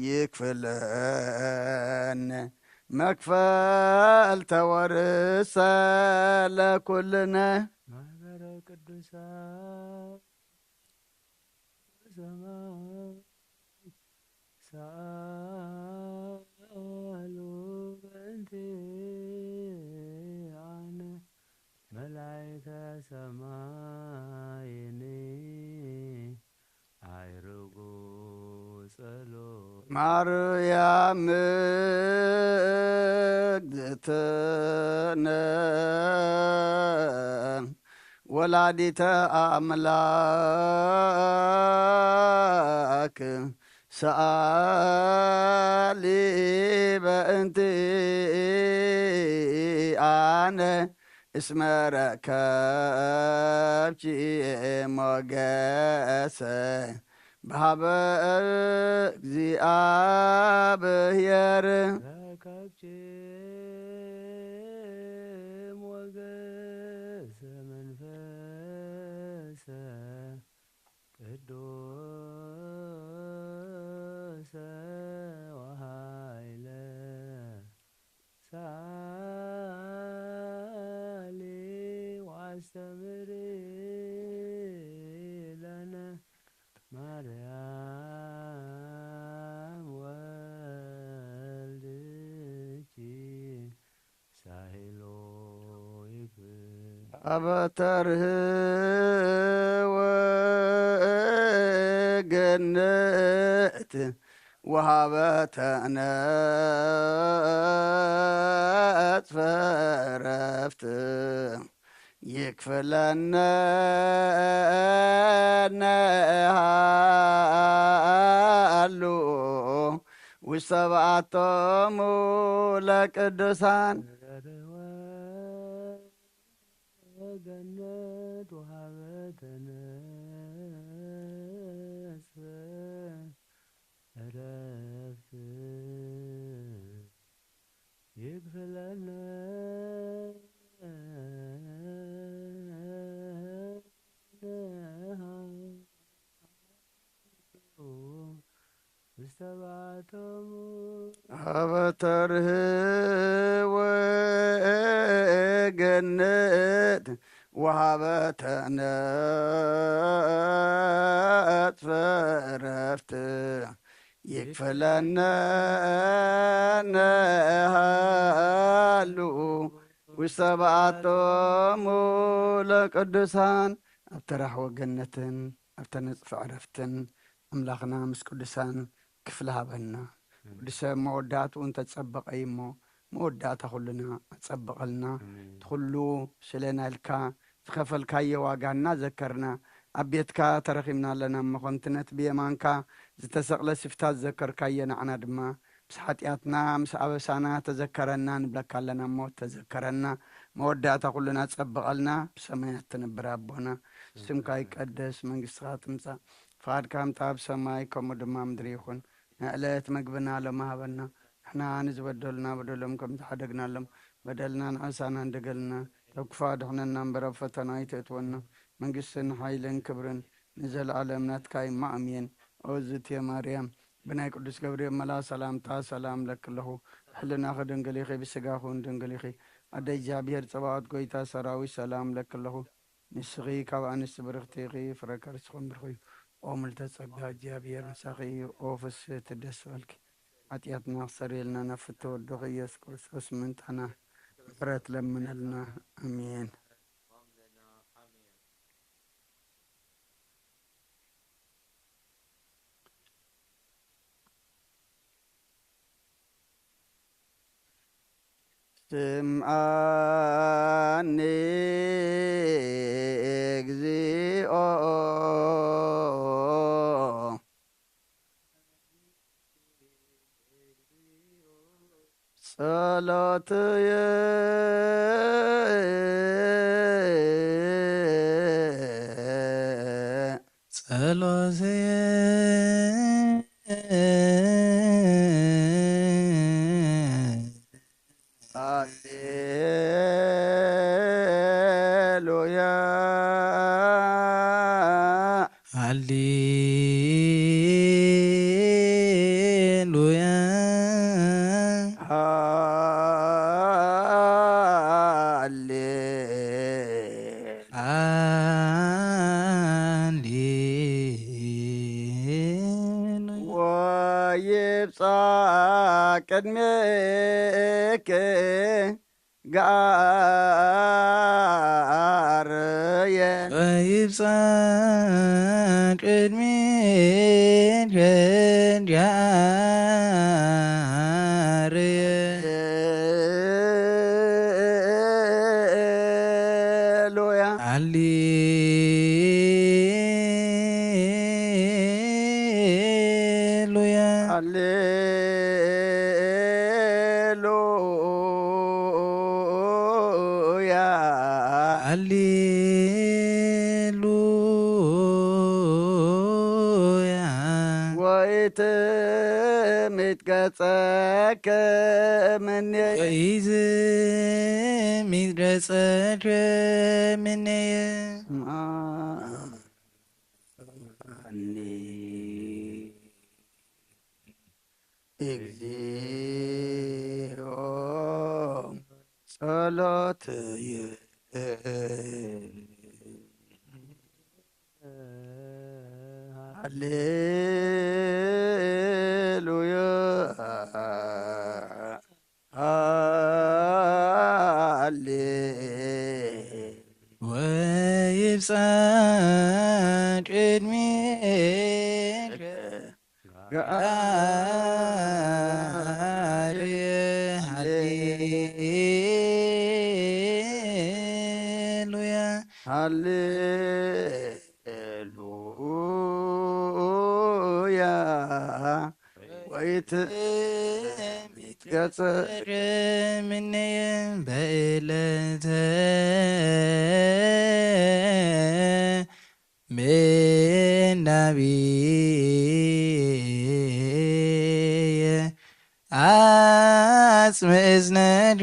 ይክፍለነ መክፈልተ ወርሰ ለኩልነ። ማህበረ ቅዱሳን ሰማይ ሰኣሉ በእንቲኣነ መላእክተ ሰማይኒ ኣይርጉ ጸሎት። ማርያም እግዝእትነ ወላዲተ ኣምላክ ሰኣሊ በእንቲኣነ እስመ ረከብኪ ሞገሰ በሃበ እግዚኣብሔር። ረከብኪ ሞገሰ መንፈሰ ቅዱሰ ወሃይለ ሳሊ ወአስተምሪ ለነ ማርያም ወልድኪ ሳሄሎ ይክፍል። አበተርህ ወገነት ወሃበተ ነጽፈ ረፍት ይክፍለነ ነሃሉ ውስተ በዓቶሙ ለቅዱሳን። ገነት ወሃበተ ነጽፈ እረፍት ይክፍለነ ውስተ በዓቶሙ። ሀበ ተርህ ወገነት ወሀበተ ነጽፈ ዕረፍት ይክፈለነ ነሃሉ ውስተ በዓቶሙ ለቅዱሳን። ኣብ ተራህወ ገነትን ኣብ ተነጽፈ ዕረፍትን ኣምላኽና ምስ ቅዱሳን ክፍሊ ሃበና። ኣሜን። ወዲ ሰብ መወዳእትኡ እንተጸበቐ እዩ እሞ፣ መወዳእታ ኩልና ኣጸብቐልና። ኣሜን። እቲ ኩሉ ስለና ኢልካ ዝኸፈልካዮ ዋጋ እናዘከርና፣ ኣብ ቤትካ ተረኺብና ኣለና እሞ፣ ከምቲ ነቲ ብየማንካ ዝተሰቕለ ስፍታ ዝዘከርካዮ፣ ንዓና ድማ ምስ ሓጢኣትና ምስ ኣበሳና ተዘከረና ንብለካ ኣለና እሞ፣ ተዘከረና። መወዳእታ ኩልና ጸብቐልና። ብሰማያት ትነብር ኣቦና፣ ስምካ ይቀደስ፣ መንግስትኻ ትምጻእ፣ ፍቓድካ ምጻእ ኣብ ሰማይ ከምኡ ድማ ምድሪ ይኹን። ንዕለት መግብና ሎሚ ሃበና። ንሕና ንዝበደሉና በደሎም ከም ዝሓደግናሎም በደልና ንዓሳና እንደገልና፣ ካብ ክፉእ ኣድሕነና እምበር ኣብ ፈተና ኣይተእትወና። መንግስትን ሓይልን ክብርን ንዘለኣለም ናትካ እዩ እሞ ኣሜን። ኦ ዝትየ ማርያም፣ ብናይ ቅዱስ ገብርኤል መልኣኽ ሰላምታ ሰላም እለኪ ኣለኹ። ብሕልናኺ ድንግል ኢኺ፣ ብስጋኺ እውን ድንግል ኢኺ። ኣደ እግዚኣብሔር ጸባኦት፣ ጎይታ ሰራዊት፣ ሰላም እለኪ ኣለኹ። ንስኺ ካብ ኣንስቲ ብርኽቲ ኢኺ፣ ፍረ ከርስኺ እውን ብሩኽ እዩ። ኦ ምልዕተ ጸጋ፣ እግዚኣብሔር ምሳኺ እዩ። ኦ ፍስሕቲ ደስ በልኪ፣ ሓጢኣትና ክሰርየልና ናብ ፍትወ ወድኺ ኢየሱስ ክርስቶስ ምእንታና ምሕረት ለምነልና። ኣሜን። ስምዓኒ እግዚኦ ጸሎትየ። ጸሎትየ። ሃሌሉያ። ሃሌ ሃሌ- ሃሌሉያ። ወይብጻሕ ቅድሜኪ ጋርየ። ወይብጻሕ ቅድሜኪ ጋርየ። ሃሌሉያ። ሃሌሉያ። ሃሌሉያ። ሃሌሉያ። ወይትሚት ገጸኪ እምኔ። ወይትሚት ገጸኪ እምኔ። ማኒ እግዚኦ ጸሎትየ። ሃሌሉያ። ሃሌ ወይብጻሕ ቅድሜኪ ጋርየ። ሃሌሉያ። ሃሌሉያ። ወይትሚት ገጸኪ እምኔ። በዕለተ ምናብየ ኣጽምእ እዝነኪ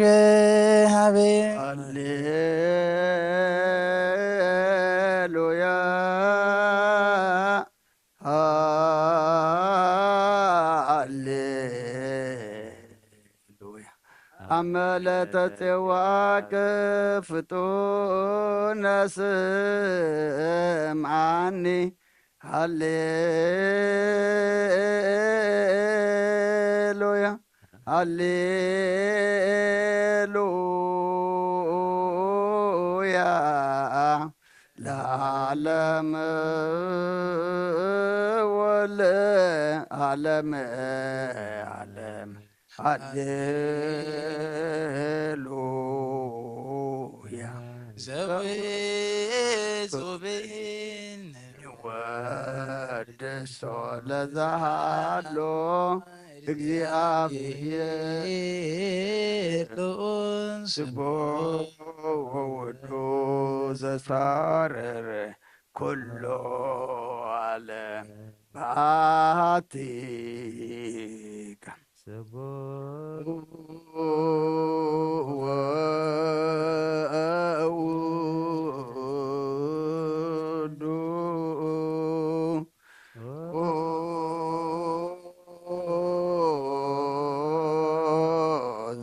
ሃበየ። ሃሌሉያ። ሃሌሉያ። ኣመ ለተጼዋዕኪ ፍጡነ ስምዓኒ። ሃሌሉያ። ሃሌሉያ። ለዓለም ወለዓለም ዓለም። ሃሌሉያ። ዘውእ ጹብን ወድሶ ለዛሃሎ እግዚኣብሔር ልዑል ስሙ ወውዱ ዘሳረረ ኩሎ ዓለም በኣሃቲ ቃል። ስቡሕ ወውዱ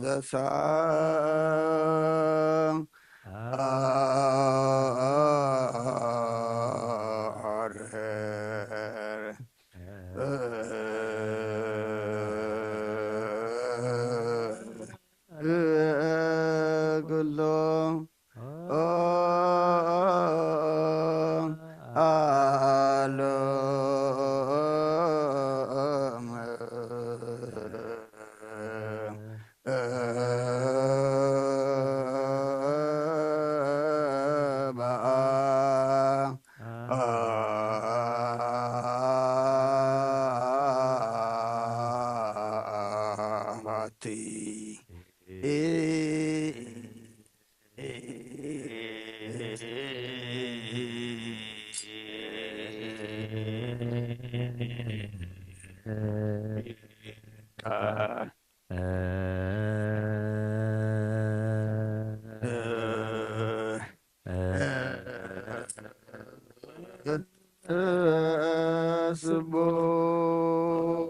ዘሳ ኩሎ ዓለም በዓቲ። ስቡሕ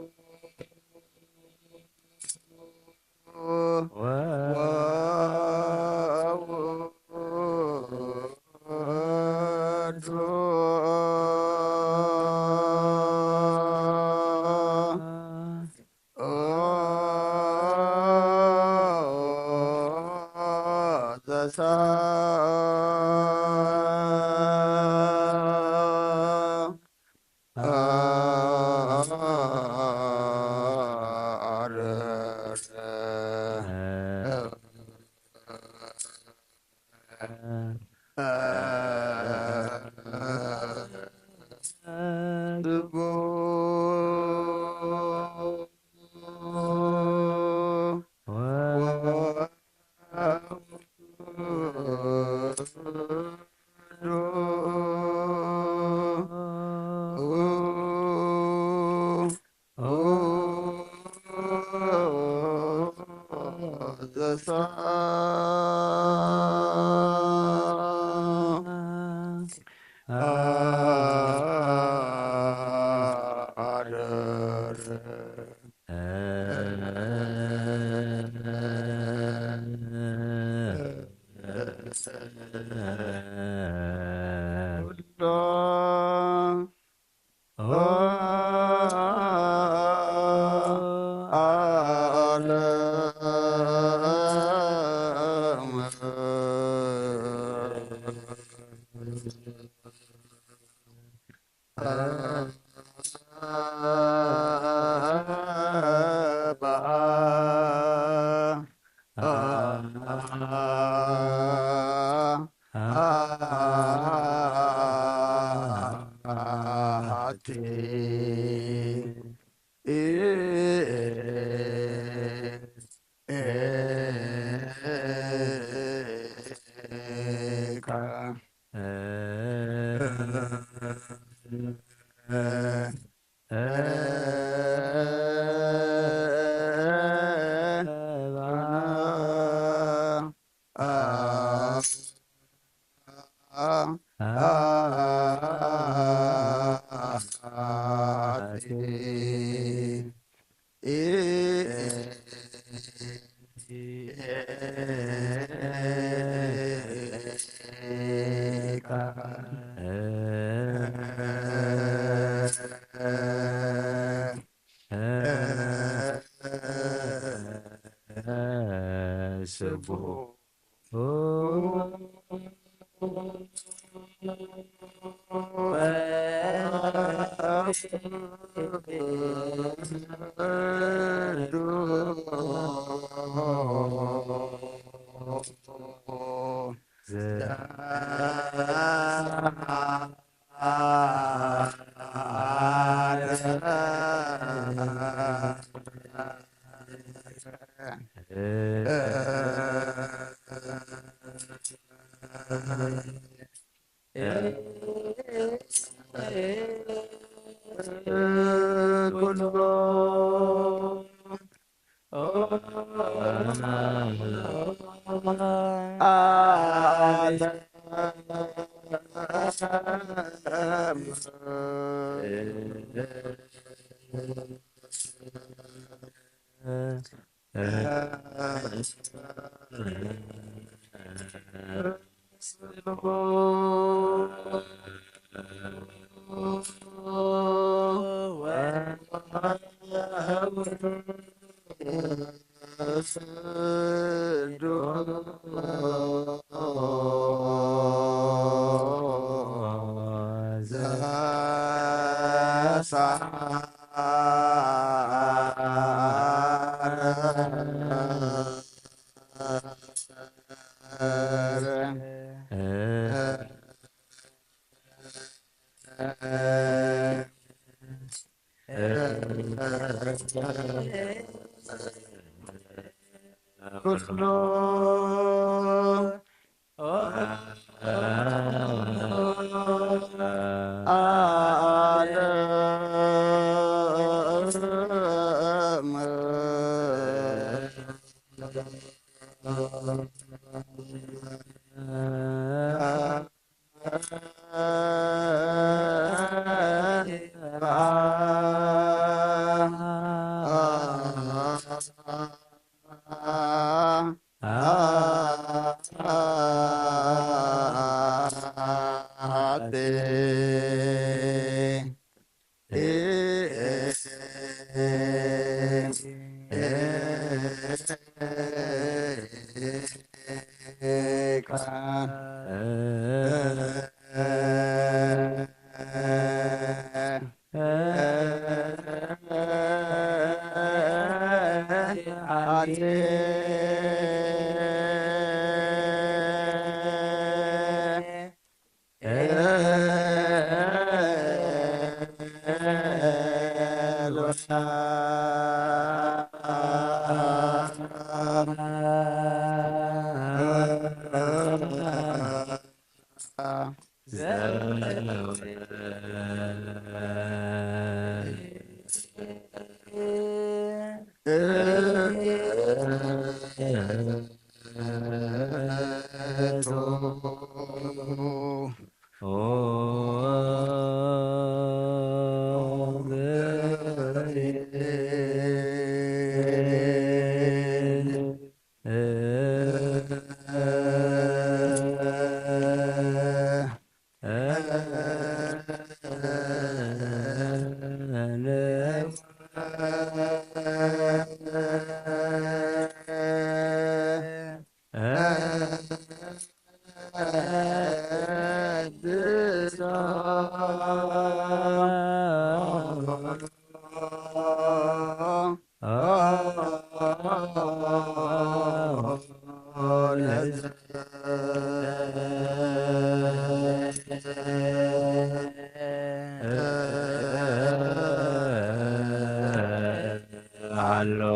ኣሎ።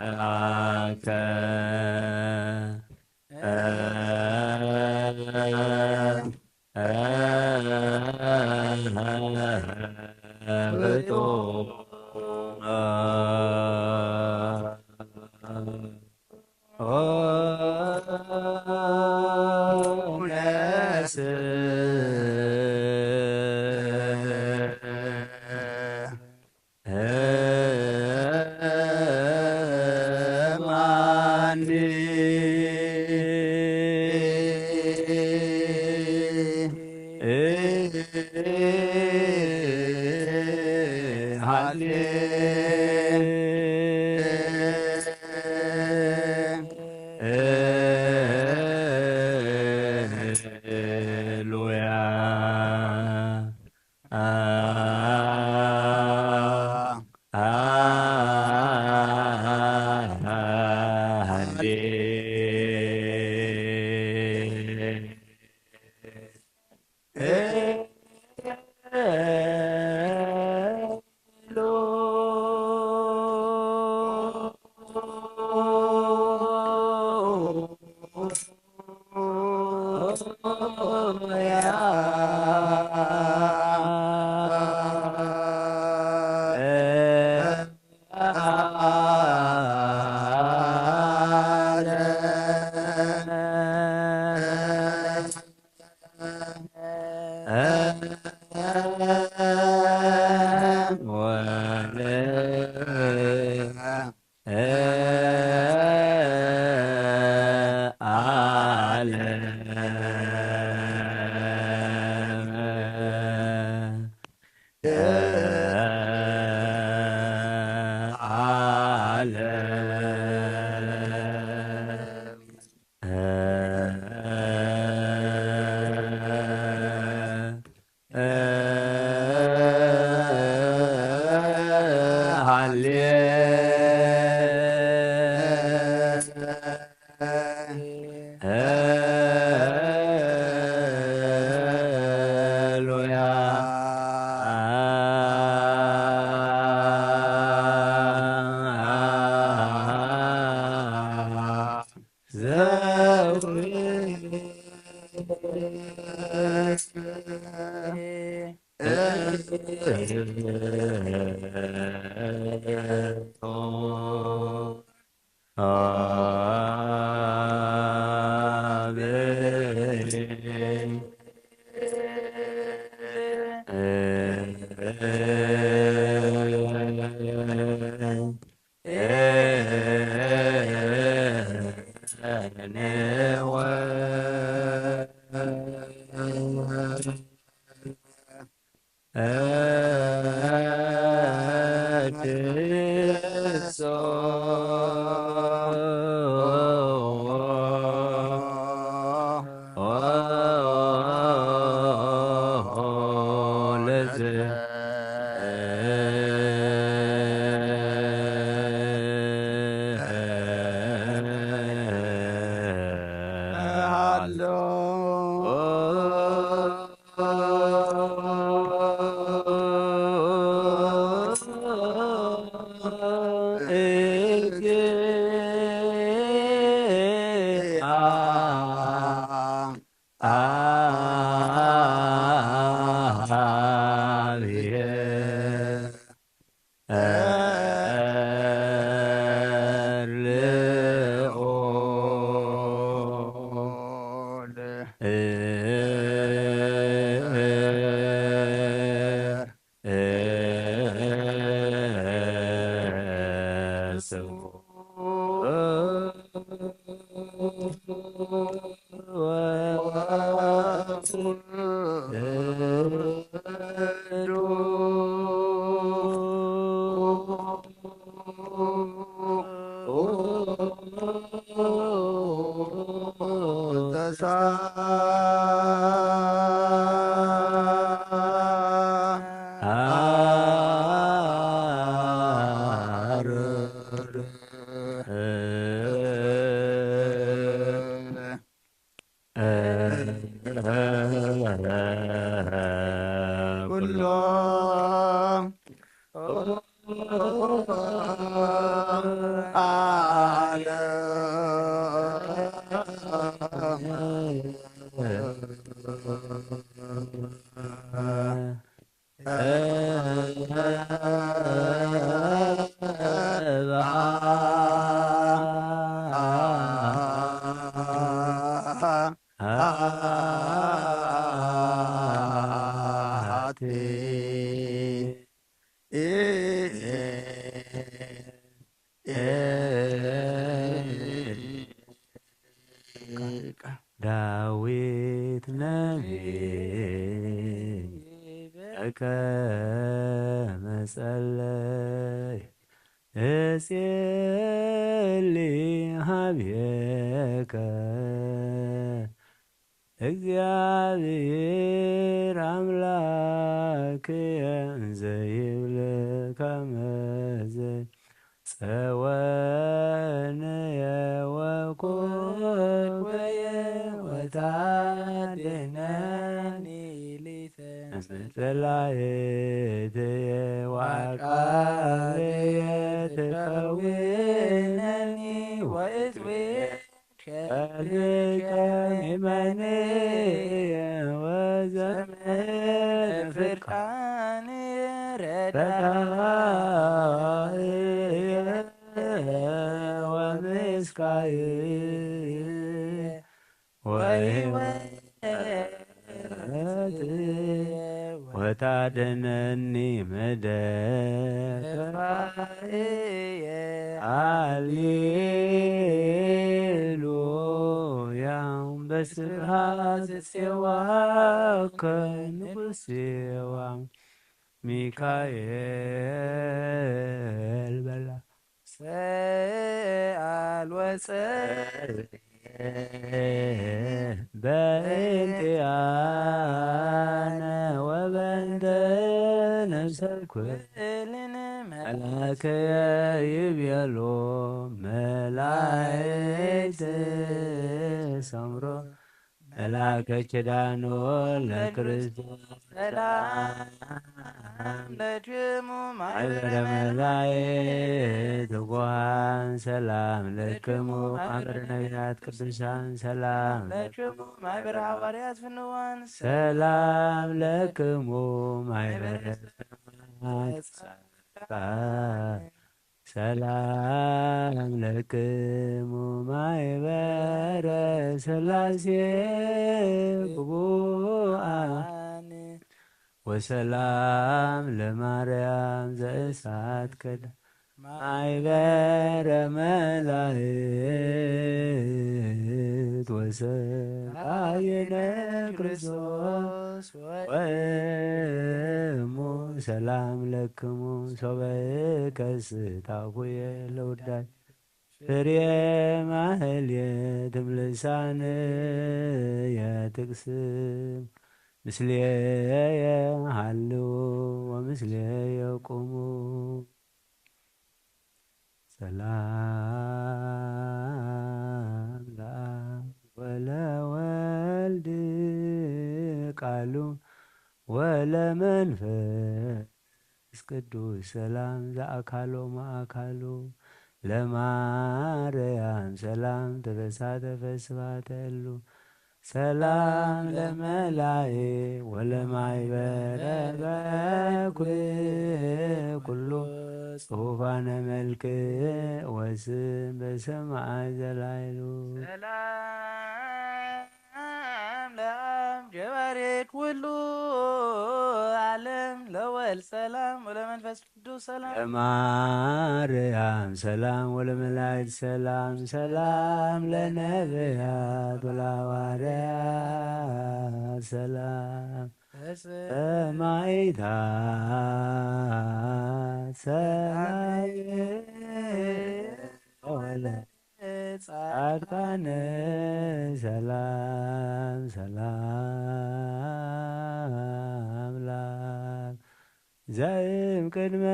አከ ኣብየከ እግዚኣብሔር ኣምላክየ እንዘ ይብል ከመዘ ጸወንየ ወኮኮየ ወታደነኒ ሊተ እምጸላእትየ ወዓቃብየ ትከውነኒ ወእትቤ ሸልከ ይመንየ ወዘመድ ፍርቃንየ ረዳእየ ወምስካየ ወሕይወት ወታደነኒ መደፋእየ። ሃሌሉያ። በስብሐት ሴዋከ ንጉሥ ሴዋ ሚካኤል በላ ሰአል ወጸል በእንቲአነ ወበእንተ ነፍሰ ኩልነ መላከ ይቤሎ መላእክት ሰምሮ መላከ ኪዳኖ ለክርስቶስ ሰላም ለክሙ ማሕበረ መላእክት ትጉሃን ሰላም ለክሙ ማሕበረ ነቢያት ቅዱሳን ሰላም ለክሙ ማሕበረ ሐዋርያት ፍንዋን ሰላም ለክሙ ማሕበረ ጻድቃን ሰላም ለክሙ ማሕበረ ሥላሴ ቅቡአን ወሰላም ለማርያም ዘእሳት ከዳ ማሕበረ መላእክት ወሰራየነ ክርስቶስ ወእሙ ሰላም ለክሙ ሶበ ከስታፉየ ለውዳይ ፍሬ ማህሌትም ልሳንየ ትቅስም ምስሌየ ሃልው ወምስሌየ ቁሙ። ሰላም ለአብ ወለወልድ ቃሉ ወለመንፈስ ቅዱስ ሰላም ዘአካሎ ማአካሉ ለማርያም ሰላም ተፈሳ ተፈስባ ተሉ ሰላም ለመላእክት ወለማይበረ በኩ ኩሉ ጽሑፋነ መልክ ወስም በሰማይ ዘላይሉ ሰላም ለአብ ጀባሬ ኩሉ ዓለም ለወልድ ሰላም ወለመንፈስ ቅዱስ ሰላም ለማርያም ሰላም ወለመላእክት ሰላም ሰላም ለነቢያት ወለሐዋርያት ሰላም ሰማዕታት ሰላም ወለ ጻድቃን ሰላም ሰላም ለአብ ዘእም ቅድመ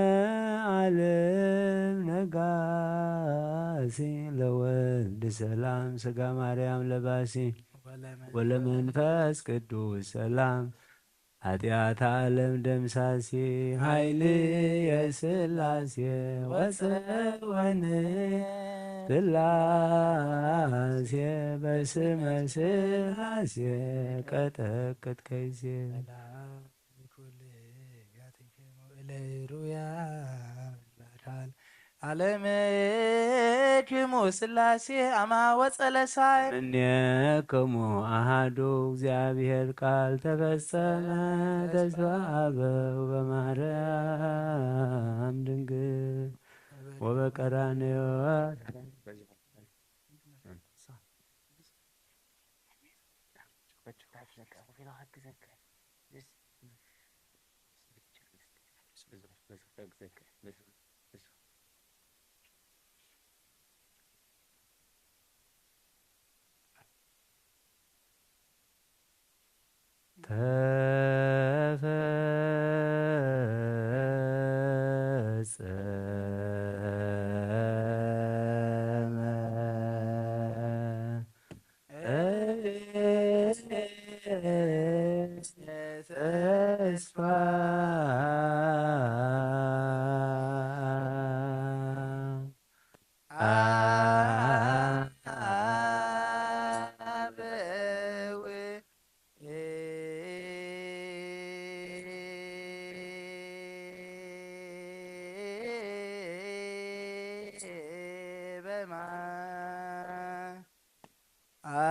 ዓለም ነጋሲ ለወልድ ሰላም ስጋ ማርያም ለባሲ ወለመንፈስ ቅዱስ ሰላም ኃጢአት ዓለም ደምሳሲ ኃይል የስላሴ ወፀወን ስላሴ በስመ ስላሴ ቀጠቅጥ ከይሴ ለሩያ ዓለምክሙ ስላሴ አማ ወፀለሳይ እምኔክሙ አሃዱ እግዚአብሔር ቃል ተፈጸመ ተስፋ አበው በማርያም ድንግል ወበቀራንዮ ተፈጸመ። ተስፋ አበው በማ አ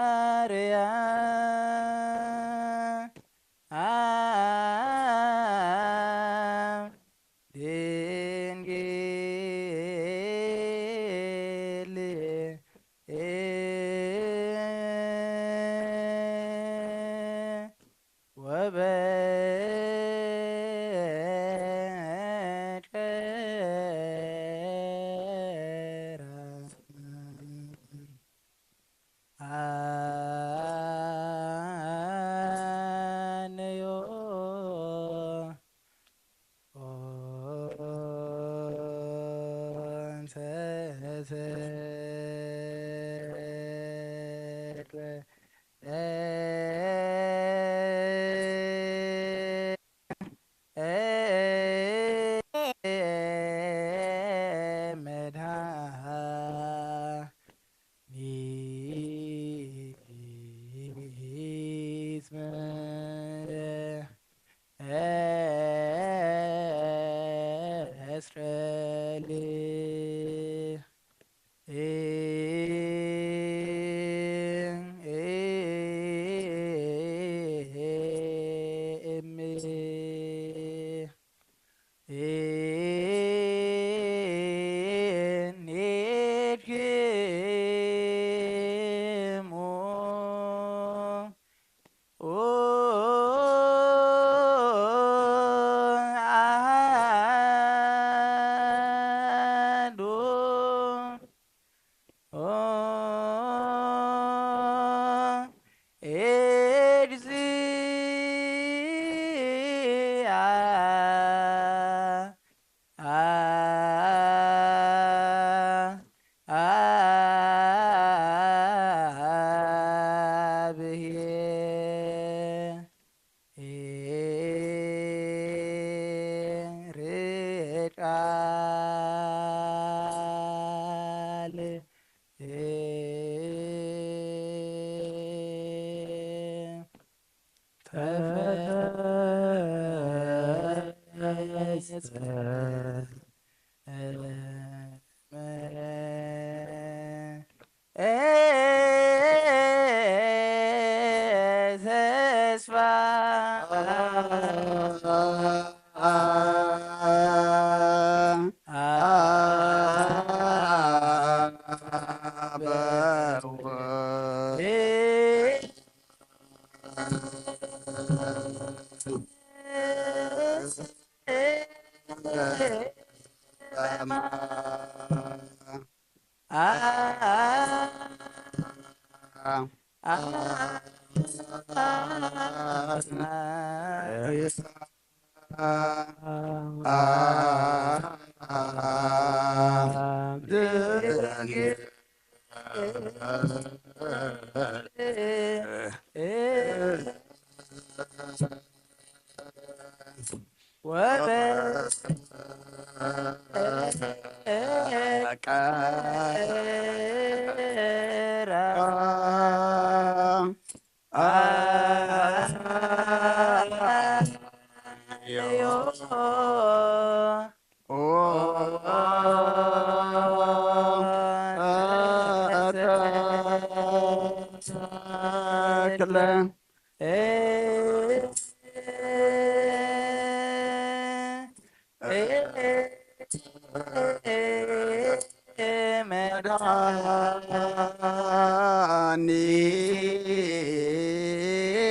አርያ አ ድንግል ወበከራ አንዮ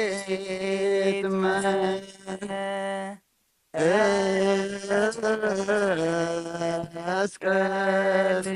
መድኃኒት እስራኤል እም መስቀል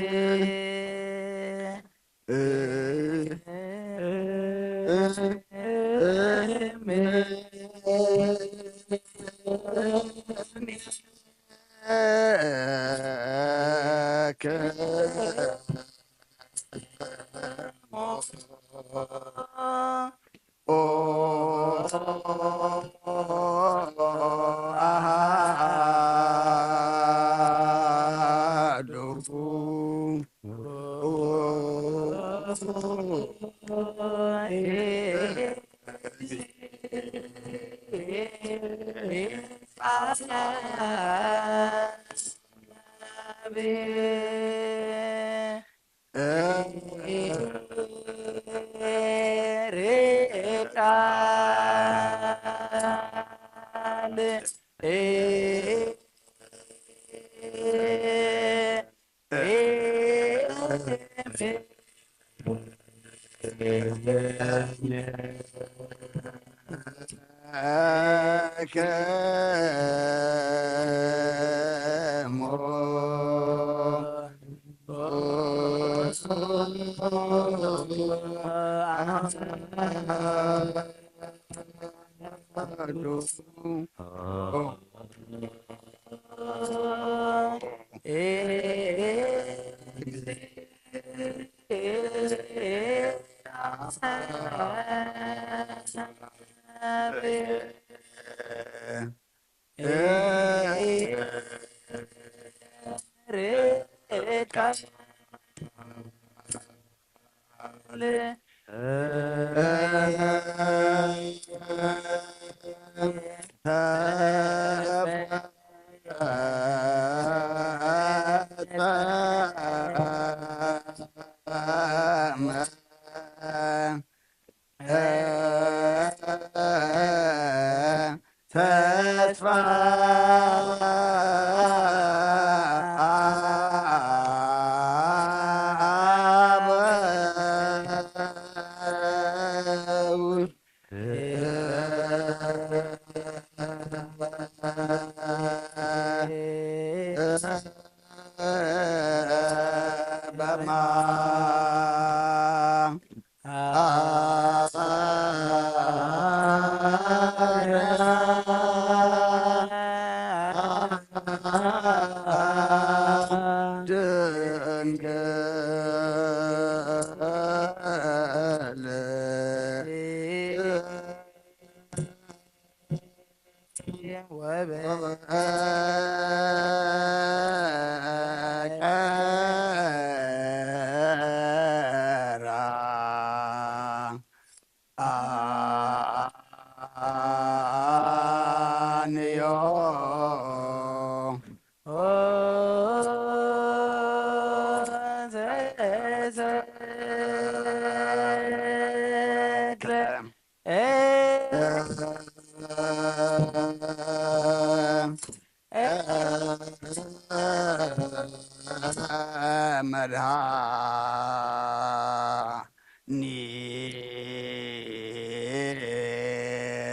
ተስፋ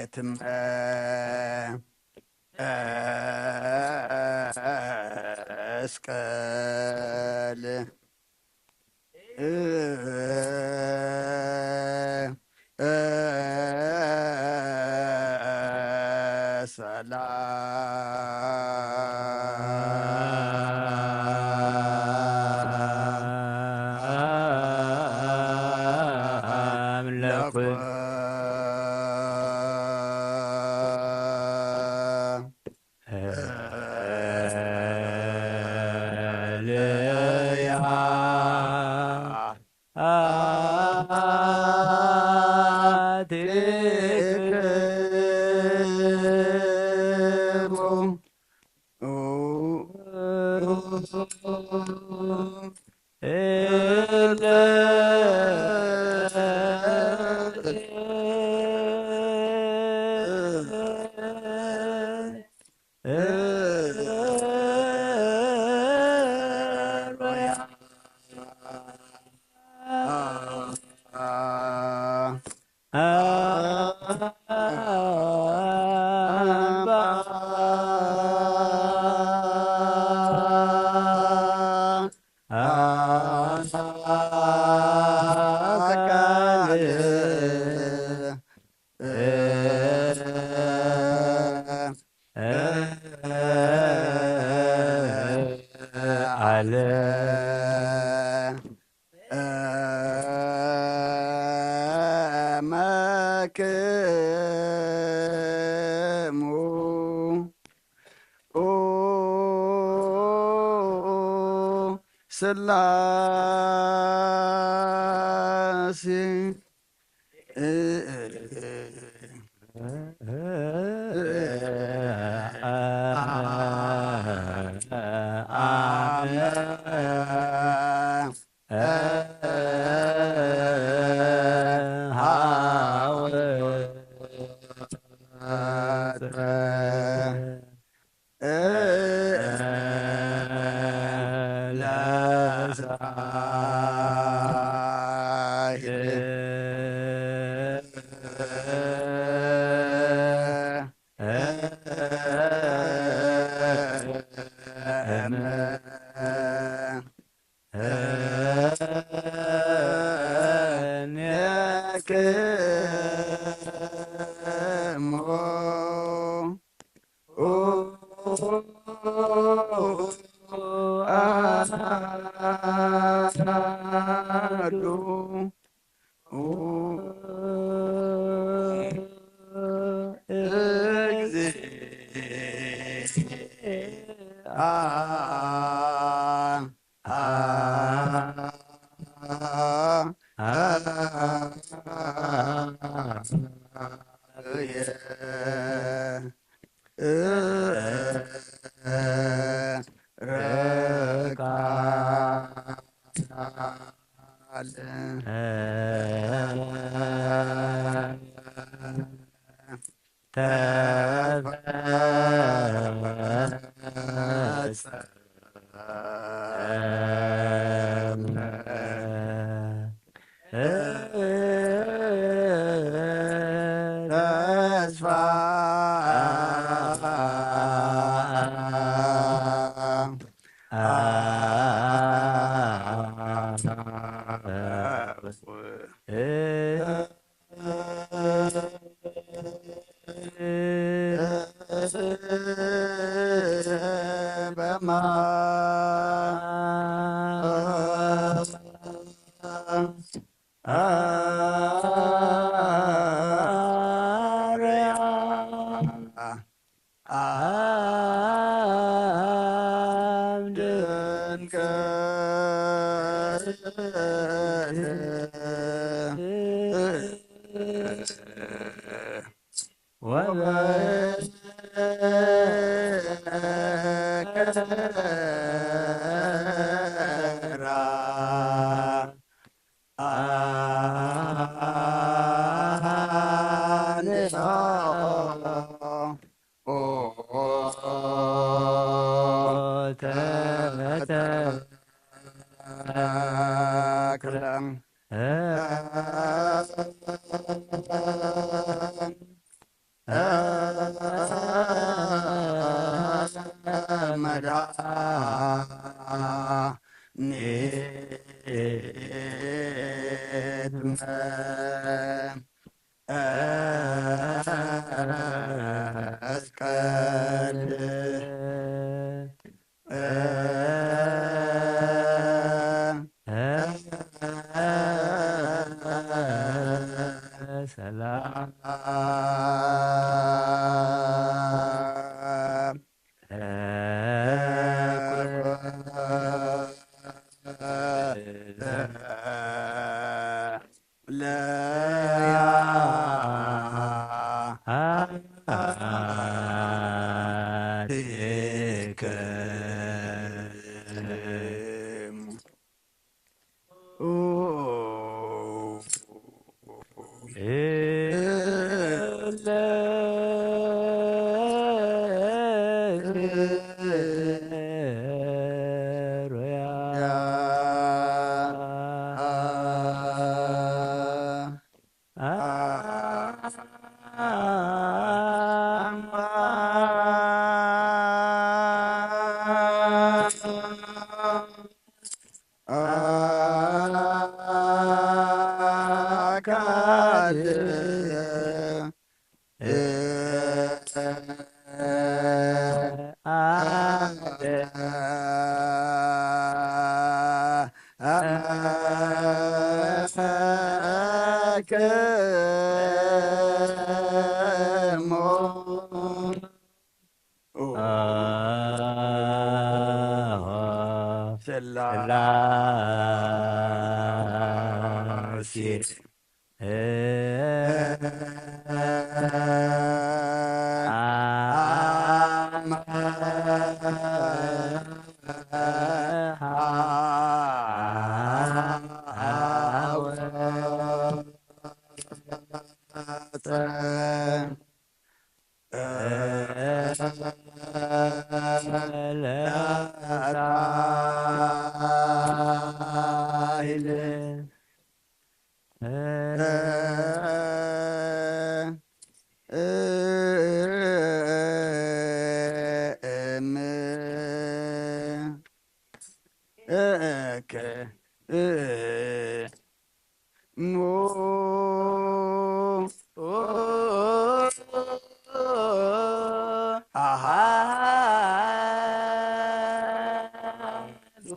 መድኃኒትመ መስቀል ሰላም ለኩ ኦ ስላሴ ኦ፣ አ- ስላሴ ስላሴ አመ ሐወፀ ለሳይል እም እከ እ ሙ አሃዱ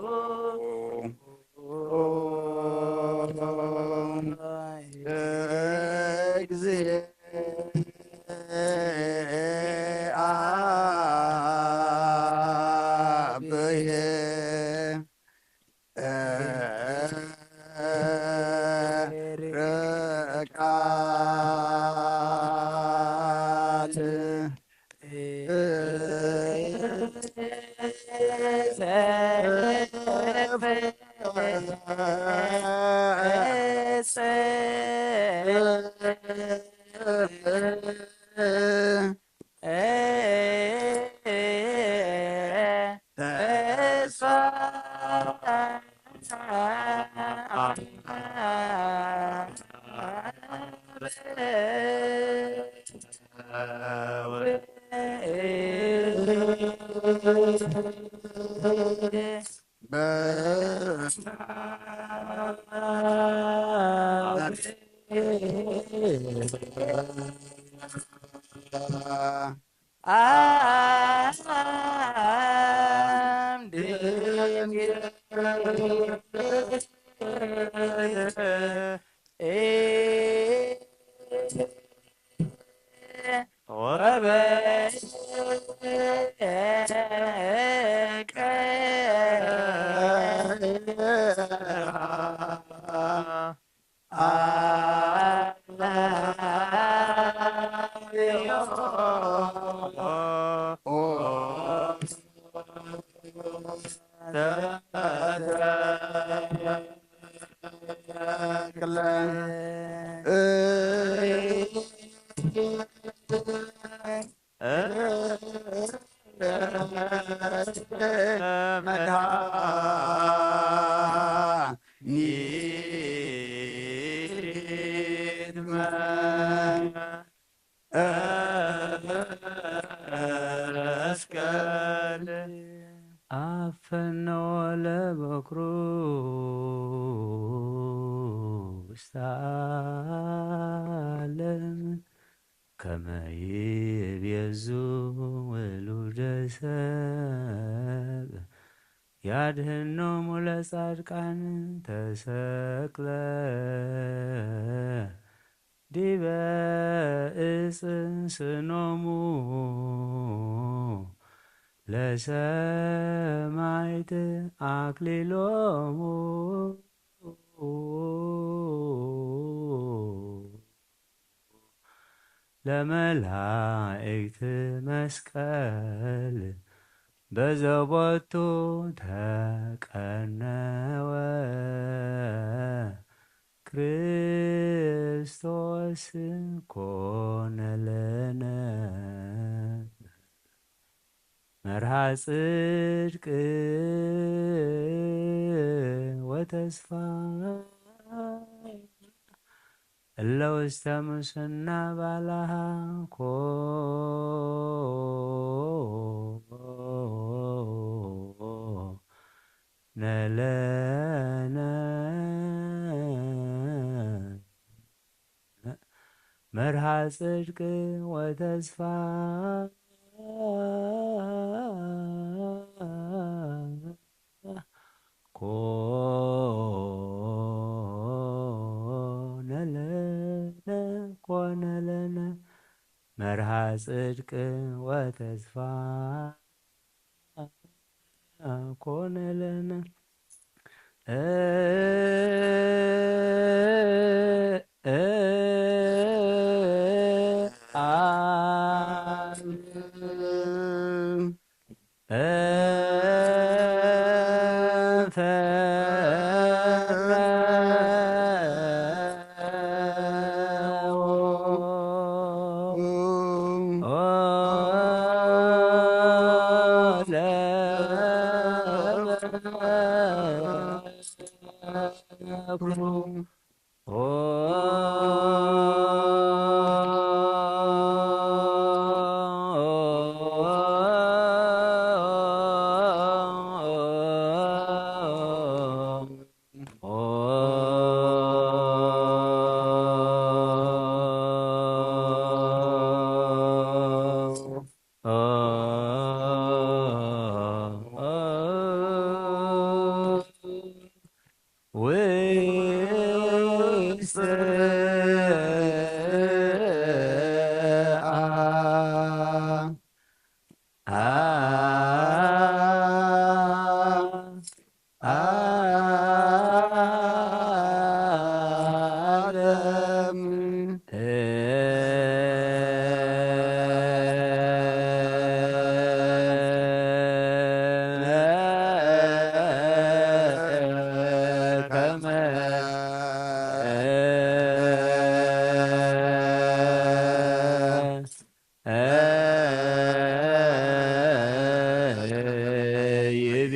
እግዚአብሔር ቃል ተስፋ መስቀል አፈነወ ለበኩሩ ውስተ ዓለም ከመ ይቤዙ ውሉደ ሰብ ያድህኖሙ ለጻድቃን ተሰቅለ ዲበ እጽ ስኖሙ ለሰማይት አክሊሎሙ ለመላእክት መስቀል በዘቦቱ ተቀነወ ክርስቶስ ኮነ ለነ መርሃ ጽድቅ ወተስፋ እለ ውስተ ሙስና ባላሃ ኮነ ለነ መርሃ ጽድቅ ወተስፋ ኮነ ለነ ኮነ ለነ መርሃ ጽድቅ ወተስፋ ኮነ ለነ። ውስጥ ዓለም ከመ ይቤ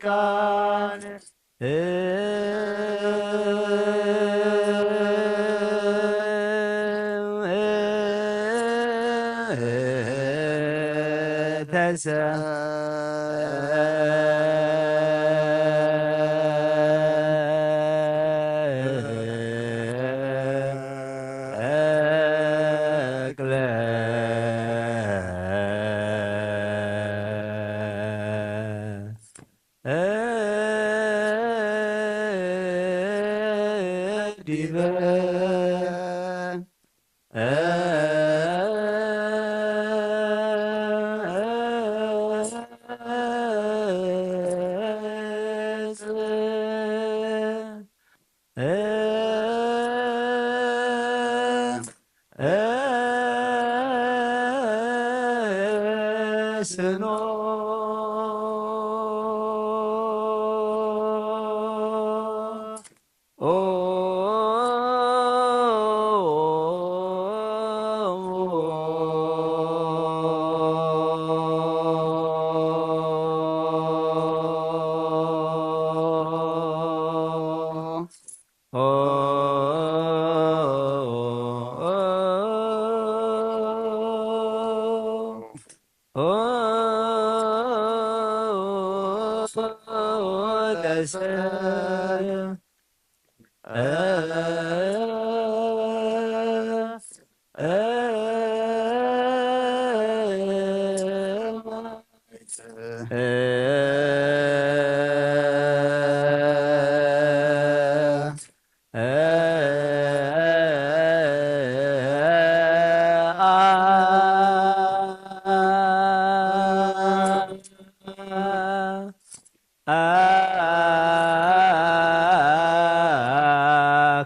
ለጻድቃን ተሰ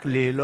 ኣክሊሎ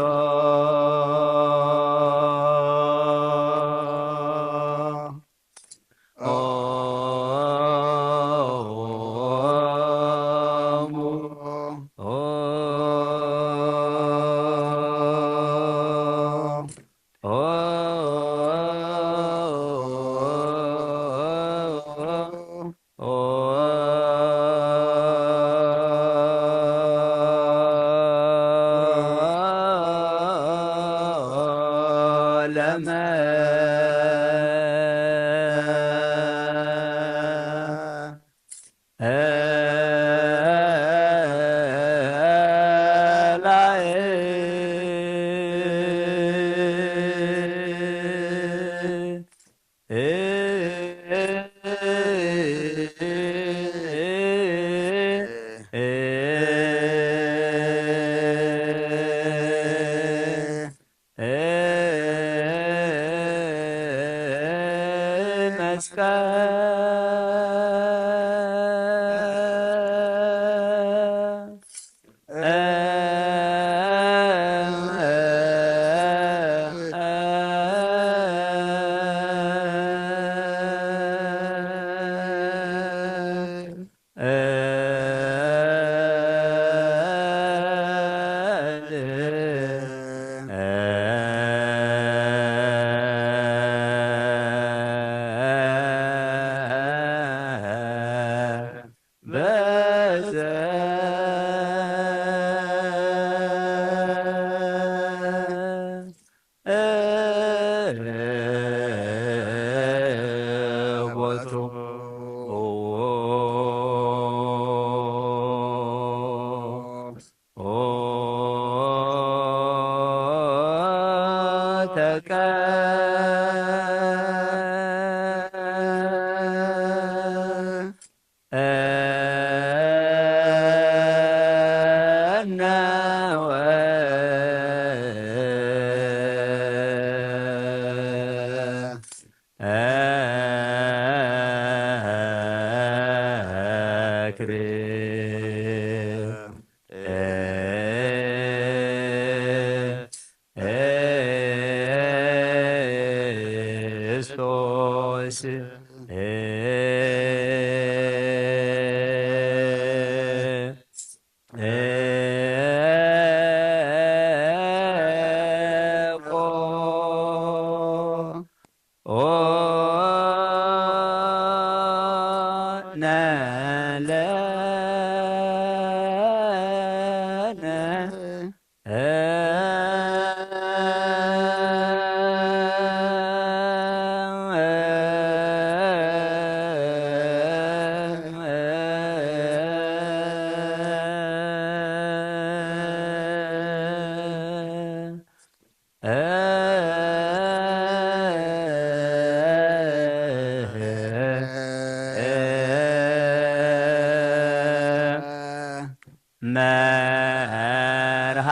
መርሃ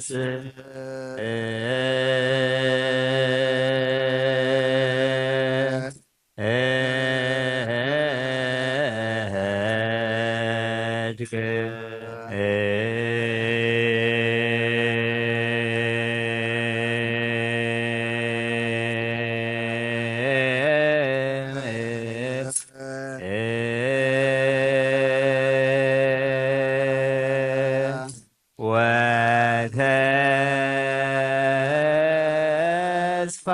ጽ ወተስፋ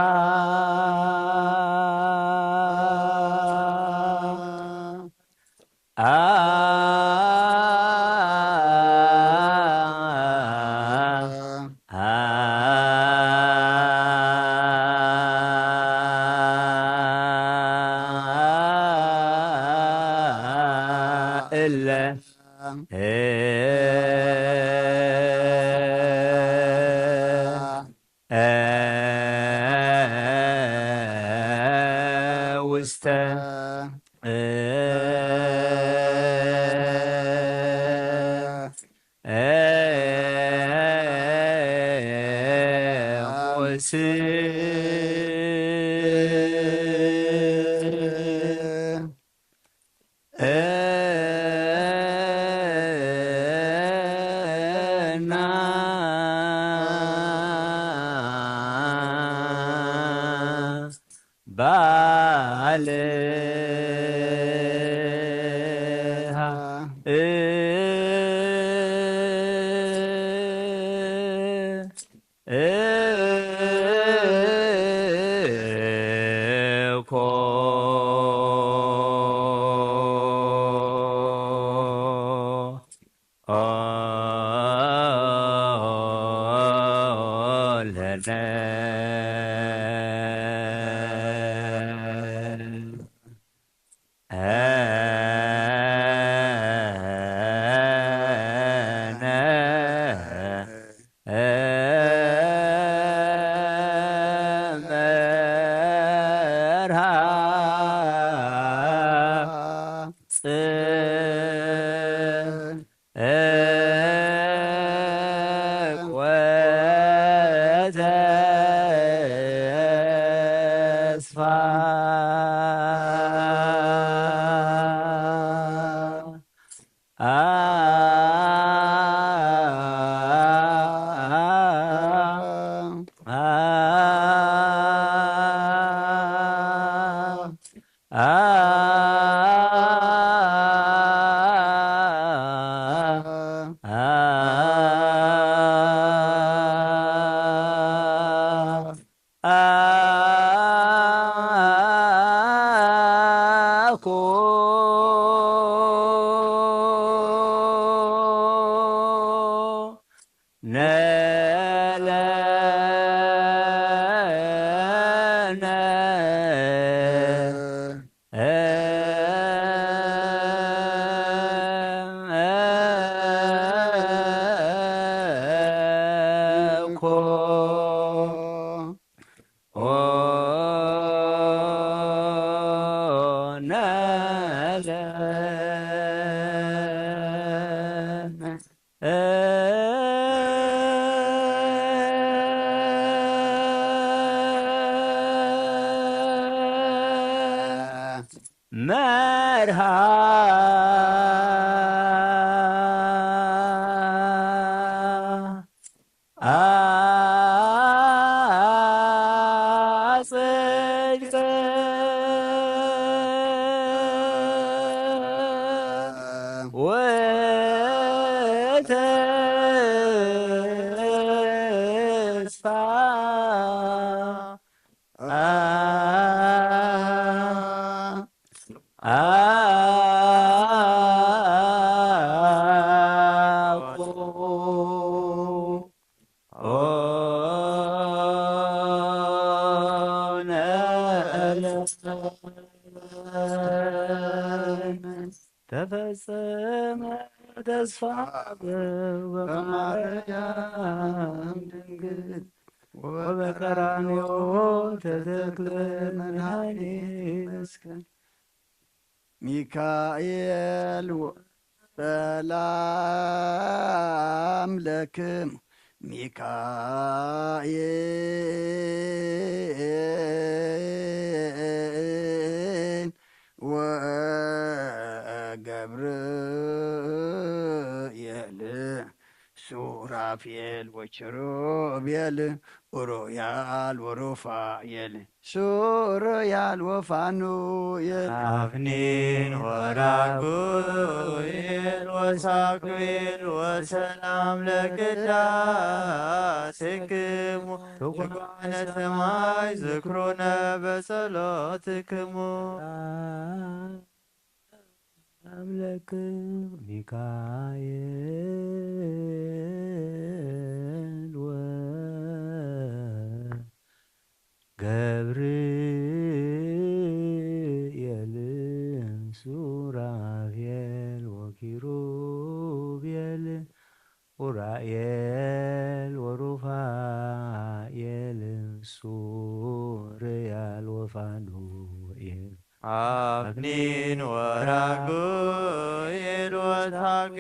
እለ ውስተ ባልሃ እኮ ለነ መርሃ ተፈጸመ ተስፋ በማርያም ድንግል ወበቀራንዮ ተተክለ መድኃኒነ መስቀል። ሚካኤል ሰላም ለክሙ ሚካኤል ወገብርኤል ሱራፌል ወኪሩቤል ኡሩያል ወሩፋኤል ሱሩያል ወፋኑኤል አፍኒን ወራጉኤል ወሳኩኤል ወሰላም ለቅዳሴክሙ ትጉሃነ ሰማይ ዝክሩነ በጸሎትክሙ። አምለክ ሚካኤል ወገብርኤል ሱራፌል ሚካኤል ወሩፋኤል ሱርያል ወፋኑኤል አፍኒን ወራጉኤል ወታኬ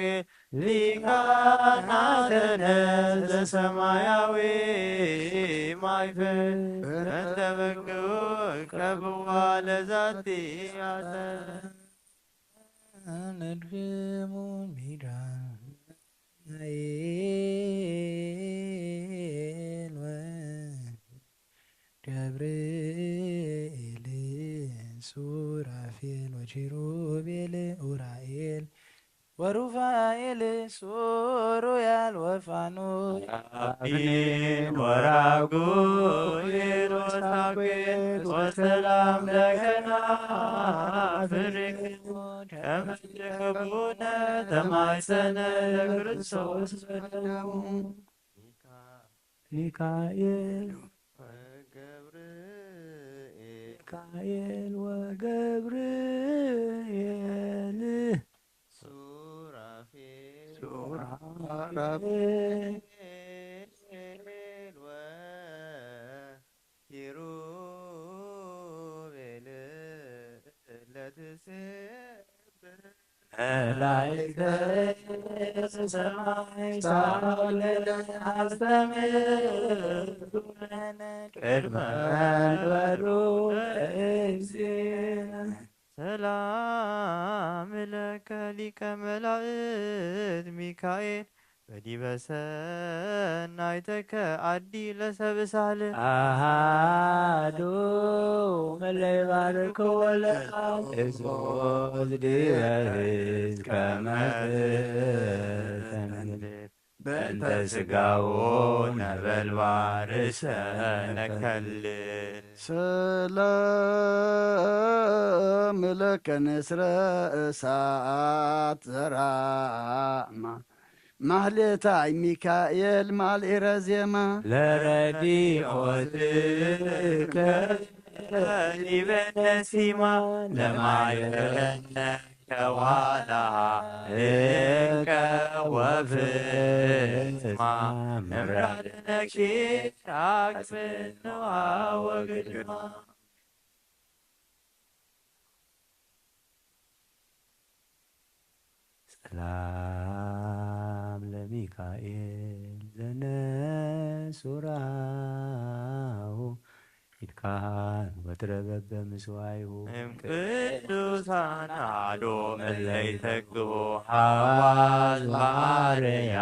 ሊቃናተ ነዘ ሰማያዊ ማይፈል በእንተ በግኡ ቀብዋ ለዛቲ አተ ነድፍሙ ሚዳ ናይል ወገብርኤል ሱራፌል ወኪሩቤል ኡራኤል ወሩፋኤል ሱሩያል ወፋኑኤል አብኒን ወራጉኤል ወሳኬት ወሰላም ለከና ፍሬ ከመ ዲበነ ተማይሰነ ለክርስቶስ በደሙ። ሚካኤል ወገብርኤል ሚካኤል ወገብርኤል ሱራፌል ሱራፌል ወኪሩቤል ለትሴብሕ መላእክተ ሰማይ ሳብለ አስተምሩነ ቅድመ መንበሩ እግዚእነ። ሰላም ለከ ሊቀ መላእክት ሚካኤል በዲበ ሰናይተከ አዲ ለሰብእ ሳህል አሃዱ መለይ ባርክ ወለ እዞዝ ዲበ ህዝብ ከመ ትሰንድድ በእንተ ስጋሁ ነበልባል ርእሰነ ከልል። ሰላም ለከ ንስረ እሳት ዘራማ ማህሌታይ ሚካኤል ማልኢረ ዜማ ለረዲኦትከ ሊበነ ሲማ ለማይረነ ከዋላ እከ ወፍጽማ መምራድ ነኪር አግብንዋ ወግድማ። ሰላም ለሚካኤል ዘነሱራሁ ይትካን ወትረ በበ ምስዋይሁ። እም ቅዱሳን አሐዱ እለ ይተግሁ ሐዋዝ ባርያ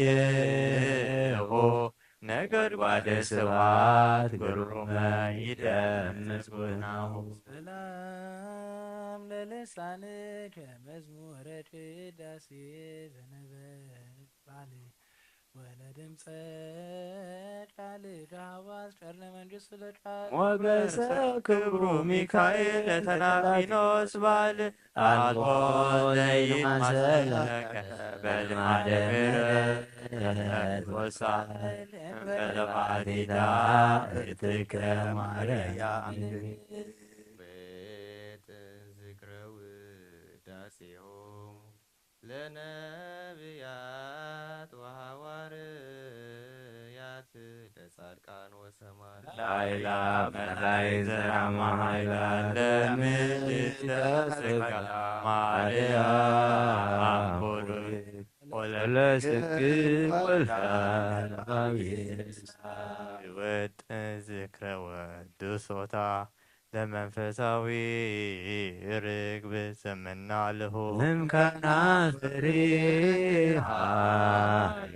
መዓልይሁ ነጎድጓደ ስብሐት ግሩመ ይደምጽ ወናሁ። ሰላም ለልሳንከ መዝሙረ ቅዳሴ ዘነበል ባል ወለድምፀ ቃል ዳዋስ ቀርነ መንግስት ለቃል ሞገሰ ክብሩ ሚካኤል ለተናፊኖስ ባል አልቦ ዘይማሰለከ በልማደ ምሕረት ወሳል እንበለ ባቲታ እትከ ማርያም። ቤት ዝክረ ውዳሴሁ ለነቢያት ወሐዋርያት ለጻድቃን ወሰማዕታት። ላይላ መላይ ዘራማ ኃይላ ለምልዕተ ጸጋ ማርያም ቡሩክ ወለስክ ወልዳ አብየሳ። ወጥ ዝክረ ወድሶታ ለመንፈሳዊ ርግብ ዘመና ለሆ እምከና ፍሬሃ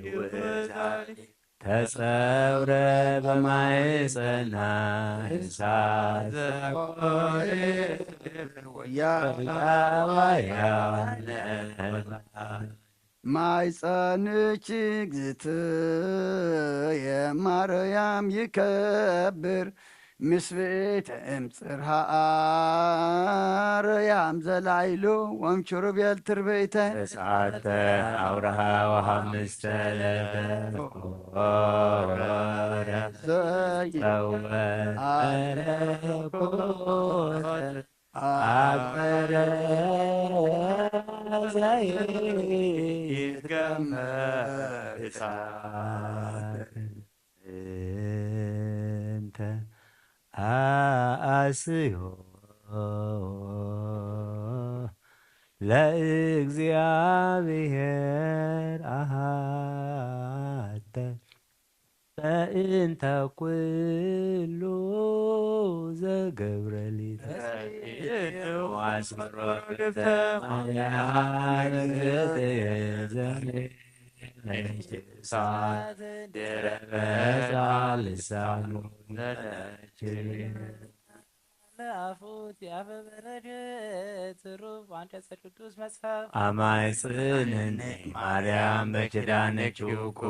ይወዛይ ተጸውረ በማይጸና እሳት ዘቆሬ ወያዋያነ ማይጸንች እግዝእትየ ማርያም ይከብር ምስቤት እምጽርሃ አርያም ዘላይሉ ወም ኪሩቤል ትርቤተ እሳተ አውርሃ ወሐምስተ ለተቆረ ዘይ ጸወ አረኮት አግበረ ዘይ ገመ እሳት እንተ ኣስዮ ለእግዚኣብሔር ኣሃተ በእንተ ኩሉ ዘገብረ ሊተ ዋስሮ ሳት ድረበ ልሳኑ ለአፉቲ አፈ በረድእ ትሩፍ አንቀጸ ቅዱስ መጽሐፍ። አማይ ጽንኒ ማርያም በኪዳንኪ ውቁ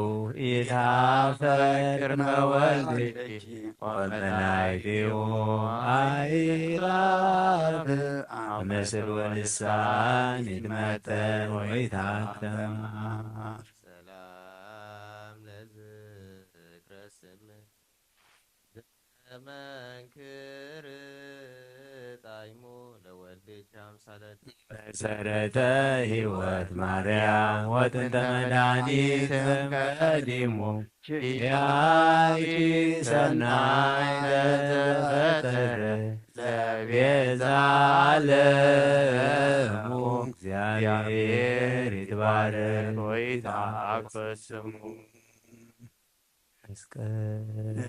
ኢታፈቅር መወልድኪ ወመላይኪው አይራብ አመስል ወልሳን ይትመጠን ወይታተማ። ሰላም ለዝክረ ስም ዘመንክር ጣይሙ ለወልድኪ አምሳለት መሰረተ ሕይወት ማርያም ወጥንተ መድኃኒት እምቀዲሙ ኪያኪ ሰናይ ለተፈጠረ ለቤዛ ዓለሙ እግዚአብሔር ይትባረክ ወይትአክበር ስሙ። መስቀል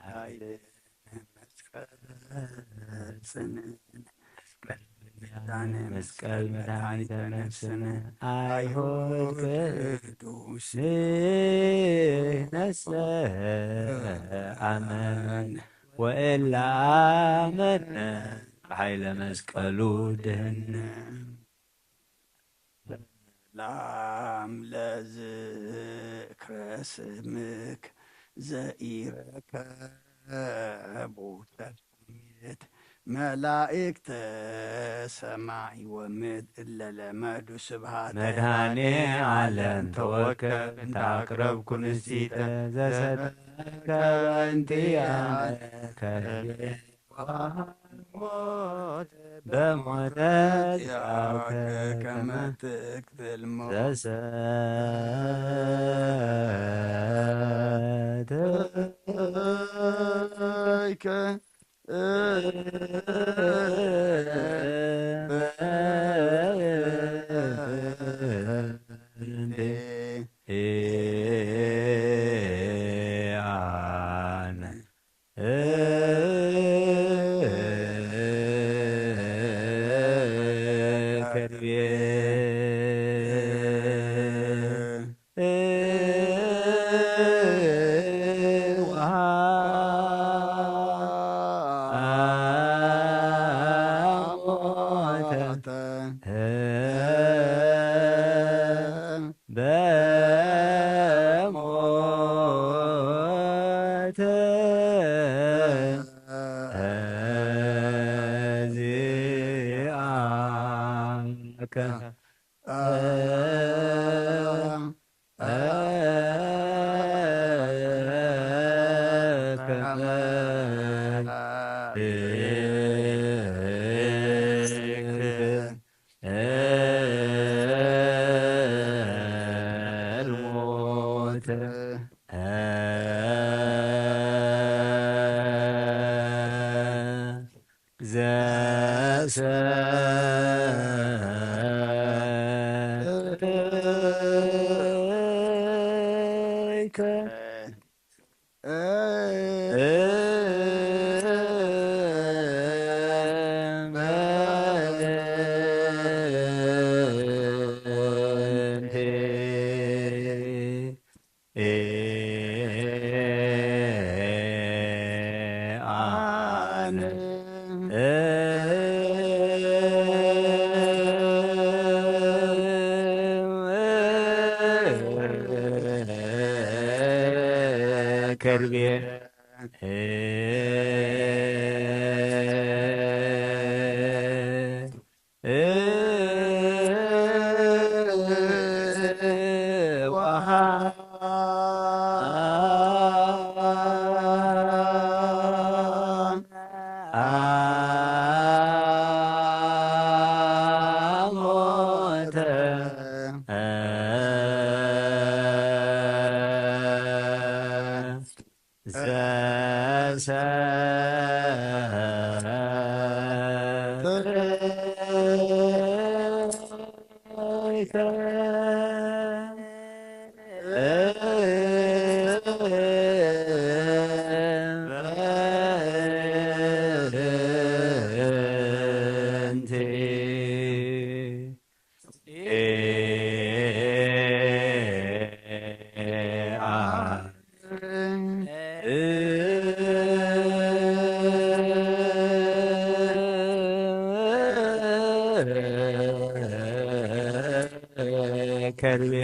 ኃይለ መስቀል ጽንዕነ መስቀል መድኃኒተ ነፍስነ አይሁድ ቅዱስ ንሕነሰ አመን ወእለ አመነ በኃይለ መስቀሉ ድህነ። ሰላም ለዝክረ ስምክ ዘኢረከቡ ተፍጻሜት መላእክተ ሰማይ ወምድር እለ ለመዱ ስብሐተ መድኃኔ ዓለም ተወከብ እንተ አቅረብኩ ንስቲተ ዘሰተከ በእንቲአነ ከርቤ ሞት በሞተ ዚአከ ከመ ትቅትል ሞት ዘሰተይከ በሞተ ዚአከ ከርቤ ከልቤ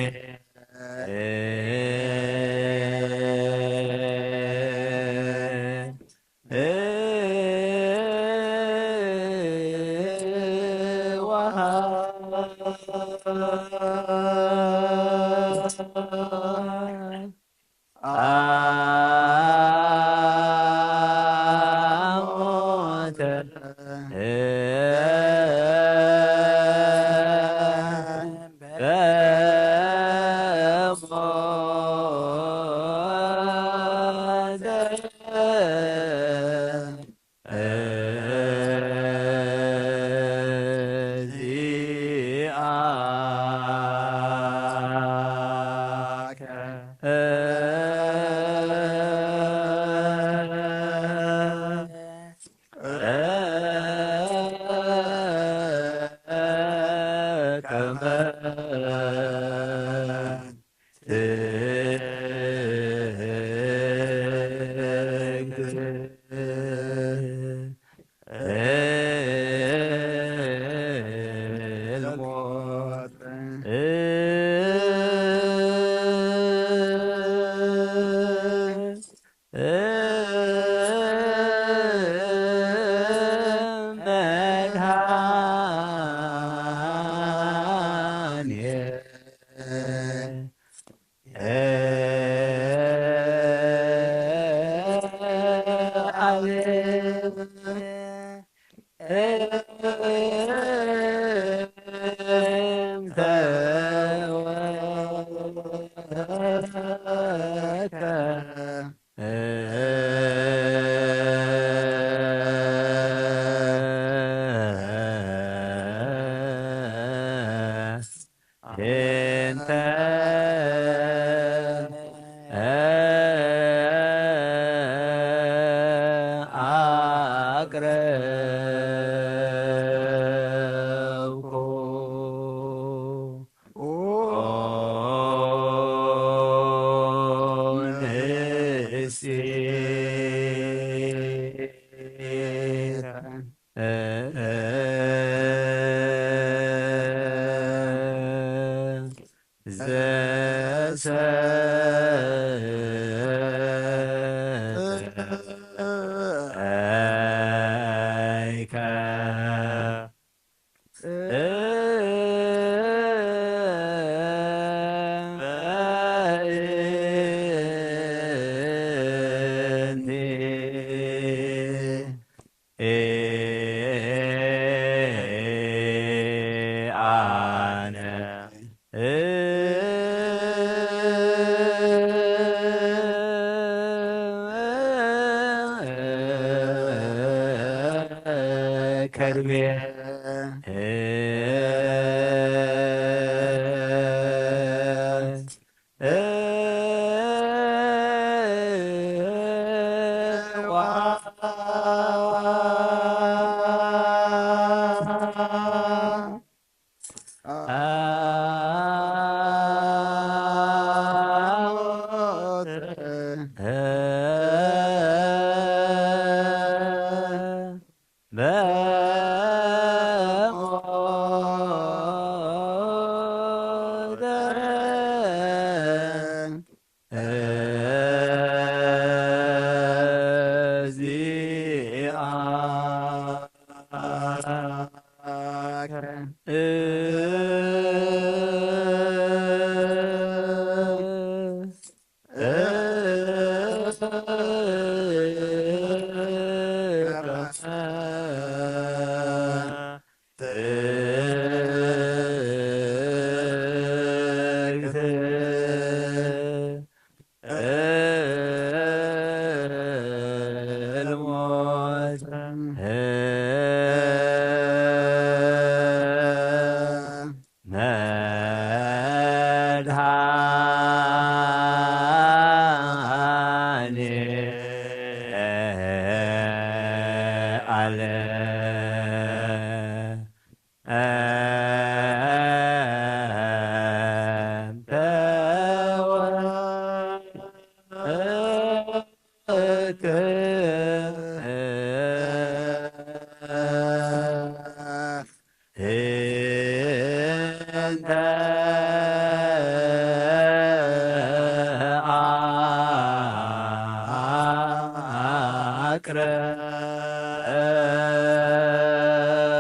እንተ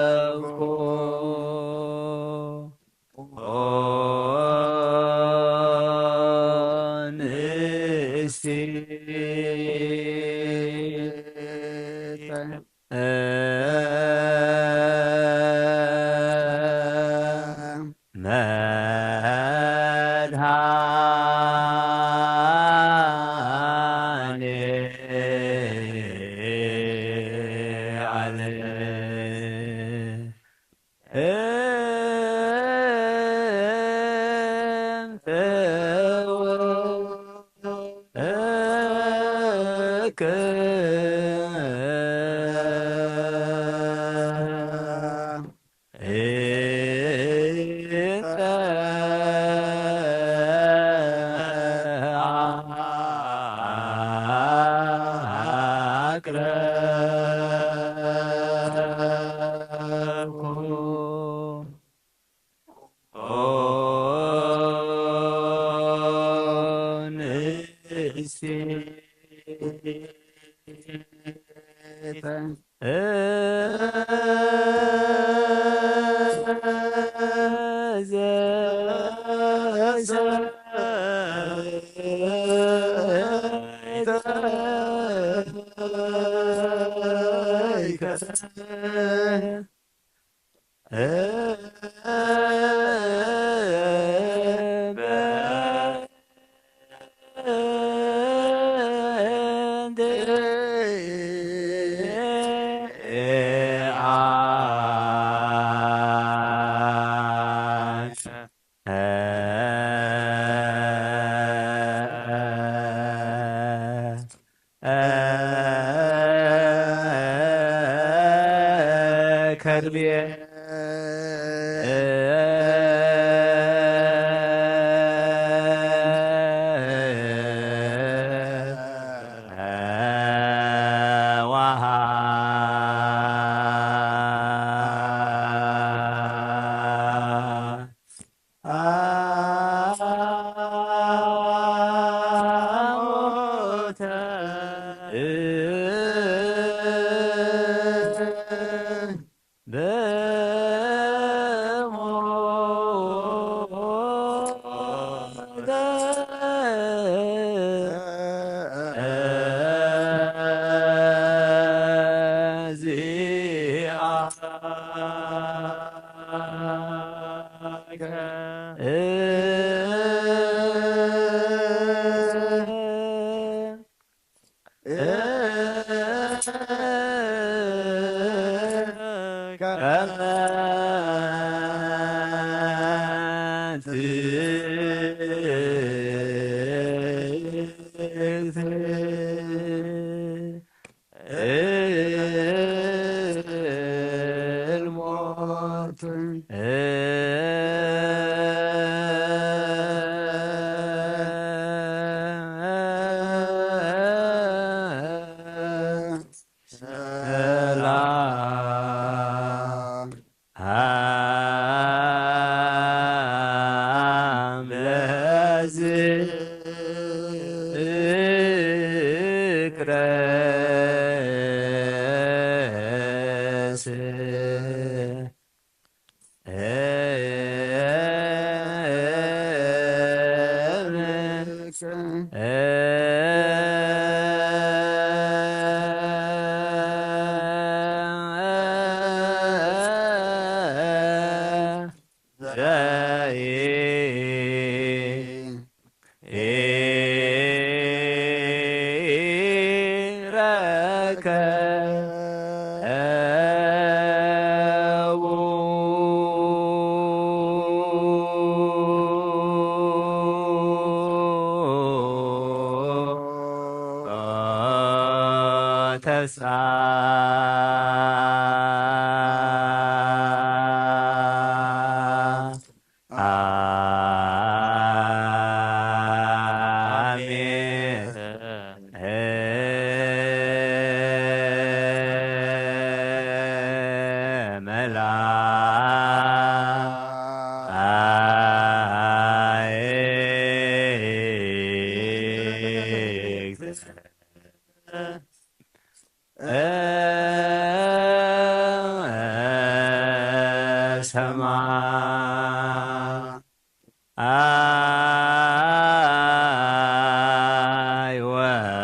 አቅረብኩ ከርቤ ሰማይ ወምድር።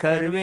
ከርቤ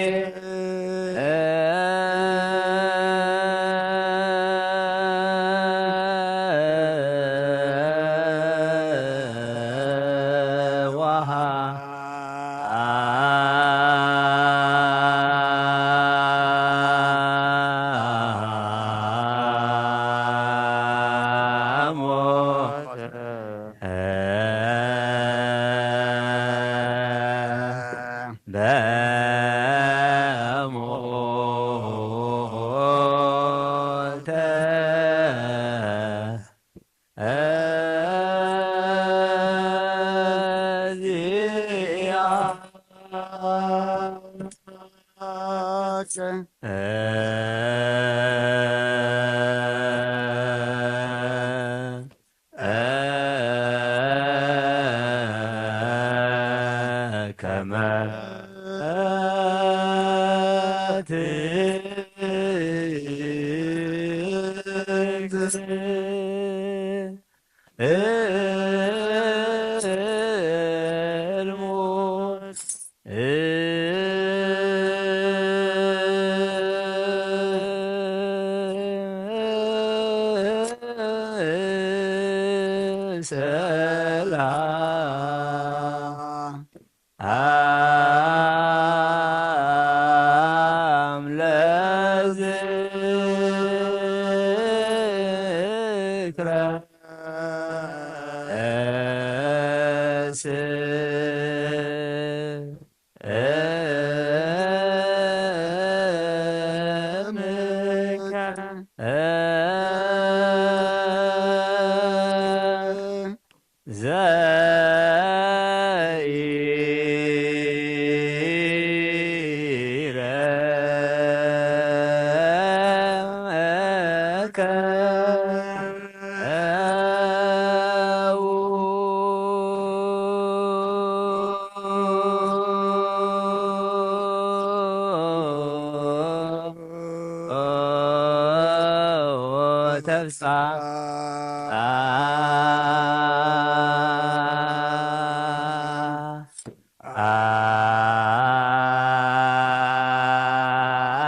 ተብጻ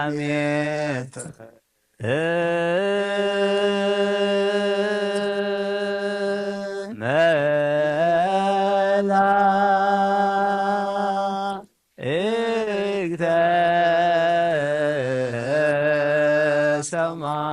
ኣሜን። መላእክተ ሰማይ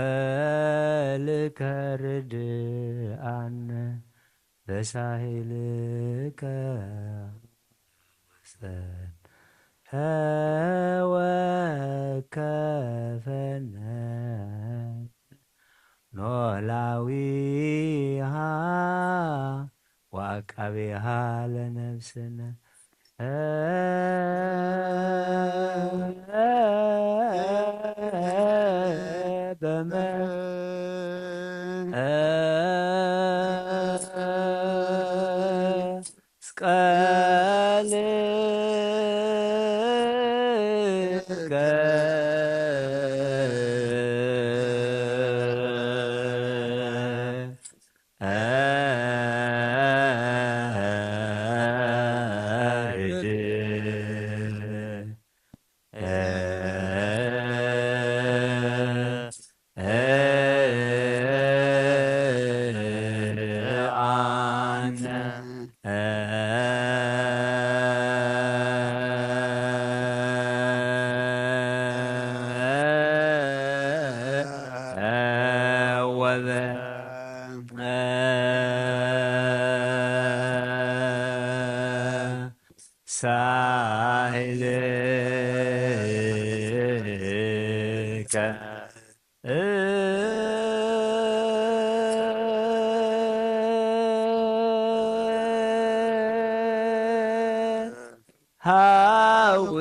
በመስቀልከ ርድኣነ በሳህልከ ወሰን ተወከፈነ ኖላዊሃ ወዐቃቤሃ ለነፍስነ በመስቀል ሳይልከ ሃዊ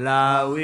ላዊ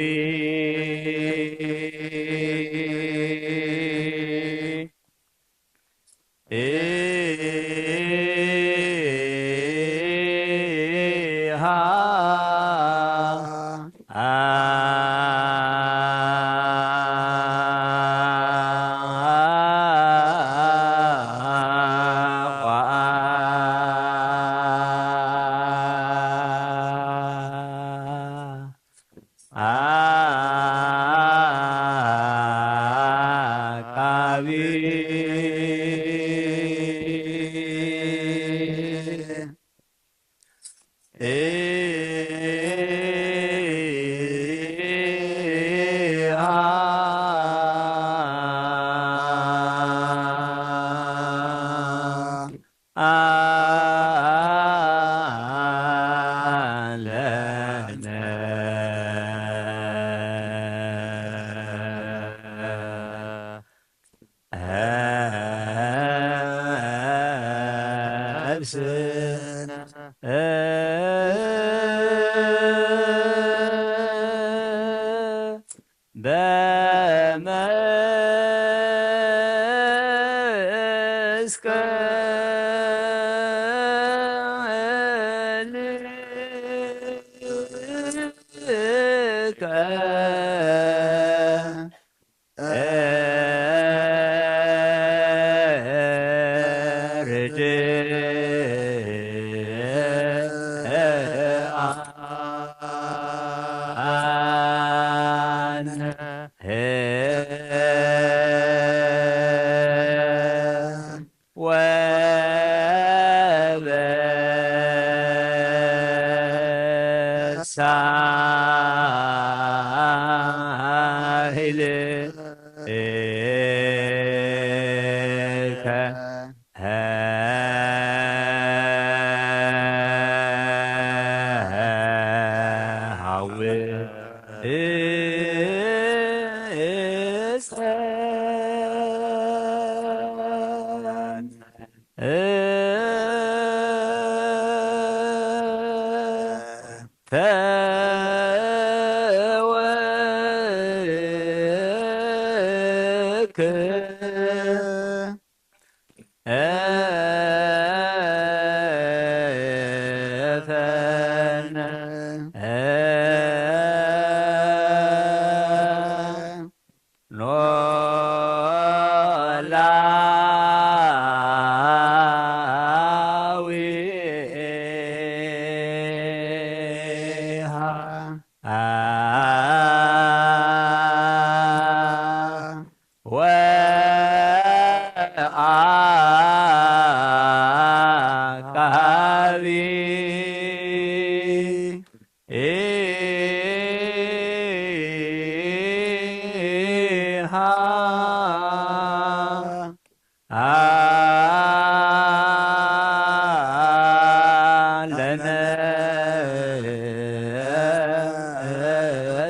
ዓቃቢ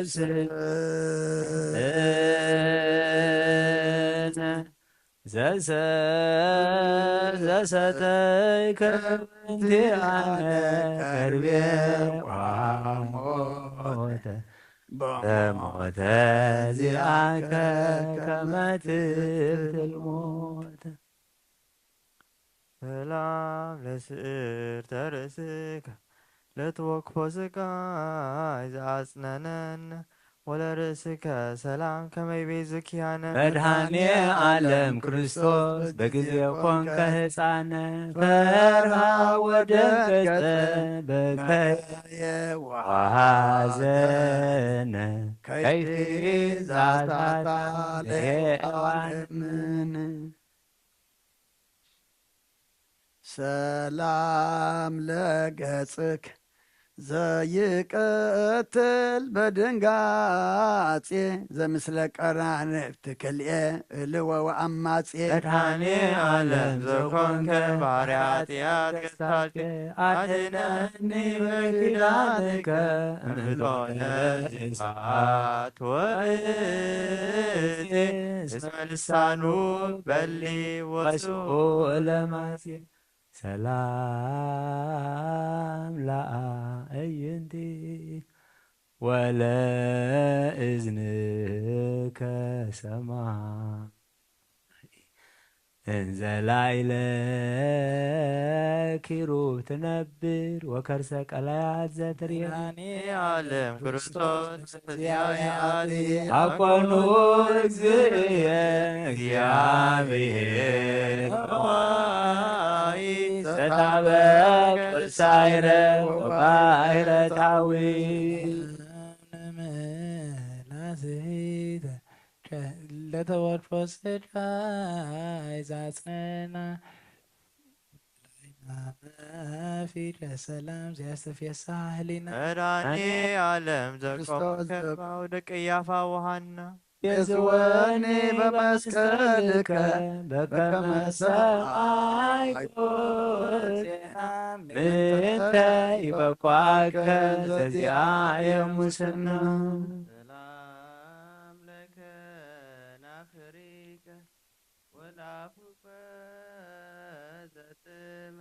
ስነ ዘሰ-፣ ዘሰተይከ እንቲኣነ ከርቤ ቋሞተ በሞተ ዚኣከ ከመ ትብትል ሞተ። ሰላም ለስእር ተርእስከ ለትወክፎ ስቃይ ዘኣጽነነነ ወለርእስከ ሰላም ከመይ ቤዝክያነ። መድኃኔ ዓለም ክርስቶስ በጊዜ ኮንከ ሕፃነ ፈርሃ ወደንገጸ በከየ ወሐዘነ ከይዛታታ ለሔዋን ምን ሰላም ለገጽክ ዘይቀትል በድንጋጼ ዘምስለ ቀራንብቲ ክልኤ እልወ ወኣማጼ። መድኃኔ ዓለም ዘኮንከ ባሕሪ ኃጢኣት ገሳጼ ኣድነኒ በኪዳንከ እምሎነ እሳት ወእዜ እስመ ልሳኑ በሊ ወስኡ ለማሴ። ሰላም ለአዕይንቲ ወለእዝንከ ሰማይ እንዘ ላዕለ ኪሩብ ትነብር ወከርሰ ቀላያት ዘትርየ። መድኃኔ ዓለም ክርስቶስ መግዚአየ ኣቲ ኣኮኑ እግዚእየ እግዚአብሔር ሆይ ተታበቅ ሳይረ ወባሕረ ጣዊ። ለተወልፎ ስጋይ ዛጽነና ፊት ለሰላም ዘያስተፍየሳ ህሊና። መድኃኔ ዓለም ዘቆምከ በአውደ ቀያፋ ወሐና። የዝወኒ በመስቀልከ በከመ ሰአይኮ ዜና ምንተ ይበቋከ ዘዚአየ ሙስና። ሰላም ለከ ናፍሪቀ ወላፉከ ዘጥመ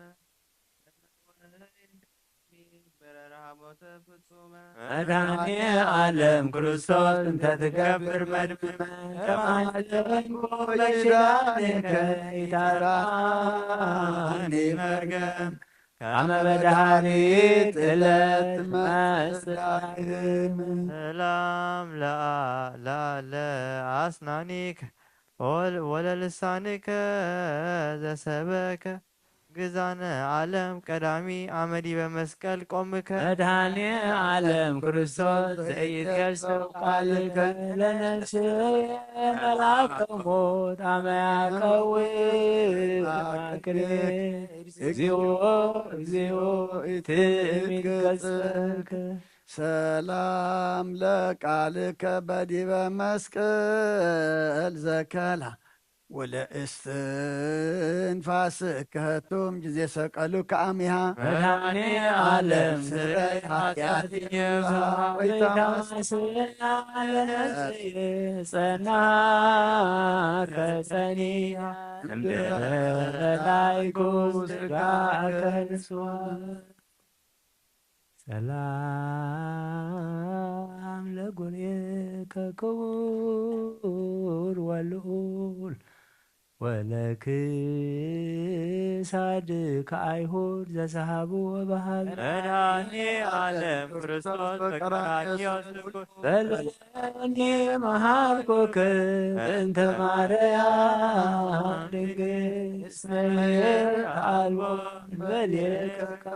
በረራ ሞተ ፍጹመ። መድኃኔ ዓለም ክርስቶስ እንተ ትገብር መድምመ ተማሕፀንኩ በኪዳንከ ኢታርኣኒ መርገም ከመ በድሃሪት ዕለት ትመጽእ ዳግም። ሰላም ለአ-፣ ለአ-፣ ለአስናኒከ ወል-፣ ወለልሳንከ ዘሰበከ ግዛነ ዓለም ቀዳሚ አመ ዲበ መስቀል ቆምከ። መድኃኔ ዓለም ክርስቶስ ዘኢትገሰው ቃልከ ለነፍስየ መልአከ ሞት አመ ያቀውም አክሌ። እግዚኦ፣ እግዚኦ፣ ኢትእሚት ገጽከ። ሰላም ለቃልከ በዲበ መስቀል ዘከላ ወለእስትንፋስከ ህቱም ጊዜ ሰቀሉከ አሚሃ። መድኃኔ ዓለም ስረይ ኃጢአትየ በሃዊታ ስና ለነፍስየ ጸናከ ጸኒሃ እምድረ ላይኩ ስጋከ ንስዋ። ሰላም ለጉርኤከ ክቡር ወልዑል ወለክሳድከ አይሁድ ዘሰሃቡ ወበሃብ። መድኃኔ ዓለም ክርስቶስ በቀራንዮ ስኩር በለኒ መሃርኩክ እንተ ማርያም ድንግል እስመ አልቦ በሌከ።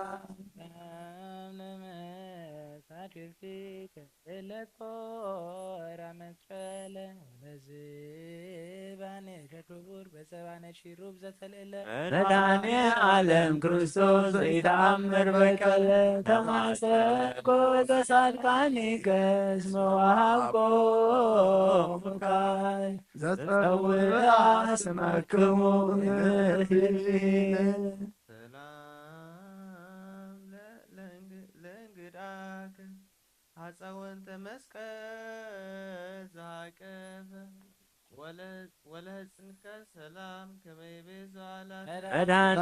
ሰላም ለመሳድርቲከ እለኮራ መስቀለ ወለዝባኔከ ክቡር በዘባነ ሺሩብ ዘተልእለ። መድኃኔ ዓለም ክርስቶስ ዘይተአምር በቀለ ተማሰቆ ዘሳድቃኒከ እስመ ወሃብኮ ሙካይ ዘጸውዓ ስመክሙ እምነ። ሰላም ለ-፣ ለእንግ-፣ ለእንግዳከ ሐፀወንተ መስቀል ዝሃቀፈ ወለ- ወለህፅንከ ሰላም ከመይ ቤዛ ላተ መድኃኔ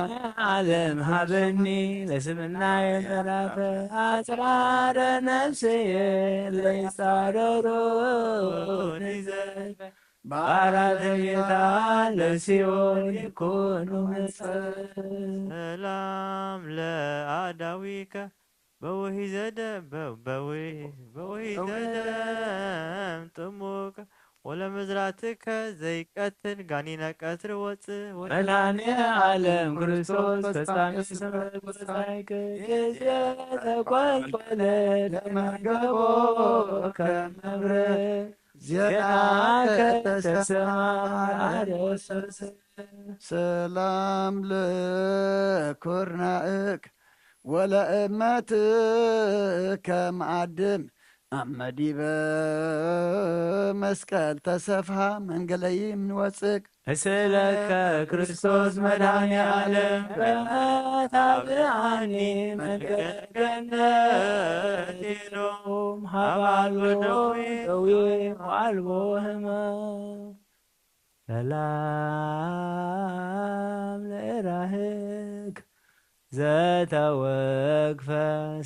ዓለም ሃበኒ ለስምና የተረፈ አጽራረ ነፍስየ ለይጻረሩ ንዘልፈ ባራት ጌታ ለሲኦል ይኩኑ መጸ ሰላም ለአዳዊከ በውሂ ዘደ- በ- በውሂ- በውሂ ዘደም ጥሙቅ ወለምዝራትከ ዘይቀትል ጋኒነ ቀትር ወፅእ ወ- መድኃኔ ዓለም ክርስቶስ ፈጻሚ ስምረት ወጻይከ ጊዜ ተቆልቆለ ለመርገቦ ከመብረ ዜናከ ተሰማ አርዮስ ሰላም ለኮርናእክ ወለእመትከ መዓድም አመዲበ መስቀል ተሰፍሃ መንገለይም ንወፅቅ እስለከ ክርስቶስ መድኃኔ ዓለም ከመታብአኒ መንገለ ገነት ሎም ሃባሎ ደዌ ወአልቦ ህመም ሰላም ለእራህክ ዘተወግፈ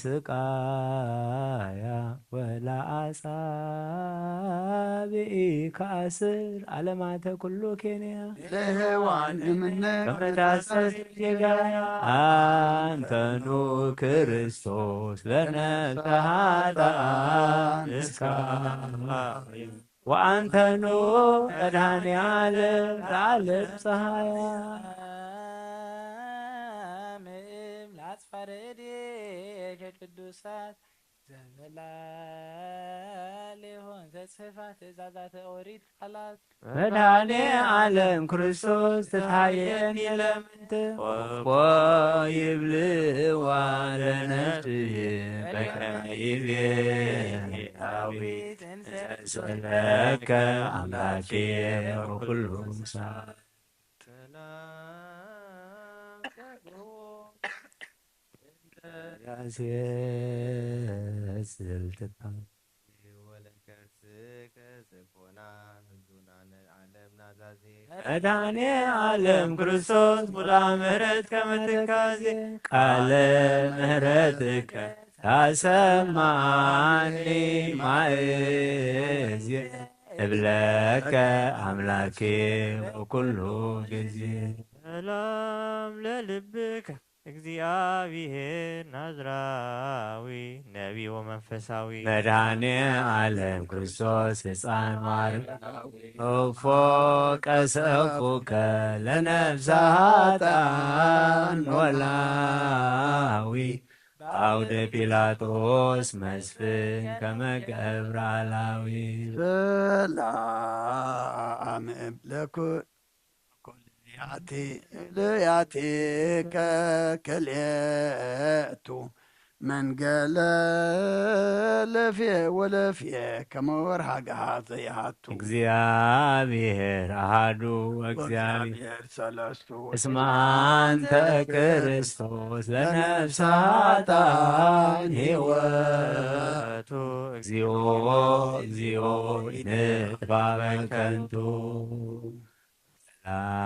ስቃያ ወለአጻብኢከ አስር ዓለማተ ኩሉ ኬንያ ለሔዋን እምነ ከመታሰር ጌጋያ አንተኑ ክርስቶስ ለነፍሰ ኃጥኣን እስካ ወአንተኑ መድኃኔ ዓለም ለዓለም ፀሃያ እም ለአጽፋረ እዴከ ቅዱሳት ዘመላሌሆን ዘጽሕፋ ትእዛዛተ ኦሪት ቃላት መድኃኔ ዓለም ክርስቶስ ትትሃየኒ ለምንት ወፎ ይብልዋ ለነፍስየ በከመ ይቤ ዳዊት እንሰ ስእለከ አምላኬ በኩሉ ሰዓት ሰላም ያሴ ስልትካ ወለከርስከ ስኮና ህዙናነ ዓለም ናዛዜ መድኃኔ ዓለም ክርስቶስ ሙላ ምሕረት ከመትካዜ ቃለ ምሕረትከ ታሰማኒ ማእዜ እብለከ አምላኬ በኩሉ ጊዜ ሰላም ለልብከ እግዚአብሔር ናዝራዊ ነቢ ወመንፈሳዊ መድኃኔ ዓለም ክርስቶስ ሕፃን ማርያዊ እፎ ቀሰፉከ ለነፍሰ ኃጥኣን ኖላዊ በአውደ ጲላጦስ መስፍን ከመ ገብረ አላዊ ሰላም ለኩ ለያቴ ለያቴ ከክልኤቱ መንገለ ለፌ ወለፌ ከመ ወርሃ ገሃ ዘይሃቱ እግዚአብሔር አሃዱ ወእግዚአብሔር ሰለስቱ እስመ አንተ ክርስቶስ ለነፍሰ ኃጥኣን ሕይወቱ እግዚኦ እግዚኦ ኢንባበ ከንቱ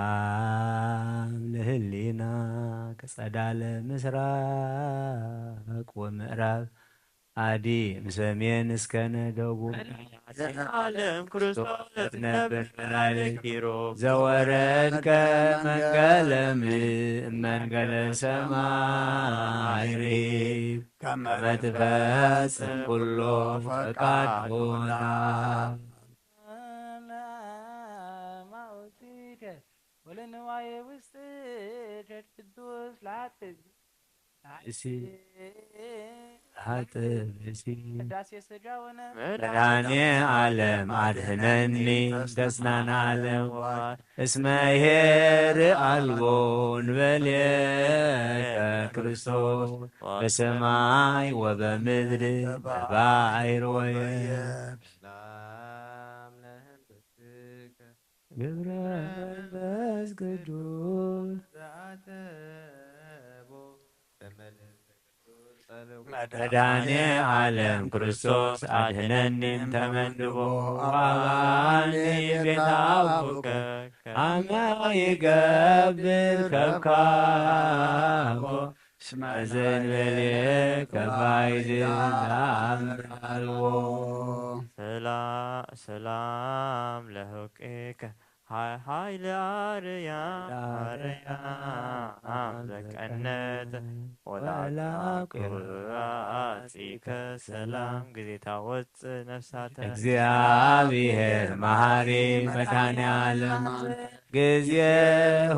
ሰላም ለህሊና ከጸዳለ ምስራቅ ወምዕራብ አዲ ምሰሜን እስከ ነደቡ ዓለም ክርስቶስ ነብር መላእክት ኪሩብ ዘወረድከ መንገለ ምእመንገለ ሰማይ ርሂብ ከመ ትፈጽም ኩሎ ፈቃድ ሆና ማውቲከ ወለንዋየ ውስጥ ቅዱስ ላጥብ እሲ ሀጥብ እሲ ቅዳሴ ስጋውነ መድኃኔ ዓለም አድህነኒ ደስናን ዓለም እስመ ኄር አልቦ እንበሌከ ክርስቶስ በሰማይ ወበምድር በባሕር ወየብስ ሰላም ለህብትከ ግብረ መንፈስ ቅዱስ ዘአተቦ በመንፈስ ቅዱስ መድኃኔ ዓለም ክርስቶስ ኣድኅነኒ እምተመንድቦ ወአብአኒ ቤተ አቡከ ከመ ይገብር ከብካቦ እስመ ዘእንበሌከ ባይድ ዘአምር አልቦ። ሰላም ለሕቁከ ኃይለ አርያም አርያም ዘቀነተ ወላቁ አጺከ ሰላም ጊዜ ታወፅእ ነፍሳተ። እግዚአብሔር መሐሪ መድኃኔ ዓለም ጊዜ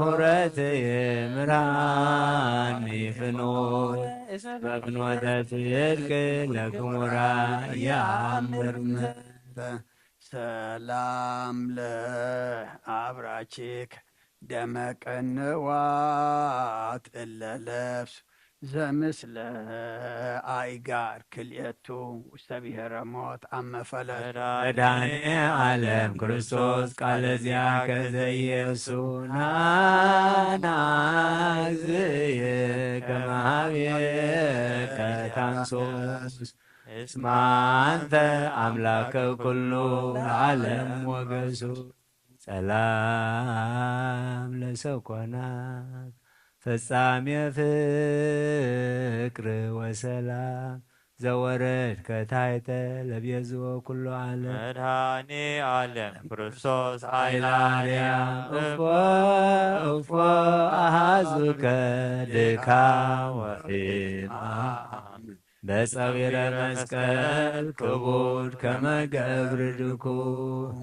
ሁረት ምራኒ ፍኖት በፍኖተ ጽድቅ ለግሙራ ያምር ሰላም ለአብራኪክ ደመ ቀንዋት እለ ለብሱ ዘምስለ አይጋር ክልኤቱ ውስተ ብሔረ ሞት አመፈለሱ። መድኃኔ ዓለም ክርስቶስ ቃለ ዚአከ ዘኢየሱ ናና እግዝእየ ከመ ሀቤከ ታንሶስ እስመ አንተ አምላከ ኩሉ ለዓለም ሞገሱ። ሰላም ለሰኮናት ፈጻሜ ፍቅር ወሰላም ዘወረድከ ታሕተ ለቤዝዎ ኩሉ ዓለም። መድኃኔ ዓለም ክርስቶስ ኃይለ አርያም እፎ እፎ አሃዙከ ድካም ወሕማም በጸዊረ መስቀል ክቡድ ከመ ገብር ድኩም።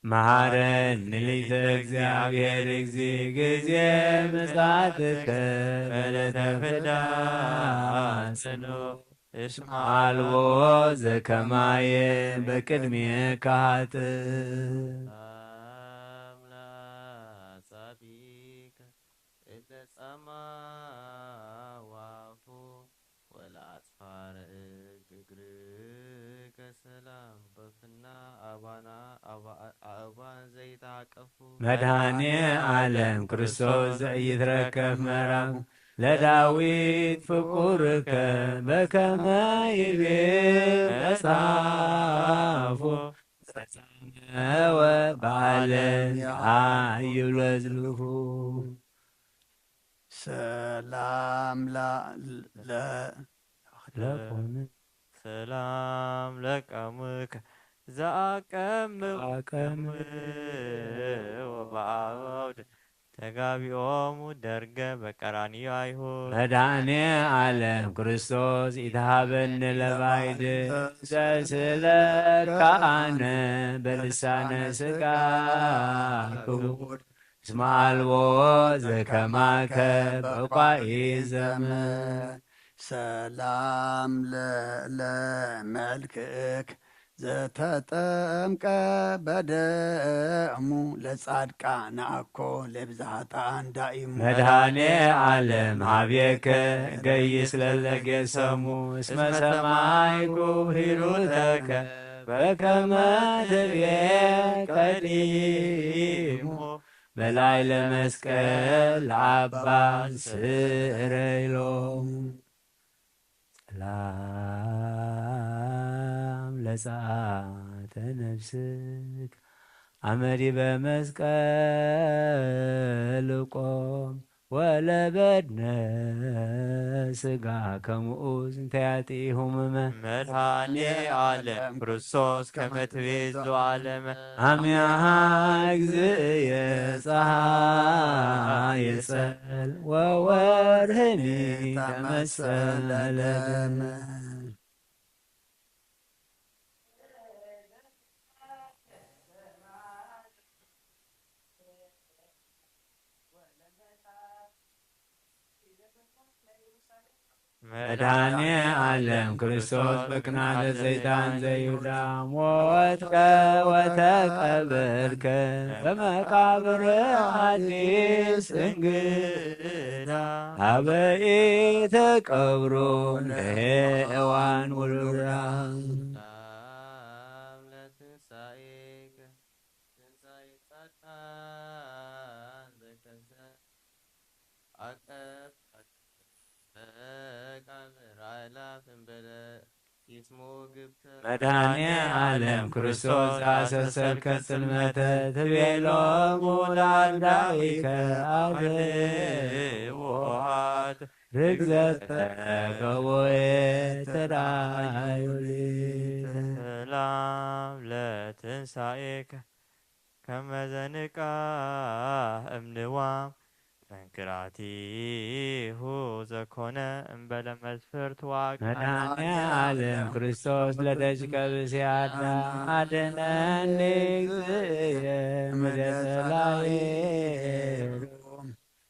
መሐረኒ ሊተ እግዚአብሔር እግዚእ ጊዜ ምጽአትከ በዕለተ ፍዳ ጽኑ እስመ አልቦ ዘከማየ በቅድሜከ ኃጥእ። አምላክ ጻድቅ እለ ጻማ ዋፉ ወለአጽፋረ እግርከ ሰላም በፍና አባና አእባን ዘይተሃቀፉ። መድኃኔ ዓለም ክርስቶስ ዘኢይትረከብ መራም ለዳዊት ፍቁርከ በከመ ይቤ መጽሐፎ ጸመወ በዓለም የአይብሎ ዝልፉ። ሰላም ላ- ለ- ለቆመ ሰላም ለቀምከ ዘአቀምከ አቀምከ ወበአውድ ተጋቢኦሙ ደርገ በቀራንዮ አይሁድ። መድኃኔ ዓለም ክርስቶስ ኢትሃበኒ ለባይድ ዘስእለካ አነ በልሳነ ሥጋ ክቡር እስመ አልቦ ዘከማከ በቋኢ ዘመን። ሰላም ለ- ለመልክክ ዘተጠምቀ በደሙ ለጻድቃን አኮ ለብዝሃ ጣን ዳኢሙ። መድኃኔ ዓለም ሀቤከ ገይስ ለለጌሰሙ እስመ ሰማይኩ ሂሩተከ በከመ ትቤ ቀዲሙ በላይ ለመስቀል ለአባ ስረይሎም። ሰላም ለጸአተ ነፍስክ አመ ዲበ መስቀል ቆም ወለበድነ ሥጋ ከሙኡ ዝንተያጢ ሁምመ። መድኃኔ ዓለም ክርስቶስ ከመ ትቤዙ ዓለመ። አሚሃ እግዝእየ ጸሃየ ጸል ወወርህኒ ተመሰለ ደመ። መድኃኔ ዓለም ክርስቶስ በቅናተ ሰይጣን ዘይሁዳ ሞትከ ወተቀበርከ በመቃብር ሐዲስ እንግዳ ሀበ ኢተቀብሩ ለሔዋን ውሉዳ። ትንሳኤከ ትንሳኤ ጻድቃን ዘከሰ ኣቀብ መቃብር ኣእላፍ እምበለ ይስሙ ግብተ። መድኃኔ ዓለም ክርስቶስ ኣሰሰልከ ጽልመተ ትቤሎሙ ለአርዳኢከ አድህዎ ርግዘተ ገቦዬ ተራዩሊ። ሰላም ለትንሳኤከ ከመ ዘንቃ እምንዋም መንክራቲሁ ዘኮነ እምበለ መስፍርት ዋቅ። መድኃኔ ዓለም ክርስቶስ ለደጅከ ብስያታ አድነኒ እግዚእየ እምደ ጸላኢ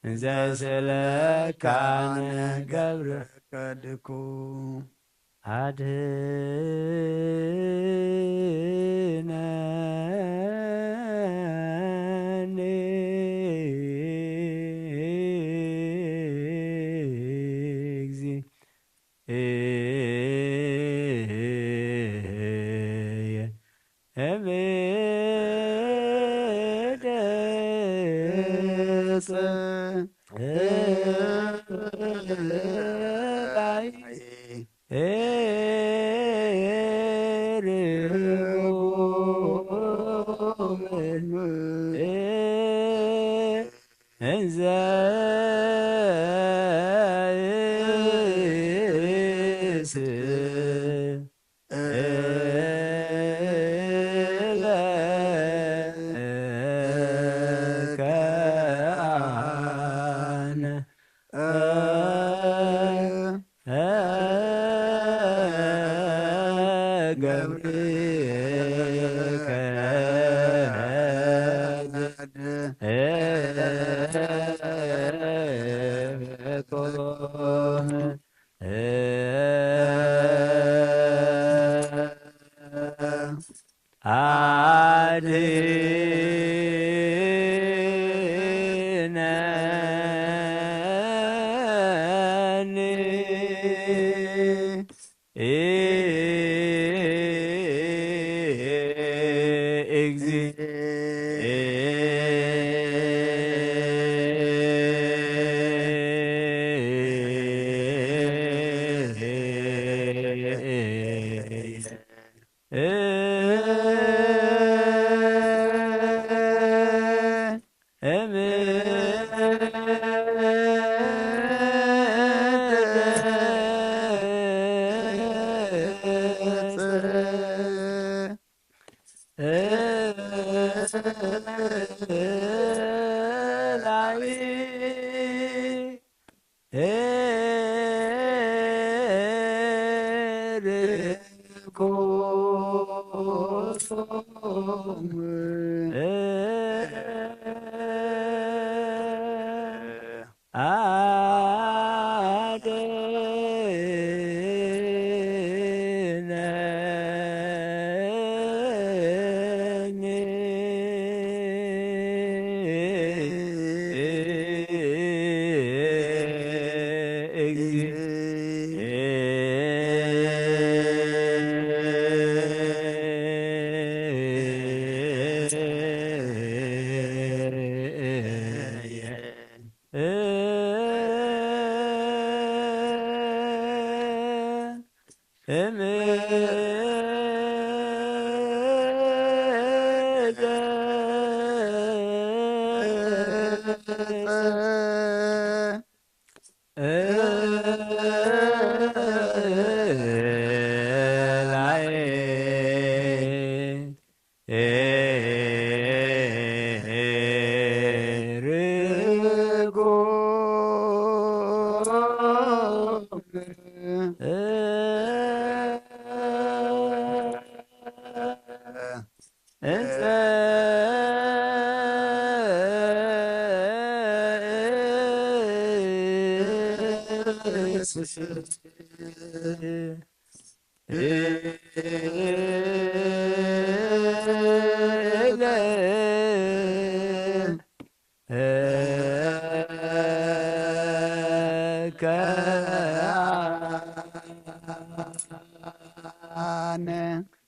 እንዘ ስለካ ንገብረከ ድኩ። አድነኒ እግዚእየ እምደ ጸላኢ ርጉም እንዘ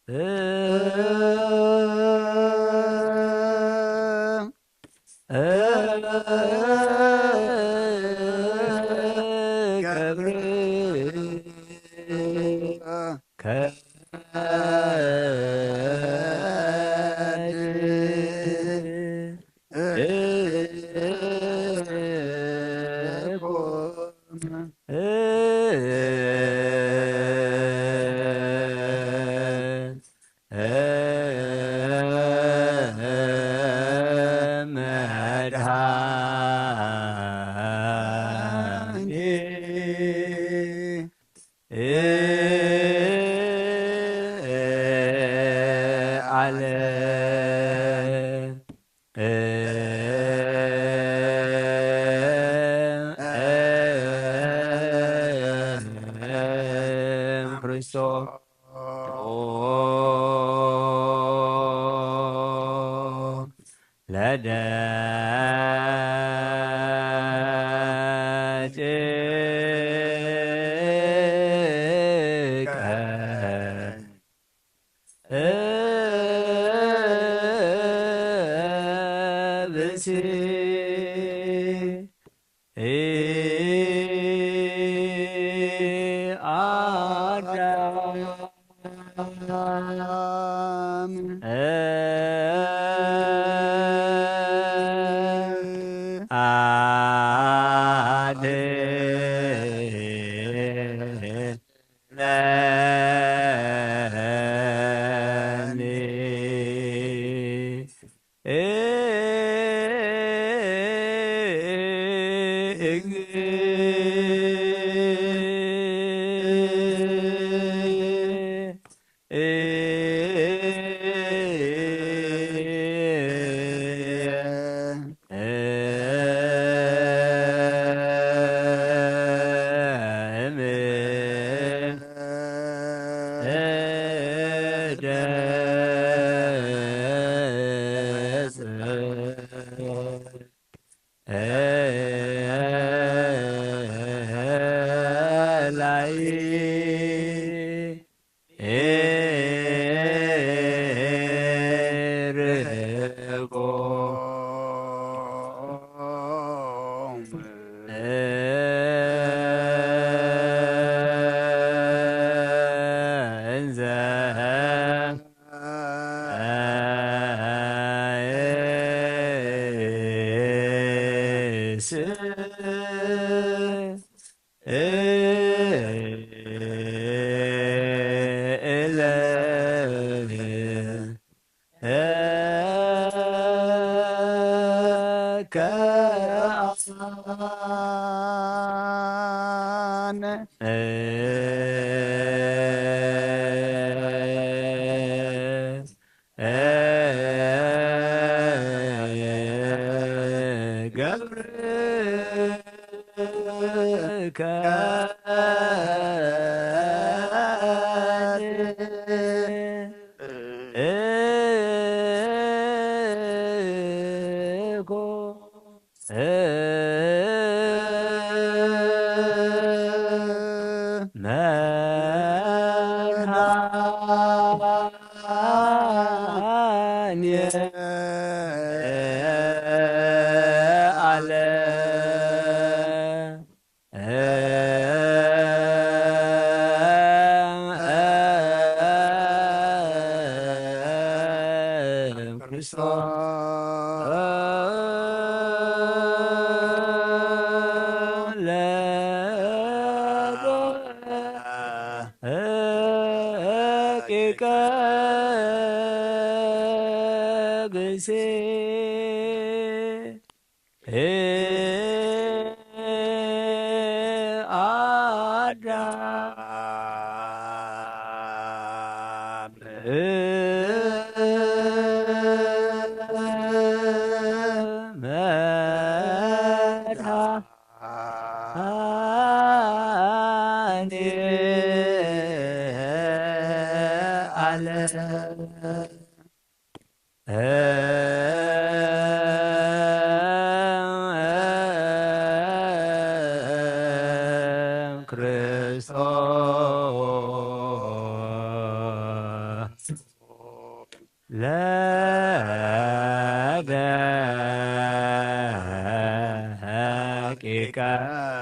አድነኒ ገብር ቃልሲ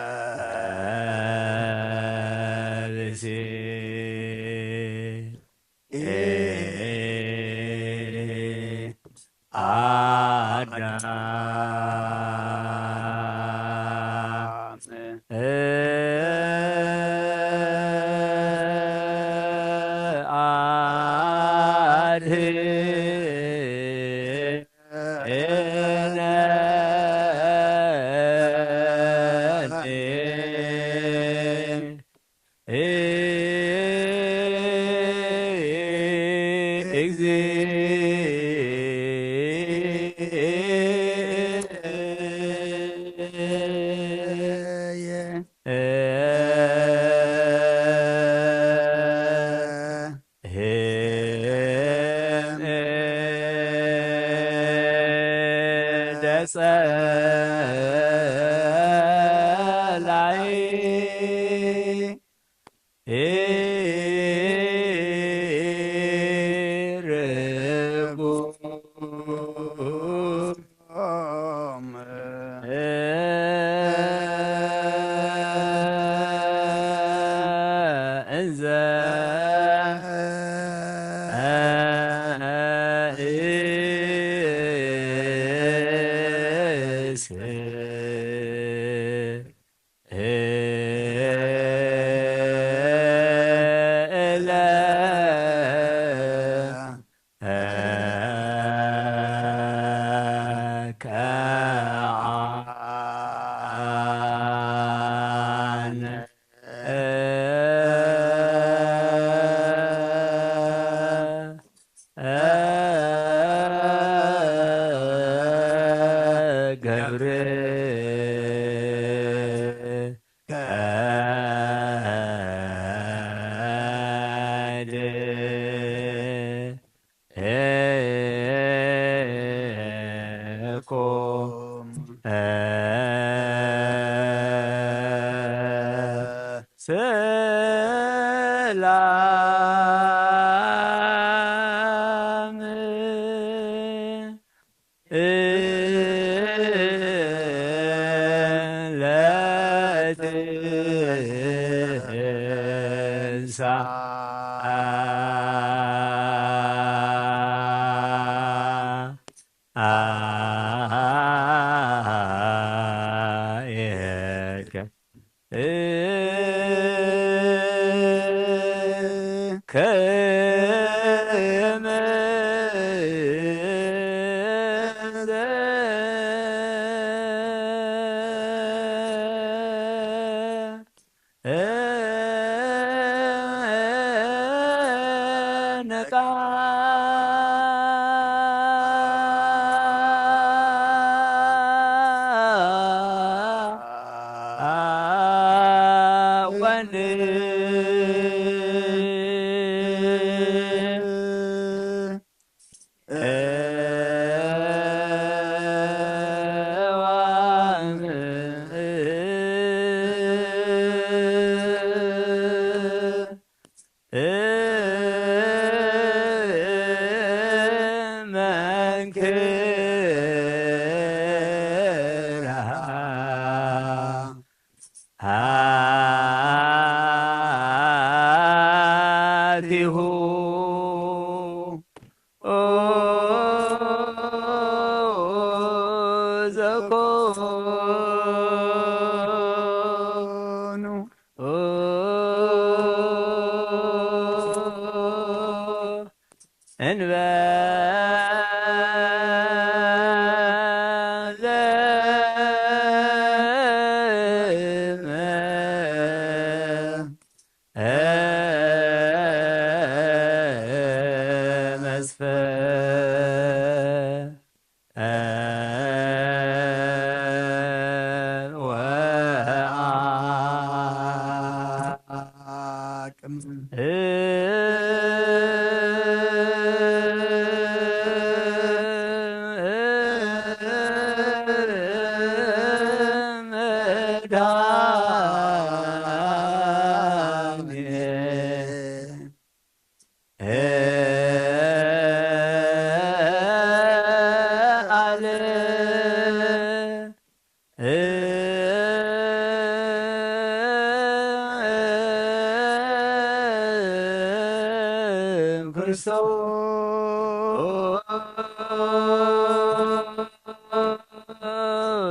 ሰው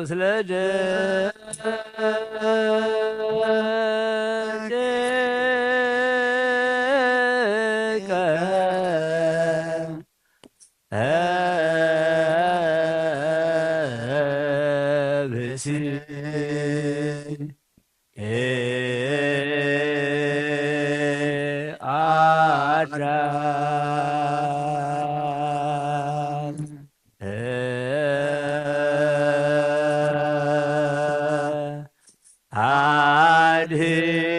ስለ ደቂቀ ብእሲ አዳም አድህነኒ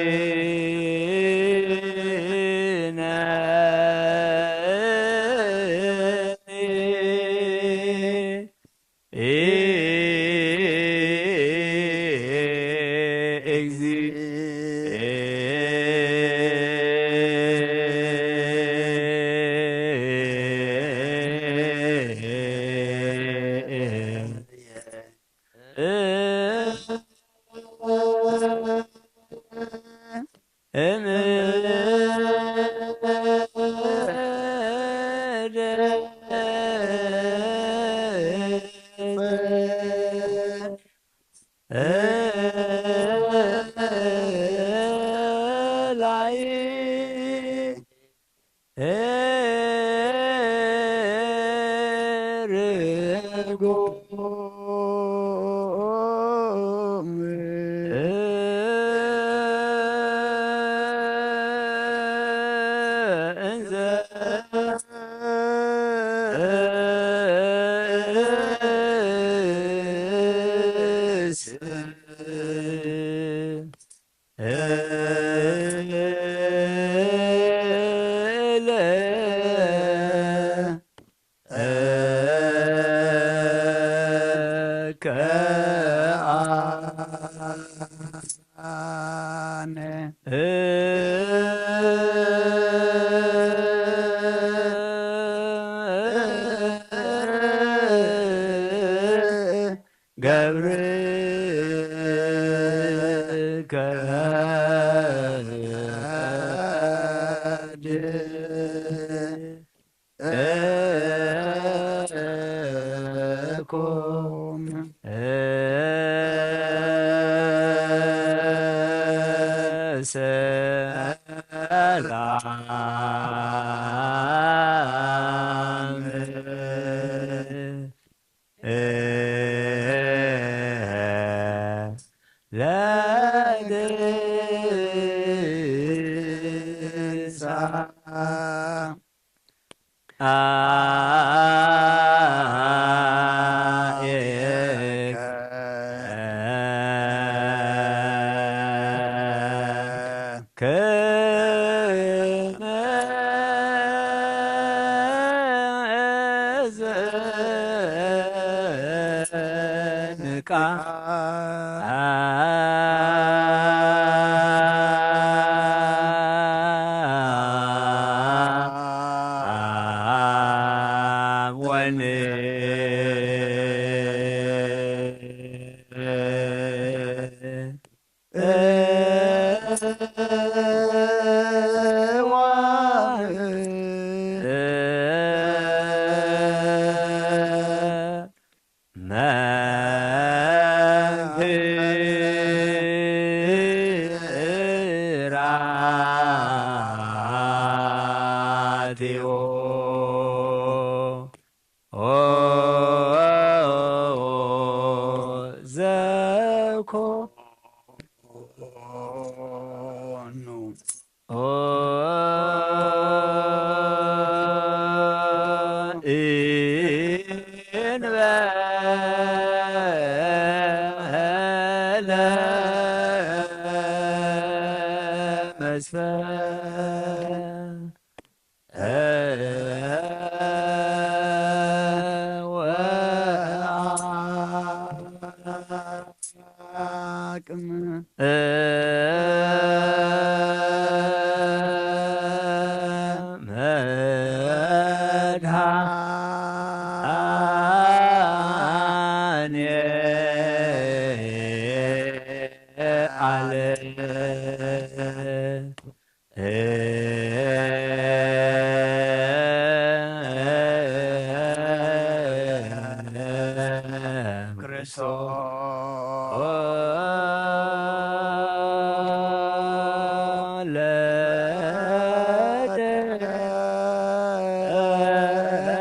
ሶ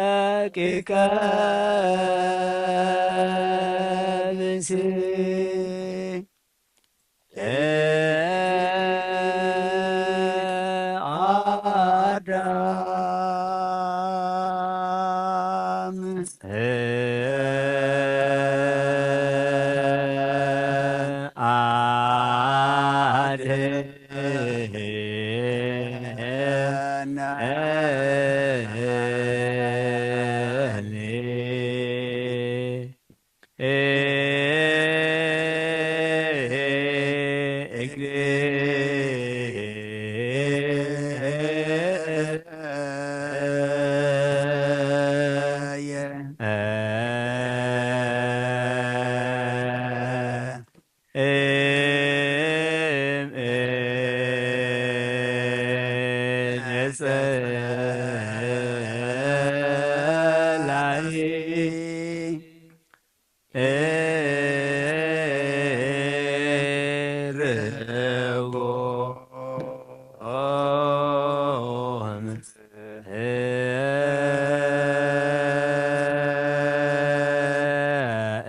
ለደቂቀ ብሲ አዳም አድነኒ።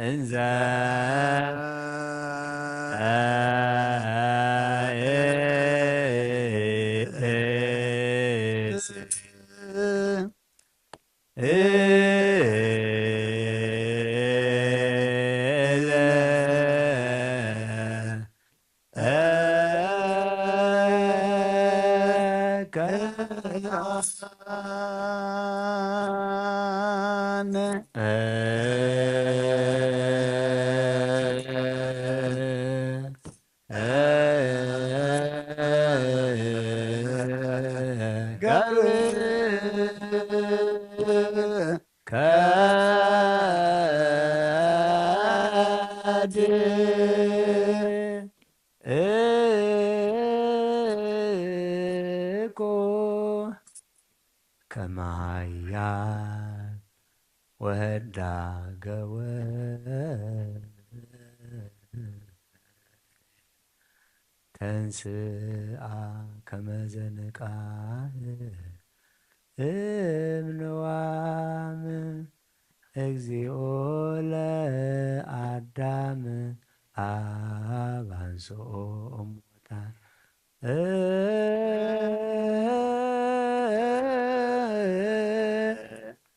እንዘ እኮ ከመ ኃያል ወህዳገ ወ ተንስአ ከመ ዘንቃህ እምንዋም እግዚኦ ለአዳም አብ አንስኦ እሙታን።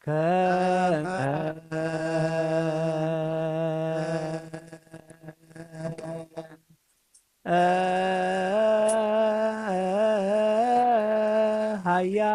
ከመ ኃያል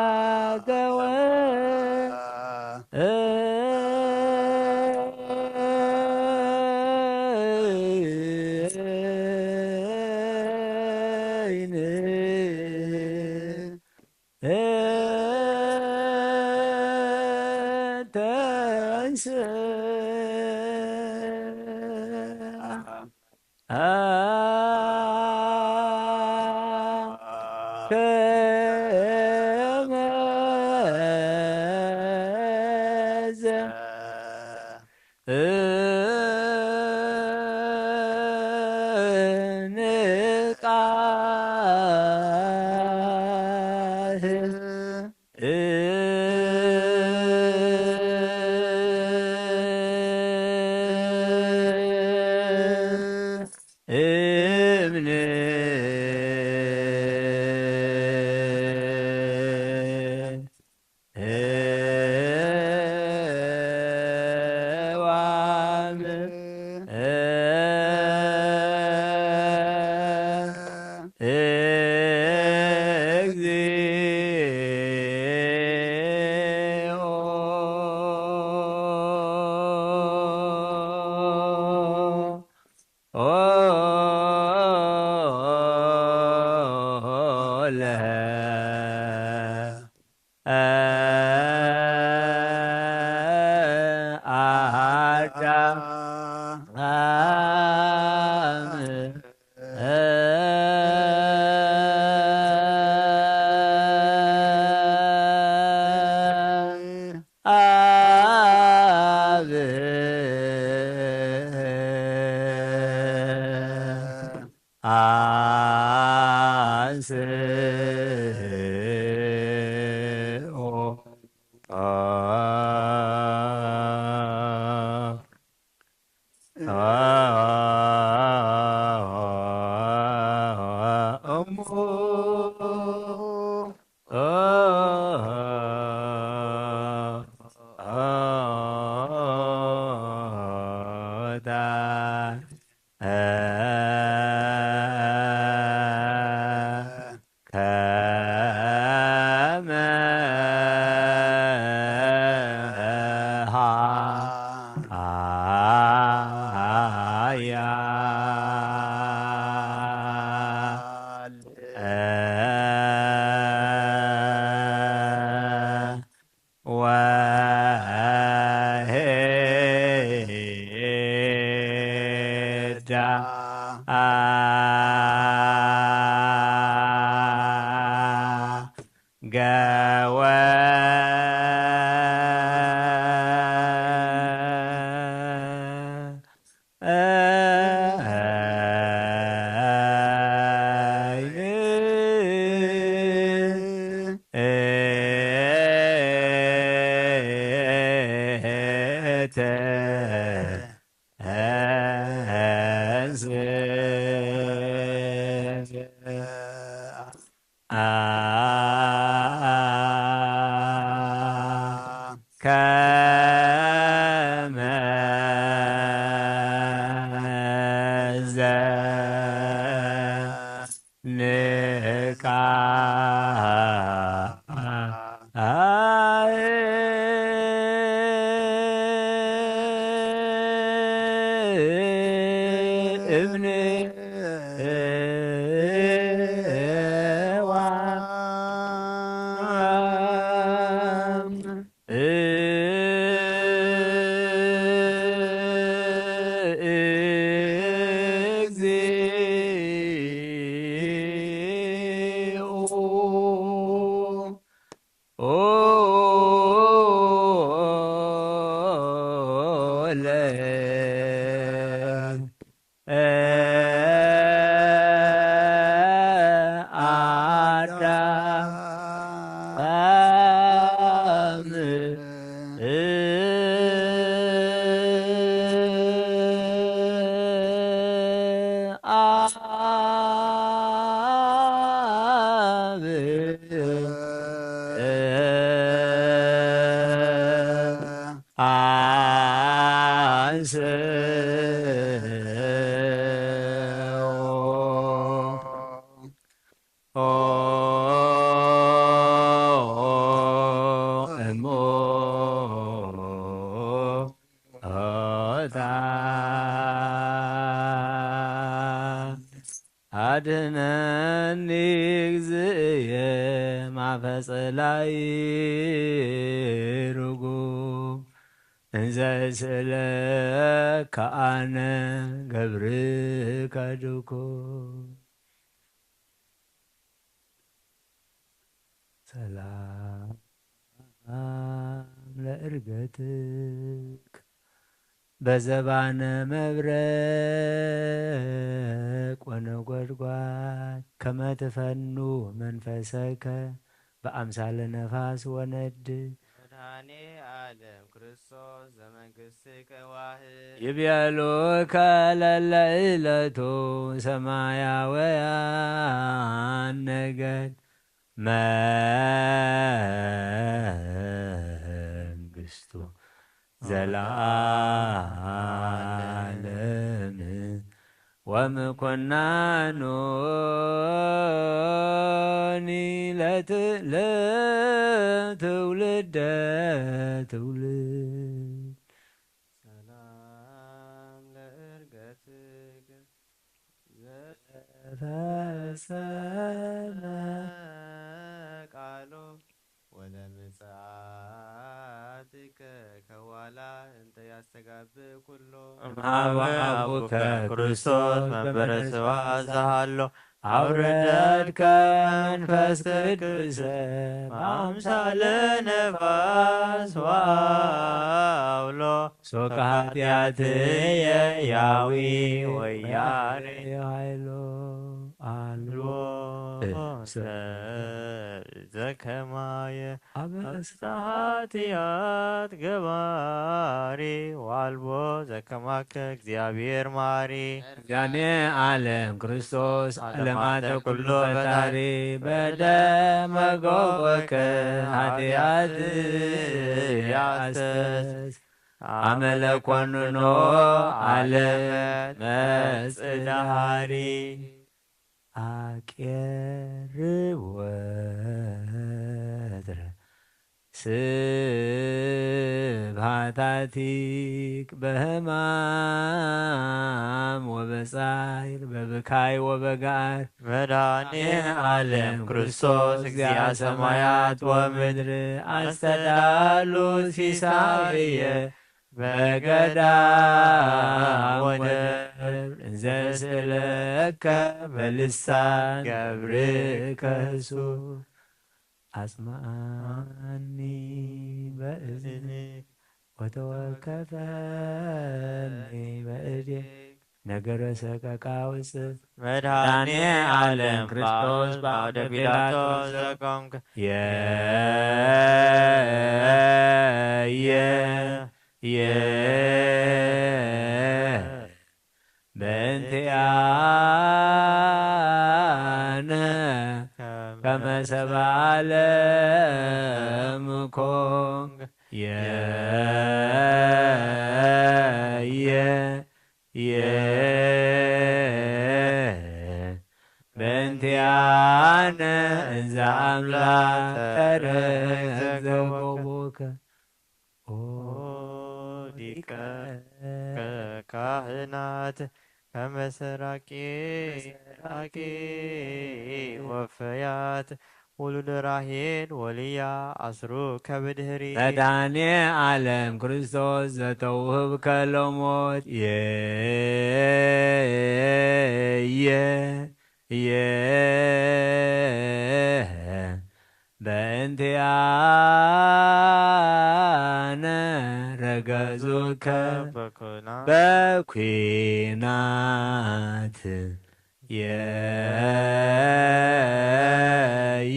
ወህዳገ ወይን ተንሥእ ከመ ዘ ንቃህ እምነ አብ አንስኦ እሙ ከመ ኃያል ወሄዳ ገወ ከመ ዘንቃ እብን አድነኒ እግዚእየ ማፈጸላይ ርጉም እንዘ ስእለካ አነ ገብርከ ድኩም። ሰላም ለእርገትክ በዘባነ መብረቅ ወነጎድጓድ ከመ ትፈኑ መንፈሰከ በአምሳለ ነፋስ ወነድ። መድኃኔ ዓለም ክርስቶስ ዘመንግሥትከ ዋህድ። ይቤሉከ ለለ ዕለቱ ሰማያውያን ነገድ መንግስቱ ዘለዓለም ወምኮናኑኒ ለትውልደ ትውልድ። ሰላም ለእርገትክ ዘፈጸመ ቃሉ ለምጽኣትከ ከዋላ እንተ ያስተጋብእ ኩሎ እምሃበ አቡከ ክርስቶስ መንበረ ስብሐት ዘሃሎ አውረድከ መንፈስ ቅዱሰ በአምሳለ ነፋስ ወአውሎ ሶከ ኃጢአትየ ያዊ ወያሬ ኃይሎ አልቦ እሰ ዘከማየ አበ አስተኃጢአት ገባሪ ዋልቦ ዘከማከ እግዚአብሔር ማሪ። መድኃኔ ዓለም ክርስቶስ ዓለማተ ኩሉ ፈጣሪ በደመ ገቦከ ኃጢአት ያስተስ አመለ ኮንኖ ዓለም መጽእ ደሃሪ። አቄርብ ወትረ ስብሐታቲክ በህማም ወበጻይር በብካይ ወበጋር። መድኃኔ ዓለም ክርስቶስ እግዚአ ሰማያት ወምድር አስተዳሉ ሲሳየ በገዳም ወደብር እንዘ ስእለከ በልሳን ገብርከ ህሱ አስማአኒ በእዝኒ ወተወከፈኒ በእዴ ነገረ ሰቀቃ ውፅእ። መድኃኔ ዓለም ክርስቶስ በአውደ ጲላጦስ ዘቆምከ የ የ የ በእንቲአነ ከመ ሰብአ ዓለም ኮንከ የ የ የ በእንቲአነ እንዘ አምላክ ተረዘ ገቦከ ኦ ሊቀ ካህናት ከመ ሰራቂ ሰራቂ ወፈያት ውሉደ ራሄል ወልያ አስሩ ከብድህሪ። መድኃኔ ዓለም ክርስቶስ ዘተውህብከ ለሞት የ የ የ በእንቲአነ ረገጹከ በኩና በኩናት የ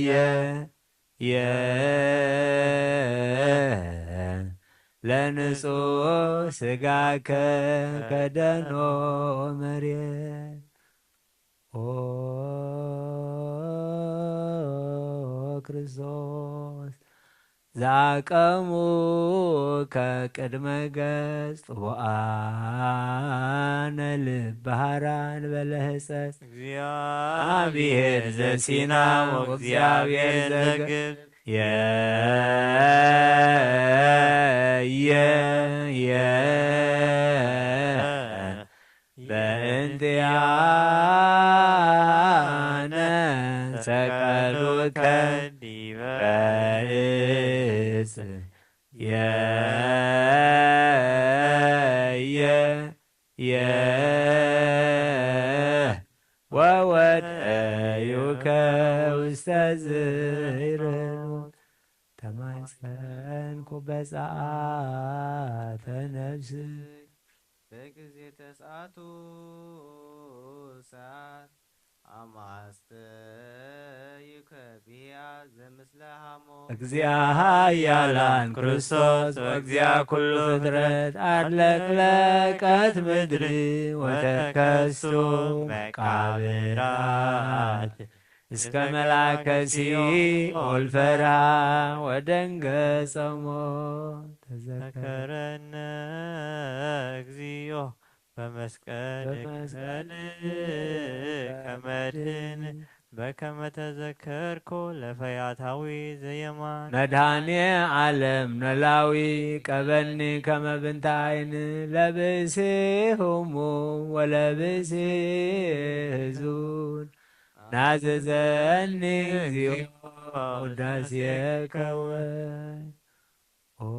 የ የ ለንጹሕ ስጋከ ከደኖ መሬት ኦ ክርስቶስ ዘአቀሙ ከቅድመ ገጽ ጥቡአነ ልብ ሃራን በለህጸጽ እግዚአብሔር ዘሲና ወእግዚአብሔር ዘግብጽ የ የ የ በእንቲአነ ሰቀሉከ ዲበ ዕፅ የ የ የ ወወደዩከ ውስተ ዝይረ ሞት ተማሕፀንኩ በፀአተ ነፍስ በጊዜ ተስዓቱ ሰዓት አማስተዩከ ብያ ዘምስለ ሃሞ እግዚአ ኃያላን ክርስቶስ ወእግዚአ ኩሉ ፍጥረት አጥለቅለቀት ምድሪ ወተከሱ መቃብራት እስከ መልአከ ሲኦል ፈርሃ ወደንገጸ ሞት ተዘከረ። ተዘከረነ እግዚኦ በመስቀል በመስቀል ከመድህን ከመድህን በከመ ተዘከርኮ ለፈያታዊ ዘየማን። መድኃኔ ዓለም ኖላዊ ቀበኒ ከመ ብንተ ዓይን ለብእሲ ህሙም ወለብእሲ ህዙን ናዘዘኒ እግዚኦ ውዳሴከ ወ-፣ ኦ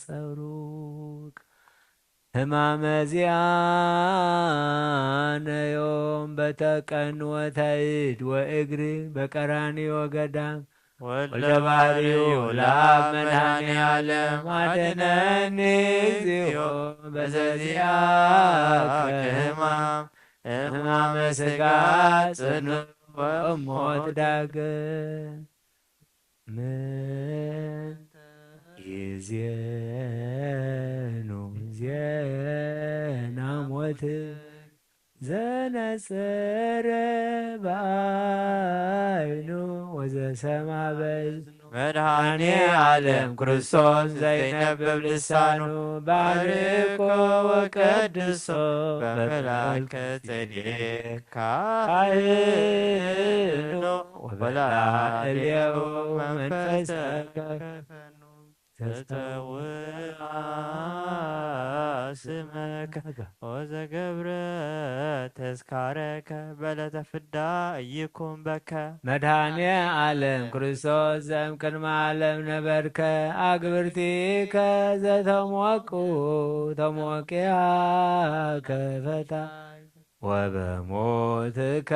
ዘአጸሩክ ህማመ ዚአነ ዮም በተቀንወተ እድ ወእግር በቀራንዮ ገዳም። ወልደ ባህርዩ ለአብ መድኃኔ ዓለም አድነኒ እግዚኦ በዘዚአከ ህማም ህማመ ሥጋ ጽኑ ወሞት ዳግም። ምን ይዜኑ ዜና ሞት ዘነጽረ በአይኑ ወዘሰማ በእዝኑ። መድኃኔ ዓለም ክርስቶስ ዘይነብብ ልሳኑ ባርኮ ወቀድሶ በመላእከ ጼዴቅ ካህኑ ወበላ እሌሁ መንፈሰ ከፈኑ። ዘተውአ ስመከ ወዘገብረ ተዝካረከ በለተ ፍዳ እይኩን በከ። መድኃኔ ዓለም ክርስቶስ ዘእምቅድመ ዓለም ነበርከ፣ አግብርቲከ ዘተሞቁ ተሞቂሃ ከፈታ ወበሞትከ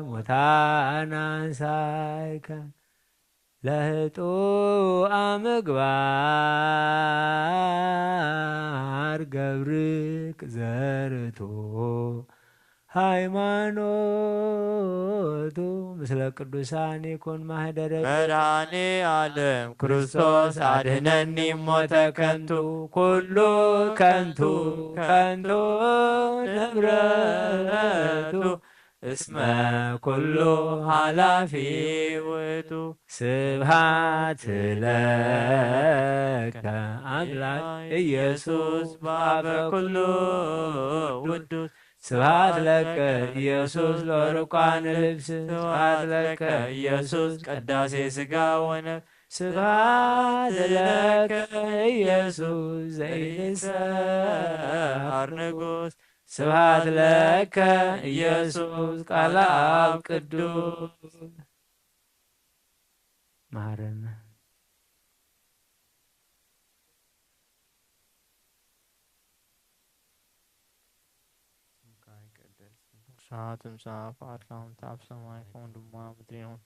ሙታን አንሳይከ። ለህጡአ ምግባር ገብርክ ዘርቱ ሃይማኖቱ ምስለ ቅዱሳን ይኩን ማህደረ። መድኃኔ ዓለም ክርስቶስ አድህነኒ ሞተ ከንቱ፣ ኩሉ ከንቱ ከንቱ ንብረቱ እስመ ኩሉ ኃላፊ ውእቱ። ስብሐት ለከ አምላክ ኢየሱስ በአፈ ኩሉ ውዱስ። ስብሐት ለከ ኢየሱስ ለወርቋን ልብስ። ስብሐት ለከ ኢየሱስ ቅዳሴ ሥጋ ወነፍስ። ስብሐት ለከ ኢየሱስ ዘይትሰዓር ንጉሥ። ስብሐት ለከ ኢየሱስ ቃለ አብ ቅዱስ። መሐረነ። ስምካ ይቀደስ፣ ስምካ ስብሐት ትምጻእ፣ ፍቃድካ ትምጻእ፣ በሰማይ ከምኡ ድማ ምድሪ ይኹን።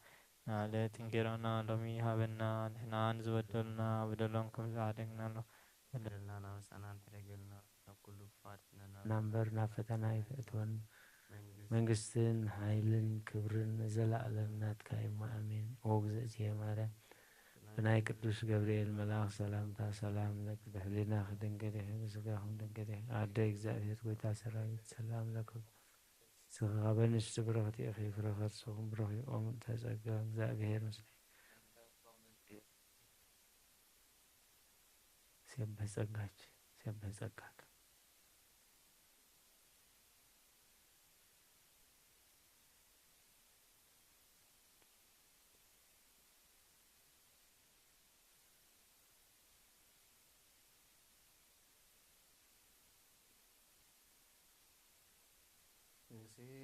ንዕለት እንጌራና ሎሚ ሃበና፣ ንሕና ንዝበደሉና በደሎም ከም ዝዓደግናሎም በደልና ናበሳና እንተደገልና፣ ካብ ኩሉ ክፋት ናምበር ናብ ፈተና ይፈእትወን። መንግስትን ሓይልን ክብርን ንዘለኣለም ናትካ እዩ። ኣሜን። ኦ እግዝእትየ ማርያም፣ ብናይ ቅዱስ ገብርኤል መልኣኽ ሰላምታ ሰላም ለኪ፣ ብሕሊናኺ ድንግል ኢኺ፣ ብስጋኹም ድንግል ኢኺ። ኣደ እግዚኣብሔር ጎይታ ሰራዊት ሰላም ለኪ፣ ስጋኺ በንስቲ ብርኽቲ ኢኺ፣ ፍረ ከርሥኹም ብሩኽ እዩ። ኦ ምልዕተ ጸጋ፣ እግዚኣብሔር ምስሌኪ። ሲያበህ ጸጋች፣ ሲያበህ ጸጋክ።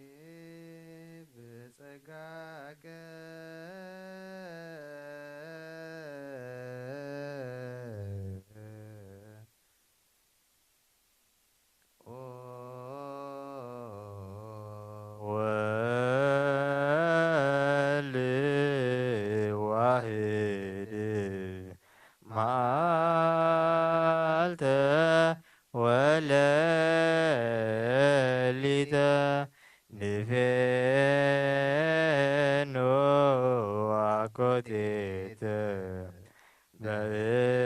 ንሴብ ጸጋከ ኦ ወልድ ዋህድ መዓልተ ወለሊተ ንፌኖ አኮቴተ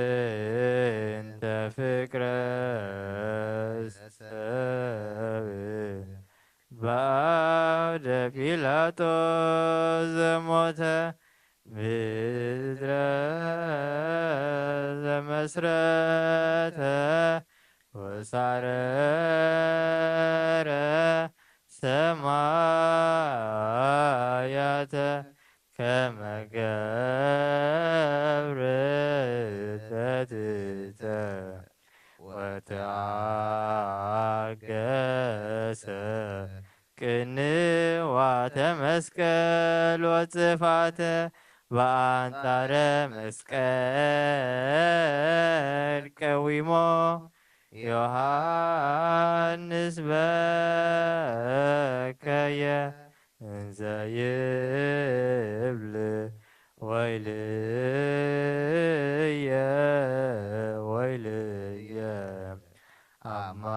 በእንተ ፍቅረ ሰብ በአውደ ጲላጦስ ዘሞተ ምድረ ዘመስረተ ወሳረረ ሰማያተ ከመ ገብር ተትተ ወተአገሰ ቅንዋተ መስቀል ወጽፋተ ብኣንጻረ መስቀል ቀዊሞ ዮሃንስ በከየ እንዘ ይብል ወይልየ ወይልየ ኣማውተ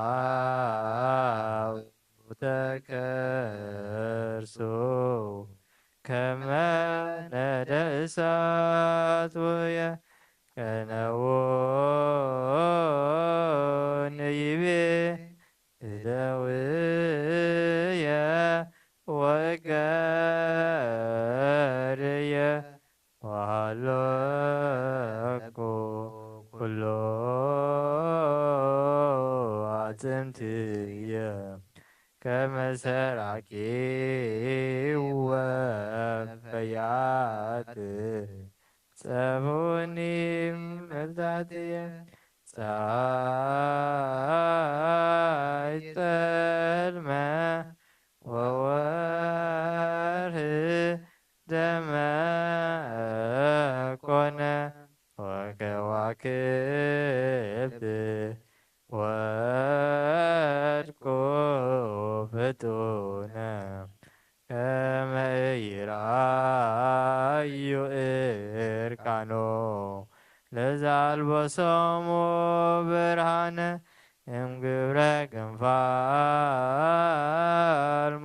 ከርሱ ከመ ነደ እሳት ውየ ቀነዎ ንይቤ እደውየ ወእገርየ ወሃለኩ ኩሎ ኣጽምትየ ከመ ሰራቂ ወፈያት ጸቡኒ መልታትየ ፀሐይ ጸልመ ወወርህ ደመ ኮነ ወከዋክብት ወድቁ ፍጡነ ከመ ኢይርኣዩ እርካኖ ለዘ ኣልበሶሙ ብርሃነ እምግብረ ግንፋል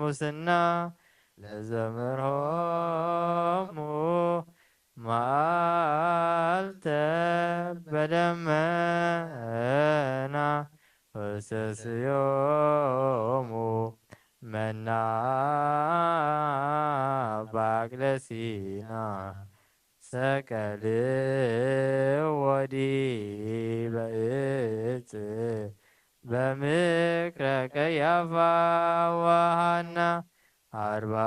ሙስና ለዘ መርሆሙ መዓልተ በደመና ወሰስዮሙ መና ባቅለ ሲና ሰቀልዎ ዲበ እፅ በምክረ ቀያፋ ወሃና ኣርብዓ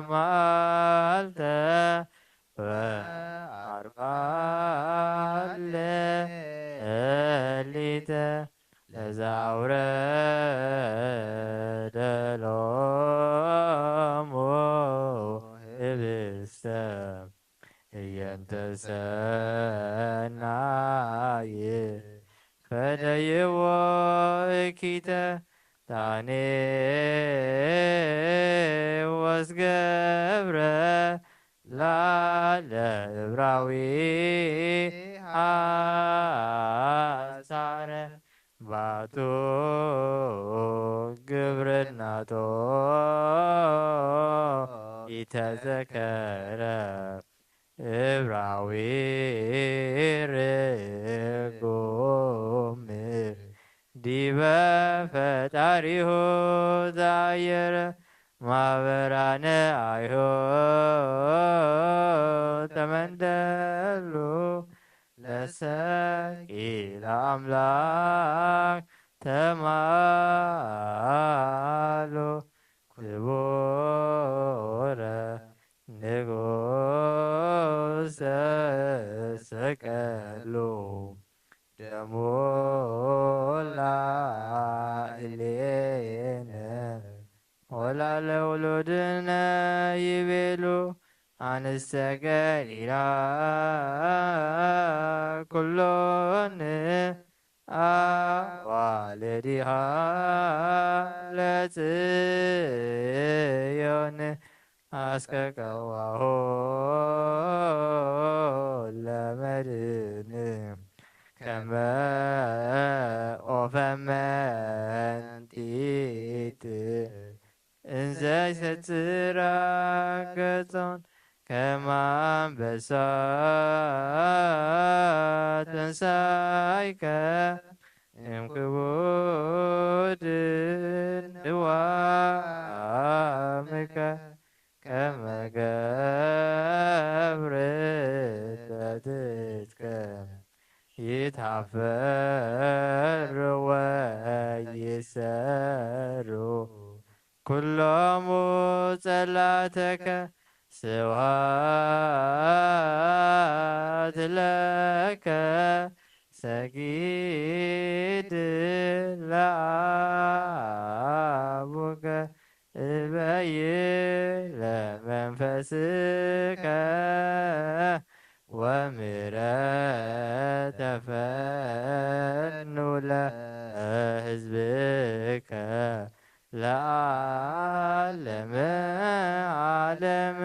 መዓልተ ወኣርብዓ ሌሊተ ለዘ ኣውረደ ሎሙ ህብስተ ህየንተ ሰናይ ፈደይዎ እኪተ ዳኔዎስ ገብረ ላለ እብራዊ ሓሳረ ባቱ ግብርናቶ ኢተዘከረ እብራዊ ርጉም ዲበ ፈጣሪሁ ዛየረ ማህበራነ ኣይሁድ ተመንደሉ ለሰቂ ለኣምላክ ተማሉ ክቡረ ንጉሰ ሰቀሉ ደሙ ላዕሌነ ወላለ ውሉድነ ይቤሉ ኣንስተ ገሊላ ኩሎን ኣዋልዲሃ ለጽዮን ኣስከቀዋሆ ለመድን ከመ ኦፈ መንጢት እንዘ ይሰጽራ ገጾን ከመ ኣንበሳ ተንሳይከ እምክቡድ ንዋምከ ከመ ገብር ተትትከ ይትሃፈር ወይሰሩ ኩሎሙ ጸላእተከ ስብሐት ለከ ሰጊድ ለአቡከ ወምሕረት ተፈኑ ለህዝብከ ለዓለመ ዓለም።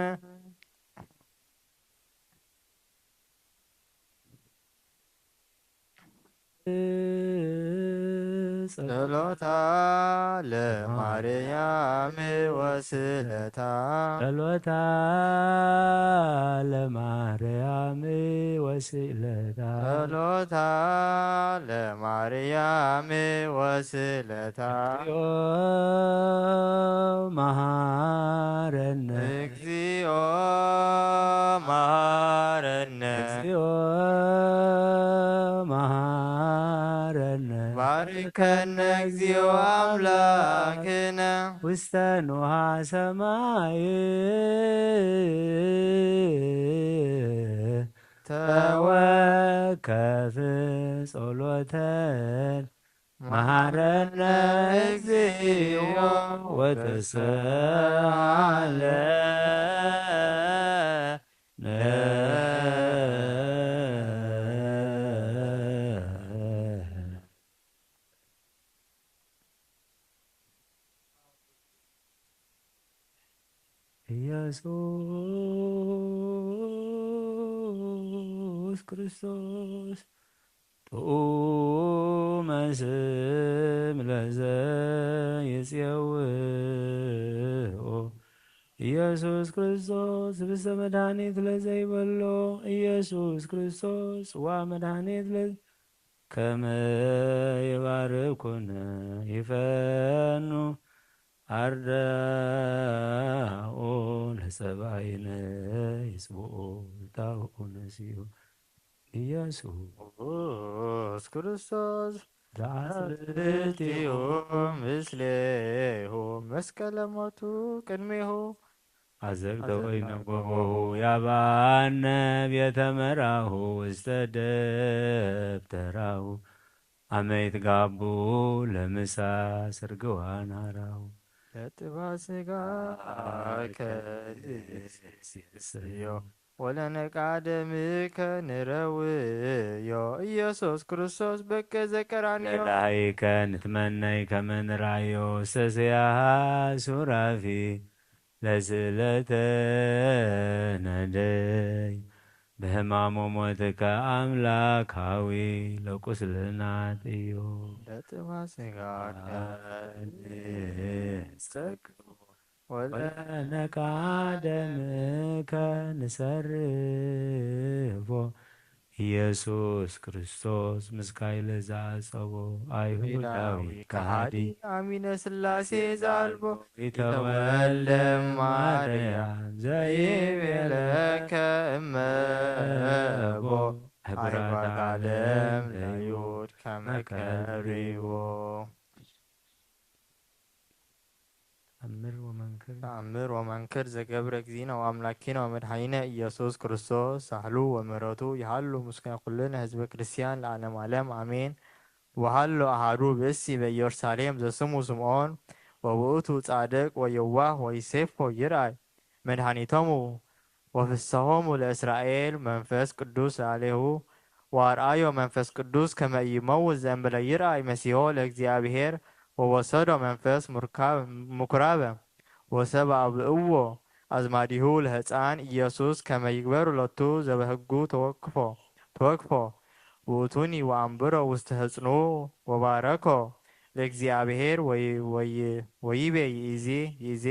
ጸሎታ ለማርያም ወስእለታ። ጸሎታ ለማርያም ወስእለታ። ጸሎታ ለማርያም ወስእለታ። እግዚኦ መሐረነ። እግዚኦ መሐረነ። እግዚኦ መሐረነ። ባርከነ እግዚኦ ኣምላክነ። ውስተ ንውሃ ሰማይ ተወከፍ ጸሎተን። መሐረነ እግዚኦ ወተሰሃለነ። ኢየሱስ ክርስቶስ ጥዑመ ስም ለዘ ይጽውኦ። ኢየሱስ ክርስቶስ ህብስተ መድኃኒት ለዘይበሎ። ኢየሱስ ክርስቶስ ጽዋ መድኃኒት ለ-፣ ከመ ይባርኩነ ይፈኑ ኣርዳኦ ለጸባይነ ይጽብኦ ጣኦ ነሲኦ። ኢየሱስ ክርስቶስ ለአስልቲሁ ምስሌሁ መስቀለ ሞቱ ቅድሜሁ። አዘግተ ወይነ ጎቦሁ ያባነ ቤተ መራሁ ውስተ ደብተራሁ። አመ ይትጋቡ ለምሳ ስርግዋን ሐራሁ። ለጥባ ስጋ ከይስዮ ወለነቃ ደምከ ንረውዮ። ኢየሱስ ክርስቶስ በከ ዘቀራንዮ። ለላይከ ንትመነይ ከመ ንራዮ ሰስያሃ ሱራፊ። ለስእለተ ነደይ። ብሕማሙ ሞትከ ኣምላካዊ ለቁስልና ጥዮ። ለጥባ ስጋከ ንጸግቦ ወለነቃ ደምከ ንሰርፎ። ኢየሱስ ክርስቶስ ምስካይ ለዘአጸቦ። አይሁዳዊ ከሃዲ አሚነ ሥላሴ ዘአልቦ። ይተወልደ ማርያም ዘይቤለከ እመቦ። ሕብራት ዓለም ለይሁድ ከመ ከሪዎ። ተአምር ወመንክር። ተአምር ወመንክር ዘገብረ እግዚእነ ወአምላኬነ ወመድኃኒነ ኢየሱስ ክርስቶስ ሳህሉ ወምሕረቱ ይሃሉ ምስለ ኩልነ ህዝበ ክርስቲያን ለዓለመ ዓለም አሜን። ወሃሎ አሃዱ ብእሲ በኢየሩሳሌም ዘስሙ ስምዖን ወውእቱ ጻድቅ ወየዋህ ወይሴፎ ይርአይ መድኃኒቶሙ ወፍስሖሙ ለእስራኤል መንፈስ ቅዱስ ለአሌሁ ወአርአዮ መንፈስ ቅዱስ ከመ ኢይመውት ዘእንበለ ይርአይ መሲሖ ለእግዚአብሔር ወወሰዶ መንፈስ ሙርካብ-፣ ምኩራበ ወሰብአ ብእዎ አዝማዲሁ ለህፃን ኢየሱስ ከመ ይግበሩ ሎቱ ዘበህጉ ተወክፎ ተወክፎ ውእቱኒ ወአንብሮ ውስተ ህፅኑ ወባረኮ ለእግዚአብሔር ወይ-፣ ወይ-፣ ወይቤ ይእዜ ይእዜ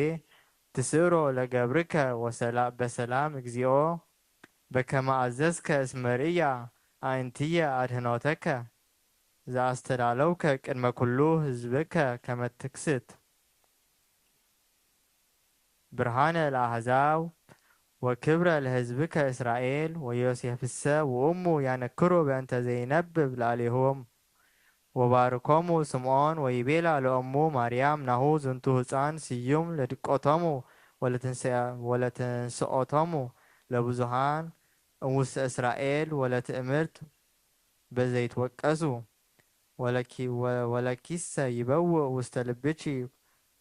ትስእሮ ለገብርከ ወሰላ-፣ በሰላም እግዚኦ በከመ አዘዝከ እስመ ርእያ አእንትየ አድህኖተከ ዘአስተዳለውከ ቅድመ ኩሉ ህዝብከ ከመ ትክስት ብርሃነ ለአሕዛብ ወክብረ ለህዝብከ እስራኤል ወዮሴፍሰ ወእሙ ያነክሩ በእንተ ዘይነብብ ለአሌሆም። ወባርኮሙ ስምዖን ወይቤላ ለእሙ ማርያም ናሁ ዝንቱ ህፃን ስዩም ለድቀቶሙ ወለትንስአ-፣ ወለትንስኦቶሙ ለብዙሃን እምውስተ እስራኤል ወለትእምርት በዘይትወቀሱ ወለኪ-፣ ወ-፣ ወለኪሰ ይበውእ ውስተ ልብኪ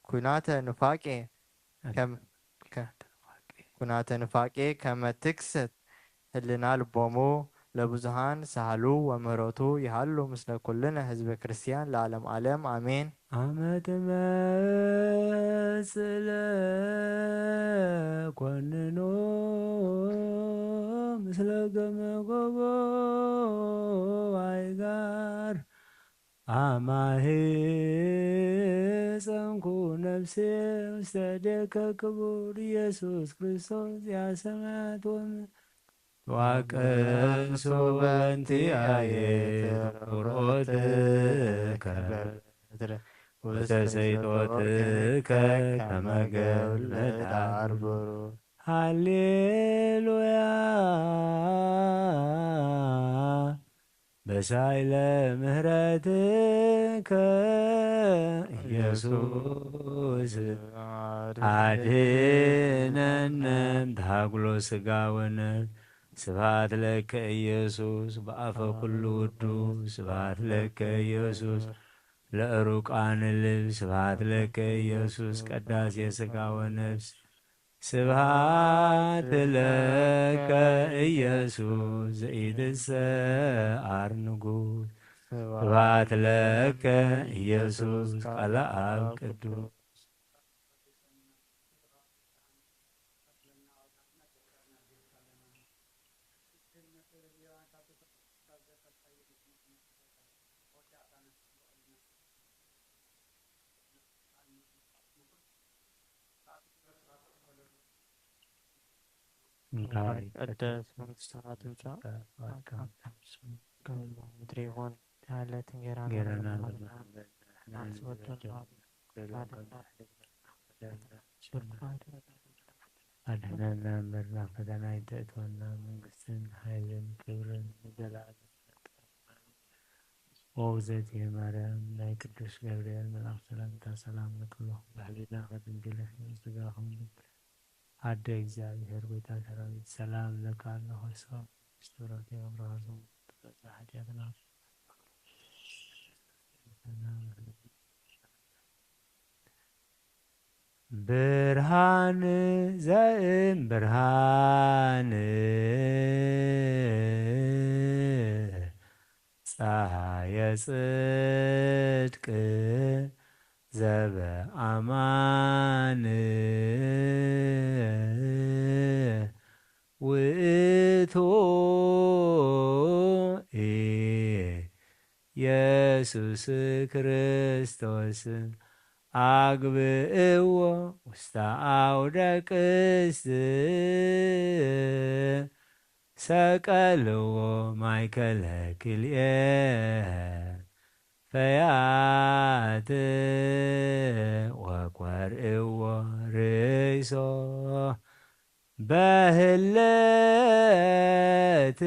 ኩናተ ኑፋቄ ከም-፣ ከ-፣ ኩናተ ኑፋቄ ከመ ትክስት ህልና ልቦሙ ለብዙሃን ሳህሉ ወምህረቱ ይሃሉ ምስለ ኩልነ ህዝበ ክርስቲያን ለዓለም ዓለም፣ ኣሜን። ኣመ ትመጽእ ለኮንኑ ምስለ ገመ ጎቦ ኣይጋር፣ ኣማሂጸንኩ ነፍሴ ውስተ እዴከ ክቡር ኢየሱስ ክርስቶስ ዚአ ሰማያት ወምድር። ዋቀሱ በንቲአየ ፍቅሮትከ በትረ ወተሰይጦትከ ከመ ገብር ለተአርብሩ። ሃሌሉያ በሳይለ ምህረትከ ኢየሱስ አድነነ። ታግሎ ስጋ ወነፍስ ስብሐት ለከ ኢየሱስ በአፈ ኩሉ ውዱ ስብሐት ለከ ኢየሱስ ለእሩቃን ልብ ስብሐት ለከ ኢየሱስ ቀዳሴ ስጋ ወነፍስ ስብሐት ለከ ኢየሱስ ዘኢትሰዓር ንጉስ። ስብሐት ለከ ኢየሱስ ቃለ አብ ቅዱስ። እንካ ይትቀደስ መንግስትኻ ትምጻእ፣ ፈቃድካ ከም በሰማይ ከምኡ ምድሪ ይኹን። ሃለት እንጌራና እንጌራና ለበና ንሐስበቶ ለበና አድነና እምበር ናብ ፈተና ኣይተእትወና፣ መንግስትን ሓይልን ክብርን ንዘለኣለም። ኦግዘእትየ ማርያም፣ ናይ ቅዱስ ገብርኤል መልኣኽ ሰላምታ ሰላም ንክሎ። ብሕሊና ከድንግል ስጋ ኹን ኣደ እግዚኣብሔር ጎይታ ሰራዊት ሰላም ለካ ኣለኹ። ሰው ስብረት የገብረሃዞ ተፈጸ ሓጢኣትና። ብርሃን ዘእም ብርሃን ጸሃየ ጽድቅ ዘበአማን ውእቱ ኢየሱስ ክርስቶስ አግብእዎ ውስተ አውደ ቅስት ሰቀልዎ ማእከለ ክልኤ ፈያት ወቆርዕዎ ርእሶ በህለት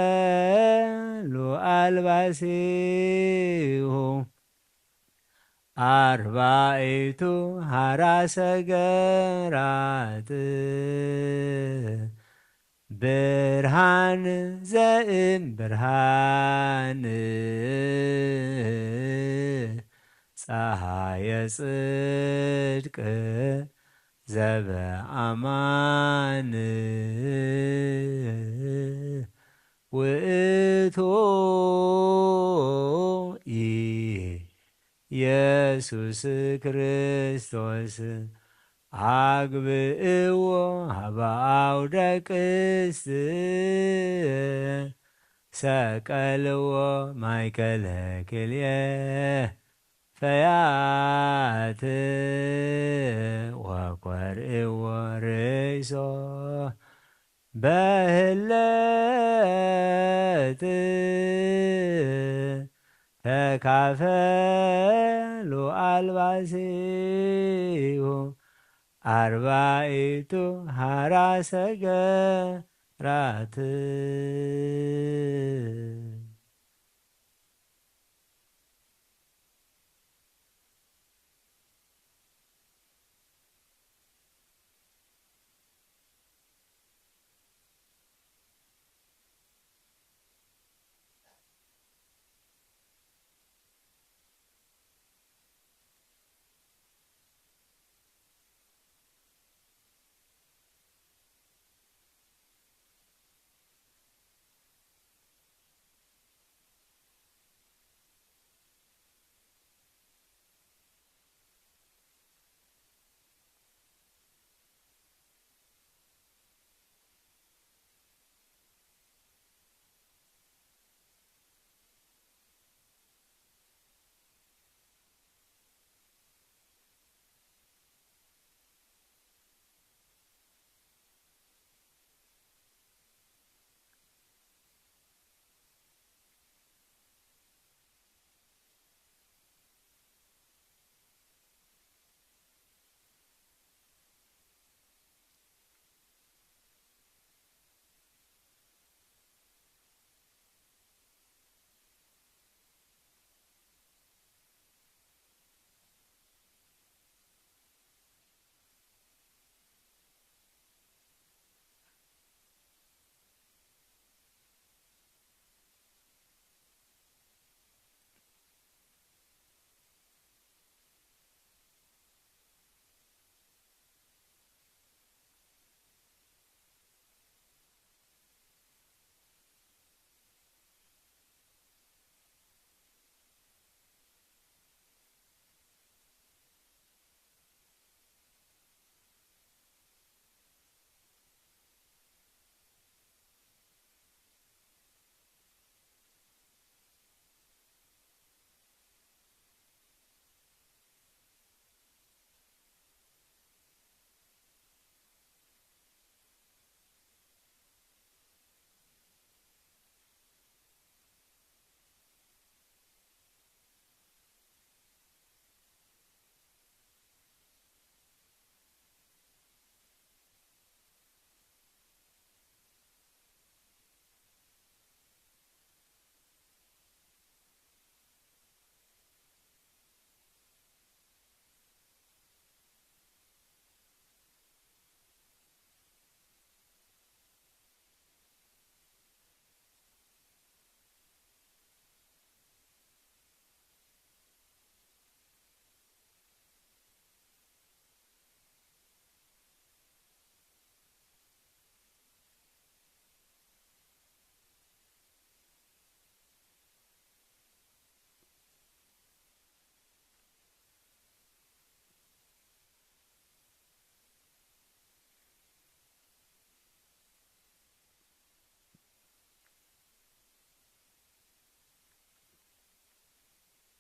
ተካፈሉ አልባሲሁ አርባዕቱ ሐራ ሰገራት ብርሃን ዘእም ብርሃን ጸሃየ ጽድቅ ዘበአማን ውእቱ ኢየሱስ ክርስቶስ አግብእዎ ሀበ አውደ ቅስት ሰቀልዎ ማእከለ ክልኤ ፈያት ወኮርዕዎ ርእሶ በህለት ተካፈሉ አልባሲሁ አርባዕቱ ሐራ ሰገራት።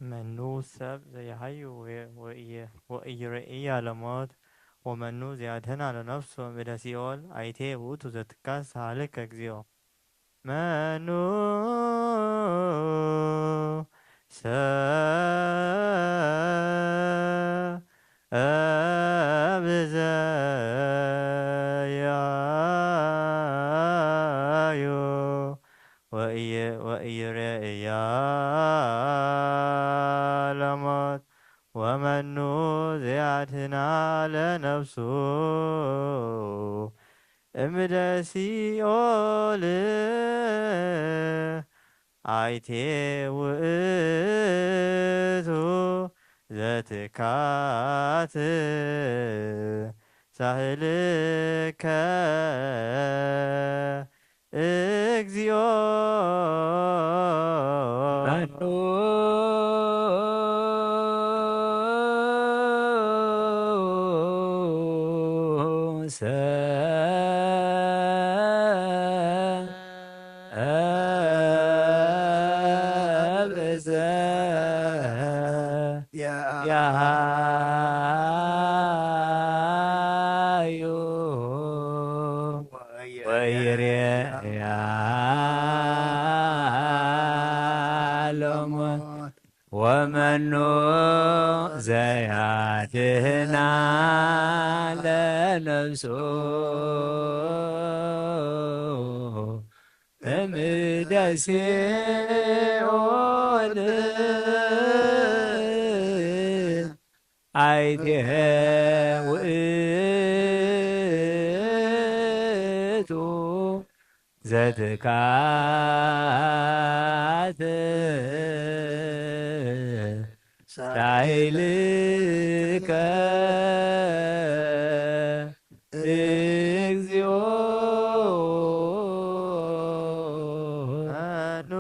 መኑ ሰብ ዘየሃዩ ወ-፣ ወእየ-፣ ወኢይርእያ ለሞት፣ ወመኑ ዘያድህና ለነፍሱ እምእደ ሲኦል፣ አይቴ ውእቱ ዘትካት ሳህልከ እግዚኦ። መኑ ሰብ ዘያዩ ወኢይ-፣ ወኢይርእያ ለሞት፣ ወመኑ ዘያድህና ለነፍሱ እምደ ሲኦል፣ አይቴ ውእቱ ዘትካት ሳህልከ እግዚኦ። መኑ ሰብ ዘ-፣ ያሃዩ ወይሬያ ሎሞት፣ ወመኑ ዘያድህና ለነፍሱ እምደ ሲኦል፣ አይቴ ውእቱ ዘትካት ሳይልከ እግዚኦ። መኑ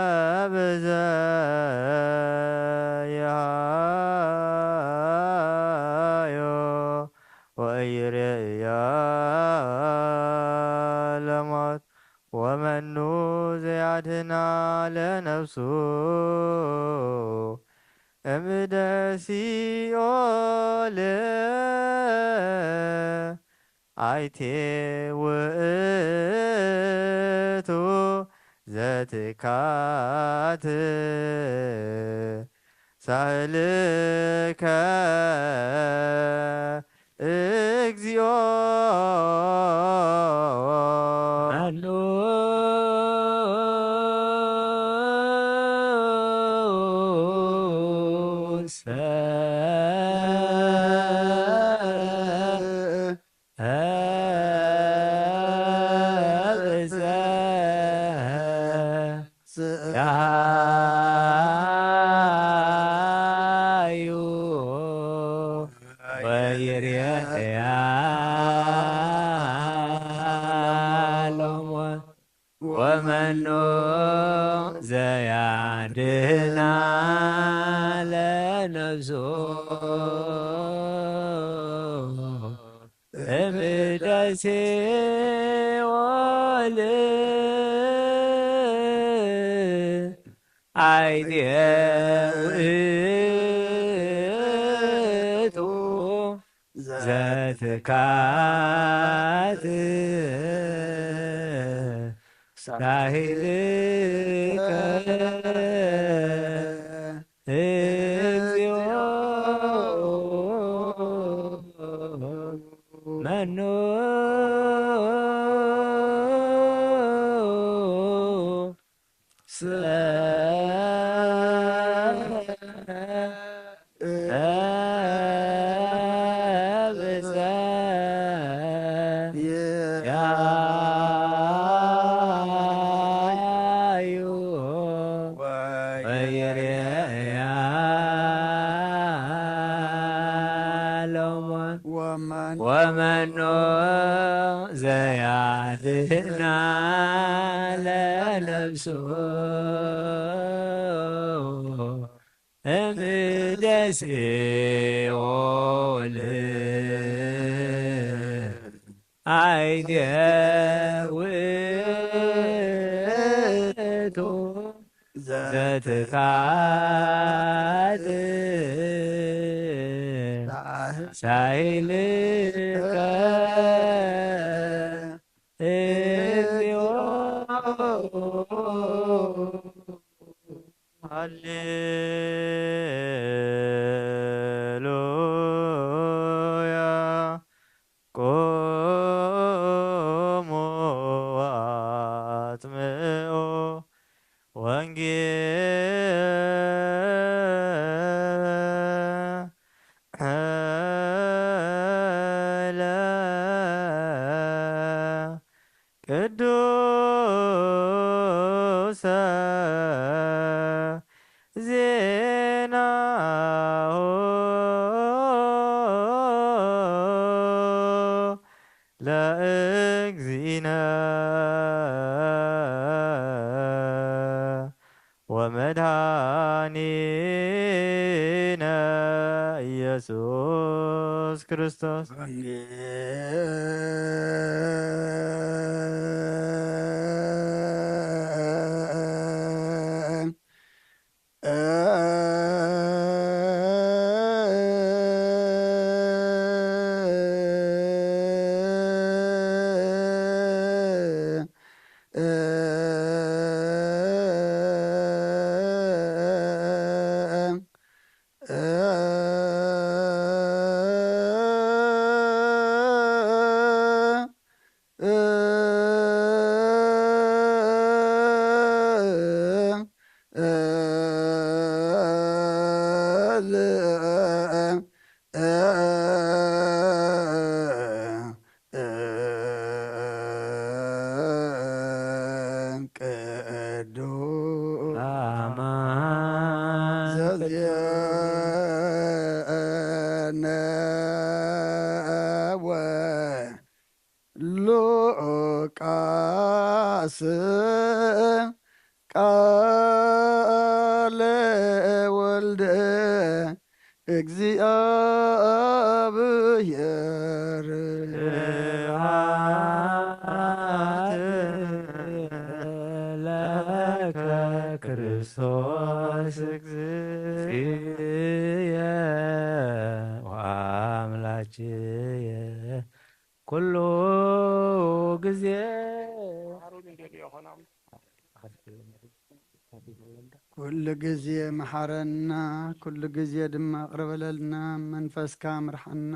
ሰብ ዘያሃዮ ወኢይርእያ ለሞት፣ ወመኑ ዘያድህና ለነፍሱ እምደ ሲኦል፣ አይቴ ውእቱ ዘትካት ሳህልከ እግዚኦ። መኑ ሰብ ዘያሃዩ ወይሬያ ሎሞት፣ ወመኑ ዘያድህና ለነፍሱ እምደ ሲኦል፣ አይቴ ውእቱ ዘትካት ሳህልከ እግዚኦ። መኑ ሰብ ዘያሃዩ ወይሬያ ሎሞት፣ ወመኑ ዘያድህና ለነፍሱ እምደ ሲኦል። ጊዜ ውእቱ ዘትካት ሳይልከ እግዚኦ። ሃሌሉያ። ቁሙ ወአጽምዑ ወንጌለ ቅዱሰ ዜናሁ ለእግዚእነ ወመድኃኒነ ኢየሱስ ክርስቶስ። ቅዱስ አማን ዘዜነወ ሉቃስ ቃለ ወልደ እግዚኣብሔር። ስብሐት ለከ ክርስቶስ እግዚእየ ወአምላክየ ኩሉ ጊዜ። ኩሉ ጊዜ መሓረና፣ ኩሉ ጊዜ ድማ ቅርበለልና። መንፈስካ ምርሓና፣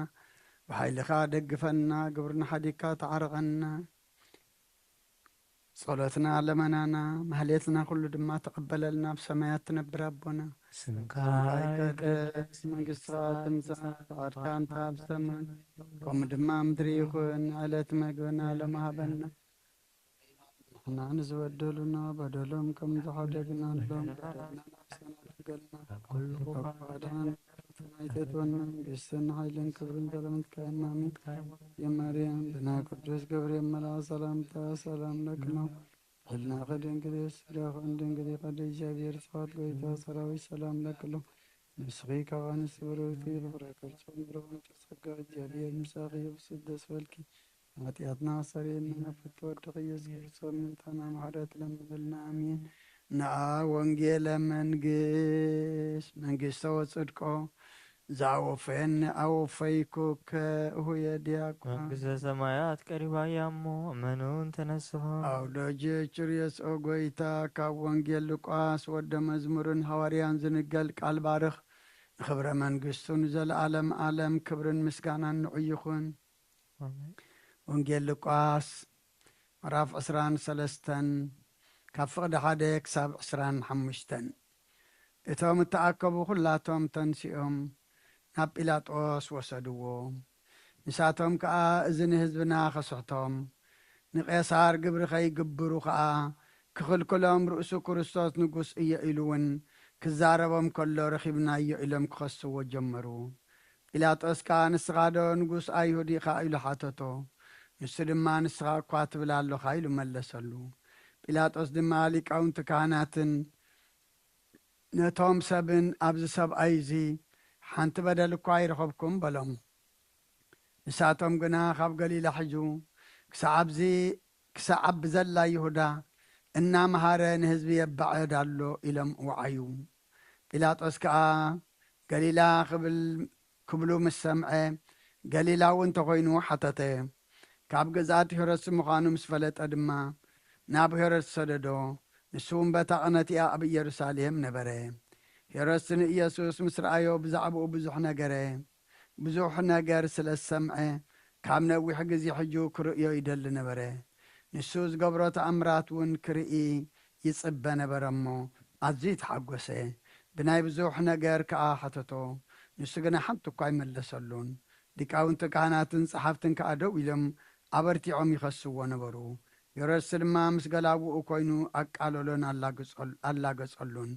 ብሓይልኻ ደግፈና፣ ግብርና ሓዲግካ ተዓረቐና። ጸሎትና ለመናና ማህሌትና ኩሉ ድማ ተቐበለልና። ኣብ ሰማያት ትነብር ኣቦና፣ ስምካ ይቀደስ፣ መንግስትኻ ትምጻእ፣ ፍቓድካ እንተ ኣብ ሰማይ ከምኡ ድማ ምድሪ ይኹን። ዕለት መግብና ሎም ሃበና። ንሕና ንዝበደሉና በደሎም ከም ዝሓደግናሎም በደልና ንስእና ትገልና። ካብ ኩሉ ክፉእ ኣድሕነና። ፈተና ኣይተእትወና፣ መንግስትን ሓይልን ክብርን ዘለዓለምን ናትካ እያ። ኣሜን። የማርያም ብናይ ቅዱስ ገብርኤል መልኣክ ሰላምታ ሰላም ለክሞ። ሕልናኸ ድንግል እየ፣ ስጋኸ ድንግል ይኸደ። እግዚኣብሔር ስብሐት ጎይታ ሰራዊት ሰላም ለክሎ። ንስኺ ካብ ኣንስቲ ብርክቲ ፍሬ ከርሱ ብሩክ ተጸጋ፣ እግዚኣብሔር ምሳኺ ብስደት ፈልኪ። ኃጢአትና ሰሪየና ፍትወድቕ ኢየሱስ ክርስቶስ ምንታና ማሕረት ለምንልና። ኣሜን። ነአ ወንጌለ መንግስት መንግስተ ወጽድቆ ዛወፈየኒ ኣወፈይኩከ እሁየ ዲያቆን። መንግስተ ሰማያት ቀሪባ እያ እሞ እመኑን ተነስሑ። ኣውዶጅ ችርየስ ኦ ጎይታ። ካብ ወንጌል ሉቃስ ወደ መዝሙርን ሃዋርያን ዝንገል ቃል ባርኽ። ንኽብረ መንግስቱ ንዘለዓለም ዓለም ክብርን ምስጋናን ንዑ ይኹን። ኣሜን። ወንጌል ሉቃስ ምዕራፍ ዕስራን ሰለስተን ካብ ፍቕዲ ሓደ ክሳብ ዕስራን ሓሙሽተን። እቶም እተኣከቡ ኩላቶም ተንሲኦም ናብ ጲላጦስ ወሰድዎ። ንሳቶም ከኣ እዚ ንህዝብና ከስሕቶም ንቄሳር ግብሪ ከይግብሩ ከኣ ክኽልክሎም ርእሱ ክርስቶስ ንጉስ እየ ኢሉ እውን ክዛረቦም ከሎ ረኺብናዮ ኢሎም ክኸስዎ ጀመሩ። ጲላጦስ ከኣ ንስኻ ዶ ንጉስ ኣይሁድ ኢኻ ኢሉ ሓተቶ። ንሱ ድማ ንስኻ እኳ ትብል ኣሎኻ ኢሉ መለሰሉ። ጲላጦስ ድማ ሊቃውንቲ ካህናትን ነቶም ሰብን ኣብዚ ሰብኣይ እዚ ሓንቲ በደል እኳ ኣይረኸብኩም በሎም። ንሳቶም ግና ካብ ገሊላ ሕጁ ክሳዕ ኣብዚ ክሳዕ ኣብ ዘላ ይሁዳ እናመሃረ ንህዝቢ የባዕድ ኣሎ ኢሎም ወዓዩ። ጲላጦስ ከኣ ገሊላ ክብል ክብሉ ምስ ሰምዐ፣ ገሊላዊ እንተኾይኑ ሓተተ። ካብ ግዝኣት ሄሮድስ ምዃኑ ምስ ፈለጠ ድማ ናብ ሄሮድስ ሰደዶ። ንሱ እውን በታ ቕነቲኣ ኣብ ኢየሩሳሌም ነበረ። ሄሮድስ ንኢየሱስ ምስ ረኣዮ ብዛዕባኡ ብዙሕ ነገረ። ብዙሕ ነገር ስለ ዝሰምዐ ካብ ነዊሕ ግዜ ሕጂ ክርእዮ ይደሊ ነበረ። ንሱ ዝገብሮ ተኣምራት እውን ክርኢ ይጽበ ነበረ እሞ ኣዝዩ ተሓጎሰ። ብናይ ብዙሕ ነገር ከኣ ሓተቶ። ንሱ ግና ሓንቲ እኳ ኣይመለሰሉን። ሊቃውንቲ ካህናትን ጸሓፍትን ከኣ ደው ኢሎም ኣበርቲዖም ይኸስዎ ነበሩ። ሄሮድስ ድማ ምስ ገላውኡ ኮይኑ ኣቃለሎን ኣላግጸል-፣ ኣላገጸሉን።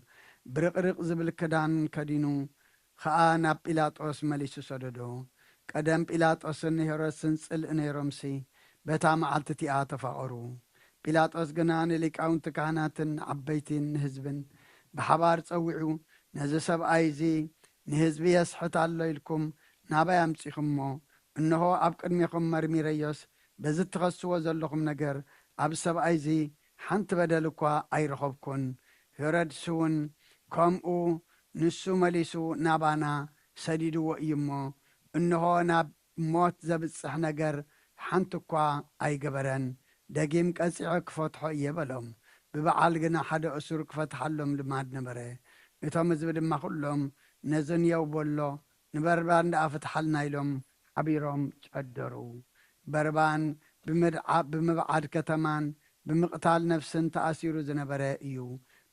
ብርቕርቕ ዝብል ክዳን ከዲኑ ኸኣ ናብ ጲላጦስ መሊሱ ሰደዶ። ቀደም ጲላጦስን ሄሮድስን ጽልኢ ነይሮምሲ፣ በታ መዓልቲ እቲኣ ተፋቐሩ። ጲላጦስ ግና ንሊቃውንቲ ካህናትን ንዓበይቲን ንህዝብን ብሓባር ጸዊዑ፣ ነዚ ሰብኣይ እዚ ንህዝቢ የስሕት ኣሎ ኢልኩም ናባይ ኣምጺኹሞ፣ እንሆ ኣብ ቅድሜኹም መርሚረዮስ፣ በዚ እትኸስዎ ዘለኹም ነገር ኣብዚ ሰብኣይ እዚ ሓንቲ በደል እኳ ኣይረኸብኩን። ሄሮድስ እውን ከምኡ ንሱ መሊሱ ናባና ሰዲድዎ እዩ እሞ፣ እንሆ ናብ ሞት ዘብጽሕ ነገር ሓንቲ እኳ ኣይገበረን። ደጊም ቀጺዐ ክፈትሖ እየ በሎም። ብበዓል ግና ሓደ እሱር ክፈትሓሎም ልማድ ነበረ። እቶም ህዝቢ ድማ ኩሎም ነዚ ንየው በሎ፣ ንበርባን ደኣ ፍትሓልና ኢሎም ሓቢሮም ጨደሩ። በርባን ብምድዓ-፣ ብምብዓድ ከተማን ብምቕታል ነፍስን ተኣሲሩ ዝነበረ እዩ።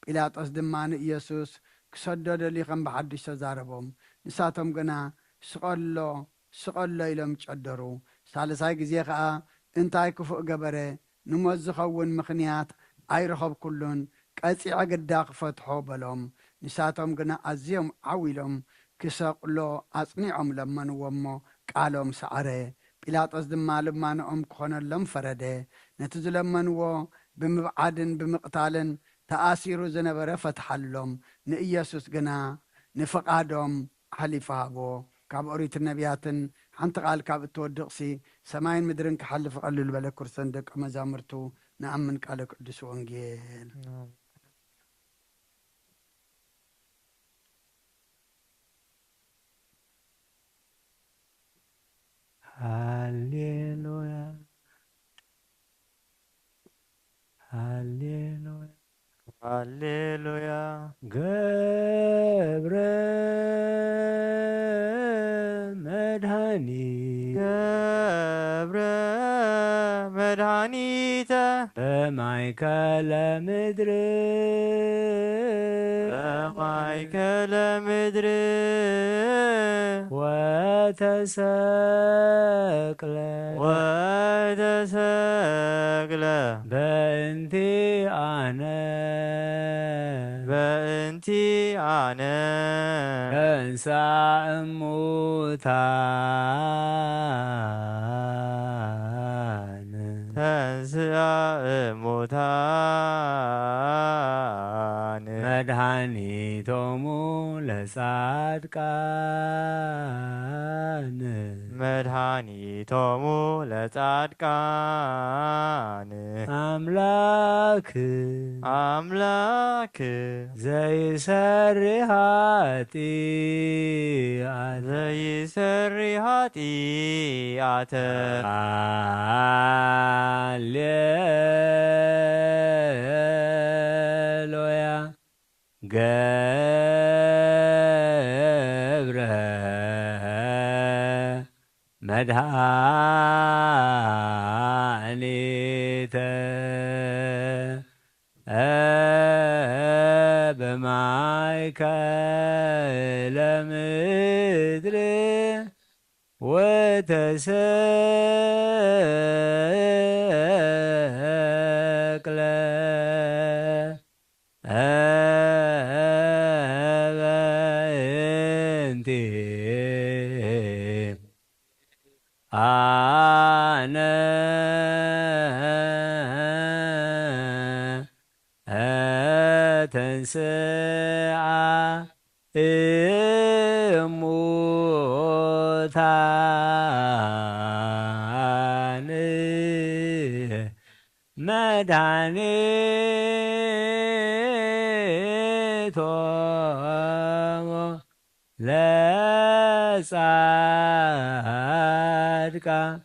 ጲላጦስ ድማ ንኢየሱስ ክሰዶ ደልዩ ከም ብሓድሽ ተዛረቦም። ንሳቶም ግና ስቐሎ፣ ስቐሎ ኢሎም ጨደሩ። ሳልሳይ ግዜ ኸኣ እንታይ ክፉእ ገበረ? ንሞት ዝኸውን ምኽንያት ኣይረኸብኩሉን፣ ቀጺዐ ግዳ ክፈትሖ በሎም። ንሳቶም ግና ኣዝዮም ዓው ኢሎም ክሰቕሎ ኣጽኒዖም ለመንዎ እሞ ቃሎም ሰዓረ። ጲላጦስ ድማ ልማንኦም ክኾነሎም ፈረደ። ነቲ ዝለመንዎ ብምብዓድን ብምቕታልን ተኣሲሩ ዝነበረ ፈትሓሎም። ንኢየሱስ ግና ንፍቓዶም ኣሕሊፉ ሃቦ። ካብ ኦሪትን ነቢያትን ሓንቲ ቃል ካብ እትወድቕሲ ሰማይን ምድርን ክሓልፍ ቀልል በለ። ክርስቶን ደቀ መዛሙርቱ ንኣምን ቃለ ቅዱስ ወንጌል። ሃሌሉያ፣ ሃሌሉያ፣ ሃሌሉያ። ገብረ መድኃኒ፣ ገብረ መድኃኒተ በማእከለ ምድር፣ በማእከለ ምድር ወተሰቅለ፣ ወተሰቅለ በእንቲአነ፣ በእንቲአነ ተንሥአ እሙታን፣ ተንሥአ እሙታን መድኃኒቶሙ ለጻድቃን፣ መድኃኒቶሙ ለጻድቃን አምላክ፣ አምላክ ዘይሰሪ ኃጢአት፣ ዘይሰሪ ኃጢአተ። ሃሌሉያ። ገብረ መድኃኒተ በማእከለ ምድር ወተሰቅለ በእንቲ አነ ተንስአ እሙታን መድኃኒቶሙ ለጻድቃን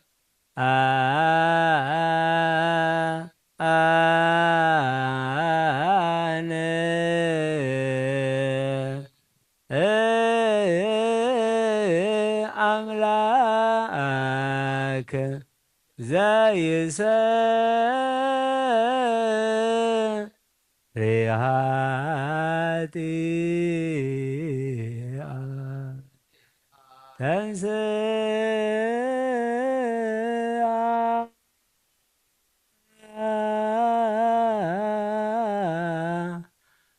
አምላክ ዘይሰ ሪሃጢ ተንስአ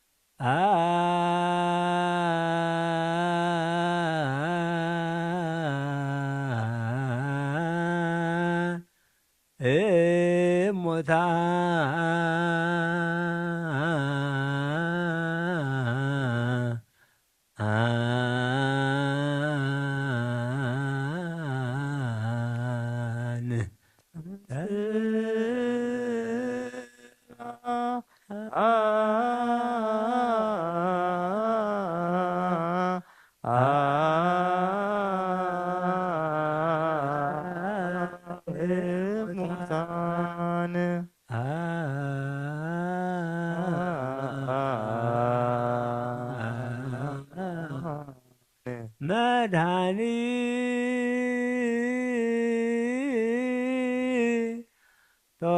እሙታን።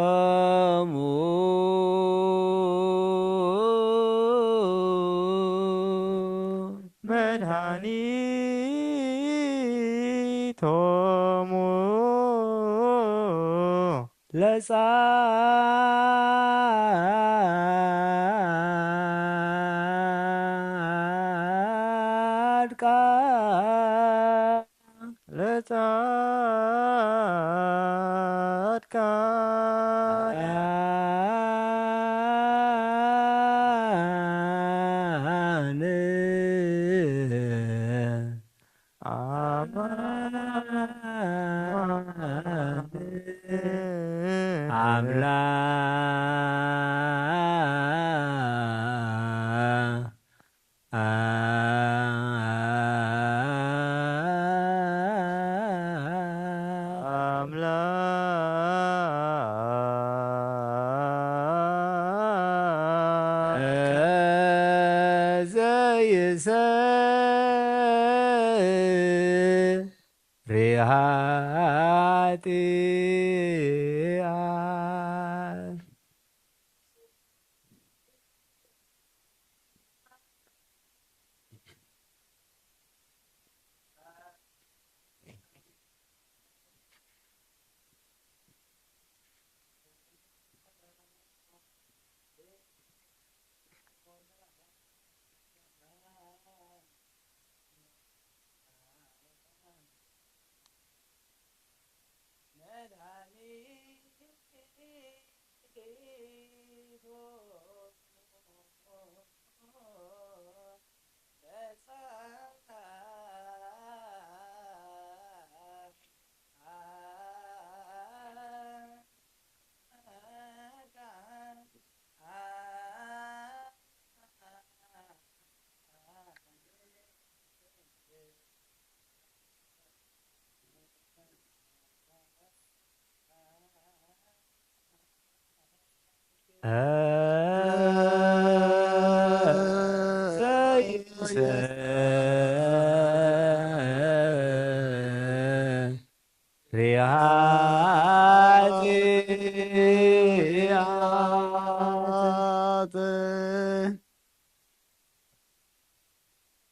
መድኃኒቶሙ መድኃኒቶሙ ለጻድቃን ለጻድቃን አምላክ አምላክ ዘይሰ ሪሃጢ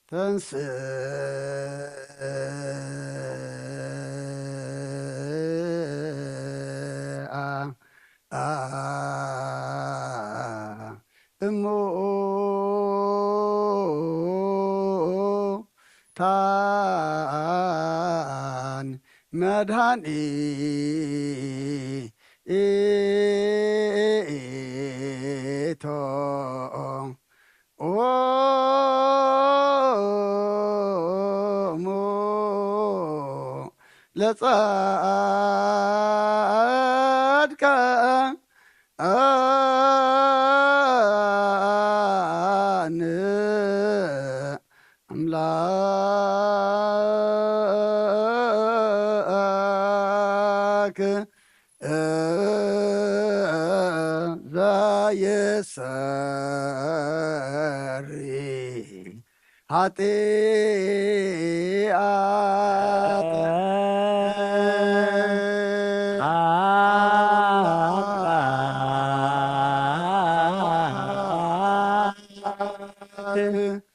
ተንስአ እሙታን መድኃኒቶም ኦሙ ለጻድቃን ኣምላክ ዘየሰሪ ኃጢአት አምላክ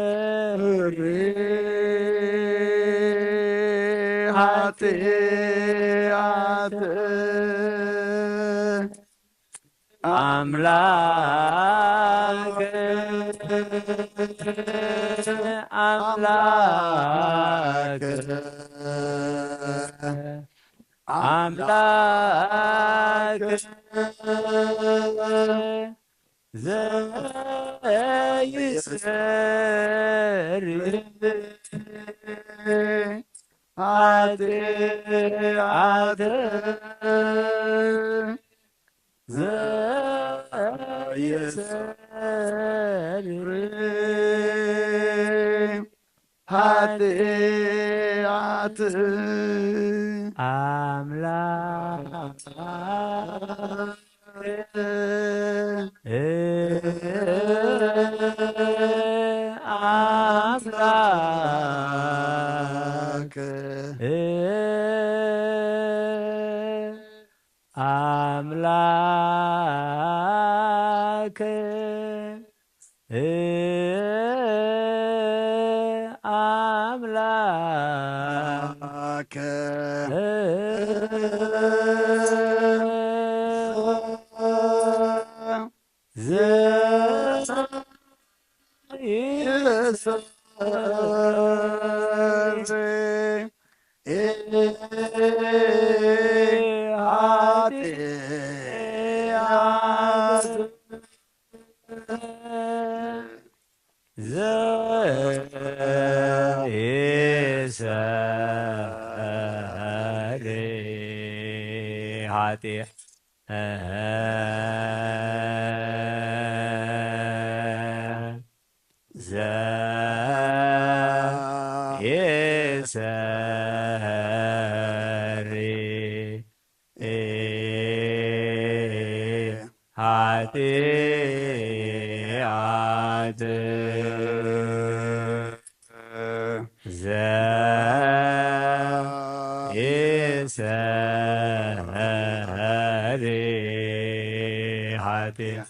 ዘየሰሪ ኃጢአት አምላክ አምላክ አምላክ ዘየሰሪ ኃጢአት ዘየሰሪ ኃጢአት አምላክ አምላክ አምላክ አምላክ ዘየሰሪ ኃጢአት ዘየሰሪ ኃጢአት ዘየሰሪ ኃጢአት ዘየሰሪ ኃጢአት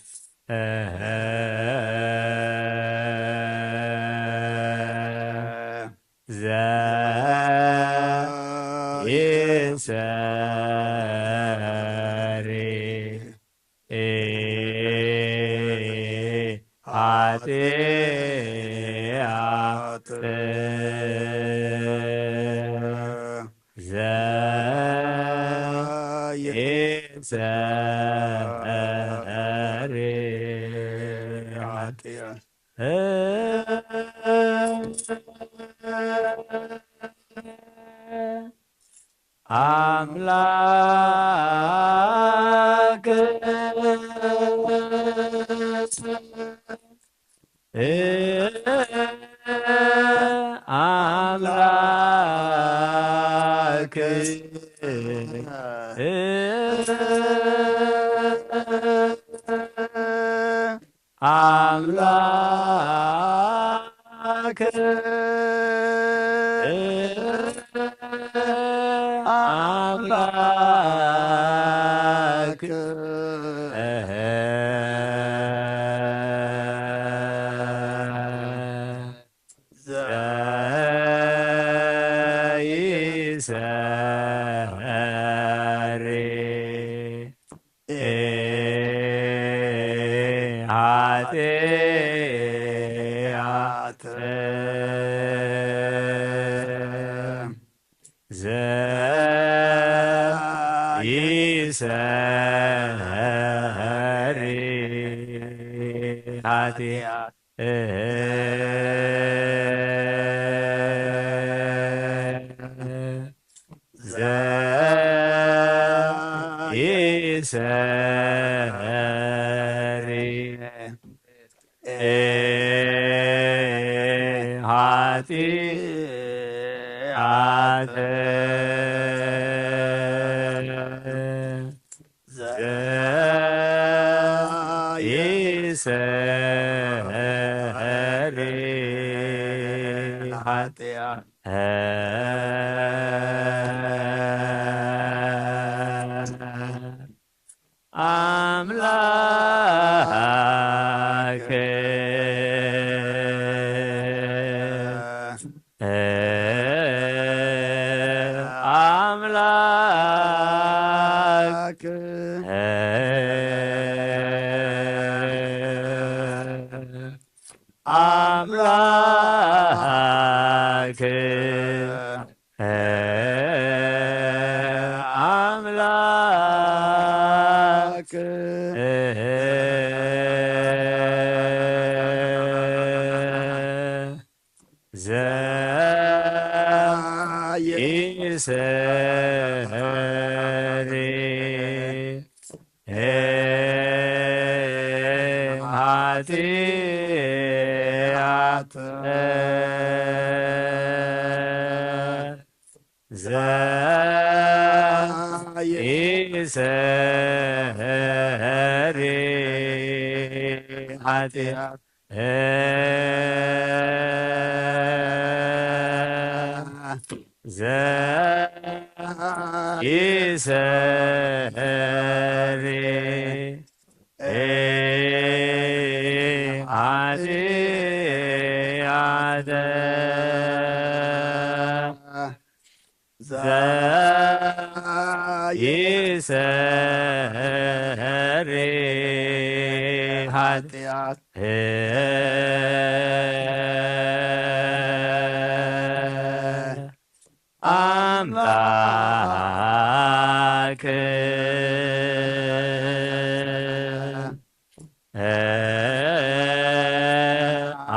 ዘየሰሪ ኃጢአት ዘየሰሪ ኃጢአት አምላክ አምላክ አምላክ አምላክ ዘኢሰሪ ኃጢአት ዘይ ይሰሪ ኃጢአት ዘይሰሪ ኃጢአት ዘይሰሪ ኃጢአት አምላክ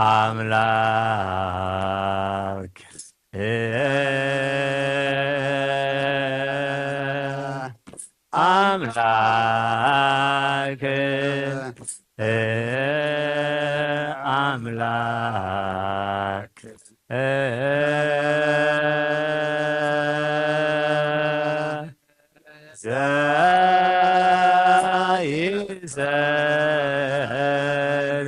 አምላክ አምላክ አምላክ ዘይሰሪ ኃጢአት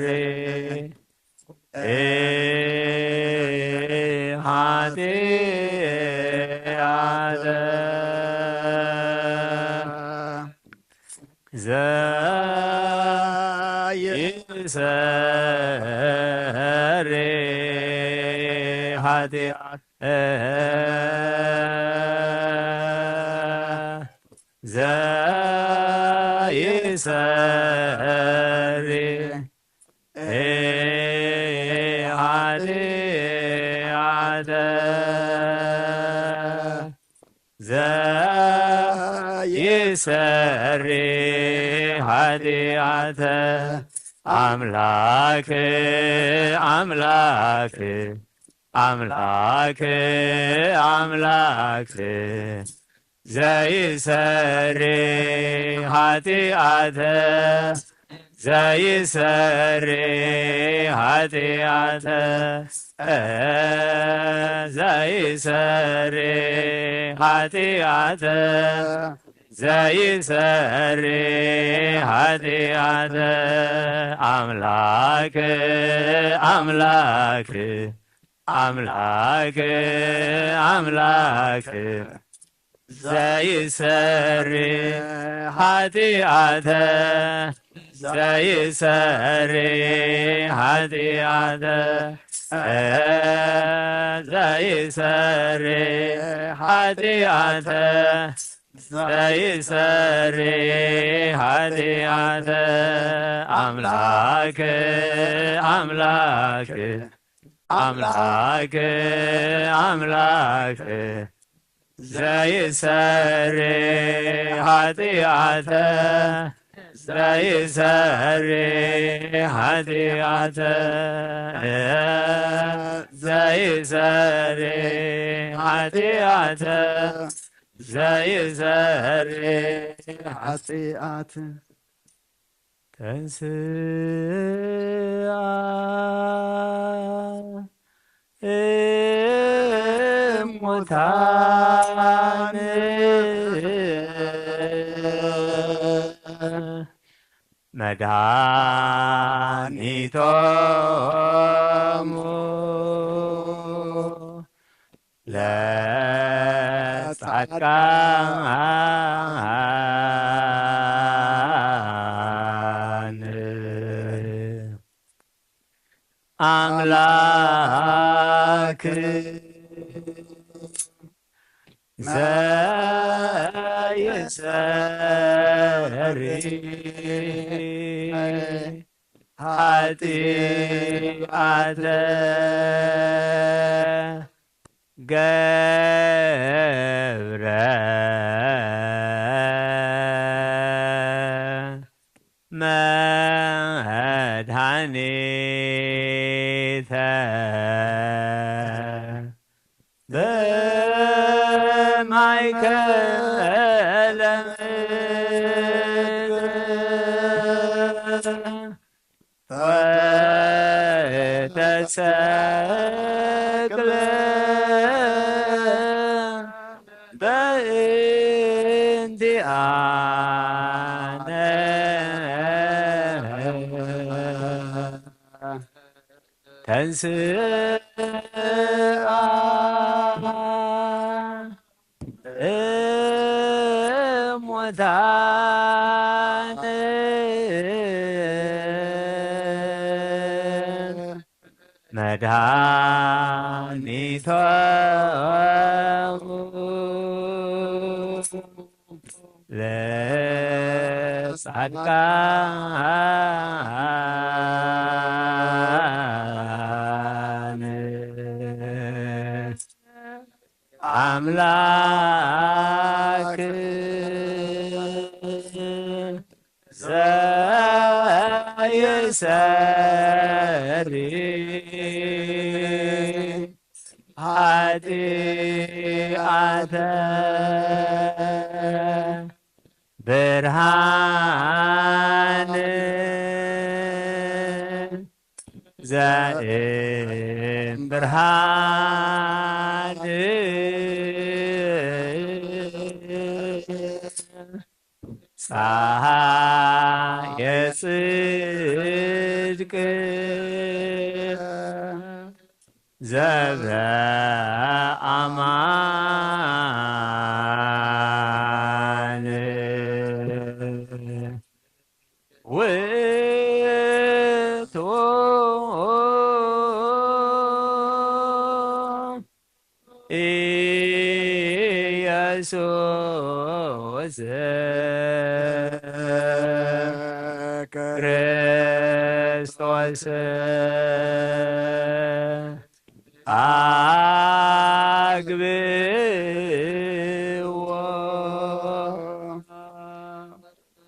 ዘይሰሪ ኃጢአት ዘይሰሪ ኃጢአት ዘይሰሪ ኃጢአት አምላክ አምላክ አምላክ አምላክ ዘይሰሪ ኃጢአት ዘይሰሪ ኃጢአት ዘይሰሪ ኃጢአት ዘይሰሪ ኃጢአት አምላክ አምላክ አምላክ አምላክ ዘይሰሪ ኃጢአት ዘይሰሪ ኃጢአት ዘይሰሪ ኃጢአት ዘይሰሪ ኃጢአት አምላክ አምላክ አምላክ አምላክ ዘይሰሪ ኃጢአተ ዘይሰሪ ኃጢአተ ዘይሰሪ ኃጢአተ ዘይሰሪ ኃጢአተ አምላክ አምላክ አምላክ አምላክ ዘይሰሪ ኃጢኣተ ዘይሰሪ ኃጢኣተ ዘይሰሪ ኃጢኣተ ዘይሰሪ ኃጢኣት ተንስኣ እሙታን መድኃኒቶሙ ለጻድቃን። ኣምላክ ዘይሰሪ ኃጢኣተ ገብረ መድኃኒተ በማእከለ ምድር ወተሰቅለ በእንቲአነ። ተንስአ እሙታን መድኃኒቶሙ ለጻድቃን። ኣምላክ ዘይሰሪ ኃጢኣተ ብርሃን ዘእም ብርሃን ፀሐየ ጽድቅ ዘብርሃ ኣማን ውእቱ ኢየሱስ ክርስቶስ አግብዎ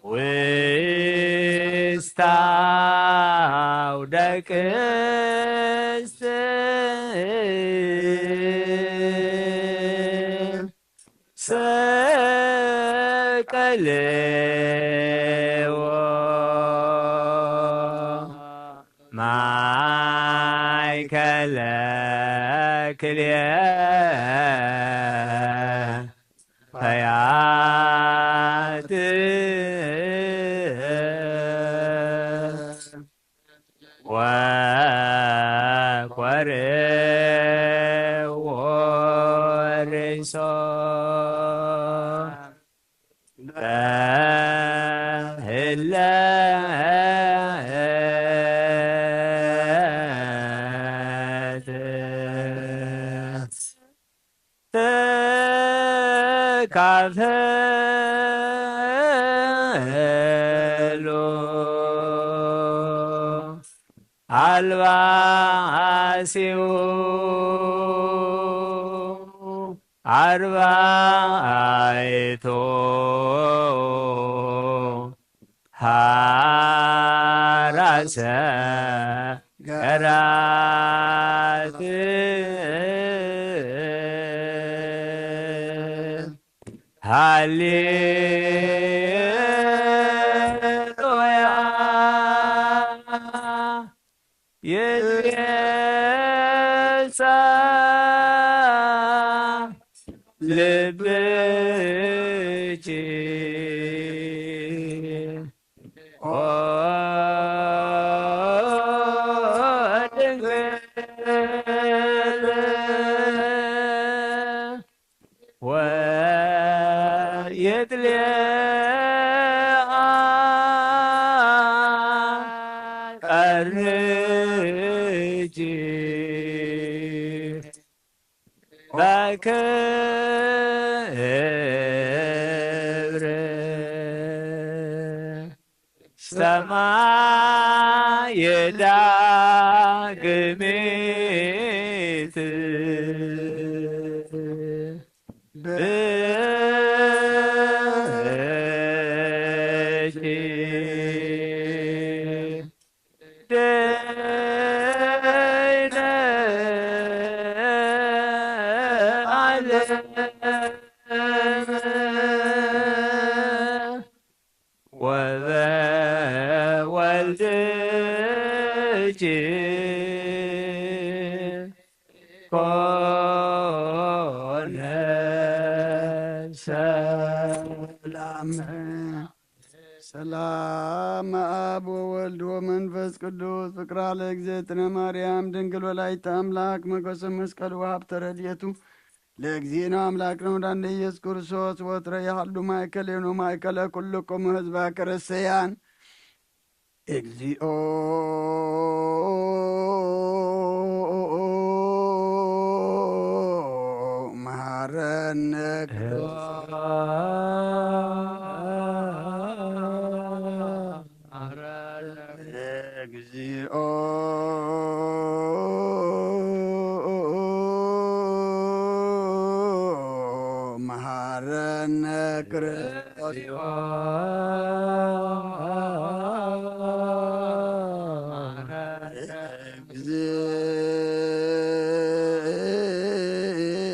ውስተ አውደ ቅድስት ሰቀልዎ ማእከለ ክልኤ ፈያት ወኮርዎ ርእሶ በህለት ተካፈሉ አልባሲሁ ኣርባዕቱ ሐራሰ ገራት ሃሌሉያ። ይትቤሳ ልብኪ ኦ ድንግል ወይትሌ ቀርንኪ በክብር ሰማይ ዳግሚት ብኪ ደይነ ዓለም ወበወልድኪ ኮነ ሰላም። ሰላም አብ ወወልድ ወመንፈስ ቅዱስ ፍቅራ ለእግዝእትነ ማርያም ድንግል ወላዲተ አምላክ መገሰ መስቀል ወሀብተ ረድኤቱ ለእግዚእነ አምላክነ ወዳነ ኢየሱስ ክርስቶስ ወትረ ይሃሉ ማእከሌነ ወማእከለ ኩልኩም ህዝበ ክርስቲያን። እግዚኦ መሐረነ እግዚኦ መሐረነ ክርስቶስ እግዚኦ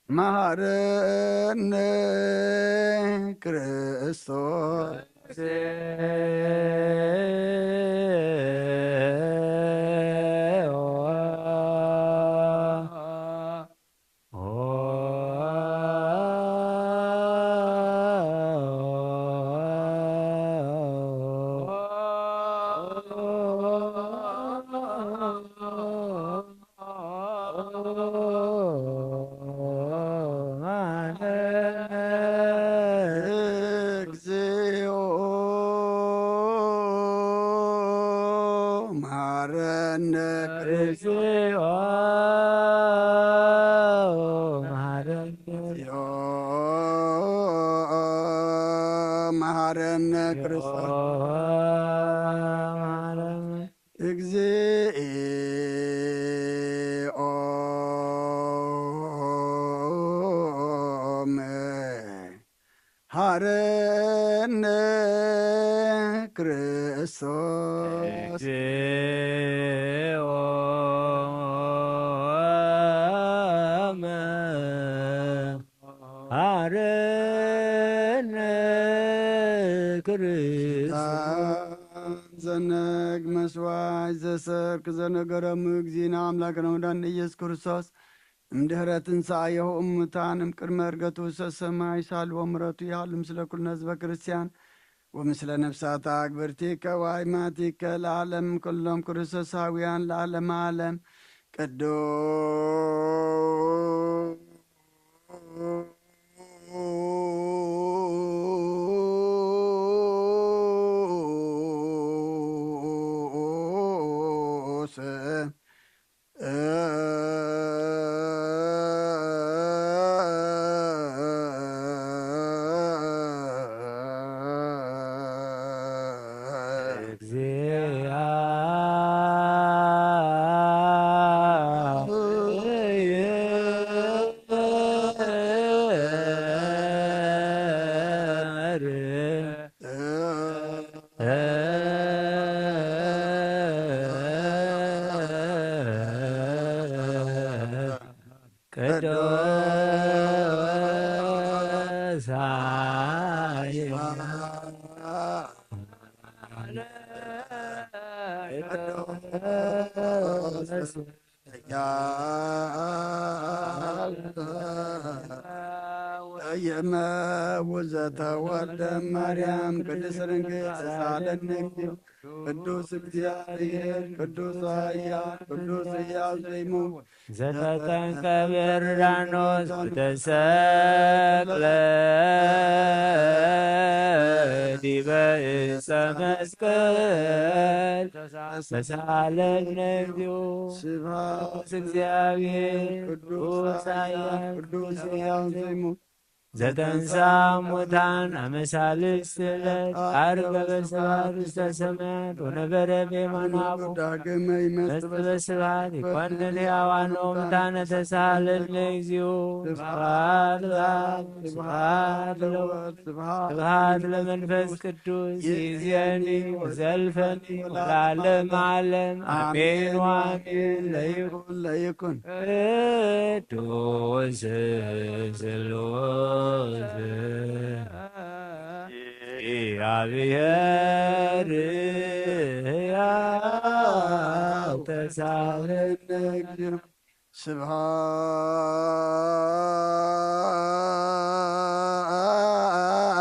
መሐረነ ክርስቶስ። እግዚኦ መሐረነ ክርስቶስ። መሐረነ ክርስቶስ። እግዚኦ መሐረነ ክርስቶስ። እግዚኦ መሐረነ ክርስቶስ። ዘነግ መስዋዕት ዘሰርክ ዘነገረሙ እግዚእነ አምላክነ ወዳነ ኢየሱስ ክርስቶስ እምድህረ ትንሳኤሁ እሙታን እምቅድመ ዕርገቱ ውስተ ሰማይ ሳልዎ ምሕረቱ ይሃሉ ምስለ ኩልነ ህዝበ ክርስቲያን ወምስለ ነፍሳተ አግብርቲከ ወአይማቲከ ለዓለም ኩሎም ክርስቶሳውያን ለዓለመ ዓለም ቅዱስ ቅዱሳየ ቅዱስ የመ ወዘተወልደ ማርያም ቅድስት ድንግል ተሳለነ እግዚኦ። ቅዱስ እግዚአብሔር ቅዱስ ኃያል ቅዱስ ሕያው ዘይመውት ዘተጠምቀ በዮርዳኖስ ወተሰቅለ ዲበ ዕፀ መስቀል ተሳለነ እግዚኦ። ስብሐት ስብሐት እግዚአብሔር ቅዱስ ኃያል ቅዱስ ሕያው ዘይመውት ዘተንሳ ሙታን አመ ሳልስት ዕለት አርገበ ስብሐት ውስተ ሰማያት ወነበረ በየማነ አቡ። ዳግመ ይመጽእ በስብሐት ይኮንን ሕያዋን ወሙታነ ተሳለነ እግዚኦ። ስብሐት ለአብ ስብሐት ለወልድ ስብሐት ለመንፈስ ቅዱስ ይእዜኒ ወዘልፈኒ ወለዓለመ ዓለም አሜን ወአሜን። ለይኩን ለይኩን ቅዱስ ስሉስ እግዚአብሔር ሕያው ተሳለነ እግዚኦ።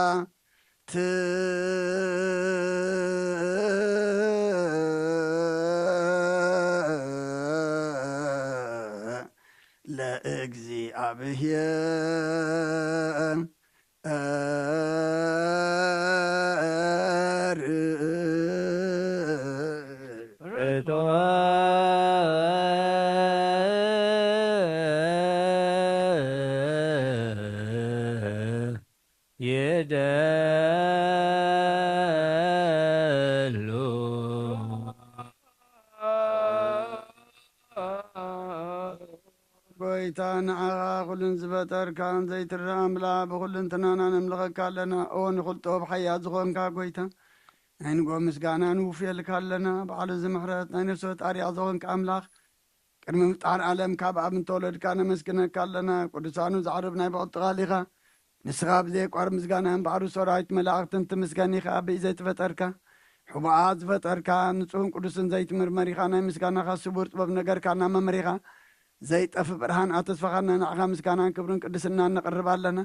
ስብሐት ለእግዚአብሔር ይደሉ። ጎይታ ንዓኻ ኩሉን ዝፈጠርካን ዘይትረኣ ኣምላኽ ብኹልንትናና ነምልኸካ ኣለና። ኦ ንኹልጦ ብሓያ ዝኾንካ ጎይታ ናይ ንጎ ምስጋና ንውፍየልካ ኣለና። ባዕሉ ዝምሕረት ናይ ነፍሲ ወጣሪያ ዝኾንካ ኣምላኽ ቅድሚ ምፍጣር ዓለም ካብ ኣብ እንተወለድካ ነመስግነካ ኣለና። ቅዱሳኑ ዘዕርብ ናይ ብቕልጥቓል ኢኻ። ንስኻ ብዘየቋር ምስጋናን ባሕሩ ሰራዊት መላእኽትን ትምስገን ኢኻ። ብኢዘይ ትፈጠርካ ሕቡኣ ዝፈጠርካ ንጹህን ቅዱስን ዘይትምርመር ኢኻ። ናይ ምስጋናኻ ስቡር ጥበብ ነገርካና መምሪኻ ዘይጠፍ ብርሃን ኣተስፋኻና ንዓኻ ምስጋናን ክብርን ቅድስናን ነቕርብ ኣለና።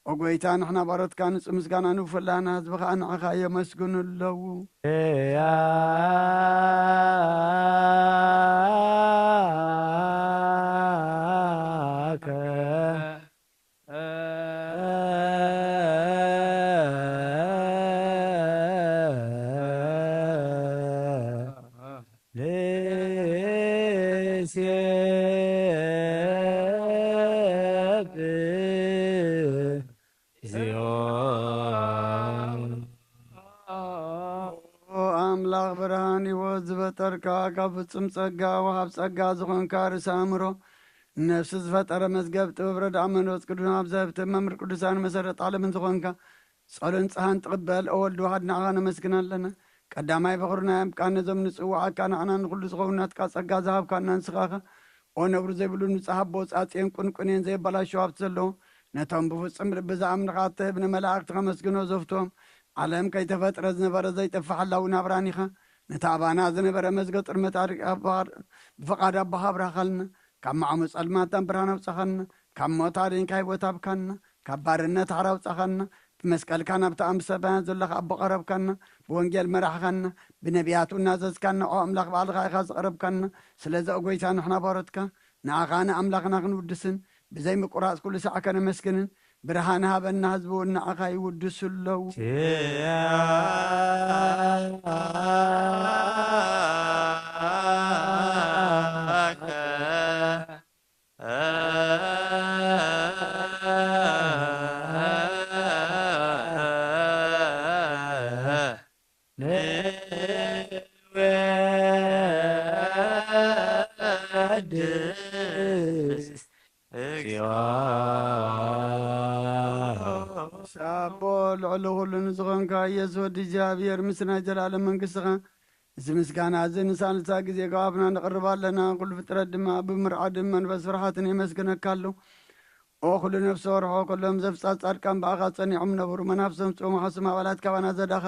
ኦ ጎይታ ንሕና ባሮትካ ንጹህ ምስጋና ንውፍላና ህዝቢ ኸኣ ንዓኻ የመስግኑ ኣለዉ። ያከ ንሴብህ እግዚኦ። ኦ ኣምላኽ ብርሃን ህይወት ዝፈጠርካ ካብ ፍጹም ጸጋ ወሃብ ጸጋ ዝኾንካ ርእሰ ኣእምሮ ነፍሲ ዝፈጠረ መዝገብ ጥበብ ረድኣ መንፈስ ቅዱስ ኣብ ዘህብትብ መምህር ቅዱሳን መሰረት ዓለምን ዝኾንካ ጸሎን ጸሃን ትቕበል ኦ ወልድ ዋሕድ ንዓኻ ነመስግን ኣለና። ቀዳማይ በኹርና የምቃን ነዞም ንጽውዓካ ንዓና ንኹሉ ዝኸውን ናትካ ጸጋ ዝሃብካና ንስኻኻ ኦ ነብሩ ዘይብሉ ንጹሕ ኣቦ ጻጽየን ቁንቁኔን ዘየበላሽው ሃብቲ ዘለዎ ነቶም ብፍጹም ልቢ ዝኣምንኻ እትህብ ንመላእኽቲ ከመስግኖ ዘፍትዎም ዓለም ከይተፈጥረ ዝነበረ ዘይጠፍእ ሓላዊ ናብራን ኢኻ። ነቲ ኣባና ዝነበረ መዝገብ ጥርመት ኣድሪቕካ ብፍቓድ ኣቦኻ ኣብራኻልና። ካብ መዓሙ ጸልማት ናብ ብርሃን ኣውጻኻና። ካብ ሞት ኣድንካ ህይወት ኣብካና። ካብ ባርነት ሓራ ኣውጻኻና። ብመስቀልካ ናብቲ ኣብ ሰማያት ዘለኻ ኣቦ ቀረብካና። ብወንጌል መራሕኻና። ብነቢያቱ እናዘዝካና ኦ ኣምላኽ ባዕልኻ ኢኻ ዝቐረብካና። ስለዚ ኦ ጎይታ ንሕና ባሮትካ ንዓኻ ንኣምላኽና ክንውድስን ብዘይ ምቁራጽ ኩሉ ሳዕ ከነመስግንን ብርሃን ሃበና ህዝቢ እውን ንዓኻ ይውድሱ ኣለዉ። ንወድስ እግዚኦ። ኣቦ ልዕሊ ኩሉ ንዝኾንካ ኢየሱስ ወዲ እግዚኣብሔር ምስ ናይ ዘላለም መንግስትኻ እዚ ምስጋና እዚ ንሳልሳ ግዜ ካብ ኣፍና ነቕርብ ኣለና። ኩሉ ፍጥረት ድማ ብምርዓድን መንፈስ ፍርሃትን የመስግነካ ኣሎ። ኦ ኩሉ ነፍሲ ወርሖ፣ ኩሎም ዘፍጻት ጻድቃን ብኣኻ ጸኒዖም ነበሩ። መናፍሶም ጽሙሓ ስም ኣባላት ካባና ዘዳኸ፣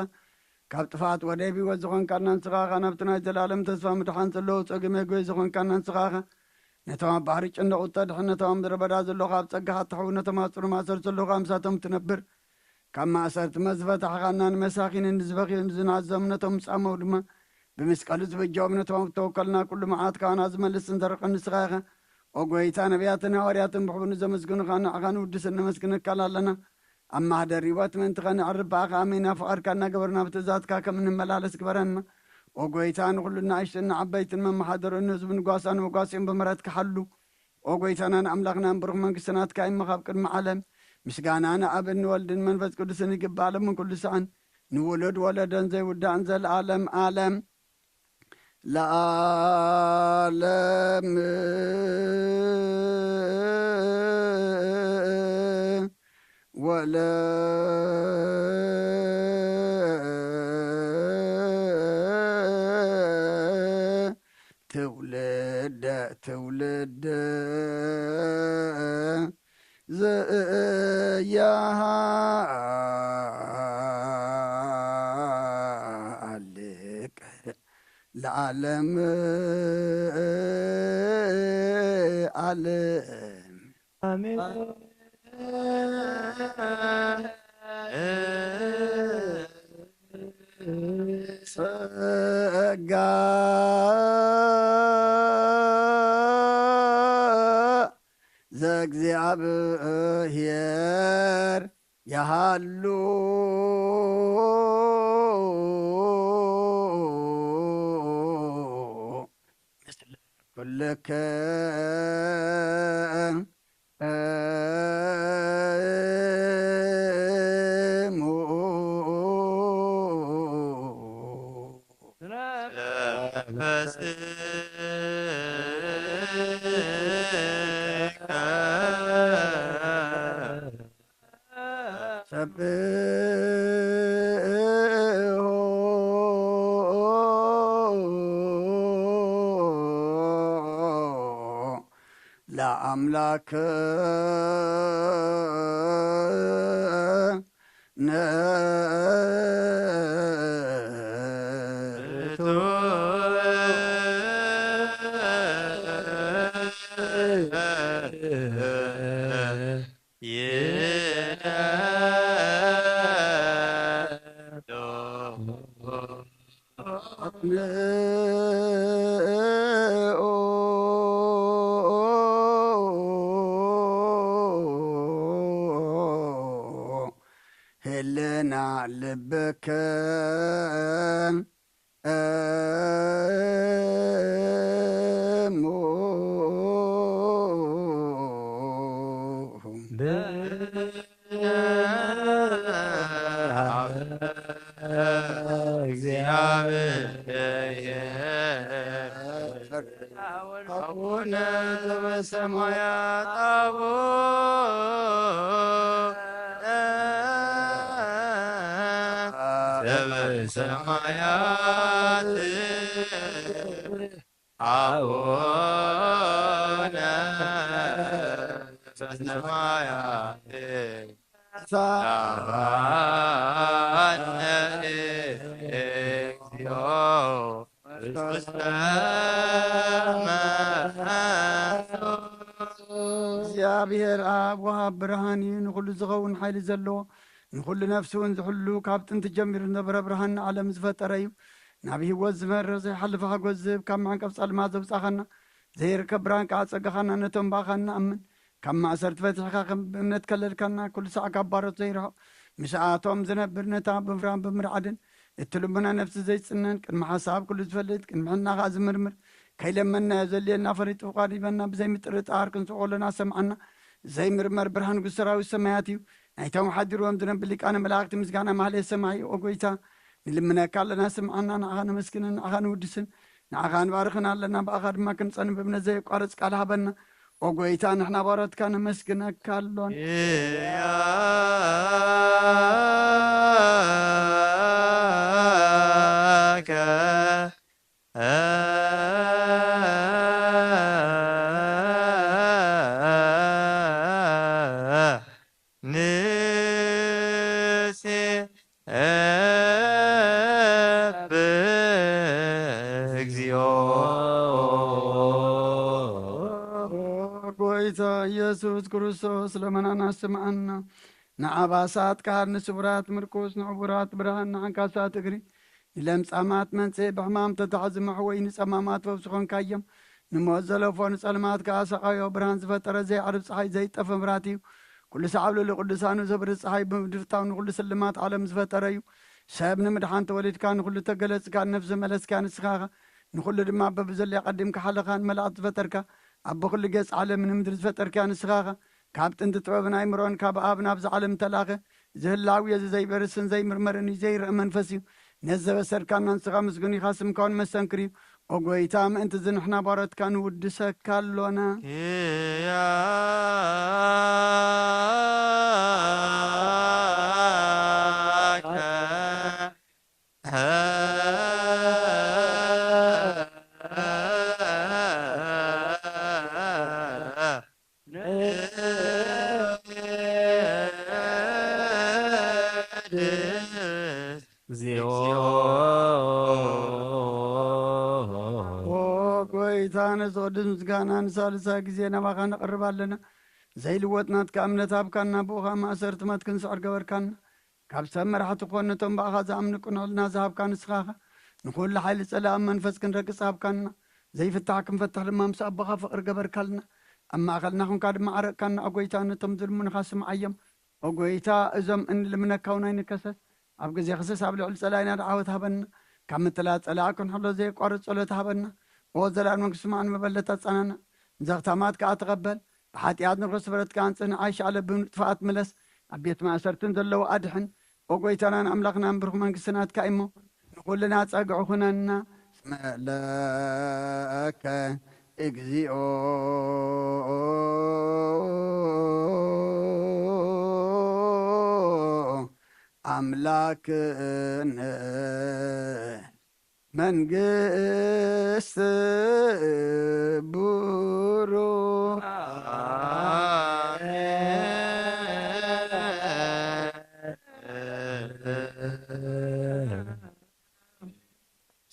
ካብ ጥፍኣት ወደብ ህይወት ዝኾንካና ንስኻ ኢኻ። ናብቲ ናይ ዘላለም ተስፋ ምድሓን ዘለዎ ጸገም የጎይ ዝኾንካና ንስኻ ኢኻ። ነቶም ኣብ ባሕሪ ጭንቕ ውጠ ድሕን፣ ነቶም ኣብ ምድረ በዳ ዘለዉ ካብ ጸጋኻ እትሕው፣ ነቶም ኣብ ጽኑዕ ማእሰር ዘለዉ ካብ ምሳቶም ትነብር። ካብ ማእሰርቲ መዝፈታሕኻና ንመሳኺንን ንዝበኽዩን ዝናዘም ነቶም ጻመው ድማ ብመስቀሉ ዝበጃዎም ነቶም ኣብ ተወከልና ኩሉ መዓት ካባና ዝመልስን ዘርቕን ንስኻ ኢኻ። ኦ ጎይታ፣ ነቢያትን ሃዋርያትን ብሕቡን ዘመስግኑኻ ንዓኻ ንውድስን ነመስግነካን ኣለና። ኣብ ማህደር ህይወት ምእንቲ ኸነዕርፍ ብኣኻ ኣሚና ፍቓድካ እናገበርና ብትእዛዝካ ከም እንመላለስ ግበረና። ኦ ጎይታ፣ ንኹሉ ንኣሽቱን ንዓበይትን መመሓደሩ ንህዝቡ ንጓሳ ንመጓሲኦም ብምሕረትካ ሓሉ። ኦ ጎይታናን ኣምላኽናን ብሩኽ መንግስቲ ናትካ እሞ ካብ ቅድሚ ዓለም ምስጋና ንኣብን ንወልድን መንፈስ ቅዱስን ይግባእ፣ ሎምን ኩሉ ሳዕን ንውሉድ ወለዶን ዘይውዳእን ዘለዓለም ዓለም ለዓለም። ወለ ትውልደ ትውልድ ዘያሃልቅ ለዓለም ዓለም። ኣሜን። ጸጋ ዘእግዚኣብሔር ይሃሉ ምስለ ኩልክሙ። ሰብሖ ለኣምላክ ነ ህልና ልብክን እሙ እግዚአብሔር አቡነ ዘበሰማያት አቡነ ዘበሰማያት አቡነ ዘበሰማያት ሳባነ እግዚኦ። እግዚአብሔር ኣብ ወሃብ ብርሃን እዩ፣ ንኹሉ ዝኸውን ሓይሊ ዘለዎ፣ ንኹሉ ነፍሲ እውን ዝሕሉ፣ ካብ ጥንቲ ጀሚሩ ዝነበረ ብርሃን ንዓለም ዝፈጠረ እዩ። ናብ ህይወት ዝመርሕ ዘይሓልፍ ሓጎስ ዝህብ፣ ካብ መዕንቀፍ ጸልማ ዘውጻኻና፣ ዘይርከብ ብርሃን ከኣ ጸጋኻና ነቶም ብኣኻ እንኣምን ካብ ማእሰርቲ ፈቲሕካ ከም ብእምነት ከለልካና፣ ኩሉ ሳዕ ካብ ባሮት ዘይርሕቕ ምስኣቶም ዝነብር፣ ነታ ብምፍራን ብምርዓድን እትልምኖ ነፍሲ ዘይጽነን፣ ቅድሚ ሓሳብ ኩሉ ዝፈልጥ፣ ቅድሚ ሕልና ከኣ ዝምርምር፣ ከይለመንናዮ ዘድልየና ፈሊጡ ፍቓዱ ሂበና፣ ብዘይምጥርጣር ክንስቆ ከለና ሰምዓና፣ ዘይምርመር ብርሃን ንጉስ ሰራዊት ሰማያት እዩ። ናይቶም ሓዲርዎም ዝነብር ሊቃነ መላእኽቲ ምስጋና ማህሌት ሰማይ፣ ኦ ጎይታ፣ ንልምነካ ኣለና፣ ስምዓና፣ ንዓኻ ነመስግንን ንዓኻ ንውድስን። ንዓኻ ንባርኽን ኣለና፣ ብኣኻ ድማ ክንጸንብ እምነት ዘየቋርጽ ቃል ሃበና። ኦ ጐይታ፣ ንሕና ባሮትካ ነመስግነካ ኣሎና። እያከ ጎይታ ኢየሱስ ክርስቶስ ለመናና ስምዓና። ንዓባሳት ቃል፣ ንስውራት ምርኩስ፣ ንዕቡራት ብርሃን፣ ንዓንካሳት እግሪ፣ ንለምጻማት መንጽሄ፣ ብሕማም ተታሕዚ መሕወይ፣ ንጸማማት ፈውሲ ኾንካዮም። ንሞት ዘለፎ ንጸልማት ከኣ ሰቓዮ፣ ብርሃን ዝፈጠረ ዘይዓርብ ጸሓይ ዘይጠፈ ምብራት እዩ። ኩሉ ሰዓብ ልዕሊ ቅዱሳኑ ዘብርህ ጸሓይ ብምድርታው ንኹሉ ስልማት ዓለም ዝፈጠረ እዩ። ሰብ ንምድሓን ተወሊድካ፣ ንኹሉ ተገለጽካ፣ ንነፍሲ መለስካ ንስኻ ኢኻ። ንኹሉ ድማ በብዘለዮ ቀዲምካ ሓለኻን መላእኽቲ ዝፈጠርካ፣ ኣብ ብኹሉ ገጽ ዓለም ንምድሪ ዝፈጠርካ ንስኻ ኢኻ። ካብ ጥንቲ ጥበብን ኣይምሮን ካብ ኣብ ናብዚ ዓለም ተላኸ። እዚ ህላዊ እዚ ዘይበርስን ዘይምርመርን እዩ፣ ዘይረአ መንፈስ እዩ። ነዚ ዘበሰርካና ንስኻ ምስጉን ኢኻ፣ ስምካ እውን መሰንክር እዩ። ኦ ጎይታ፣ ምእንቲ እዚ ንሕና ባሮትካ ንውድሰካ ኣሎና። እግዚኦ። ኦ ጎይታ፣ ነዚ ቅዱስ ምስጋና ንሳልሳይ ግዜ ናባኻ ነቕርብ ኣለና። ዘይልወጥ ናትካ እምነት ሃብካና፣ ብኡ ኸኣ ማእሰርቲ ሞት ክንስዕር ገበርካና። ካብ ሰብ መራሕቲ ክኾን ነቶም ብኣኻ ዝኣምኑ ቅኑዕ ሕልና ዝሃብካ ንስኻ ኢኻ። ንኹሉ ሓይሊ ጸላኢ ኣብ መንፈስ ክንረግጽ ሃብካና። ዘይፍታሕ ክንፈትሕ ድማ ምስ ኣቦኻ ፍቕሪ ገበርካልና። ኣብ ማእከልና ኹንካ ድማ ዓረቕካና። ኦ ጎይታ፣ ነቶም ዝልምኑኻ ስምዓዮም። ኦ ጎይታ፣ እዞም እንልምነካ እውን ኣይንከሰስ። ኣብ ግዜ ክስስ ኣብ ልዕሊ ጸላኢና ደዓወት ሃበና። ካብ ምትላል ጸላኢ ክንሕሎ ዘየቋርጽ ጸሎት ሃበና። ኦ ዘላለም ክስማዕ ንመበለት ኣጻናና። ንዘኽታማት ከኣ ተቐበል። ብሓጢኣት ንኽስ ብረትካ ኣንጽህ፣ ንዓሽ ኣለብም ጥፍኣት ምለስ። ኣብ ቤት ማእሰርትን ዘለዉ ኣድሕን። ኦ ጎይታናን ኣምላኽናን ብሩኽ መንግስቲ ናትካ እሞ ንኹልና ጸግዒ ኩነና። እስመ ለከ እግዚኦ ኣምላክነ መንግስት ብሩክ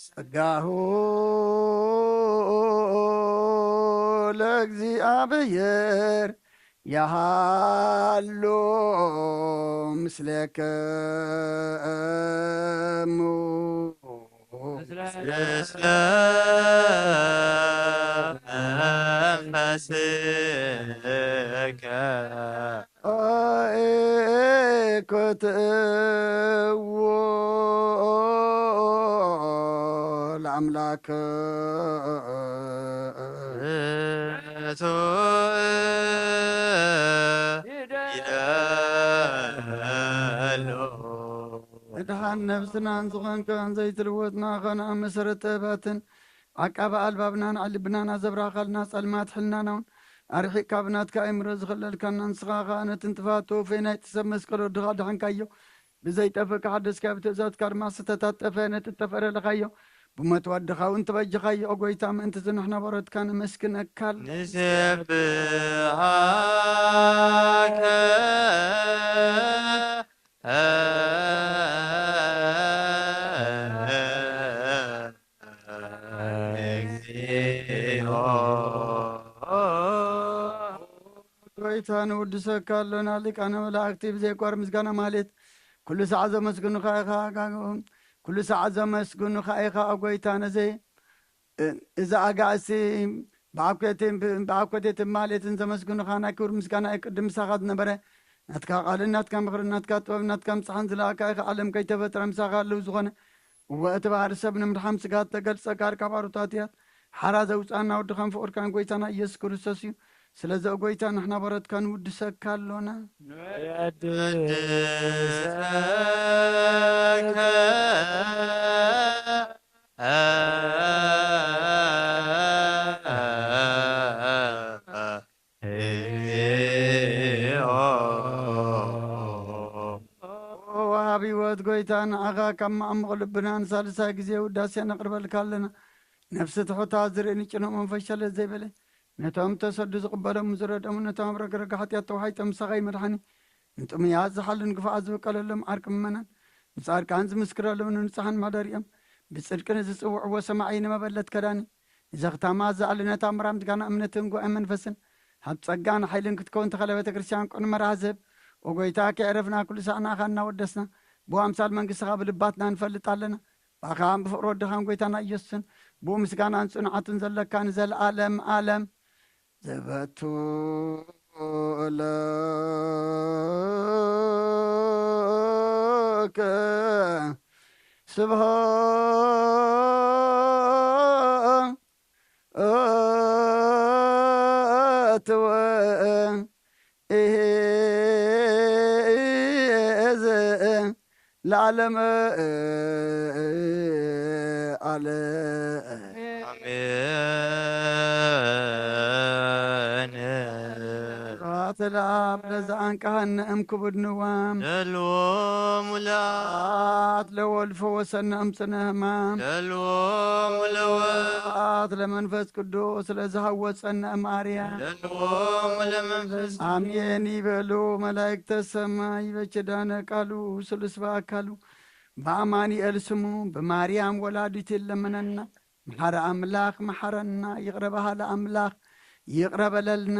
ጸጋሁ ለእግዚኣብሔር ያሃሉ ምስሌክሙ። ምስለ መንፈስከ። ክትእዎ ለኣምላክ። እቱ ይደሉ። ድሓን ነፍስናን ዝኾንካን ዘይትልወጥ ንኣኻን ኣብ መሰረት ጥበባትን ዓቃቢ ኣልባብናን ኣዕልብናን ኣዘብራኻልና ጸልማት ሕልናና እውን ኣርሒቕካ ብናትካ ኣእምሮ ዝኸለልካና ንስኻ ኸኣ ነቲ ንጥፋት ተወፈይ ናይቲ ሰብ መስቀል ወድኻ ኣድሓንካዮ። ብዘይጠፍእ ከሓደስካዮ፣ ብትእዛዝካ ድማ ዝተታጠፈ ነቲ እተፈረድኻዮ ብሞት ወድኻ እውን ተበጀኻዮ። ኦ ጐይታ፣ ምእንቲ እዚ ንሕና ባሮትካ ነመስግነካ። ንሴብሃከ እግዚኦ። ጐይታ፣ ንውድሰካ ኣሎና። ሊቃነ መላእክቲ ብዘይቋር ምስጋና ማህሌት ኩሉ ሰዓት ዘመስግኑኻ ኢኻ። ኩሉ ሰዓት ዘመስግኑኻ ኢኻ፣ ኦ ጐይታ። ነዚ፣ እዚ ኣጋእዝቲ ብኣኮቴትን ብኣኮቴትን ማህሌትን ዘመስግኑኻ፣ ናይ ክብሪ ምስጋና እዩ ቅድም ምሳኻ ዝነበረ። ናትካ ቃልን ናትካ ምኽርን ናትካ ጥበብን ናትካ ምጽሓን ዝለኣካ ኢኻ። ዓለም ከይተፈጥረ ምሳኻ ኣለዉ ዝኾነ። እወ፣ እቲ ባህሪ ሰብ ንምድሓን ስጋ እተገልጸ ቃል ካብ ኣሮታት እያ። ሓራ ዘውጽኣና ወድኻን ፍቑርካን ጐይታና ኢየሱስ ክርስቶስ እዩ። ስለዚ ኦ ጐይታ፣ ንሕና ባሮትካ ንውድሰካ ኣሎና። ንወድሰከ እግዚኦ። ወሃቢ ህይወት ጐይታ፣ ንዓኻ ካብ መዓሙቕ ልብና ንሳልሳይ ግዜ ውዳሴ ነቕርበልካ ኣለና። ነፍሲ ትሑታ ዝርኢ ንጭኑቕ መንፈስ ሸለል ዘይበለ፣ ነቶም ተሰዱ ዝቕበሎም ዝረድኦም፣ ነቶም ኣብ ረግረግ ሓጢኣት ተዋሒጦም ምሳኻ ይመድሓኒ። ንጥሙያት ዝሓሉ ንግፉዓት ዝብቀለሎም ዓርቂ ምእመናን፣ ንጻድቃን ዝምስክረሎም ንንጹሓን መሕደሪኦም፣ ብጽድቂ ንዝጽውዕዎ ሰማዒ ንመበለት ከዳኒ፣ ንዘኽታማት ዝኣሊ ነታ ምራም ዝጋና እምነትን ጉባኤ መንፈስን፣ ሃብ ጸጋን ሓይልን ክትከውን ተኸለ ቤተ ክርስቲያን ቅኑ መራህዘብ። ኦ ጎይታ፣ ከዕረፍና ኩሉ ሳዕ ንኣኻ እናወደስና፣ ብኣምሳል መንግሥትኻ ብልባትና ንፈልጥ ኣለና። ብኣኻን ብፍቕሪ ወድኻን ጎይታና ኢየሱስን፣ ብኡ ምስጋናን ጽንዓትን ዘለካ ንዘለዓለም ዓለም። ዘበቱ ለከ ስብሐት ወእሄዝ ለዓለመ ዓለም። አሜን። ስብሐት ለአብ ለዘአንቀሐነ እምክቡድ ንዋም። ደልዎም ውላ። ስብሐት ለወልድ ፈወሰነ እምጽነ ሕማም። ደልዎም ውለወ። ስብሐት ለመንፈስ ቅዱስ ለዝሃወጸነ እምአርያ። ደልዎም ለመንፈስ። አሜን ይበሉ መላእክተ ሰማይ በኪዳነ ቃሉ ስሉስ በአካሉ በአማኑኤል ስሙ በማርያም ወላዲት ይለመነና። መሓሪ ኣምላኽ መሓረና፣ ይቕረ በሃሊ ኣምላኽ ይቕረ በለልና።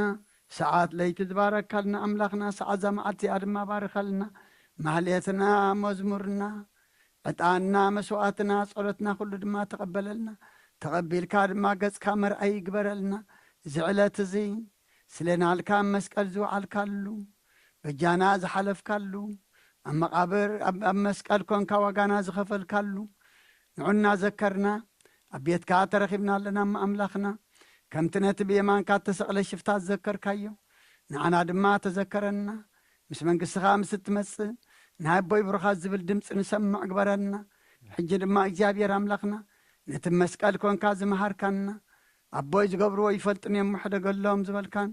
ሰዓት ለይቲ ዝባረካልና ኣምላኽና፣ ሰዓት እዛ መዓልቲ እዚኣ ድማ ባርኸልና። ማህሌትና፣ መዝሙርና፣ ዕጣንና፣ መስዋዕትና፣ ጸሎትና ኩሉ ድማ ተቐበለልና። ተቐቢልካ ድማ ገጽካ መርኣይ ይግበረልና። እዚ ዕለት እዚ ስለ ናልካ ኣብ መስቀል ዝወዓልካሉ፣ በጃና ዝሓለፍካሉ፣ ኣብ መቓብር ኣብ፣ ኣብ መስቀል ኮንካ ዋጋና ዝኸፈልካሉ፣ ንዑ እናዘከርና ኣብ ቤትካ ተረኺብና ኣለና እሞ ኣምላኽና፣ ከምቲ ነቲ ብየማንካ እተሰቕለ ሽፍታ ዝዘከርካዮ፣ ንዓና ድማ ተዘከረና። ምስ መንግስትኻ ምስ እትመጽእ፣ ናይ ኣቦይ ብሩኻት ዝብል ድምጺ ንሰምዕ ግበረና። ሕጂ ድማ እግዚኣብሔር ኣምላኽና፣ ነቲ መስቀል ኮንካ ዝመሃርካና፣ ኣቦይ ዝገብርዎ ይፈልጡን እዮም፣ ምሕደገሎም ዝበልካን፣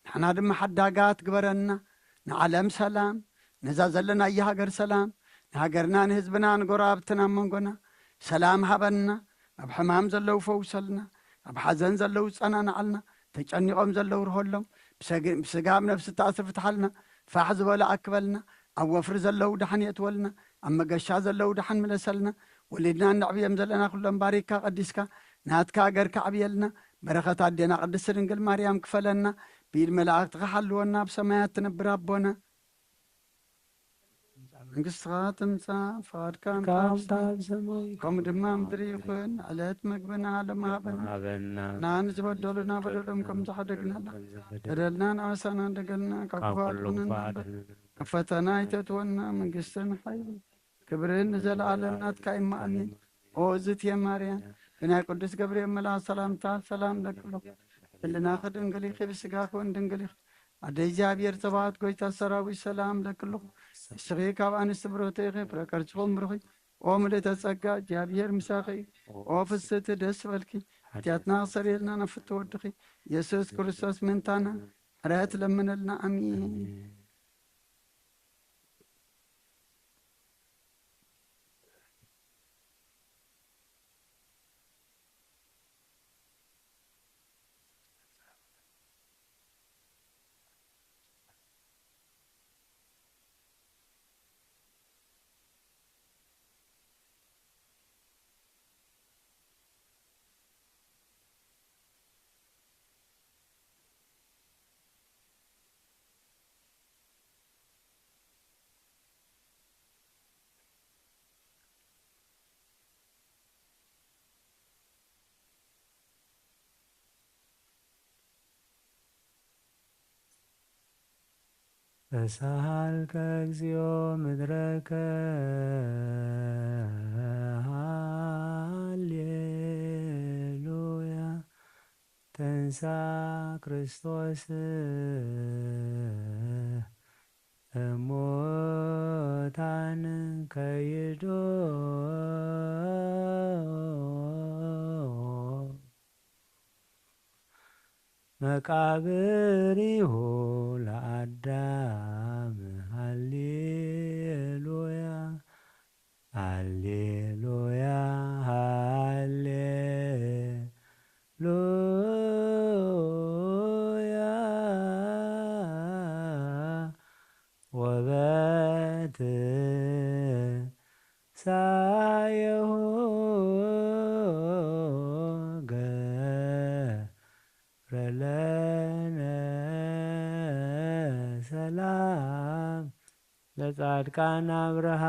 ንሕና ድማ ሓዳጋት ግበረና። ንዓለም ሰላም፣ ነዛ ዘለናያ ሃገር ሰላም፣ ንሃገርና ንህዝብና ንጎረባብትና ኣብ መንጎና ሰላም ሃበና። ኣብ ሕማም ዘለዉ ፈውሰልና፣ ኣብ ሓዘን ዘለዉ ጸናንዓልና፣ ተጨኒቖም ዘለዉ ርሆሎም፣ ብሰግ-፣ ብስጋ ኣብ ነፍሲ ተኣስር ፍትሓልና፣ ፋሕ ዝበሉ ኣክበልና፣ ኣብ ወፍሪ ዘለዉ ደሓን የእትወልና፣ ኣብ መገሻ ዘለዉ ደሓን ምለሰልና፣ ወሊድና እነዕብዮም ዘለና ኩሎም ባሪካ ቀዲስካ፣ ናትካ ሃገር ከዕብየልና፣ በረኸት ኣዴና ቅድስቲ ድንግል ማርያም ክፈለና፣ ብኢድ መላእኽትኻ ሓልወና፣ ኣብ ሰማያት ትነብር ኣቦና። መንግስትኻ ትምጻእ፣ ፍቓድካ ትምጻእ፣ ከምታ ኣብ ሰማይ ከምኡ ድማ ምድሪ ይኹን። ዕለት መግብና ሎሚ ሃበና። ሃበና። ንዝበደሉና በደሎም ከም ዝሓደግና፣ በደልና ንኣሳና እንደገልና፣ ካብ ካብ ክፉኣት ኩሉ ኣድሕነና። ክፉኣት ኣድሕነና። ኣብ ፈተና ኣይተእትወና፣ መንግስትን ሓይልን ክብርን ንዘለኣለም ናትካ እዩ። ኣሜን። ኦ እዝእትየ ማርያም፣ ብናይ ቅዱስ ገብርኤል መልኣክ ሰላምታ ሰላም እለኪ ኣለኹ። ህልናኺ ድንግል ኢኺ፣ ብስጋኺ እውን ድንግል ኢኺ። ኣደ እግዚኣብሔር ጸባኦት፣ ጎይታ ሰራዊት፣ ሰላም እለኪ ኣለኹ። ንስኺ ካብ ኣንስቲ ብርኽቲ ኢኺ፣ ፍረ ከርስኺ እውን ብሩኽ እዩ። ኦ ምልእተ ጸጋ፣ እግዚኣብሔር ምሳኺ እዩ። ኦ ፍስሕቲ ደስ በልኪ፣ ሓጢኣትና ክሰርየልና ናብ ፍትው ወድኺ ኢየሱስ ክርስቶስ ምእንታና ምሕረት ለምነልና። ኣሜን። ተሳሃልከ እግዚኦ ምድረከ፣ ሃሌሉያ። ተንሳ ክርስቶስ እሙታን ከይዶ መቃብሪሁ ለአዳም። ሃሌሉያ፣ ሃሌሉያ፣ ሃሌሉያ። ወበትንሳኤሁ ገብረ ለነ ሰላም ለጻድቃን ኣብርሃ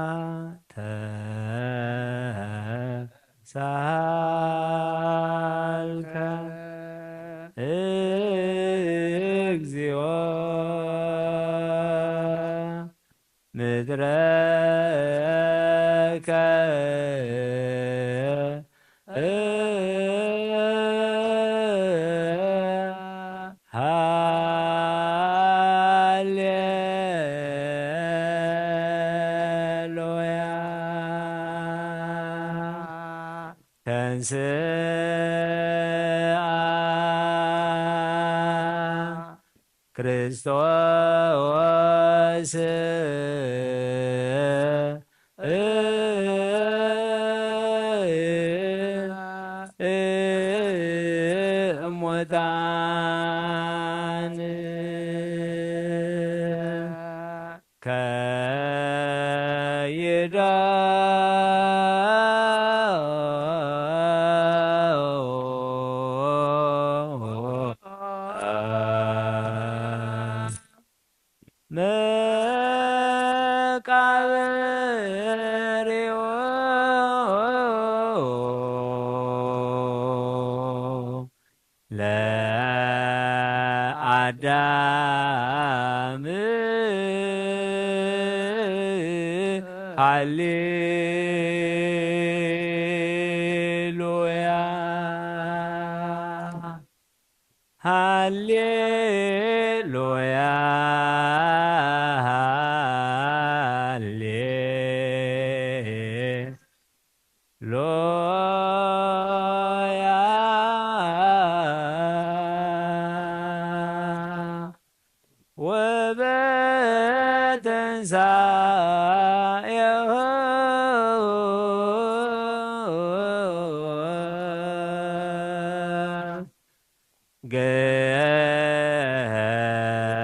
ተሳሃልከ እግዚኦ ምድረከ ሃሌሉያ። ተንስአ ክርስቶስ እሙታን ከይዳ መቃብሪሁ ለአዳም። ሃሌሉያ። ሃሌሉያ፣ ሃሌሉያ። ወበትንሳኤሁ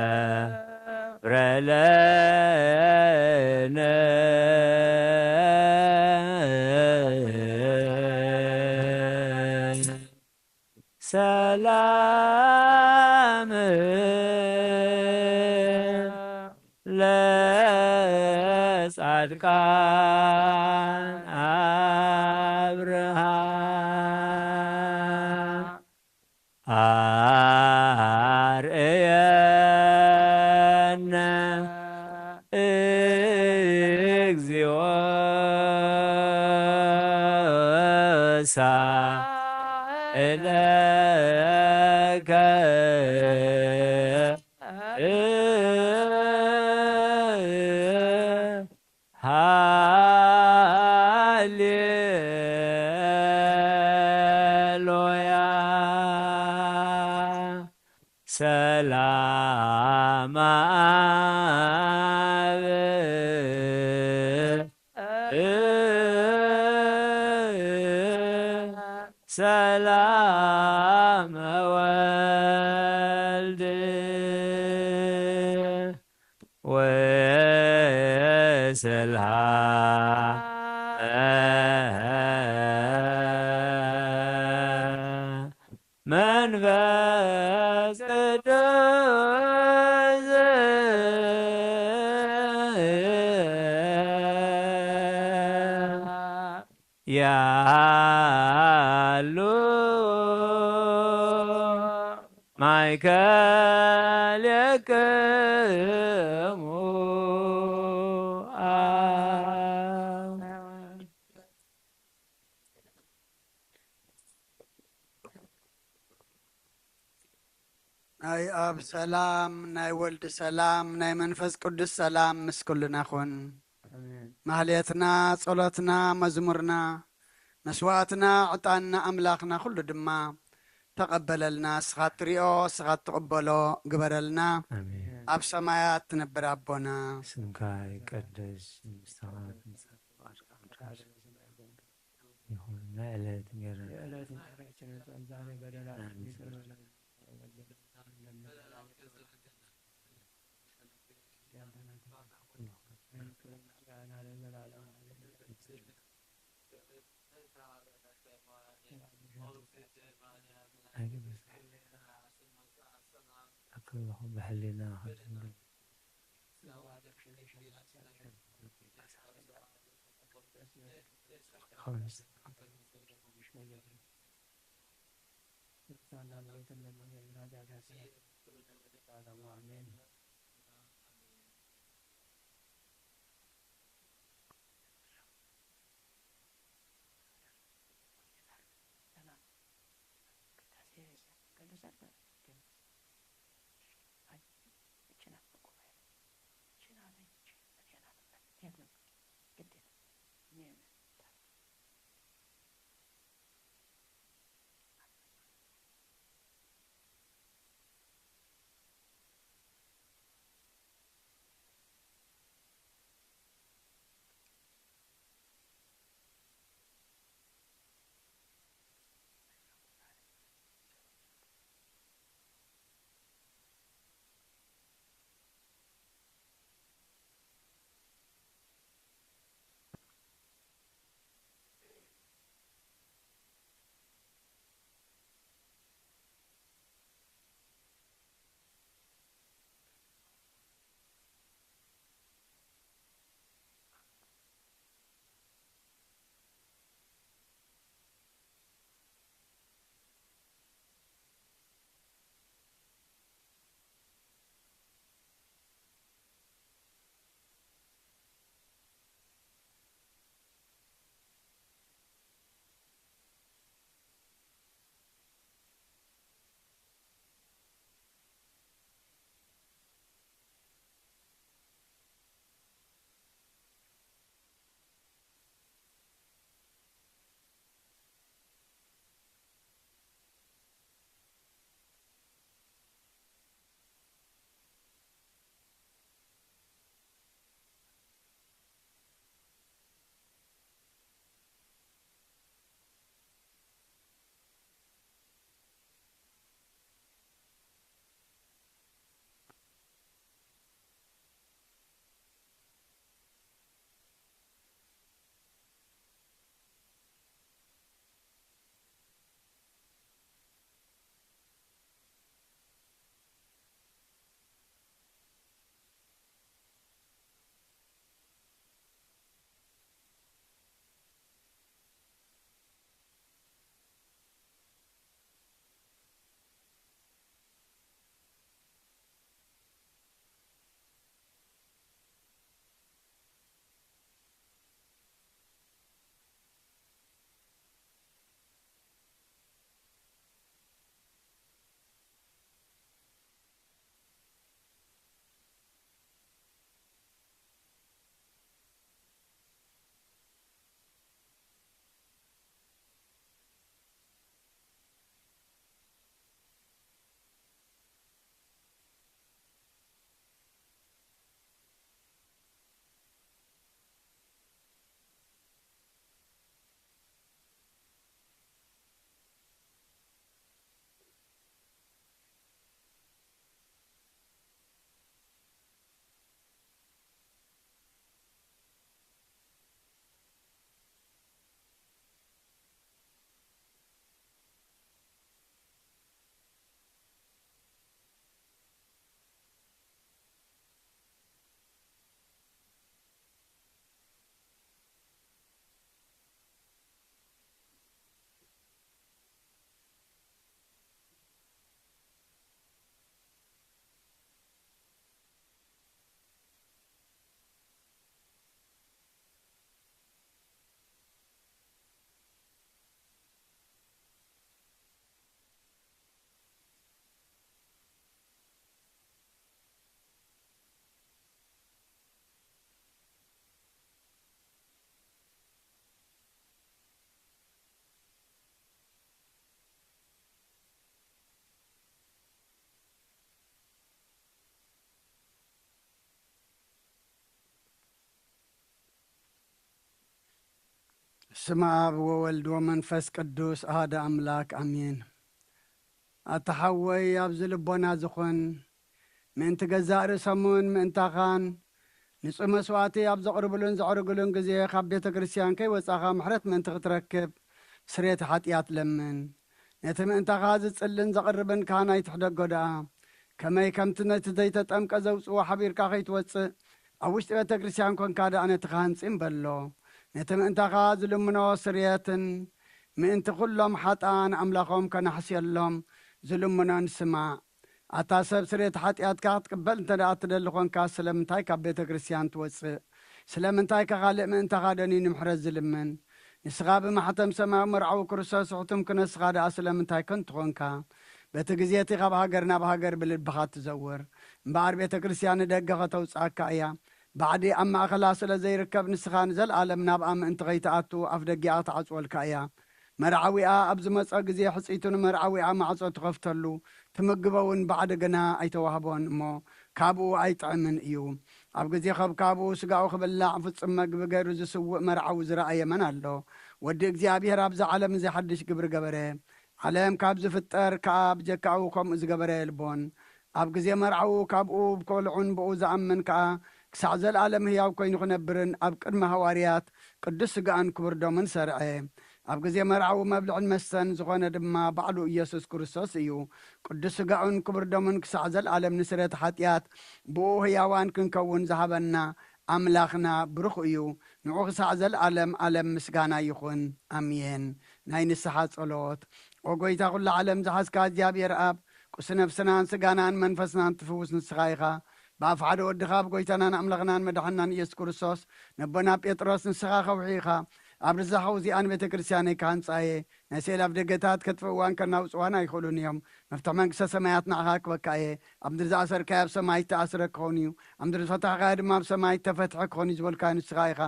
ገብረ ለነ ሰላም ለጻድቃን አብርሃ አርእየነ እግዚኦ ሳእለከ ሃሌሉያ። ሰላም አብ ሰላም ወልድ ወስልሃ መንፈስ ቅዱስ ያሉ ማእከሌክሙ። ናይ ኣብ ሰላም፣ ናይ ወልድ ሰላም፣ ናይ መንፈስ ቅዱስ ሰላም ምስ ኩልና ኩን። ኣሜን። ማህሌትና፣ ጸሎትና፣ መዝሙርና፣ መስዋዕትና፣ ዕጣንና፣ ኣምላኽና ኩሉ ድማ ተቐበለልና። ንስኻ እትሪኦ፣ ንስኻ እትቕበሎ ግበረልና። ኣሜን። ኣብ ሰማያት ትነብር ኣቦና። ስምካ ይቀደስ፣ መንግስትኻ ትምጻእ፣ ፍቓድካ ኣብ ምድሪ ይኹን። ናይ ዕለት እንጀራና የዕለት እንጀራችንን ስጠን ዛሬ፣ በደላችንን ይቅር በለን። ኣክብርኹም ብሕሊና ስመ ኣብ ወወልድ ወመንፈስ ቅዱስ ኣሃደ ኣምላክ ኣሜን። ኣታ ሓወይ፣ ኣብዚ ልቦና ዝኾን ምእንቲ ገዛእ ርእሶምን ምእንታኻን ንጹህ መስዋዕቲ ኣብ ዘቕርብሉን ዘዕርግሉን ግዜ ካብ ቤተ ክርስቲያን ከይወጻኻ ምሕረት ምእንቲ ክትረክብ ስርየት ሓጢኣት ለምን። ነቲ ምእንታኻ ዝጽልን ዘቕርብን ካህን ኣይትሕደጎ ደኣ። ከመይ ከምቲ ነቲ ዘይተጠምቀ ዘውጽዎ ሓቢርካ ከይትወጽእ፣ ኣብ ውሽጢ ቤተ ክርስቲያን ኮንካ ደኣ ነቲ ክሃንጺ እምበሎ። ነቲ ምእንታኻ ዝልምኖ ስርየትን ምእንቲ ኩሎም ሓጥኣን ኣምላኾም ከናሕስየሎም ዝልምኖን ስማዕ። ኣታ ሰብ ስርየት ሓጢኣትካ ክትቅበል እንተ ደኣ ትደሊ ኾንካ፣ ስለምንታይ ካብ ቤተ ክርስቲያን ትወጽእ? ስለምንታይ ከ ካልእ ምእንታኻ ደንዩ ንምሕረት ዝልምን? ንስኻ ብማሕተም ሰማያዊ መርዓዊ ክርስቶስ ሕቱም ክነስኻ ደኣ ስለምንታይ ከንቱ ኾንካ? በቲ ግዜ እቲ ካብ ሃገር ናብ ሃገር ብልብኻ ትዘውር። እምበኣር ቤተ ክርስቲያን ንደገ ከተውጽኣካ እያ። ባዕዲ ኣብ ማእከላ ስለ ዘይርከብ፣ ንስኻ ንዘለኣለም ናብኣ ምእንቲ ኸይትኣቱ ኣፍ ደጊኣ ክትዓጽወልካ እያ። መርዓዊኣ ኣብ ዝመጾ ግዜ፣ ሕጽይቱ ንመርዓዊኣ ማዕጾ ትኸፍተሉ፣ ትምግቦ እውን ባዕዲ ግና ኣይተዋህቦን እሞ፣ ካብኡ ኣይጥዕምን እዩ። ኣብ ግዜ ከብካቡ ስጋኡ ክብላዕ ፍጹም መግቢ ገይሩ ዝስውእ መርዓዊ ዝረኣየ መን ኣሎ? ወዲ እግዚኣብሔር ኣብዚ ዓለም እዚ ሓድሽ ግብሪ ገበረ። ዓለም ካብ ዝፍጠር ከኣ ብጀካኡ ከምኡ ዝገበረ የልቦን። ኣብ ግዜ መርዓዊ ካብኡ ብኮልዑን ብኡ ዝኣምን ከኣ ክሳዕ ዘለኣለም ህያው ኮይኑ ክነብርን ኣብ ቅድሚ ሃዋርያት ቅዱስ ስጋኡን ክቡር ደሙን ሰርዐ። ኣብ ግዜ መርዓዊ መብልዕን መስተን ዝኾነ ድማ ባዕሉ ኢየሱስ ክርስቶስ እዩ። ቅዱስ ስጋኡን ክቡር ደሙን ክሳዕ ዘለኣለም ንስርየት ሓጢኣት ብኡ ህያዋን ክንከውን ዝሃበና ኣምላኽና ብሩኽ እዩ። ንዑ ክሳዕ ዘለኣለም ኣለም ምስጋና ይኹን። ኣሜን። ናይ ንስሓ ጸሎት። ኦ ጎይታ ኩሉ ዓለም ዝሓዝካ እግዚኣብሔር ኣብ፣ ቁሲ ነፍስናን ስጋናን መንፈስናን ትፍውስ ንስኻ ኢኻ። ብኣፍ ሓደ ወድኻ፣ ብጎይታናን ኣምላኽናን መድሓናን ኢየሱስ ክርስቶስ፣ ነቦና ጴጥሮስ ንስኻ ከውሒ ኢኻ። ኣብ ርዛኸው እዚኣ ንቤተ ክርስቲያነይ ክሃንጻ እየ። ናይ ስእሊ ኣፍ ደገታት ከጥፍእዋን ከናውጽዋን ኣይኽእሉን እዮም። መፍትሒ መንግስተ ሰማያት ንዓኻ ክበካ እየ። ኣብ ምድሪ ዝኣሰርካዮ ኣብ ሰማይ ዝተኣስረ ክኸውን እዩ። ኣብ ምድሪ ዝፈታሕካዮ ድማ ኣብ ሰማይ ዝተፈትሐ ክኾን እዩ ዝበልካዮ ንስኻ ኢኻ።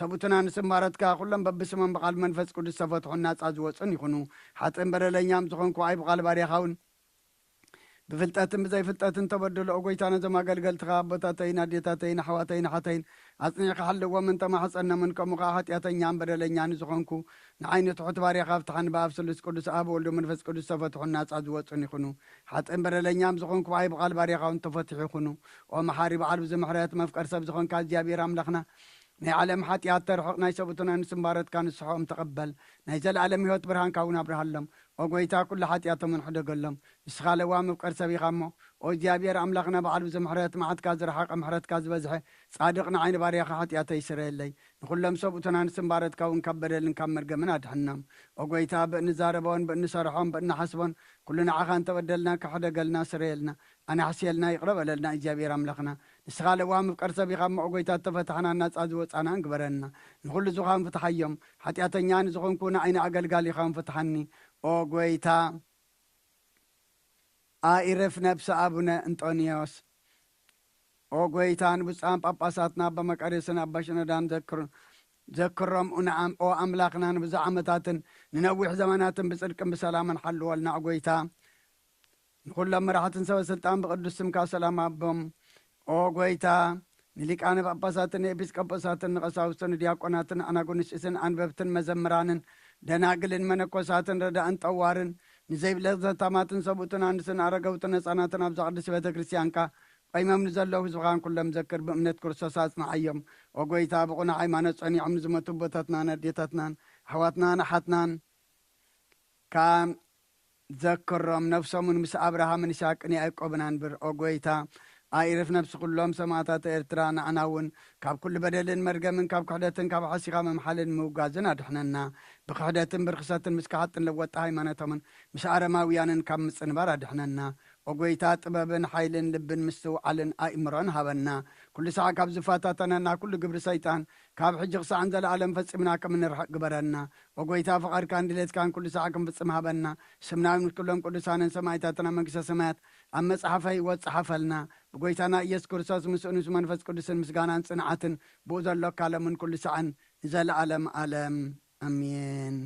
ሰብኡትና ንስምባረትካ ኩሎም በብስሞም ብቓል መንፈስ ቅዱስ ዝተፈትሑን ናጻ ዝወጹን ይኹኑ። ሓጥእን በደለኛም ዝኾንኩ ኣይ ብቓል ባርያኻ እውን ብፍልጠትን ብዘይፍልጠትን ተበደሉ። ኦ ጎይታ፣ ነዞም ኣገልገልትኻ ኣቦታተይን ኣዴታተይን ኣሕዋተይን ኣሓተይን ኣጽኒዕካ ሓልዎምን ተማሕጸኖምን፣ ከምኡ ከኣ ሓጢኣተኛን በደለኛን ዝኾንኩ ንዓይ ንትሑት ባርያኻ ፍትሓኒ። ብኣብ ስሉስ ቅዱስ ኣብ ወልዶ መንፈስ ቅዱስ ተፈትሑን ናጻ ዝወጹን ይኹኑ። ሓጥእን በደለኛም ዝኾንኩ ብኣይ ብቓል ባርያኻ እውን ተፈትሑ ይኹኑ። ኦ መሓሪ በዓል ብዙ ምሕረት መፍቀር ሰብ ዝኾንካ እግዚኣብሔር ኣምላኽና፣ ናይ ዓለም ሓጢኣት ተርሕቕ፣ ናይ ሰብኡትና ንስምባረትካ ንስሖም ተቐበል። ናይ ዘለኣለም ህይወት ብርሃንካ እውን ኣብርሃሎም። ኦ ጎይታ፣ ኩሉ ሓጢኣቶምን ሕደገሎም። ንስኻ ለዋ መፍቀር ሰብ ኢኻ እሞ፣ ኦ እግዚኣብሔር ኣምላኽና በዓል ብዙ ምሕረት፣ መዓትካ ዝረሓቐ ምሕረትካ ዝበዝሐ፣ ጻድቕ ንዓይ ንባርያኻ ሓጢኣተይ ስረየለይ። ንኹሎም ሰብኡትና ንስምባረትካ እውን ካብ በደልን ካብ መርገምን ኣድሕኖም። ኦ ጎይታ፣ ብእንዛረቦን ብእንሰርሖን ብእንሓስቦን ኩሉ ንዓኻ እንተበደልና፣ ክሕደገልና፣ ስረየልና፣ ኣናሕስየልና፣ ይቕረ በለልና እግዚኣብሔር ኣምላኽና። ንስኻ ለዋህ መፍቀር ሰብ ኢኻ እሞ፣ ኦ ጎይታ፣ እተፈታሕናን ናጻ ዝወጻናን ግበረና። ንኹሉ ዝኻን ፍትሓዮም። ሓጢኣተኛ ንዝኾንኩ ንዓይኒ ኣገልጋሊኻን ፍትሓኒ። ኦ ጎይታ፣ ኣኢርፍ ነብሲ ኣቡነ እንጦንዮስ። ኦ ጎይታ፣ ንብፁዓን ጳጳሳትና ኣባ መቃርዮስን ኣባ ሽኖዳን ዘክር-፣ ዘክሮም። ንኣም-፣ ኦ ኣምላኽና፣ ንብዙሕ ዓመታትን ንነዊሕ ዘመናትን ብጽድቅን ብሰላምን ሓልወልና። ኦ ጎይታ፣ ንኹሎም መራሕትን ሰበ ስልጣን ብቕዱስ ስምካ ሰላም ኣቦም። ኦ ጎይታ፣ ንሊቃነ ጳጳሳትን ንኤጲስቆጶሳትን ንቐሳውስትን ንዲያቆናትን ኣናጉንስጢስን ኣንበብትን መዘምራንን ደናግልን መነኮሳትን ረዳእን ጠዋርን ንዘይብለ ዘታማትን ሰብኡትን ኣንስትን ኣረገውትን ህፃናትን ኣብዛ ቅድስቲ ቤተ ክርስቲያንካ ቆይሞም ንዘለዉ ህዝብኻን ኩሎም ዘክር፣ ብእምነት ክርስቶስ ኣጽንዓዮም። ኦ ጎይታ፣ ብቑኑዕ ሃይማኖት ጸኒዖም ንዝሞቱ ኣቦታትናን ኣዴታትናን ኣሕዋትናን ኣሓትናን ካን ዘክሮም፣ ነፍሶምን ምስ ኣብርሃምን ይስሐቅን ያዕቆብን ኣንብር። ኦ ጎይታ፣ ኣኢርፍ ነፍሲ ኩሎም ሰማእታት ኤርትራ፣ ንዓና እውን ካብ ኩሉ በደልን መርገምን ካብ ክሕደትን ካብ ሓሲኻ ምምሓልን ምውጋዝን ኣድሕነና። ብክሕደትን ብርክሰትን ምስ ከሓጥን ለወጥቲ ሃይማኖቶምን ምስ ኣረማውያንን ካብ ምጽንባር ኣድሕነና። ኦ ጎይታ፣ ጥበብን ሓይልን ልብን ምስትውዓልን ኣእምሮን ሃበና። ኩሉ ሳዕ ካብ ዝፈታተነና ኩሉ ግብሪ ሰይጣን ካብ ሕጂ ክሳዕን ዘለኣለም ፈጺምና ከም እንርሕቕ ግበረና። ኦ ጎይታ፣ ፍቓድካን ድሌትካን ኩሉ ሳዕ ክንፍጽም ሃበና። ስምና ምስ ኩሎም ቅዱሳንን ሰማእታትን ኣብ መንግስተ ሰማያት ኣብ መጽሓፈ ህይወት ጸሓፈልና። ብጎይታና ኢየሱስ ክርስቶስ ምስኡን ምስ መንፈስ ቅዱስን ምስጋናን ጽንዓትን ብኡ ዘሎካ ለምን ኩሉ ሳዕን ንዘለኣለም ኣለም። ኣሜን።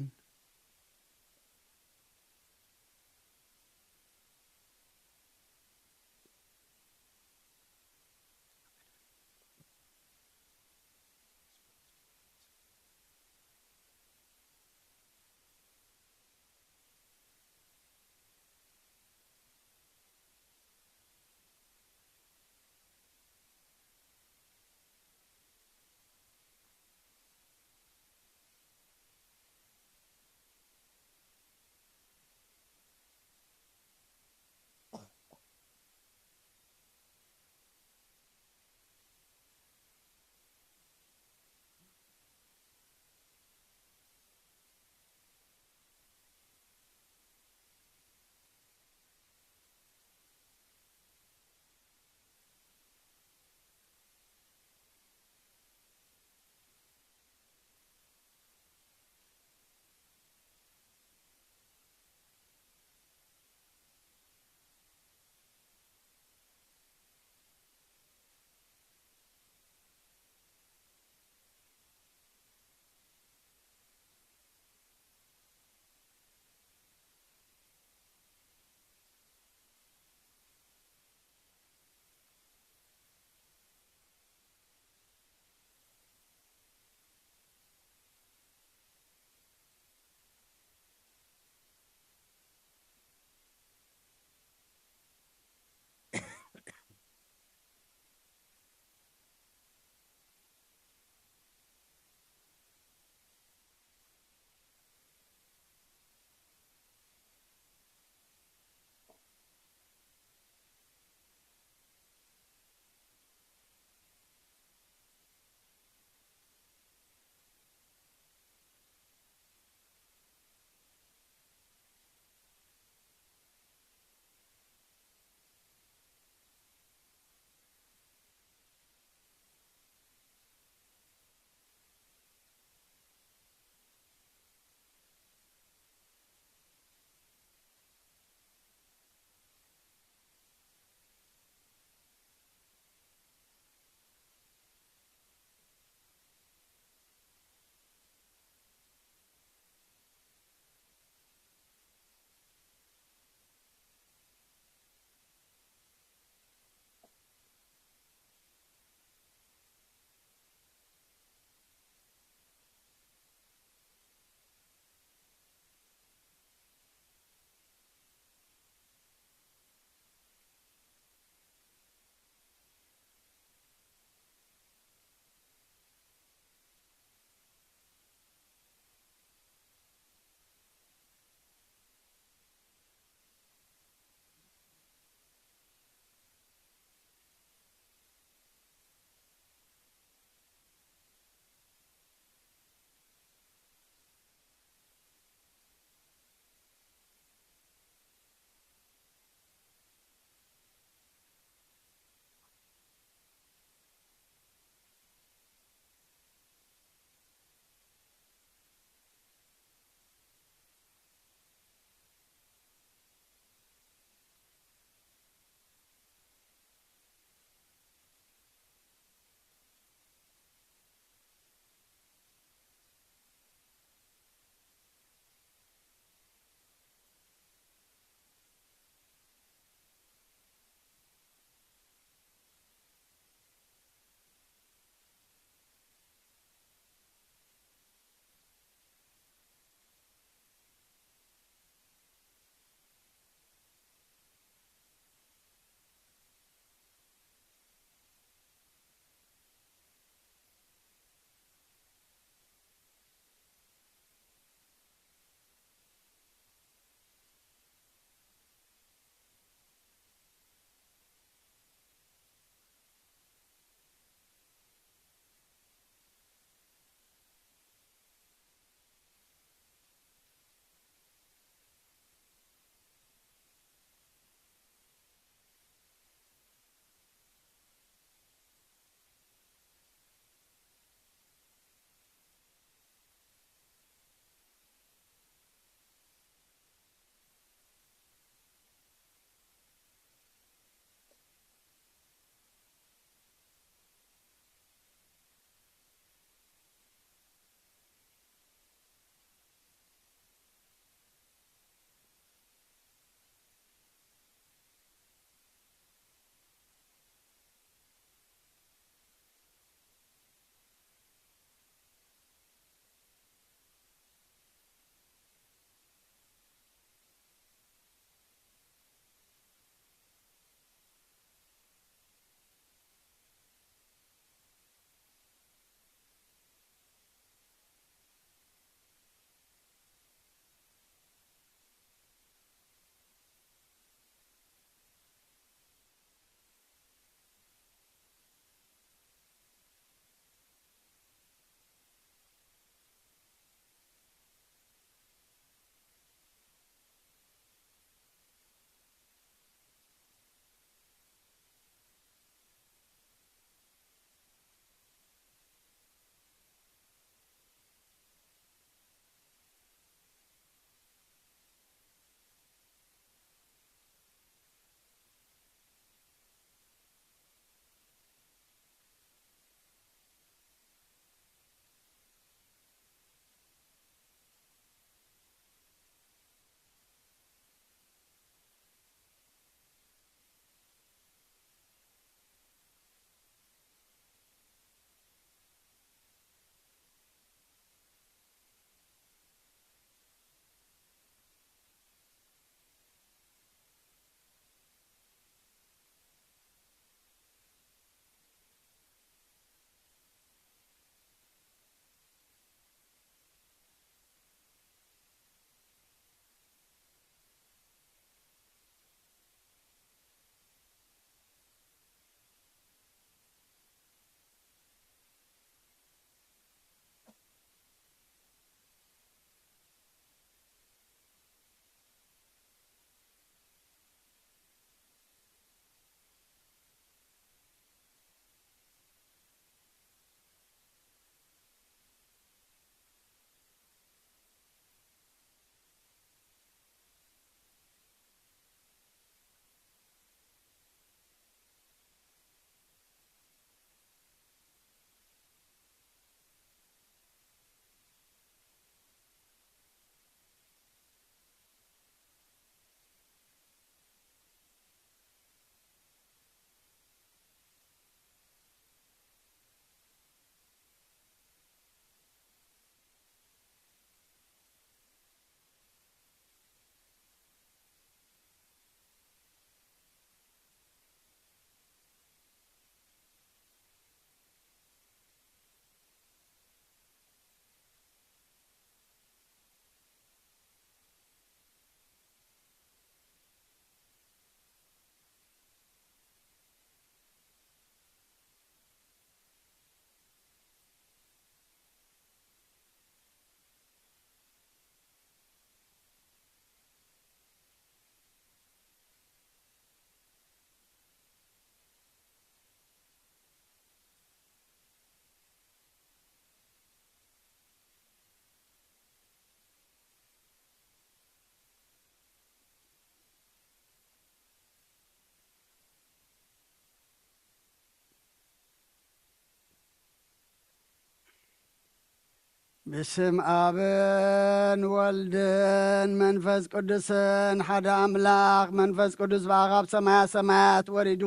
ብስም ኣብን ወልድን መንፈስ ቅዱስን ሓደ ኣምላኽ። መንፈስ ቅዱስ ብኣኻብ ሰማያ ሰማያት ወሪዱ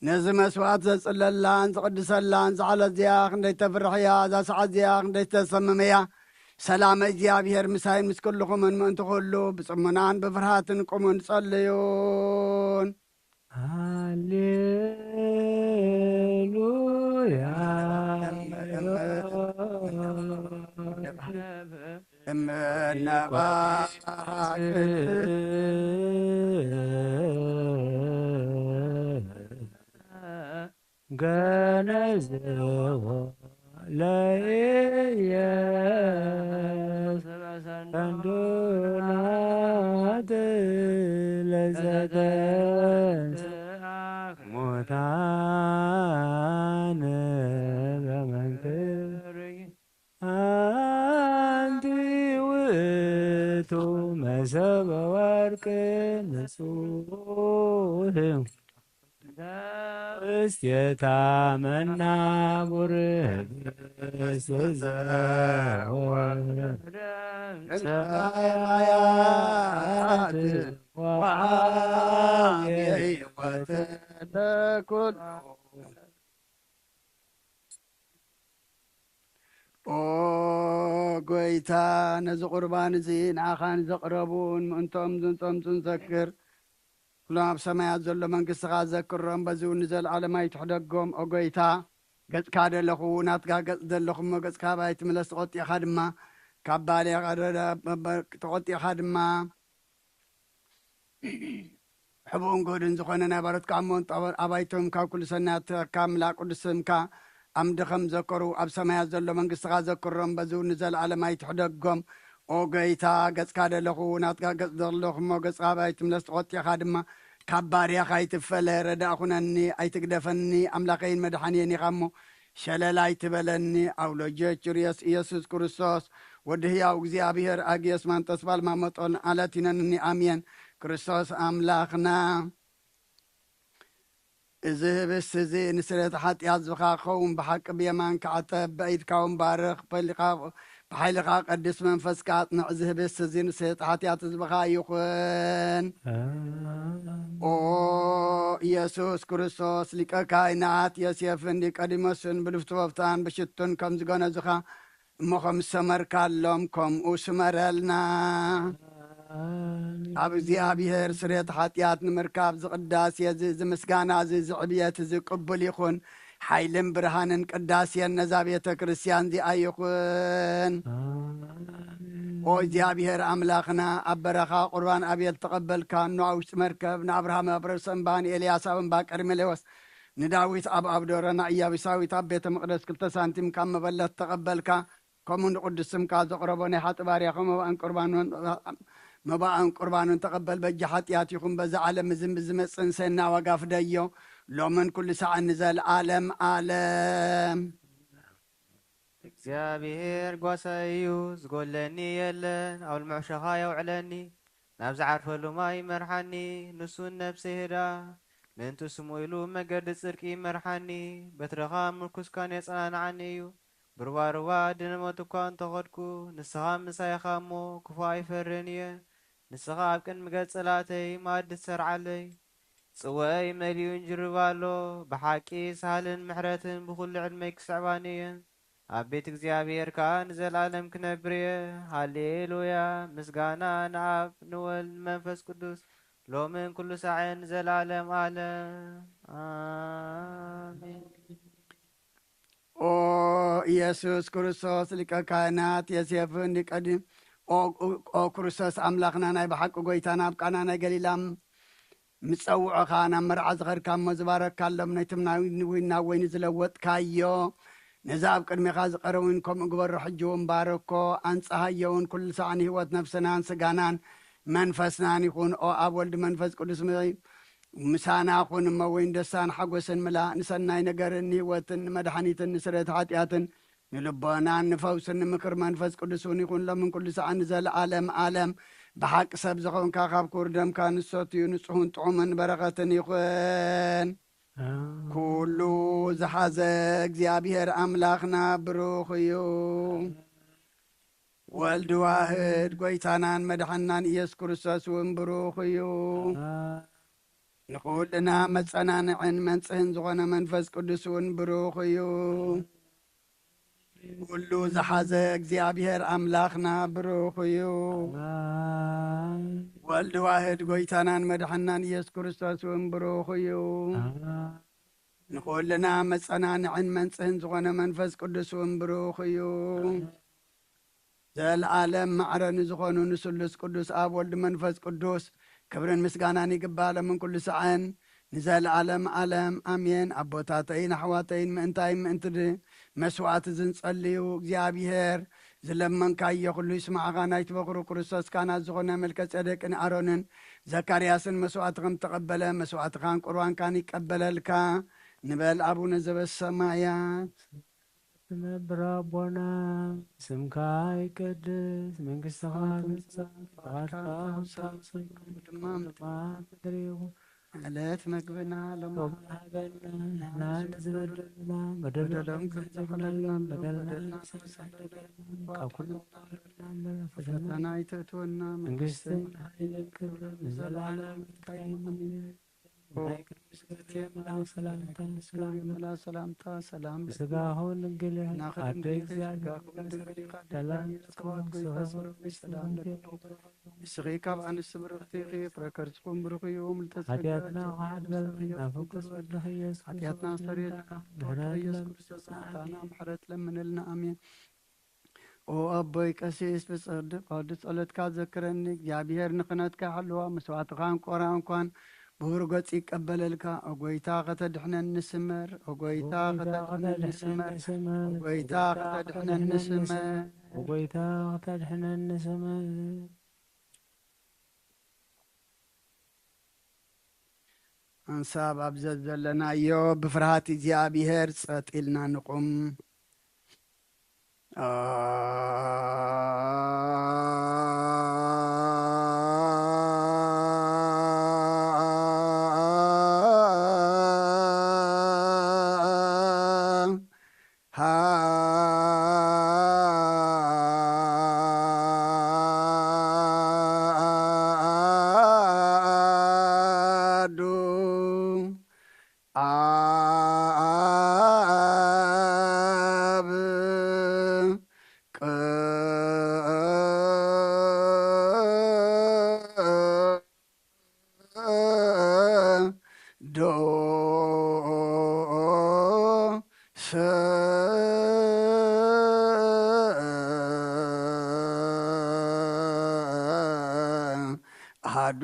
ነዚ መስዋዕት ዘጽለላን ዝቕድሰላን ዝዓለት እዚኣ ክንደይ ተፍርሕያ፣ እዛ ሰዓት እዚኣ ክንደይ ተሰምመያ። ሰላም እግዚኣብሔር ምሳይን ምስ ኩልኹምን ምእንቲ ኩሉ ብጽሙናን ብፍርሃትን ቁሙን ጸልዩን። ሃሌሉያ። እምነባክ ገነዝዎ ለኢየሱስ ሰንዱናት ለዘተንስ ሙታን በመንክር ኣንቲ ውእቱ መሰበ ወርቅ ንጹህ እስቴታ መናቡር ሰማያት ወሃብ ሕይወት ለኩሉ። ኦ ጎይታ፣ ነዚ ቁርባን እዚ ንኣኻ ንዘቕረቡን ምእንቶም ዝንጸምጹ ንዘክር። ኩሎም ኣብ ሰማያት ዘሎ መንግስትኻ ዘክሮም፣ በዚ እውን ንዘለዓለም ኣይትሕደጎም። ኦ ጎይታ፣ ገጽካ ደለኹ፣ ናትካ ገጽ ደለኹ እሞ፣ ገጽካ ኣባይ ትምለስ፣ ተቖጢኻ ድማ ካብ ባልያ ተቖጢኻ ድማ ሕቡእን ግሁድን ዝኾነ ናይ ባሮትካ እሞ፣ ጠበል ኣባይቶም ካብ ኩሉ ሰናያት ካብ ምላእ ቅዱስ ስምካ ኣምዲ ከም ዘከሩ፣ ኣብ ሰማያት ዘሎ መንግስትኻ ዘክሮም፣ በዚ እውን ንዘለዓለም ኣይትሕደጎም። ኦ ጎይታ፣ ገጽካ ደለኹ፣ ናትካ ገጽ ደለኹ እሞ፣ ገጽካ ኣባይ ትምለስ፣ ተቖጢኻ ድማ ካብ ባርያኻ ኣይትፈለ። ረዳእ ኩነኒ፣ ኣይትግደፈኒ፣ ኣምላኸይን መድሓንየን ኢኻ እሞ፣ ሸለል ኣይትበለኒ። ኣውሎጆ ቹርዮስ ኢየሱስ ክርስቶስ፣ ወዲ ህያው እግዚኣብሔር፣ ኣግዮስ ማንጦስ ባልማመጦን ኣለቲነንኒ። ኣሜን። ክርስቶስ ኣምላኽና፣ እዚ ህብስት እዚ ንስርየት ሓጢኣት ዝኻ ክኸውን፣ ብሓቂ ብየማን ክዓተብ፣ ብኢድካ እውን ባርኽ፣ ብሊኻ-፣ ብሓይልኻ ቀድስ፣ መንፈስካ ኣጽንዕ። እዚ ህብስት እዚ ንስርየት ሓጢኣት ህዝብኻ ይኹን። ኦ ኢየሱስ ክርስቶስ፣ ሊቀ ካህናት ዮሴፍን ኒቆዲሞስን ብልፍቲ ወፍታን ብሽቱን ከም ዝገነዙኻ፣ እሞ ከም ዝሰመርካሎም ከምኡ ስመረልና። ኣብ እግዚኣብሔር ስርየት ሓጢኣት ንምርካብ ዝቅዳሴ እዚ፣ እዚ ምስጋና እዚ፣ እዚ ዕብየት እዚ ቅቡል ይኹን። ሓይልን ብርሃንን ቅዳሴን ነዛ ቤተ ክርስቲያን እዚኣ ይኹን። ኦ እግዚኣብሔር ኣምላኽና፣ ኣብ በረኻ ቁርባን ኣቤል ተቐበልካ፣ ኖ ኣብ ውሽጢ መርከብ፣ ንኣብርሃም ኣብ ርእሰ እምባ፣ ንኤልያስ ኣብ እምባ ቀርሜሌዎስ፣ ንዳዊት ኣብ ኣብዶረ፣ ንኢያቡሳዊት ኣብ ቤተ መቕደስ ክልተ ሳንቲም ካብ መበለት ተቐበልካ። ከምኡ ንቅዱስ ስምካ ዘቕረቦ ናይ ሓጢ ባርያኸ መባእን ቁርባኑን፣ መባእን ቁርባኑን ተቐበል። በጃ ሓጢኣት ይኹን በዛ ዓለም እዝን ብዝመጽእን ሰና ዋጋ ፍደዮ፣ ሎምን ኩሉ ሳዕን ንዘለዓለም ዓለም። እግዚኣብሔር ጓሳይ እዩ፣ ዝጎለኒ የለን። ኣብ ልምዕ ሸኻ የውዕለኒ፣ ናብ ዝዓርፈሉ ማይ ይመርሓኒ። ንሱን ነብሰይ ህዳ፣ ምእንቲ ስሙ ኢሉ መገዲ ጽድቂ ይመርሓኒ። በትርኻ ምርኩስካን የጸናንዓኒ እዩ። ብሩባሩባ ድንመት እኳ እንተኸድኩ፣ ንስኻ ምሳይ ኢኻ እሞ፣ ክፉእ ኣይፈርን እየ። ንስኻ ኣብ ቅድሚ ገጽ ጸላእተይ መኣዲ ትሰርዓለይ። ጽዋይ መሊኡ እንጅርባ ኣሎ። ብሓቂ ሳህልን ምሕረትን ብኹሉ ዕድመይ ክስዕባኒ እየን። ኣብ ቤት እግዚኣብሔር ከኣ ንዘለኣለም ክነብር እየ። ሃሌሉያ! ምስጋና ንኣብ፣ ንወልድ፣ ንመንፈስ ቅዱስ፣ ሎምን ኩሉ ሳዕን ንዘለኣለም ዓለም። ኣሜን። ኦ ኢየሱስ ክርስቶስ፣ ሊቀ ካህናት ዮሴፍን ኒቆዲም፣ ኦ፣ ኦ ክርስቶስ ኣምላኽና፣ ናይ ብሓቂ ጎይታና፣ ኣብ ቃና ናይ ገሊላ ምጸውዖኻ ናብ መርዓ ዝኸድካ እሞ ዝባረካሎም፣ ነቲ ናይ ዊን ናብ ወይኒ ዝለወጥካዮ፣ ነዚ ኣብ ቅድሜኻ ዝቐረበ ዊን ከምኡ ግበሮ። ሕጂ እውን ባርኮ፣ ኣንጽሃዮ እውን ኩሉ ሳዕ ንህይወት ነፍስናን ስጋናን መንፈስናን ይኹን። ኦ ኣብ ወልድ መንፈስ ቅዱስ ም-፣ ምሳና ኩን እሞ፣ ወይን ደስታን ሓጎስን ምላእ፣ ንሰናይ ነገርን ንህይወትን ንመድሓኒትን ንስርየት ሓጢኣትን ንልቦናን ንፈውስን ንምክር መንፈስ ቅዱስ እውን ይኹን፣ ሎምን ኩሉ ሰዓን ንዘለዓለም ዓለም። ብሓቂ ሰብ ዝኾንካ፣ ካብ ክቡር ደምካ ንሰትዩ፣ ንጹህን ጥዑምን በረኸትን ይኹን። ኣሜን። ኩሉ ዝሓዘ እግዚኣብሔር ኣምላኽና ብሩኽ እዩ። ወልድ ዋህድ ጎይታናን መድሓናን ኢየሱስ ክርስቶስ እውን ብሩኽ እዩ። ኣሜን። ንኹልና መጸናንዕን መንጽህን ዝኾነ መንፈስ ቅዱስ እውን ብሩኽ እዩ። ኩሉ ዝሓዘ እግዚኣብሔር ኣምላኽና ብሩኽ እዩ። ኣሜን። ወልድ ዋህድ ጎይታናን መድሓናን ኢየሱስ ክርስቶስ እውን ብሩኽ እዩ። ኣሜን። ንኹልና መጸናንዕን መንጽህን ዝኾነ መንፈስ ቅዱስ እውን ብሩኽ እዩ። ኣሜን። ዘለዓለም ማዕረ ንዝኾኑ ንስሉስ ቅዱስ ኣብ ወልድ መንፈስ ቅዱስ ክብርን ምስጋናን ይግባእ፣ ሎምን ኩሉ ሰዓን ንዘለዓለም ዓለም ኣሜን። ኣቦታተይን ኣሕዋተይን ምእንታይ ምእንቲ ድ-፣ መስዋዕቲ ዝንጸልዩ እግዚኣብሔር ዝለመንካዮ ኩሉ ይስማዕኻ። ናይቲ በኹሩ ክርስቶስ ካህናት ዝኾነ መልከ ጼዴቅን ኣሮንን ዘካርያስን መስዋዕቲ ከም ተቐበለ መስዋዕትኻን ቁርባንካን ይቀበለልካ ንበል። ኣቡነ ዘበሰማያት ትነብር ኣቦና፣ ስምካ ይቀድስ፣ መንግስትኻ ትምጻእ፣ ፍቓድካ ኣብ ሰማይ ከም ድማ ምድሪ ይኹን። ዕለት መግብና ሎሚ ሃበና፣ ንሕና ንዝበደሉና በደሎም ከም ዝሕለልና በደልና ንሰማሕ፣ ካብ ኩሉ ፈተና ኣይተእትወና፣ መንግስትን ሓይልን ክብርን ንዘለዓለም ናትካ እዩ። ኣሜን። ናይ ቅዱስ ገብርኤል መልኣክ ሰላምታ ሰላም ይብለኪ። ሰላምታ ሰላም ብስጋኹ ድንግል ኢኺ፣ ኣደ እግዚኣብሔር ሰላም ይብለኪ። ሰላም ንስኺ ካብ ኣንስቲ ብርኽቲ ኢኺ፣ ፍረ ከርስኹም ብሩኽ እዩ። ምልዕተ ጸጋ ሓጢኣትና ከሓድገልና ናብ ፍቁር ወድኺ ኢየሱስ ሓጢኣትና ክርስቶስ ስተርየልና፣ ምሕረት ኢየሱስ ለምንልና። ክርስቶስ መሓረና ምሕረት ለምንልና። ኣሜን። ኦ ኣቦይ ቀሲስ፣ ብጽድቅ ዓውዲ ጸሎትካ ዘክረኒ። እግዚኣብሔር ንክህነትካ ይሓልዋ፣ መስዋዕትኻን ቆራንኳን ብብሩህ ገጽ ይቀበለልካ። ኦ ጎይታ ከተድሕነኒ ስመር፣ ኦ ጎይታ ከተድሕነኒ ስመር፣ ኦ ጎይታ ከተድሕነኒ ስመር። ኦ ጎይታ ከተድሕነኒ ስመር። ኣንሳብ ኣብ ዘዘለናዮ ብፍርሃት እግዚኣብሔር ጸጥ ኢልና ንቁም። ኣዱ ኣብ ቅዱስ ኣሐዱ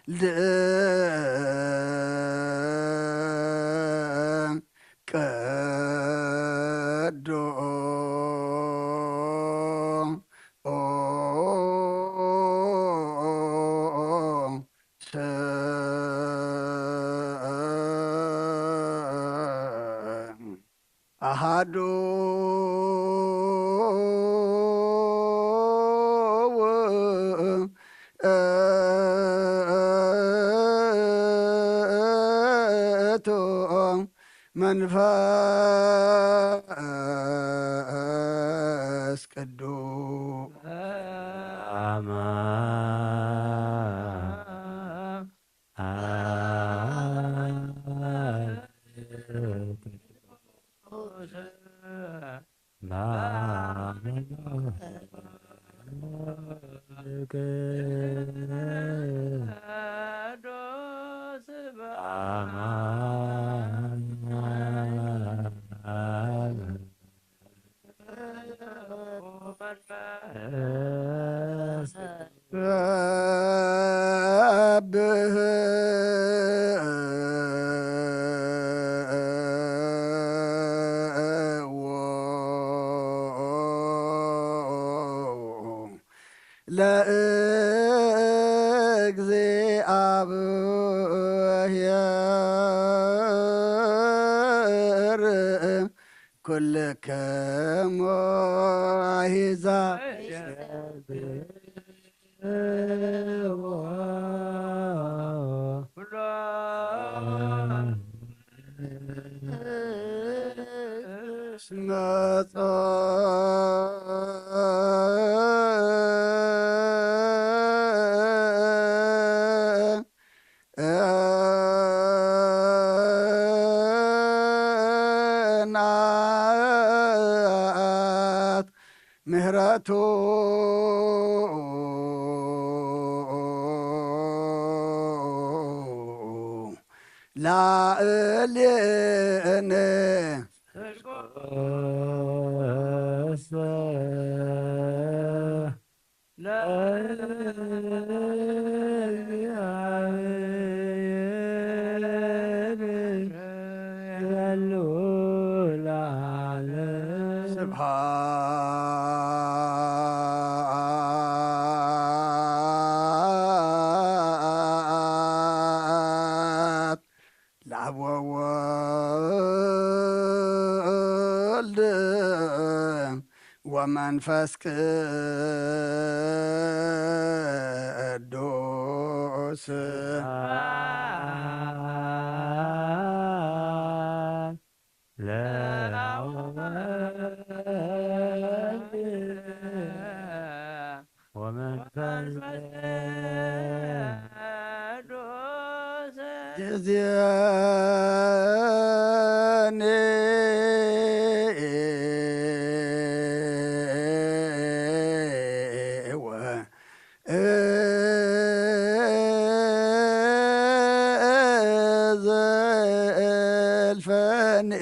ወወልድ ቅዱስ ኣሃዱ ውእቱ መንፈስ ቅዱስ። ለእግዚኣብሔር ኩልክሙ አሕዛብ ምህረቱ ላእሌነ ስብሐት ለአብ ወወልድ ወመንፈስ ቅዱስ። ወመንፈስ ቅዱስ። ጊዜኒ ወዘልፈኒ።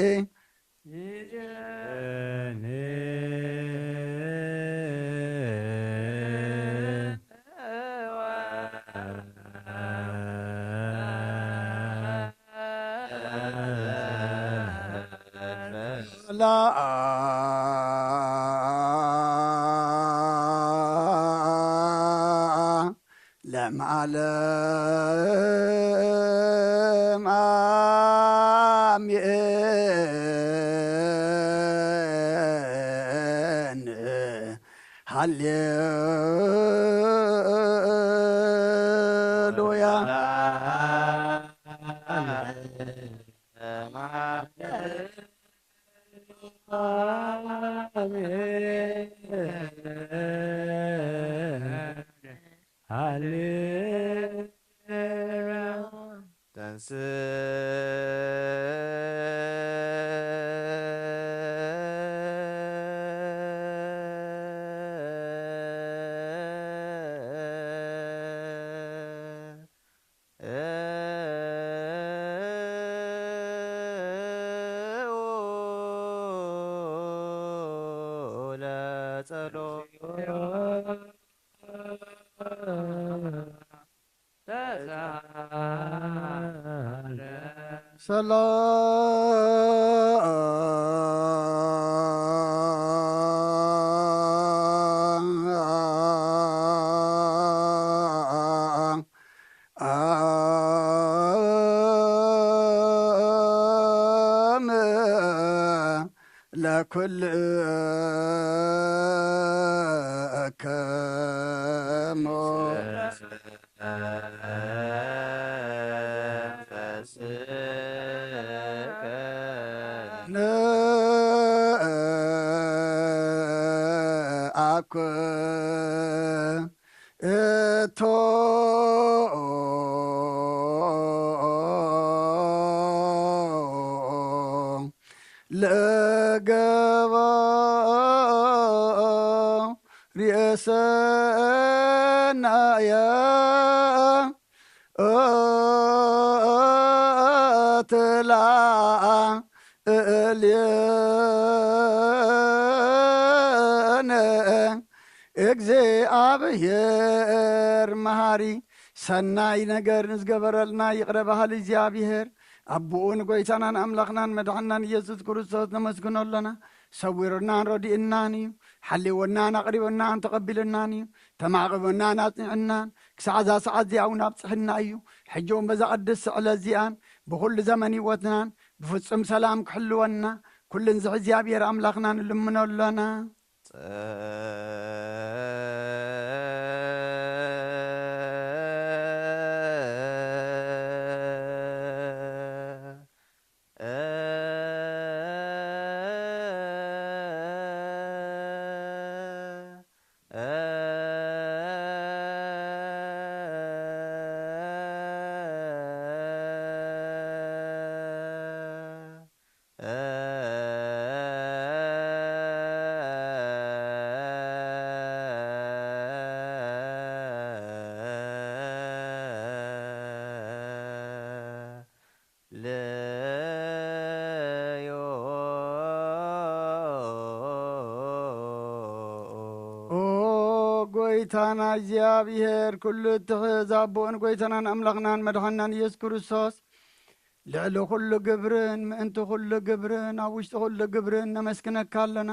ለዓለም አሜን። ሃሌሉያ። ተንስ ለጸሎት ሰላም ለኩልክሙ። ንአኩ እቶ ለገባ ርእሰናየ ትላ እልየነ። እግዚኣብሔር መሃሪ፣ ሰናይ ነገር ንዝገበረልና ይቕረ በሃሊ እግዚኣብሔር፣ ኣቦኡ ንጎይታናን ኣምላኽናን መድሓናን ኢየሱስ ክርስቶስ ነመስግኖ ኣሎና። ሰዊሩናን ረዲኡናን እዩ። ሓልይወናን ኣቕሪቡናን ተቐቢሉናን እዩ። ተማዕቂቡናን ኣጽኒዑናን፣ ክሳዕ እዛ ሰዓት እዚኣ እውን ኣብጽሕና እዩ። ሕጂ እውን በዛ ቅድስቲ ዕለት እዚኣን ብኹሉ ዘመን ህይወትናን ብፍጹም ሰላም ክሕልወና፣ ኩሉ ንዝሒ እግዚኣብሔር ኣምላኽና ንልምኖ ኣሎና። ጎይታና እግዚኣብሔር ኩሉ እትሕዝ ኣቦን ጎይታናን ኣምላኽናን መድሓናን ኢየሱስ ክርስቶስ ልዕሊ ኩሉ ግብርን ምእንቲ ኩሉ ግብርን ኣብ ውሽጢ ኩሉ ግብርን ነመስግነካ ኣሎና።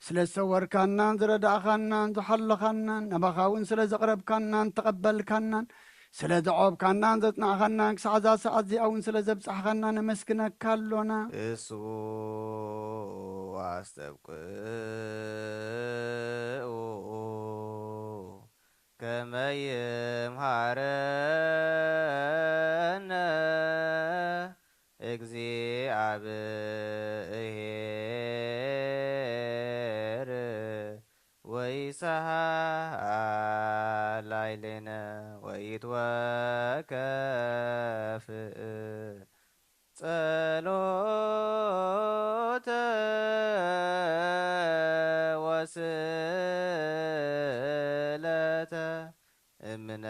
ስለ ዝሰወርካናን ዝረዳእኻናን ዝሓለኻናን ናባኻ እውን ስለ ዘቕረብካናን ተቐበልካናን ስለ ዘዕቆብካናን ዘጽናዕኻናን ክሳዕ እዛ ሰዓት እዚኣ እውን ስለ ዘብጻሕኻና ነመስግነካ ኣሎና። እሱ ኣስተብቅዑ ከመ ይምሃረነ እግዚኣብሔር ወይሳሃ ላይሌነ ወይትወከፍ ጸሎተ ወስእለተ እምነ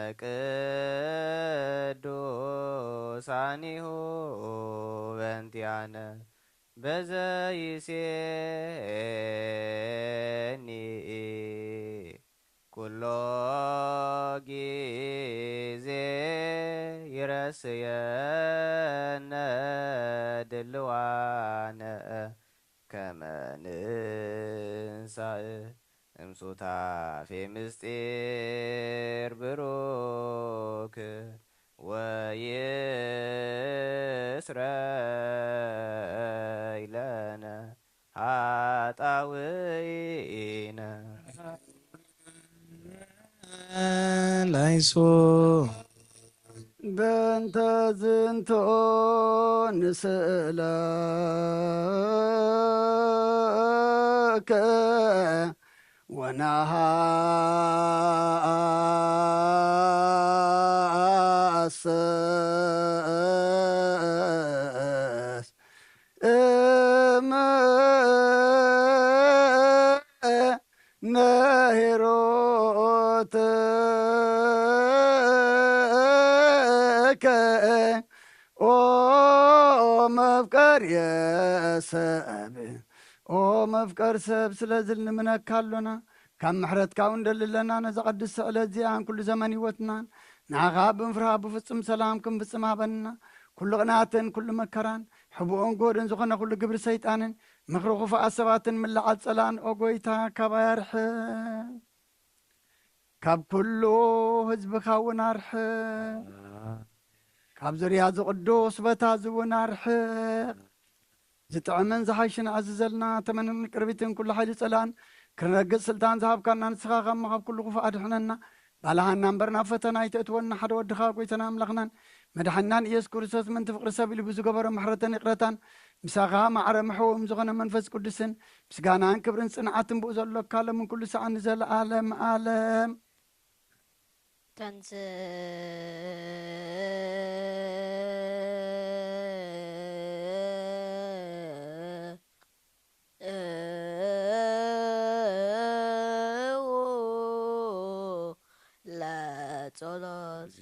ቅዱሳኒሁ በንቲያነ በዘይሴኒ ኩሎ ጊዜ ይረስየነ ድልዋነ ከመ ንንሳእ እምሱታፌ ምስጢር ብሩክ ወይስረይ ለነ ኃጣውኢነ። ላይሶ በእንተ ዝንቱ ንስእለከ ወነሃስስ እም ነሄሮትከ ኦ መፍቀር የሰብ ኦ መፍቀር ሰብ ስለዚ ንምነካ ኣሎና። ካብ ምሕረትካ እውን ደሊ ኣለና። ነዛ ቅድስቲ ዕለት እዚኣን ኩሉ ዘመን ህይወትናን ንዓኻ ብምፍርሃ ብፍጹም ሰላም ክንፍጽም ሃበና። ኩሉ ቅንኣትን ኩሉ መከራን ሕቡእን ጎድን ዝኾነ ኩሉ ግብሪ ሰይጣንን ምኽሪ ክፉኣት ሰባትን ምልዓል ጸላእን ኦ ጎይታ ካባይ ኣርሕቕ። ካብ ኩሉ ህዝብኻ እውን ኣርሕቕ። ካብ ዙርያ እዚ ቅዱስ ቦታ እዚ እውን ኣርሕቕ። ዝጥዕምን ዝሓይሽን ኣዝዘልና። ተመንን ቅርቢትን ኩሉ ሓይሊ ጸላእን ክነረግጽ ስልጣን ዝሃብካና ንስኻ ካብ መኻብ ኩሉ ክፉእ ኣድሕነና። ባልሃና እምበር ናብ ፈተና ኣይተእትወና። ሓደ ወድኻ ጎይታና ኣምላኽናን መድሓኒናን ኢየሱስ ክርስቶስ ምእንቲ ፍቕሪ ሰብ ኢሉ ብዝገበሮ ምሕረትን ይቕረታን ምሳኻ ማዕረ ምሕውም ዝኾነ መንፈስ ቅዱስን ምስጋናን ክብርን ጽንዓትን ብኡ ዘሎካ ሎምን ኩሉ ሰዓት ንዘለኣለም ኣለም። ተንስ ለጸሎት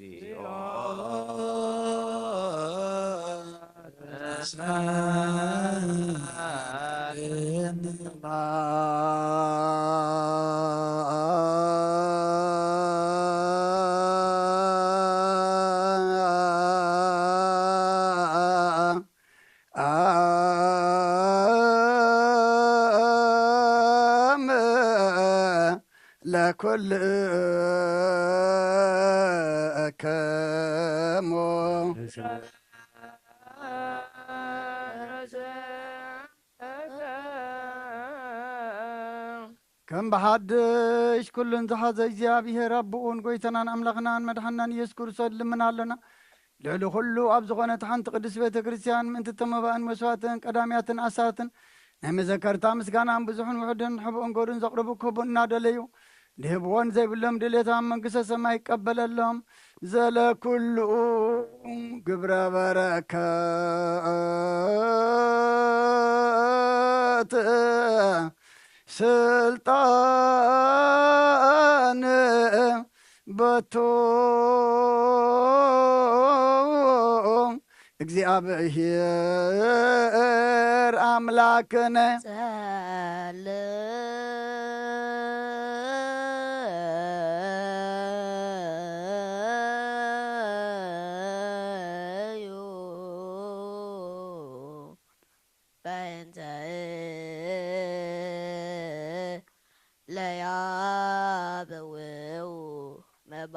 ለኩልከሞ ከም ብሓድሽ ኩሉን ዝሓዘ እግዚኣብሔር ኣቦኡን ጎይታናን ኣምላኽናን መድሓናን ኢየሱስ ክርስቶስ ልምን ኣሎና። ልዕሊ ኩሉ ኣብ ዝኾነት ሓንቲ ቅድስት ቤተ ክርስቲያን ምእንቲ ተመባእን መስዋእትን ቀዳምያትን ኣሳትን ናይ መዘከርታ ምስጋናን ብዙሕን ውሑድን ሕቡእን ጎዱን ዘቕርቡ ክህቡ እናደለዩ ድህብዎን ዘይብሎም ድሌታ መንግስተ ሰማይ ይቀበለሎም። ዘለኩሉ ግብረ በረከት ስልጣን በቱ እግዚኣብሔር ኣምላክነ ጸልእ አበው መባ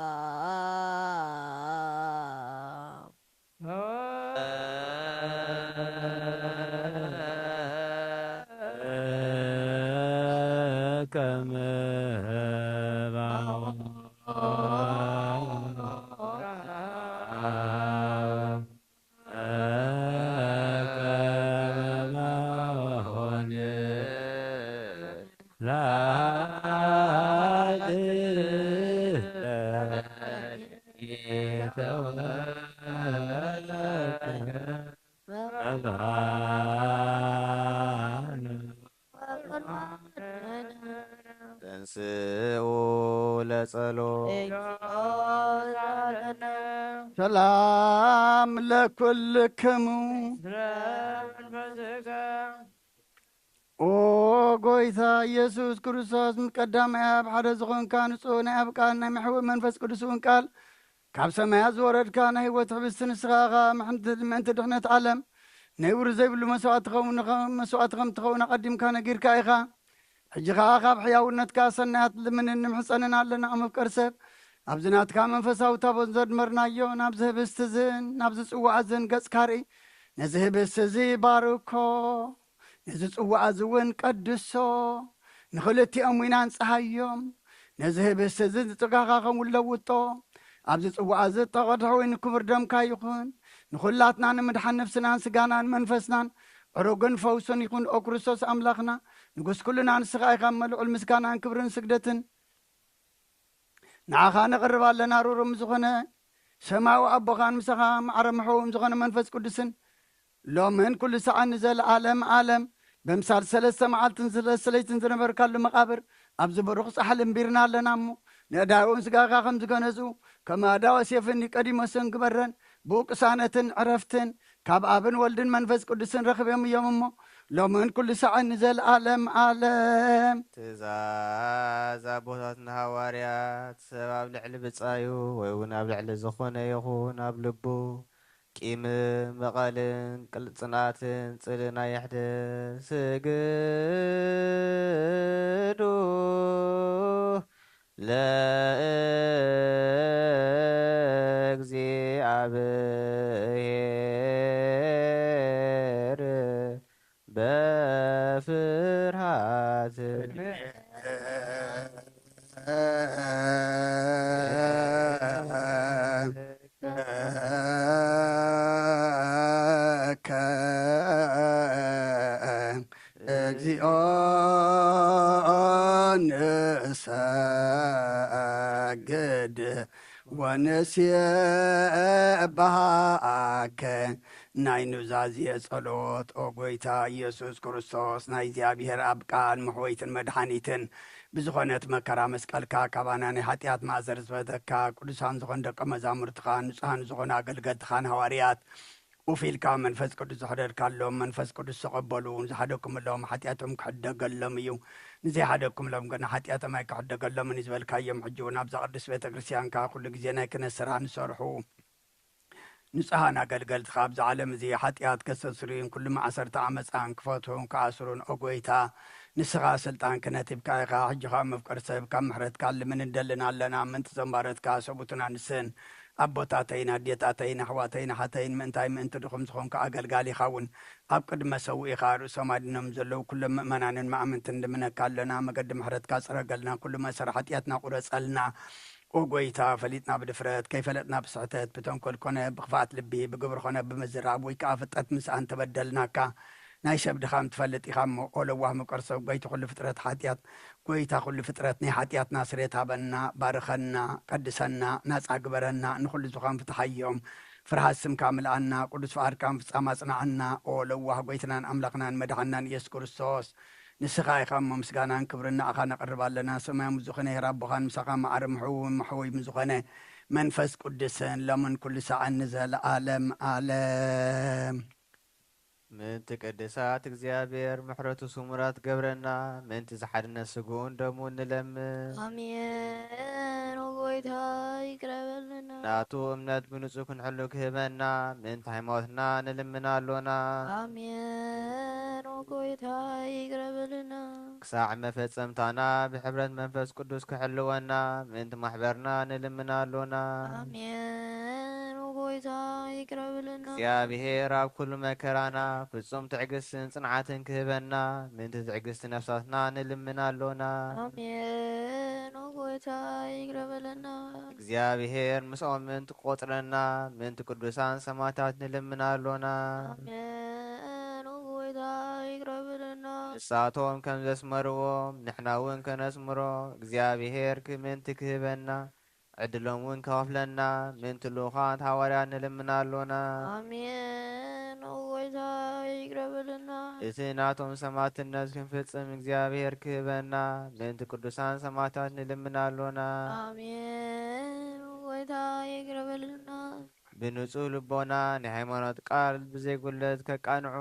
ተንስኡ ለጸሎት። ሰላም ለኩልክሙ። ኦ ጎይታ ኢየሱስ ክርስቶስ፣ ምስ ቀዳማይ ኣብ ሓደ ዝኾንካ ንጹህ ናይ ኣብ ቃል ናይ መሕውእ መንፈስ ቅዱስ እውን ቃል ካብ ሰማያት ዝወረድካ ናይ ህይወት ሕብስቲ ንስኻ ኢኻ። ምሕንቲ ምእንቲ ድሕነት ዓለም ነውሪ ዘይብሉ መስዋእቲ ትኸውን፣ መስዋእቲ ከም ትኸውን ኣቐዲምካ ነጊርካ ኢኻ። ሕጂ ኸኣ ካብ ሕያውነትካ ሰናያት ልምንን ንምሕጸንን ኣለና። መፍቀር ሰብ፣ ኣብዚ ናትካ መንፈሳዊ ታቦት ዘድመርናዮ ናብዚ ህብስቲ እዝን ናብዚ ጽዋዕ እዝን ገጽካ ርኢ። ነዚ ህብስቲ እዚ ባርኮ፣ ነዚ ጽዋዕ እዚ እውን ቀድሶ፣ ንኽልቲኦም ዊና እንጽሃዮም። ነዚ ህብስቲ እዚ ንጽጋኻ ከም ለውጦ፣ ኣብዚ ጽዋዕ እዚ እተቐድሐ ወይኒ ክቡር ደምካ ይኹን። ንኹላትና ንምድሓን ነፍስናን ስጋናን መንፈስናን ዕሩግን ፈውስን ይኹን። ኦ ክርስቶስ ኣምላኽና፣ ንጉስ ኩልና ንስኻ ኢኻ። መልዑል ምስጋናን ክብርን ስግደትን ንዓኻ ነቕርብ ኣለና። ሩሩም ዝኾነ ሰማያዊ ኣቦኻን ምሳኻ ማዕረ መሕውም ዝኾነ መንፈስ ቅዱስን ሎምን ኩሉ ሰዓን ንዘለዓለም ዓለም ብምሳል ሰለስተ መዓልትን ሰለስተ ለይትን ዝነበርካሉ መቓብር ኣብዚ ብሩኽ ጻሕሊ እምቢርና ኣለና እሞ፣ ንኣእዳዎም ስጋኻ ከም ዝገነዙ፣ ከም ኣእዳወ ሴፍን ኒቆዲሞስን ግበረን። ብኡ ቅሳነትን ዕረፍትን ካብ ኣብን ወልድን መንፈስ ቅዱስን ረኽብዮም እዮም እሞ፣ ሎምን ኩሉ ሰዓን ንዘለዓለም ዓለም። ትእዛዝ ኣቦታትና ሃዋርያት፣ ሰብ ኣብ ልዕሊ ብጻዩ ወይ እውን ኣብ ልዕሊ ዝኾነ ይኹን ኣብ ልቡ ቂምን በቐልን ቅልጽናትን ጽልእን ኣየሕድር። ስግዱ ለእግዚኣብሔር በፍርሃት። እግዚኦ ንሰግድ ወንሴብሐከ። ናይ ኑዛዜ ጸሎት። ኦ ጎይታ ኢየሱስ ክርስቶስ፣ ናይ እግዚኣብሔር ኣብ ቃል መሕወይትን መድሓኒትን ብዝኾነት መከራ መስቀልካ ካባና ናይ ሓጢኣት ማእሰር ዝፈተካ፣ ቅዱሳን ዝኾን ደቀ መዛሙርትኻ ንጹሃን ዝኾኑ ኣገልገልትኻን ሃዋርያት ኡፍ ኢልካ መንፈስ ቅዱስ ዘሕደርካሎም፣ መንፈስ ቅዱስ ተቐበሉ። ንዝሓደግኩምሎም ሓጢኣቶም ክሕደገሎም እዩ፣ ንዘይሓደግኩምሎም ግና ሓጢኣቶም ኣይክሕደገሎምን እዩ ዝበልካዮም፣ ሕጂ እውን ኣብዛ ቅድስት ቤተ ክርስቲያንካ ኩሉ ግዜ ናይ ክህነት ስራሕ ንሰርሑ ንጹሃን ኣገልገልትኻ ኣብዚ ዓለም እዚ ሓጢኣት ከስተስርዩን ኩሉ ማእሰርታ ዓመጻን ክፈትሑን ክኣስሩን፣ ኦ ጎይታ፣ ንስኻ ስልጣን ክህነት ሂብካ ኢኻ። ሕጂ ኸኣ መፍቀሪ ሰብ ካብ ምሕረትካ ልምን እንደልን ኣለና። ምእንቲ ዘንባረትካ ሰብኡትና ንስን ኣቦታተይን ኣዴታተይን ኣሕዋተይን ኣሓተይን ምእንታይ ምእንቲ ድኹም ዝኾንካ ኣገልጋሊኻ እውን ኣብ ቅድመ ሰውኢኻ ርእሶም ኣድኖም ዘለዉ ኩሎም ምእመናንን መኣምንትን ልምነካ ኣለና። መገዲ ምሕረትካ ጽረገልና፣ ኩሉ መእሰሪ ሓጢኣትና ቁረጸልና። ኦ ጎይታ፣ ፈሊጥና ብድፍረት፣ ከይፈለጥና ብስሕተት፣ ብተንኮል ኮነ ብኽፍኣት ልቢ፣ ብግብሪ ኮነ ብምዝራብ ወይ ከኣ ፍልጠት ምስኣን ተበደልናካ። ናይ ሰብ ድኻም ትፈልጥ ኢኻ እሞ፣ ኦ ለዋህ ምቅር ሰብ፣ ጎይታ ኩሉ ፍጥረት ሓጢኣት፣ ጎይታ ኩሉ ፍጥረት ናይ ሓጢኣትና ስሬት ሃበና፣ ባርኸና፣ ቀድሰና፣ ናጻ ግበረና፣ ንኹሉ ዝኻም ፍትሓዮም። ፍርሃት ስምካ ምልኣና፣ ቅዱስ ፍቓድካ ምፍጻም ኣጽንዓና። ኦ ለዋህ ጎይትናን ኣምላኽናን መድሓንናን ኢየሱስ ክርስቶስ፣ ንስኻ ኢኻ እሞ ምስጋናን ክብርን ንኣኻ ነቕርብ ኣለና። ሰማያዊ ዝኾነ ሄር ኣቦኻን ምሳኻ መዓረ ምሕው-፣ መሕውይ ዝኾነ መንፈስ ቅዱስን ሎምን ኩሉ ሰዓን ንዘለዓለም ዓለም። ምእንቲ ቅድሳት እግዚኣብሔር ምሕረቱ ስሙራት ገብረና፣ ምእንቲ ዝሓድነት ስግኡን ደሙን ንለምን። ኣሜን። ኦ ጎይታ ይቅረ በልና። ናቱ እምነት ብንጹህ ክንሕሉ ክህበና፣ ምእንቲ ሃይማኖትና ንልምን ኣሎና። ኣሜን። ኦ ጎይታ ይቅረ በልና። ክሳዕ መፈጸምታና ብሕብረት መንፈስ ቅዱስ ክሕልወና፣ ምእንቲ ማሕበርና ንልምን ኣሎና። ኣሜን። ኦ ጎይታ ይቅረ በልና። እግዚኣብሔር ኣብ ኩሉ መከራና ፍጹም ትዕግስትን ጽንዓትን ክህበና፣ ምእንቲ ትዕግስቲ ነፍሳትና ንልምን ኣሎና። ኣሜን። ኦ ጎይታ ይቅረ በልና። እግዚኣብሔር ምስኦም ምእንቲ ክቆጽረና፣ ምእንቲ ቅዱሳን ሰማዕታት ንልምን ኣሎና። ኣሜን። ኦ ጎይታ ይቅረ በልና። ንሳቶም ከም ዘስመርዎም ንሕና እውን ከነስምሮ፣ እግዚኣብሔር ክ- ምእንቲ ክህበና፣ ዕድሎም እውን ከኸፍለና፣ ምእንቲ ልኡኻት ሃዋርያት ንልምን ኣሎና። ኣሜን። ኦ ጎይታ ይቅረ በልና። እቲ ናቶም ሰማዕትነት ክንፍጽም እግዚኣብሔር ክህበና፣ ምእንቲ ቅዱሳን ሰማዕታት ንልምን ኣሎና። ኣሜን። ኦ ጎይታ ይቅረ በልና። ብንጹህ ልቦና ናይ ሃይማኖት ቃል ብዘይጉለት ከቃንዑ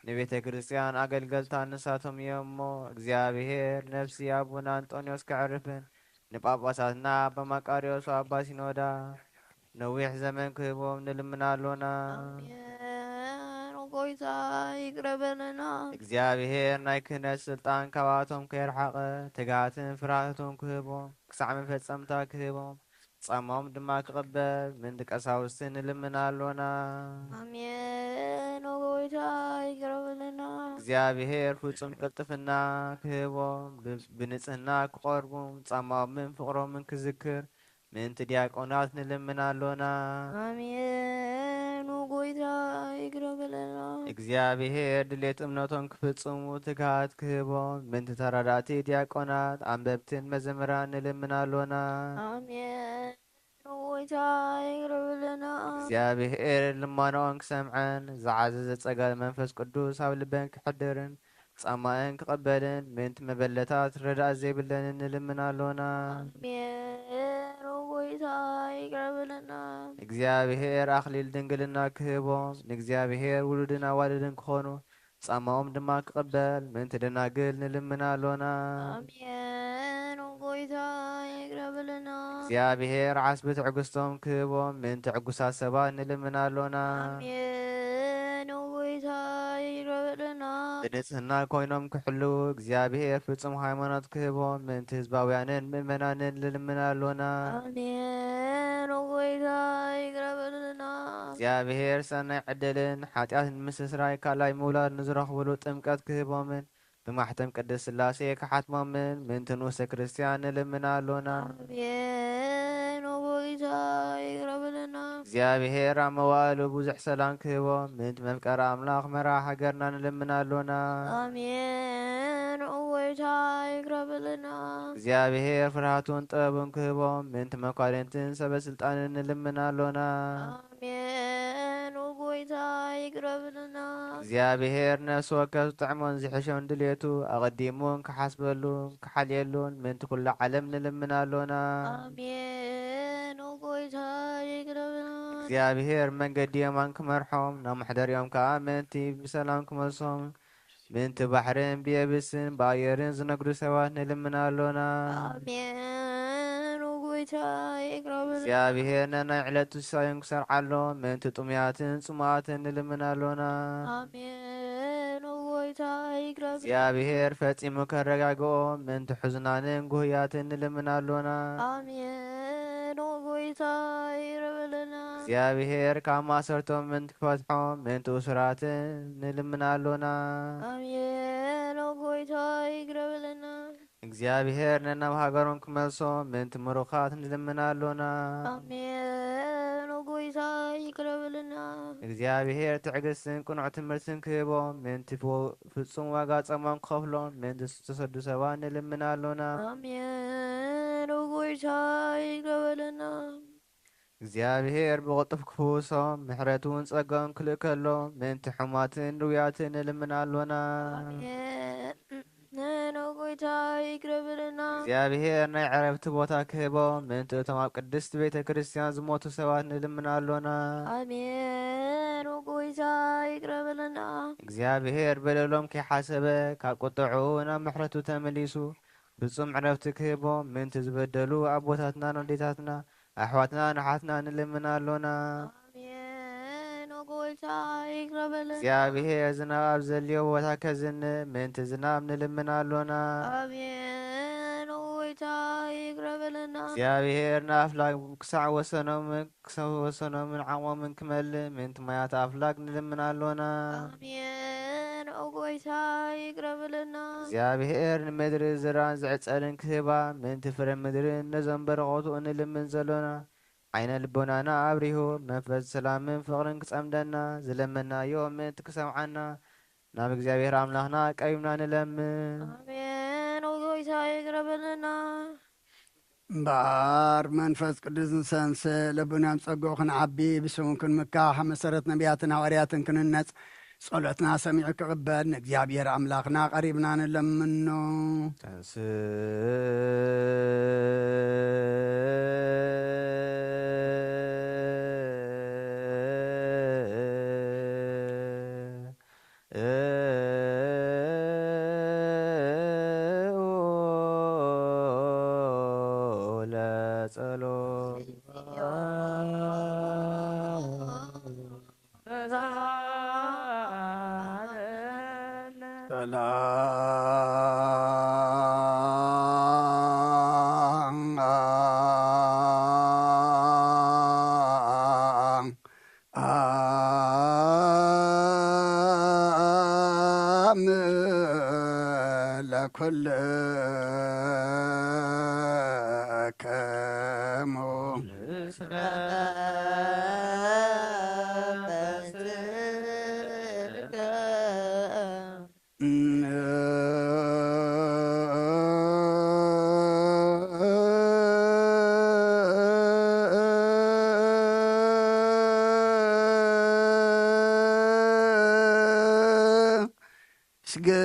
ንቤተ ክርስቲያን ኣገልገልታ ንሳቶም እዮም እሞ፣ እግዚኣብሔር ነፍሲ ኣቡና ኣንጦንዮስ ከዕርፍን ንጳጳሳትና ኣባ መቃርዮስ ኣባ ሲኖዳ ነዊሕ ዘመን ክህቦም ንልምን ኣሎና። ኣሜን። ኦ ጎይታ ይቅረ በልና። እግዚኣብሔር ናይ ክህነት ስልጣን ካብኣቶም ከየርሓቐ ትግሃትን ፍርሃትን ክህቦም፣ ክሳዕ መፈጸምታ ክህቦም፣ ጻማኦም ድማ ክቕበል ምእንቲ ቀሳውስቲ ንልምን ኣሎና። ኣሜን። ኦ ጎይታ ይቅረ በልና። እግዚኣብሔር ፍጹም ቅልጥፍና ክህቦም፣ ብ- ብንጽህና ክቐርቡ፣ ጻማኦምን ፍቕሮምን ክዝክር ምእንቲ ዲያቆናት ንልምን ኣሎና። ኣሜን። ኦ ጎይታ ይቅረ በልና። እግዚኣብሔር ድሌት እምነቶም ክፍጽሙ ትግሃት ክህቦም ምእንቲ ተረዳእቲ ዲያቆናት፣ ኣንበብትን መዘምራን ንልምን ኣሎና። ኣሜን። ኦ ጎይታ ይቅረ በልና። እግዚኣብሔር ልማኖኦም ክሰምዐን፣ ዝዓዘዘ ጸጋ መንፈስ ቅዱስ ኣብ ልበን ክሕድርን ጻማእን ክቐበልን ምእንቲ መበለታት ረዳእት ዘይብለንን ንልምን ኣሎና። ኣሜን። ኦ ጎይታ ይቅረ በልና። እግዚኣብሔር ኣኽሊል ድንግልና ክህቦም፣ ንእግዚኣብሔር ውሉድን ኣዋልድን ክኾኑ፣ ጻማኦም ድማ ክቕበል ምእንቲ ደናግል ንልምን ኣሎና። ኣሜን። ኦ ጎይታ ይቅረ በልና። እግዚኣብሔር ዓስቢ ትዕግስቶም ክህቦም ምእንቲ ዕጉሳት ሰባት ንልምን ኣሎና። ኣሜን። ኦ ጎይታ ይቅረ በልና። ብንጽህና ኮይኖም ክሕልዉ እግዚኣብሔር ፍጹም ሃይማኖት ክህቦም ምእንቲ ህዝባውያንን ምእመናንን ንልምን ኣሎና። ኣሜን። ኦ ጎይታ ይቅረ በልና። እግዚኣብሔር ሰናይ ዕድልን ሓጢኣት ንምስስራይ ካልኣይ ምውላድ ንዝረኽብሉ ጥምቀት ክህቦምን ብማሕተም ቅድስት ሥላሴ ክሓትሞምን ምእንቲ ንኡሰ ክርስቲያን ንልምን ኣሎና። ኣሜን። ኦ ጎይታ ይቅረ በልና። እግዚኣብሔር ኣብ መዋእሉ ብዙሕ ሰላም ክህቦም ምእንቲ መፍቀሪ ኣምላኽ መርሃ ሃገርና ንልምን ኣሎና። ኣሜን። ኦ ጎይታ ይቅረ በልና። እግዚኣብሔር ፍርሃቱን ጥበቡን ክህቦም ምእንቲ መኳንንትን ሰበ ስልጣንን ንልምን ኣሎና። ኣሜን። ኦ ጎይታ ይቅረ በልና። እግዚኣብሔር ነፍሲ ወከፍ ዝጥዕሞን ዝሕሾን ድሌቱ ኣቐዲሙን ክሓስበሉን ክሓልየሉን ምእንቲ ኩሉ ዓለም ንልምን ኣሎና። ኣሜን። ኦ ጎይታ ይቅረ በልና። እግዚኣብሔር መንገዲ የማን ክመርሖም ናብ መሕደሪኦም ከኣ ምእንቲ ብሰላም ክመልሶም ምእንቲ ባሕርን ብየብስን ብኣየርን ዝነግዱ ሰባት ንልምን ኣሎና። ኣሜን። ኦ ጎይታ ይቅረ በልና። እግዚኣብሔር ነናይ ዕለቱ ሲሳዮም ክሰርዓሎም ምእንቲ ጥሙያትን ጽሙኣትን ንልምን ኣሎና። ኣሜን። ኦ ጎይታ ይቅረ በልና። እግዚኣብሔር ፈጺሙ ከረጋግኦም ምእንቲ ሕዙናንን ጉህያትን ንልምን ኣሎና። ኣሜን። ኦ ጎይታ ይቅረ በልና። እግዚኣብሔር ካብ ማእሰርቶም ምእንቲ ክፈትሖም ምእንቲ እሱራትን ንልምን ኣሎና። ኣሜን። ኦ ጎይታ ይቅረ በልና። እግዚኣብሔር ነናብ ሃገሮም ክመልሶም ምእንቲ ምሩኻት ንልምን ኣሎና። ኣሜን። ኦ ጎይታ ይቅረ በልና። እግዚኣብሔር ትዕግስትን ቅኑዕ ትምህርትን ክህቦም ምእንቲ ፍዎ- ፍጹም ዋጋ ጸማም ክኸፍሎም ምእንቲ ዝተሰዱ ሰባት ንልምን ኣሎና። ኣሜን። ኦ ጎይታ ይቅረ በልና። እግዚኣብሔር ብቕልጡፍ ክፍውሶም ምሕረቱ እውን ጸጋኡን ክልእከሎም ምእንቲ ሕሙማትን ድውያትን ንልምን ኣሎና። ኣሜን። ኦ ጎይታ ይቅረ በልና። እግዚኣብሔር ናይ ዕረፍቲ ቦታ ክህቦም ምእንቲ እቶም ኣብ ቅድስቲ ቤተ ክርስቲያን ዝሞቱ ሰባት ንልምን ኣሎና። ኣሜን። ኦ ጎይታ ይቅረ በለና። እግዚኣብሔር በደሎም ከይሓሰበ ካብ ቁጥዑ ናብ ምሕረቱ ተመሊሱ ፍጹም ዕረፍቲ ክህቦም ምእንቲ ዝበደሉ ኣቦታትናን ኣዴታትና ኣሕዋትናን ኣሓትና ንልምን ኣሎና። ኣሜን። ኦ ጎይታ ይቅረ በለና። እግዚኣብሔር ዝናብ ኣብ ዘልዮ ቦታ ከዝንብ ምእንቲ ዝናብ ንልምን ኣሎና። ኣሜን። ኦ ጎይታ ይቅረ በለና። እግዚኣብሔር ንኣፍላግ ክሳዕ ወሰኖም ክሳብ ወሰኖምን ዓቕሞምን ክመልእ ምእንቲ ማያት ኣፍላግ ንልምን ኣሎና። ኣሜን። ኦ ጎይታ ይቅረ በለና። እግዚኣብሔር ንምድሪ ዝራን ዝዕጸልን ክህባ ምእንቲ ፍረ ምድርን ነዞም በረኸቱ እንልምን ዘሎና ዓይነ ልቦናና ኣብሪሁ መንፈስ ሰላምን ፍቕርን ክጸምደና ዝለመናዮ ምእንቲ ክሰምዓና ናብ እግዚኣብሔር ኣምላኽና ቀሪብና ንለምን። ኣሜን። ኦ ጎይታ ይቅረ በለና። እምበኣር መንፈስ ቅዱስ ንሰንስ ለቡናም ጸግኡ ክንዓቢ ብስሙ ክንምካሕ መሰረት ነቢያትን ሃዋርያትን ክንነጽ ጸሎትና ሰሚዑ ክቕበል ንእግዚኣብሔር ኣምላኽና ቀሪብና ንለምኖ። ተንስ ለጸሎት ለኩልክሙ ስግድ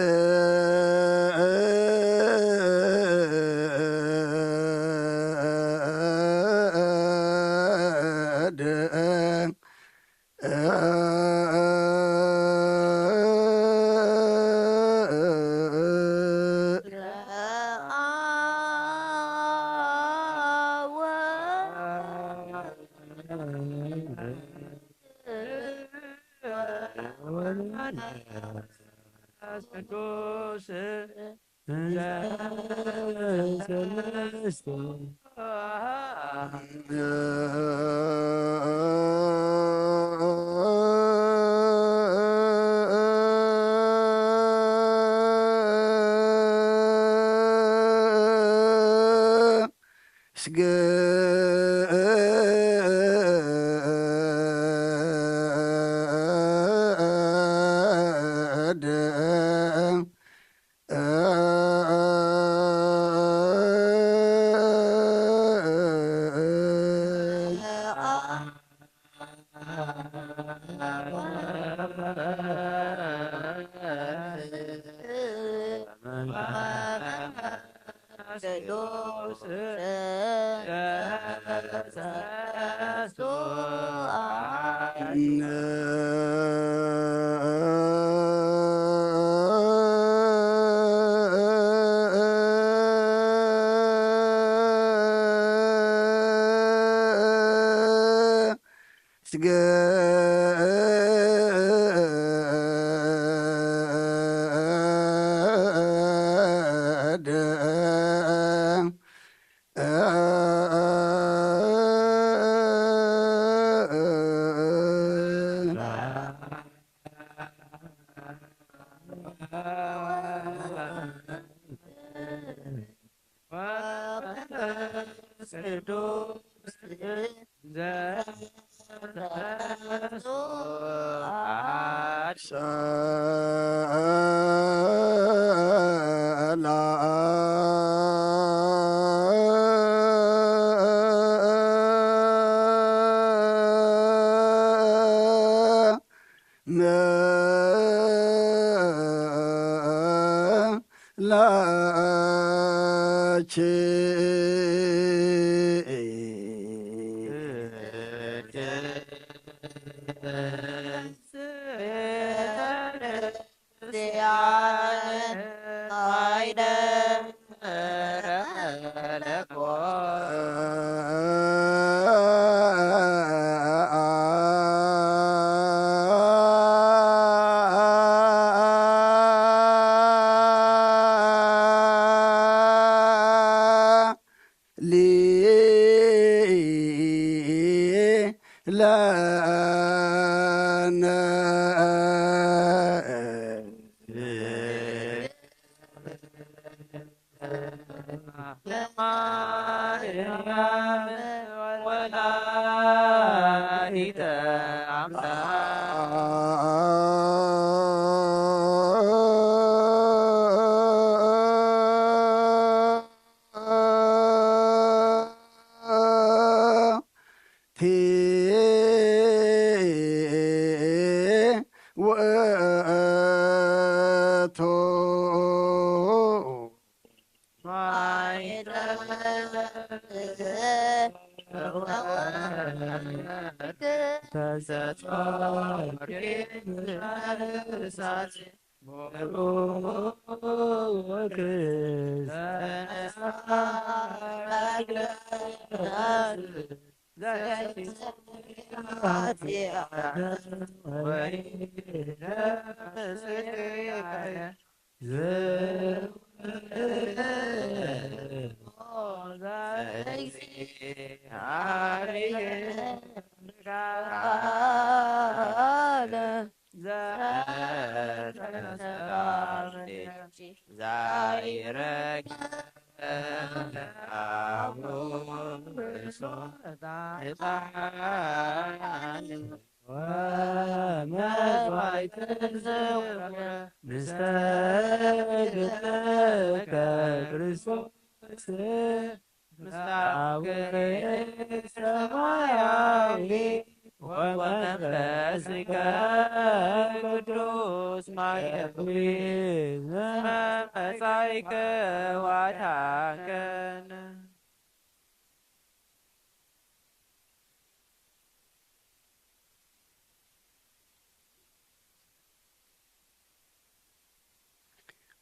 ስግድ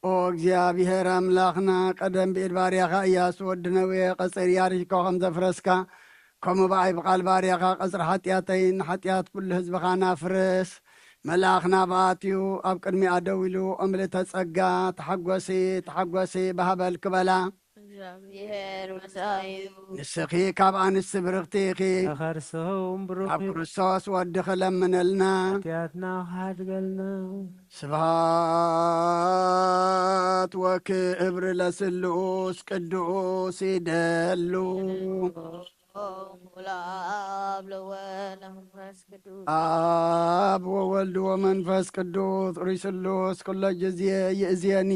ኦ እግዚኣብሔር ኣምላኽና፣ ቀደም ብኢድ ባርያኻ እያሱ ወዲ ነዌ ቀጽሪ ያሪኮ ከም ዘፍረስካ፣ ከምኡ ብኣይ ብቓል ባርያኻ ቀጽሪ ሓጢኣተይን ሓጢኣት ኩሉ ህዝብኻን ኣፍርስ። መልኣኽ ናብኣ ኣትዩ ኣብ ቅድሚኣ ደው ኢሉ፣ ኦ ምልእተ ጸጋ፣ ተሓጎሲ፣ ተሓጎሲ፣ ብሃበል ክበላ። እግዚኣብሔር ምሳዩ። ንስኺ ካብ ኣንስቲ ብርኽቲ ኢኺ። ከርሰውን ብሩኽ ኣብ ክርስቶስ ወድኺ ለምነልና። ሓጢኣትና ክሓድገልና። ስብሃት ወክብር ለስሉስ ቅዱስ ይደሉ። ለአብ ለወልድ ለመንፈስ ቅዱስ። አብ ወወልድ ወመንፈስ ቅዱስ ርእይ ስሉስ ኩሎ ጊዜ ይእዜኒ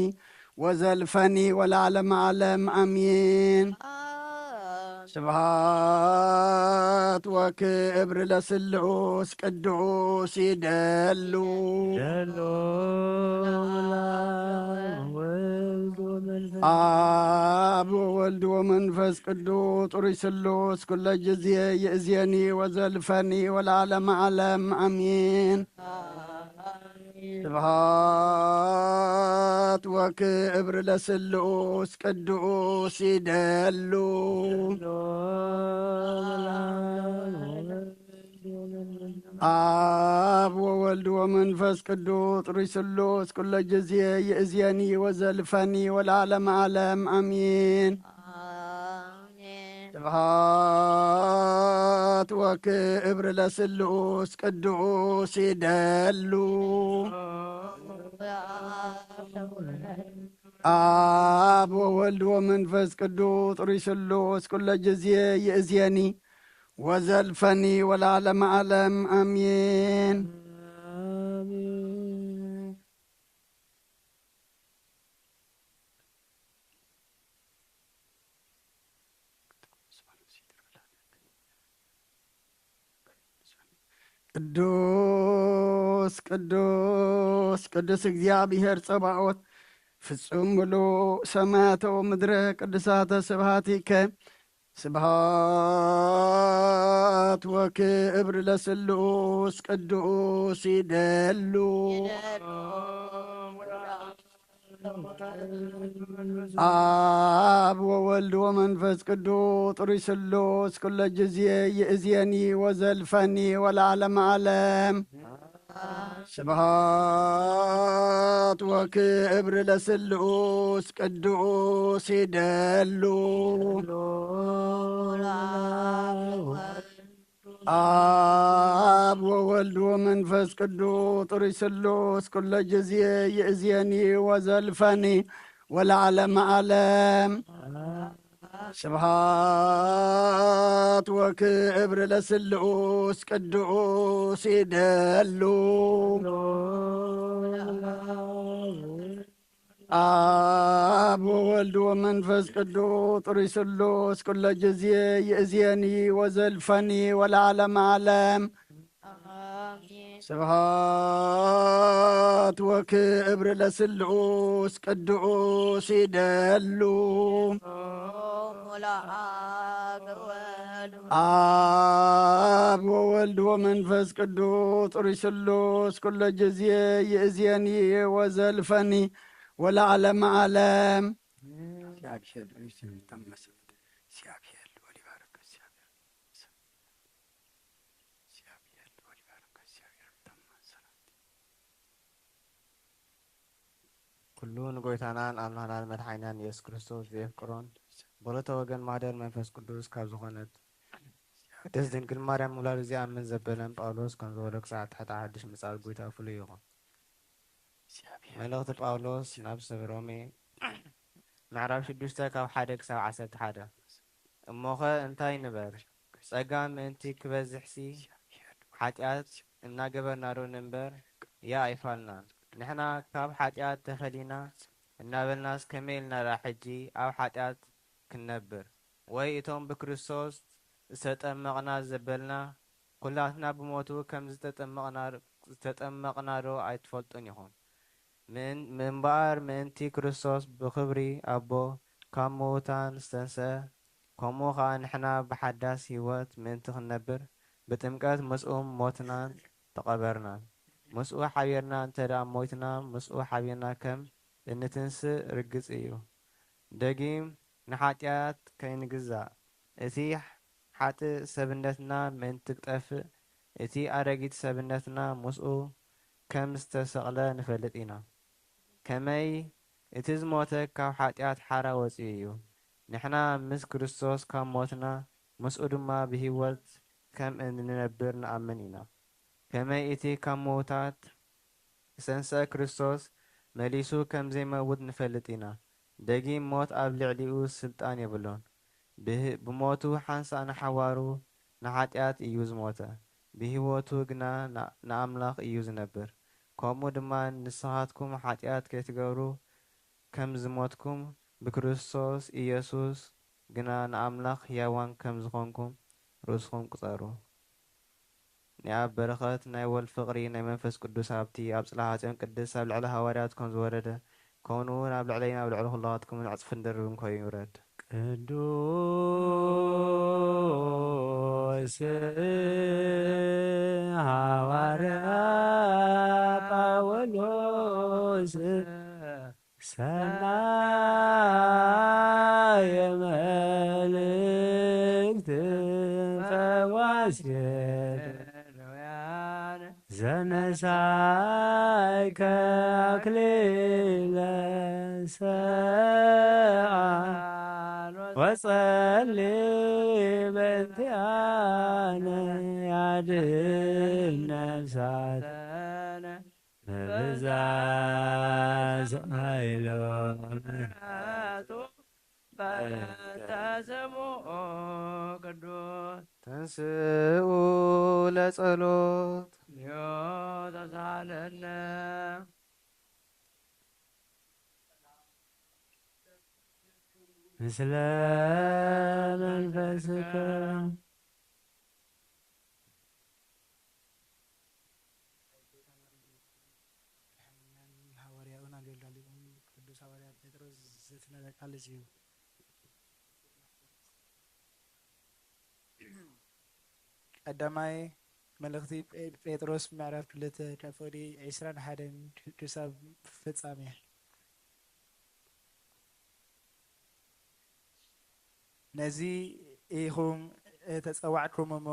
ወዘልፈኒ ወለዓለመ ዓለም አሜን። ስብሃት ወክብር ለስሉስ ቅዱስ ይደሉ። ደሎ ለአብ ወወልድ ወመንፈስ አብ ወወልድ ወመንፈስ ቅዱስ ጥሩይ ስሉስ ኩለ ጊዜ ይእዜኒ ወዘልፈኒ ወለዓለመ ዓለም አሜን። ስብሃት ወክብር ለስሉስ ቅዱስ ይደሉ። አብ ወወልድ ወመንፈስ ቅዱስ ጥሩይ ስሉስ ኩለ ጊዜ ይእዜኒ ወዘልፈኒ ወለዓለመ ዓለም አሜን። ስብሃት ወክብር ለስሉስ ቅዱስ ይደሉ። አብ ወወልድ ወመንፈስ ቅዱስ ጥሩይ ስሉስ ኩለ ጊዜ ይእዜኒ ወዘልፈኒ ወለዓለመ ዓለም አሜን። ቅዱስ ቅዱስ ቅዱስ እግዚኣብሔር ጸባኦት ፍጹም ምሉእ ሰማያተ ወምድረ ቅዱሳተ ስብሐቲከ። ስብሐት ወክብር ለስሉስ ቅዱስ ይደሉ። ኣብ ወወልድ ወመንፈስ ቅዱስ ጥሩይ ስሉስ ኩለ ጊዜ ይእዜኒ ወዘልፈኒ ወለዓለመ ዓለም። ስብሐት ወክብር ለስሉስ ቅዱስ ይደሉ። ኣብ ወወልድ ወመንፈስ ቅዱስ ጥሩይ ስሉስ ኩለ ጊዜ ይእዜኒ ወዘልፈኒ ወለዓለመ ዓለም። ስብሐት ወክብር ለስሉስ ቅዱስ ይደሉ። ኣብ ወወልድ ወመንፈስ ቅዱስ ጥሩይ ስሉስ ኩለ ጊዜ ይእዜኒ ወዘልፈኒ ወለዓለመ ዓለም። ስብሐት ወክብር ለስሉስ ቅዱስ ይደሉ። ኣብ ወወልድ ወመንፈስ ቅዱስ ጥሩይ ስሉስ ኩለ ጊዜ ይእዜኒ ወዘልፈኒ ወለዓለመ ዓለም። ኩሉ ንጎይታናን ኣምላኽናን መድሓኒናን ኢየሱስ ክርስቶስ ዘየፍቅሮን በሎተ ወገን ማህደር መንፈስ ቅዱስ ካብ ዝኾነት ቅድስት ድንግል ማርያም ምውላዱ ዘይኣምን ዘበለን ጳውሎስ ከም ዝበሎ ክሳዕ ትሕቲ ሓድሽ ምጽኣት ጎይታ ፍሉይ ይኹን። መልእኽቲ ጳውሎስ ናብ ሰብ ሮሜ ምዕራፍ ሽዱሽተ ካብ ሓደ ክሳብ ዓሰርተ ሓደ። እሞኸ እንታይ ንበር? ጸጋ ምእንቲ ክበዝሕሲ ሓጢኣት እናገበርና ዶ ንንበር? ያ ኣይፋልናን። ንሕና ካብ ሓጢኣት ተፈሊና እናበልናስ ከመይ ኢልና ደኣ ሕጂ ኣብ ሓጢኣት ክንነብር? ወይ እቶም ብክርስቶስ ዝተጠመቕና ዘበልና ኩላትና ብሞቱ ከም ዝተጠመቕና፣ ዝተጠመቕና ዶ ኣይትፈልጡን ኢኹም? ምእን-፣ ምእምበኣር ምእንቲ ክርስቶስ ብኽብሪ ኣቦ ካብ ምዉታን ዝተንስአ፣ ከምኡ ኸኣ ንሕና ብሓዳስ ህይወት ምእንቲ ክንነብር፣ ብጥምቀት ምስኡ ሞትናን ተቐበርናን። ምስኡ ሓቢርና እንተ ደኣ ሞይትና፣ ምስኡ ሓቢርና ከም እንትንስእ ርግጽ እዩ። ደጊም ንሓጢኣት ከይንግዛእ፣ እቲ ሓጥእ ሰብነትና ምእንቲ ክጠፍእ፣ እቲ ኣረጊት ሰብነትና ምስኡ ከም ዝተሰቕለ ንፈልጥ ኢና። ከመይ እቲ ዝሞተ ካብ ሓጢኣት ሓራ ወጺኡ እዩ፣ ንሕና ምስ ክርስቶስ ካብ ሞትና፣ ምስኡ ድማ ብህይወት ከም እንነብር ንኣምን ኢና። ከመይ እቲ ካብ ምዉታት ዝተንስአ ክርስቶስ መሊሱ ከም ዘይመውት ንፈልጥ ኢና። ደጊም ሞት ኣብ ልዕሊኡ ስልጣን የብሉን። ብህ-፣ ብሞቱ ሓንሳእ ንሓዋሩ ንሓጢኣት እዩ ዝሞተ፣ ብህይወቱ ግና ን-፣ ንኣምላኽ እዩ ዝነብር። ከምኡ ድማ ንስኻትኩም ሓጢኣት ከይትገብሩ ከም ዝሞትኩም፣ ብክርስቶስ ኢየሱስ ግና ንኣምላኽ ህያዋን ከም ዝኾንኩም ርእስኹም ቁጸሩ። ናይ ኣብ በረኸት ናይ ወልድ ፍቕሪ ናይ መንፈስ ቅዱስ ሃብቲ ኣብ ጽላሃ ጽዮን ቅድስት ኣብ ልዕሊ ሃዋርያት ከም ዝወረደ፣ ከምኡ እውን ኣብ ልዕለይን ኣብ ልዕሊ ኩላትኩምን ዕጽፍን ድርብን ኮይኑ ይውረድ። ቅዱስ ሃዋርያ ጳውሎስ ሰናየ መልእክት ፈዋሴ ዘነሳይከ ኣክሊለ ሰኣል ወጸሊ በእንቲኣነ ያድን ነፍሳት ብብዛዝ ኃይሎ ምሕረቱ በእንተ ስሙ ቅዱስ። ተንስኡ ለጸሎት። ዮ ተሳለነ። ምስለ መንፈስከ። ሃዋርያኡን ኣገልጋሊኡን ቅዱስ ሃዋርያ ጴጥሮስ ዘትነበ ቃል እዚ እዩ። ቀዳማይ መልእኽቲ ጴ-፣ ጴጥሮስ ምዕራፍ ክልተ ካብ ፍቕዲ ዕስራን ሓደን ክሳብ ፍጻሜ። ነዚ ኢኹም እተጸዋዕኩም እሞ፣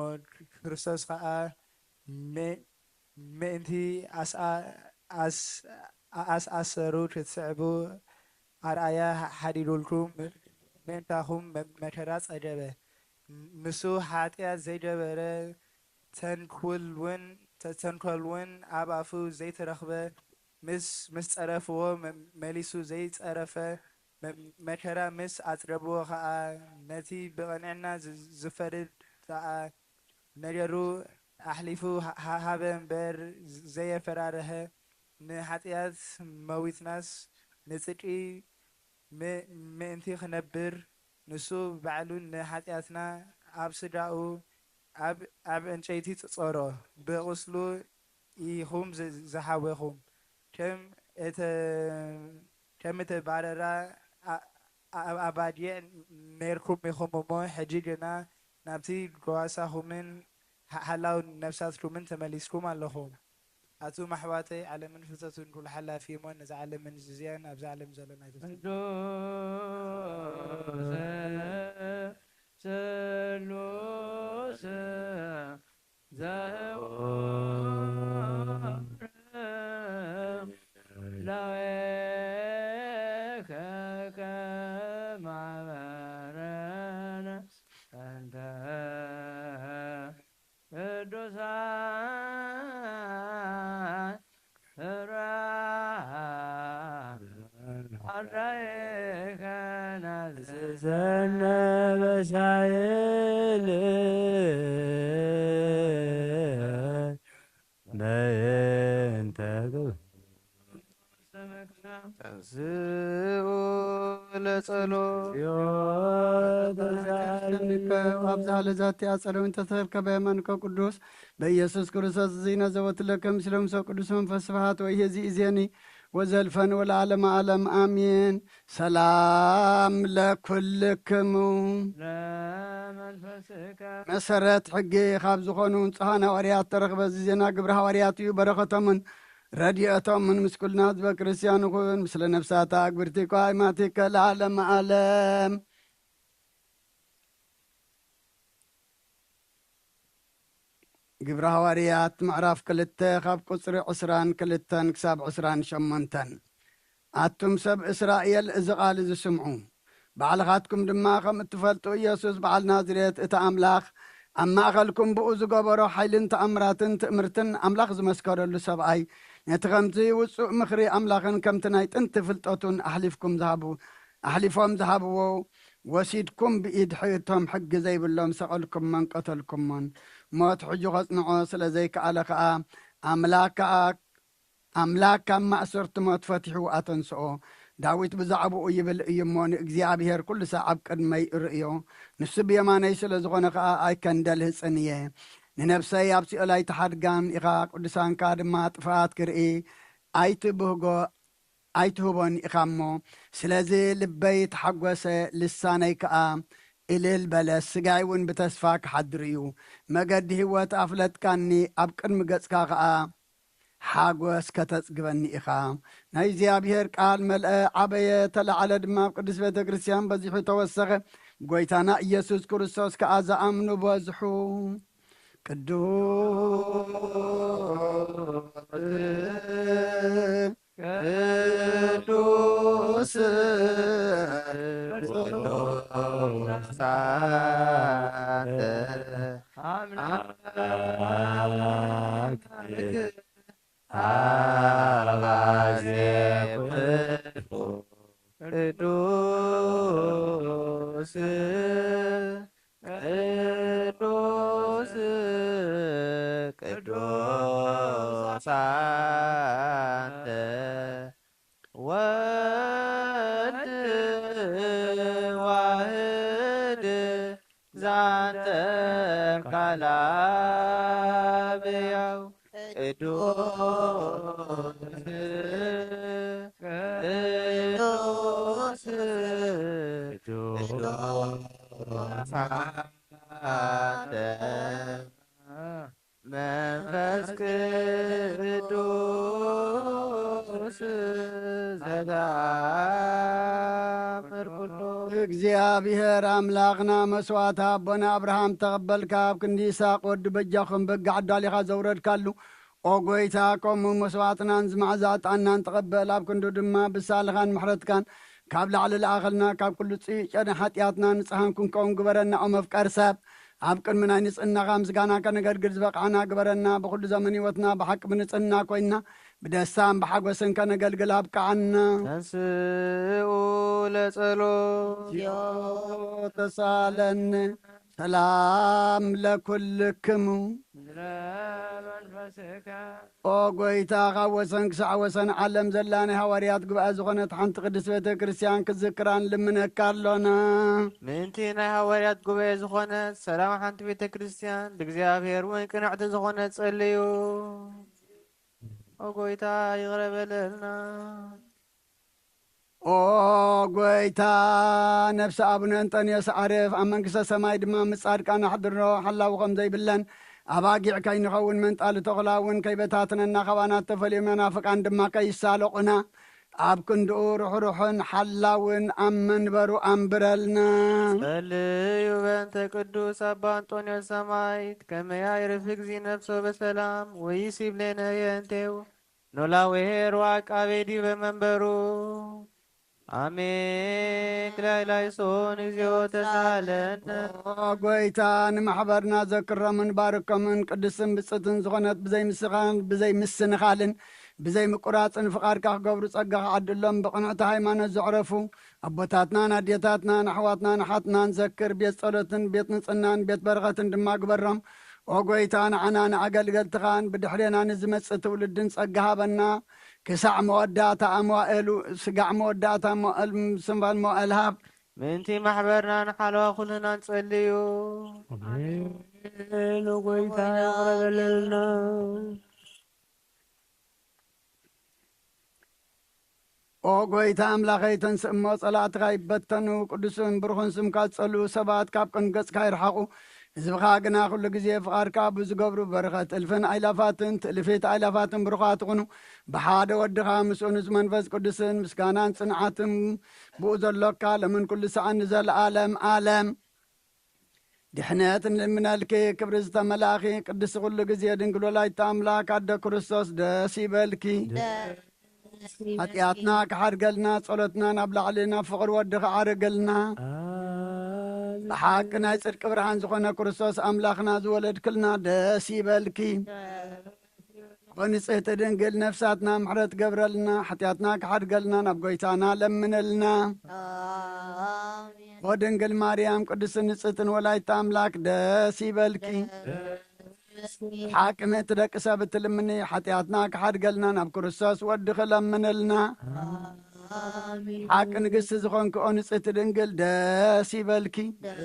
ክርስቶስ ኸኣ ምእንቲ ኣስኣሰሩ ክትስዕቡ ኣርኣያ ሓዲዱልኩም፣ ምእንታኹም መከራ ጸገበ። ንሱ ሓጢኣት ዘይገበረ፣ ተንኮል እውን ኣብ ኣፉ ዘይተረኽበ፣ ምስ ጸረፍዎ መሊሱ ዘይጸረፈ፣ መከራ ምስ ኣጽገብዎ ኸኣ፣ ነቲ ብቕንዕና ዝፈርድ ደኣ ነገሩ ኣሕሊፉ ሃበ እምበር ዘየፈራርሀ። ንሓጢኣት መዊትናስ ንጽድቂ ምእንቲ ክነብር፣ ንሱ ባዕሉ ንሓጢኣትና ኣብ ስጋኡ ኣብ ዕንጨይቲ ጸጸሮ። ብቁስሉ ኢኹም ዝሓወኹም። ከም እተባረራ ኣባጊዕ ነይርኩም ኢኹም እሞ፣ ሕጂ ግና ናብቲ ጓሳኹምን ሓላው ነፍሳትኩምን ተመሊስኩም ኣለኹም። ኣቱም ኣሕዋተይ፣ ዓለምን ፍጥረቱን ኩሉ ሓላፊ እሞ፣ ነዛ ዓለምን እዚኣን ኣብዛ ዓለም ዘሎን ኣይትፍትኑ። ቅዱስ ስሉስ ዘውር ላዌከ ከማበረነ እንተ ቅዱሳን ፍርሃን ኣራይከ ናዝዘነ በሳይል በእንተ ተንስኡ ለጸሎት። ኣብዛ ለዛቲ ኣጸለውን ተተርከበ የማንከ ቅዱስ በኢየሱስ ክርስቶስ እዚ ነዘወትለከ ምስለ ምሰ ቅዱስ መንፈስ ስብሐት ወይሄዚ እዜኒ ወዘልፈን ወለዓለመ ዓለም ኣሜን። ሰላም ለኩልክሙ። ለመንፈስከ። መሰረት ሕጊ ካብ ዝኾኑ ንጹሓን ሃዋርያት ተረኽበ። እዚ ዜና ግብሪ ሃዋርያት እዩ። በረኸቶምን ረድኤቶምን ምስ ኩልና ህዝበ ክርስቲያን ይኹን፣ ምስለ ነፍሳታ ኣግብርቲ ኳይማቲከ ለዓለመ ዓለም። ግብሪ ሃዋርያት ምዕራፍ ክልተ ካብ ቁጽሪ ዕስራን ክልተን ክሳብ ዕስራን ሸሞንተን። ኣቱም ሰብ እስራኤል፣ እዚ ቃል እዚ ስምዑ። ባዕልኻትኩም ድማ ከም እትፈልጡ፣ ኢየሱስ በዓል ናዝሬት፣ እቲ ኣምላኽ ኣብ ማእከልኩም ብኡ ዝገበሮ ሓይልን ተኣምራትን ትእምርትን፣ ኣምላኽ ዝመስከረሉ ሰብኣይ፣ ነቲ ከምቲ ውጹእ ምኽሪ ኣምላኽን ከምቲ ናይ ጥንቲ ፍልጠቱን ኣሕሊፍኩም ዝሃቡ-፣ ኣሕሊፎም ዝሃብዎ፣ ወሲድኩም ብኢድ ሕ-፣ እቶም ሕጊ ዘይብሎም ሰቐልኩሞን ቀተልኩሞን። ሞት ሕጂ ኸጽንዖ ስለ ዘይከኣለ ኸኣ፣ ኣምላኽ ከኣ፣ ኣምላኽ ካብ ማእሰርቲ ሞት ፈቲሑ ኣተንስኦ። ዳዊት ብዛዕባኡ ይብል እዩ እሞ፣ ንእግዚኣብሔር ኩሉ ሳዕ ኣብ ቅድመይ እርእዮ፣ ንሱ ብየማነይ ስለ ዝኾነ ኸኣ ኣይከንደልህጽን እየ። ንነፍሰይ ኣብ ሲኦል ኣይትሓድጋን ኢኻ፣ ቅዱሳንካ ድማ ጥፍኣት ክርኢ ኣይትብህጎ ኣይትህቦን ኢኻ እሞ፣ ስለዚ ልበይ ተሓጐሰ፣ ልሳነይ ከኣ እልል በለ። ስጋይ እውን ብተስፋ ክሓድር እዩ። መገዲ ህይወት ኣፍለጥካኒ፣ ኣብ ቅድሚ ገጽካ ከኣ ሓጐስ ከተጽግበኒ ኢኻ። ናይ እግዚኣብሔር ቃል መልአ፣ ዓበየ፣ ተለዓለ ድማ፣ ኣብ ቅድስት ቤተ ክርስቲያን በዚሑ ተወሰኸ። ጎይታና ኢየሱስ ክርስቶስ ከኣ ዝኣምኑ በዝሑ። ቅዱስ ቅዱስ ቅዱሳት አምላክ አባዜ ኩሉ ቅዱስ ቅዱስ ቅዱስ አንተ ወልድ ዋህድ ዛንተ ካላብያው ቅዱስ ቅዱስ ቅዱስ አንተ መንፈስ ቅዱስ ዘተአምር ኩሉ እግዚኣብሔር ኣምላኽና፣ መስዋዕቲ ኣቦና ኣብርሃም ተቐበልካ፣ ኣብ ክንዲ ይስሐቅ ወዲ በጃኹም በግ ኣዳሊኻ ዘውረድካሉ፣ ኦ ጐይታ፣ ከምኡ መስዋዕትናን ዝመዓዛ ዕጣንናን ተቐበል፣ ኣብ ክንዱ ድማ ብሳልኻን ምሕረትካን ካብ ላዕሊ ለኣኸልና፣ ካብ ኩሉ ጽዩቅ ጨና ሓጢኣትና ንጽሃን ክንከውን ግበረና። ኦ መፍቀር ሰብ፣ ኣብ ቅድሚ ናይ ንጽህናኻ ምስጋና ከነገልግል ዝበቕዓና ግበረና። ብኹሉ ዘመን ህይወትና ብሓቂ ብንጽህና ኮይንና ብደስታን ብሓጎስን ከነገልግል ኣብቅዓና። ተንስኡ ለጸሎት። ተሳለኒ። ሰላም ለኩልክሙ። ምስለ መንፈስከ። ኦ ጐይታ፣ ካብ ወሰን ክሳዕ ወሰን ዓለም ዘላ ናይ ሃዋርያት ጉባኤ ዝኾነት ሓንቲ ቅድስት ቤተ ክርስቲያን ክዝክራ ንልምነካ ኣሎና። ምእንቲ ናይ ሃዋርያት ጉባኤ ዝኾነት ሰላም ሓንቲ ቤተ ክርስቲያን ብእግዚኣብሔር እውን ቅንዕቲ ዝኾነት ጸልዩ። ኦ ጐይታ፣ ይቕረ በለልና። ኦ ጐይታ፣ ነፍሲ ኣቡነ እንጠንዮስ ኣዕርፍ፣ ኣብ መንግስተ ሰማይ ድማ ምስ ጻድቃን ኣሕድሮ። ሓላዊ ከም ዘይብለን ኣባጊዕ ከይንኸውን፣ መንጣሊ ተኹላ እውን ከይበታትነና፣ ካባና ተፈልዮም መናፍቃን ድማ ከይሳለቑና፣ ኣብ ክንድኡ ርሕሩሕን ሓላውን ኣብ መንበሩ ኣንብረልና። ጸልዩ በእንተ ቅዱስ ኣባ እንጦንዮስ ሰማዕት፣ ከመ ያዕርፍ እግዚእ ነፍሶ በሰላም ወይሲብ ሌነ የእንቴው ኖላዌ ሄር ወዐቃቤ ዲበ መንበሩ። አሜን። ክላይ ላይሶን እግዚኦ ተሳለነ። ኦ ጐይታ፣ ንማሕበርና ዘክሮምን ባርኮምን ቅድስትን ብጽትን ዝኾነት ብዘይ ምስኻን፣ ብዘይ ምስንኻልን ብዘይ ምቁራጽን ፍቓድካ ክገብሩ ጸጋኻ ዓድሎም። ብቕንዕቲ ሃይማኖት ዘዕረፉ ኣቦታትናን ኣዴታትናን ኣሕዋትናን ኣሓትናን ዘክር። ቤት ጸሎትን ቤት ንጽህናን ቤት በረኸትን ድማ ግበሮም። ኦ ጐይታ፣ ንዓና ንኣገልገልትኻን ብድሕሬና ንዝመጽእ ትውልድን ጸጋ ሃበና። ክሳዕ መወዳእታ ኣማእሉ፣ ስጋዕ መወዳእታ መዋእል፣ ስንባል መዋእል ሃብ። ምእንቲ ማሕበርና ንሓለዋ ኩልና ንጸልዩ። ኣሜን። ኦ ጐይታ፣ ይቕረ በለልና። ኦ ጐይታ ኣምላኸይ፣ ተንስእ እሞ ጸላእትኻ ይበተኑ፣ ቅዱስን ብሩኽን ስምካ ዝጸልኡ ሰባት ካብ ቅን ገጽካ ይርሓቑ። ህዝብኻ ግና ኩሉ ግዜ ፍቓድካ ብዝገብሩ በረኸት እልፍን ኣይላፋትን ትእልፊት ኣይላፋትን ብሩኻት ይኹኑ። ብሓደ ወድኻ ምስኡ ንዝ መንፈስ ቅዱስን ምስጋናን ጽንዓትን ብኡ ዘሎካ ለምን ኩሉ ሰዓት ንዘለኣለም ኣለም። ድሕነት ንልምነልኪ፣ ክብሪ ዝተመላእኺ ቅድስቲ ኩሉ ግዜ ድንግል ወላዲተ ኣምላክ ኣደ ክርስቶስ ደስ ይበልኪ። ደስ ይበልኪ። ሓጢኣትና ክሓድገልና፣ ጸሎትና ናብ ላዕሊ ናብ ፍቕሪ ወዲ ክዓርገልና። ኣሜን። ብሓቂ ናይ ጽድቂ ብርሃን ዝኾነ ክርስቶስ ኣምላኽና ዝወለድክልና ደስ ይበልኪ። ደስ ኦ ንጽህቲ ድንግል ነፍሳትና ምሕረት ገብረልና፣ ሓጢኣትና ክሓድገልና ናብ ጐይታና ለምንልና። ኣሜን። ኦ ድንግል ማርያም ቅድስትን ንጽህትን ወላዲተ ኣምላክ ደስ ይበልኪ። ደስ ይበልኪ። ሓቂ ምእንቲ ደቂ ሰብ እትልምኒ ሓጢኣትና ክሓድገልና ናብ ክርስቶስ ወድኺ ለምንልና። ኣሜን። ሓቂ ንግስቲ ዝኾንኪ ኦ ንጽህቲ ድንግል ደስ ይበልኪ። ደስ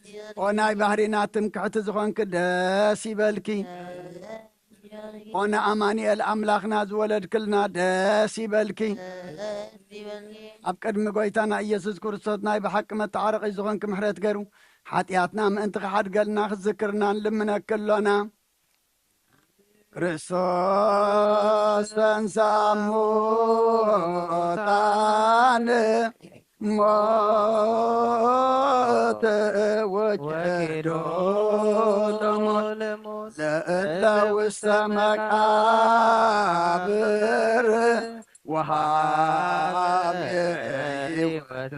ይበልኪ። ኦ ናይ ባህሪና ትምክሕቲ ዝኾንኪ ደስ ይበልኪ። ደስ ኦነ ኣማኑኤል ኣምላኽና ዝወለድክልና ደስ ይበልኪ። ደስ ይበልኪ። ኣብ ቅድሚ ጐይታና ኢየሱስ ክርስቶስ ናይ ብሓቂ መተዓረቒ ዝኾንኪ ምሕረት ገይሩ ሓጢኣትና ምእንቲ ክሓድገልና ክዝክርና ንልምነኪ ኣሎና። ክርስቶስ ተንሥአ እሙታን ሞት ወኬዶ ለሞት ለእለ ውስተ መቃብር ወሃበ ሕይወተ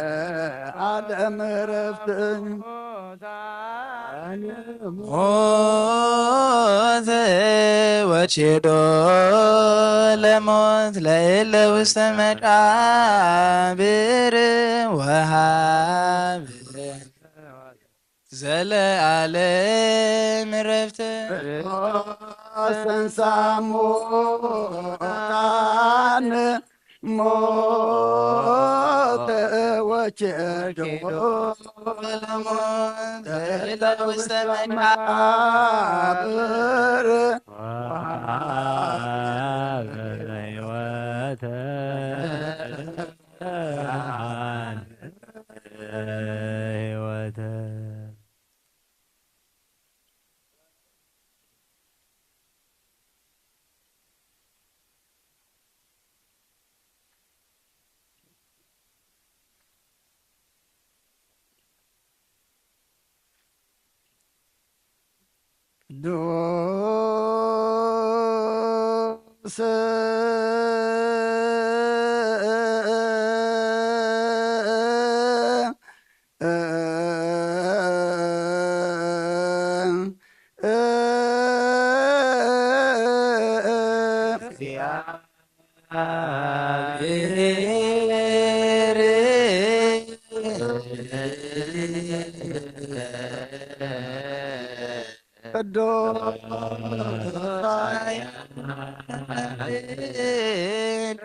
ዘለዓለም ዕረፍት። ሞት ወኬዶ ለሞት ለእለ ውስተ መቃብር ወሃብ ዘለዓለም ዕረፍት። ተንሳ ሙታን ሞተ ወኬዶ ለሞት ለእለ ውስተ መቃብር ወሃበ ሕይወተ። ቅዱስ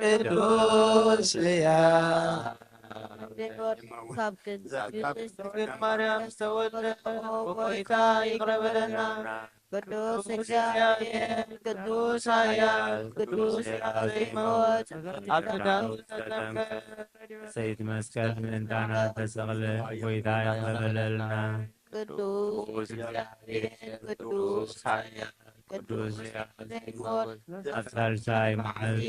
ቅዱስ እያ። ካብ ግብጽ ማርያም ዝተወልደ ጎይታ ይቕረ በለና። ቅዱስ እግዚኣብሔር ቅዱስ ኃያል ቅዱስ ዘይሞት ኣብ ቅዳም ዝተጠምቀ ሰይት መስቀል ምእንታና ተሰቕለ ጎይታ ይቕረ በለልና። ቅዱስ እግዚኣብሔር ቅዱስ ኃያል ቅዱስ ዘይሞት ኣብ ሳልሳይ መዓልቲ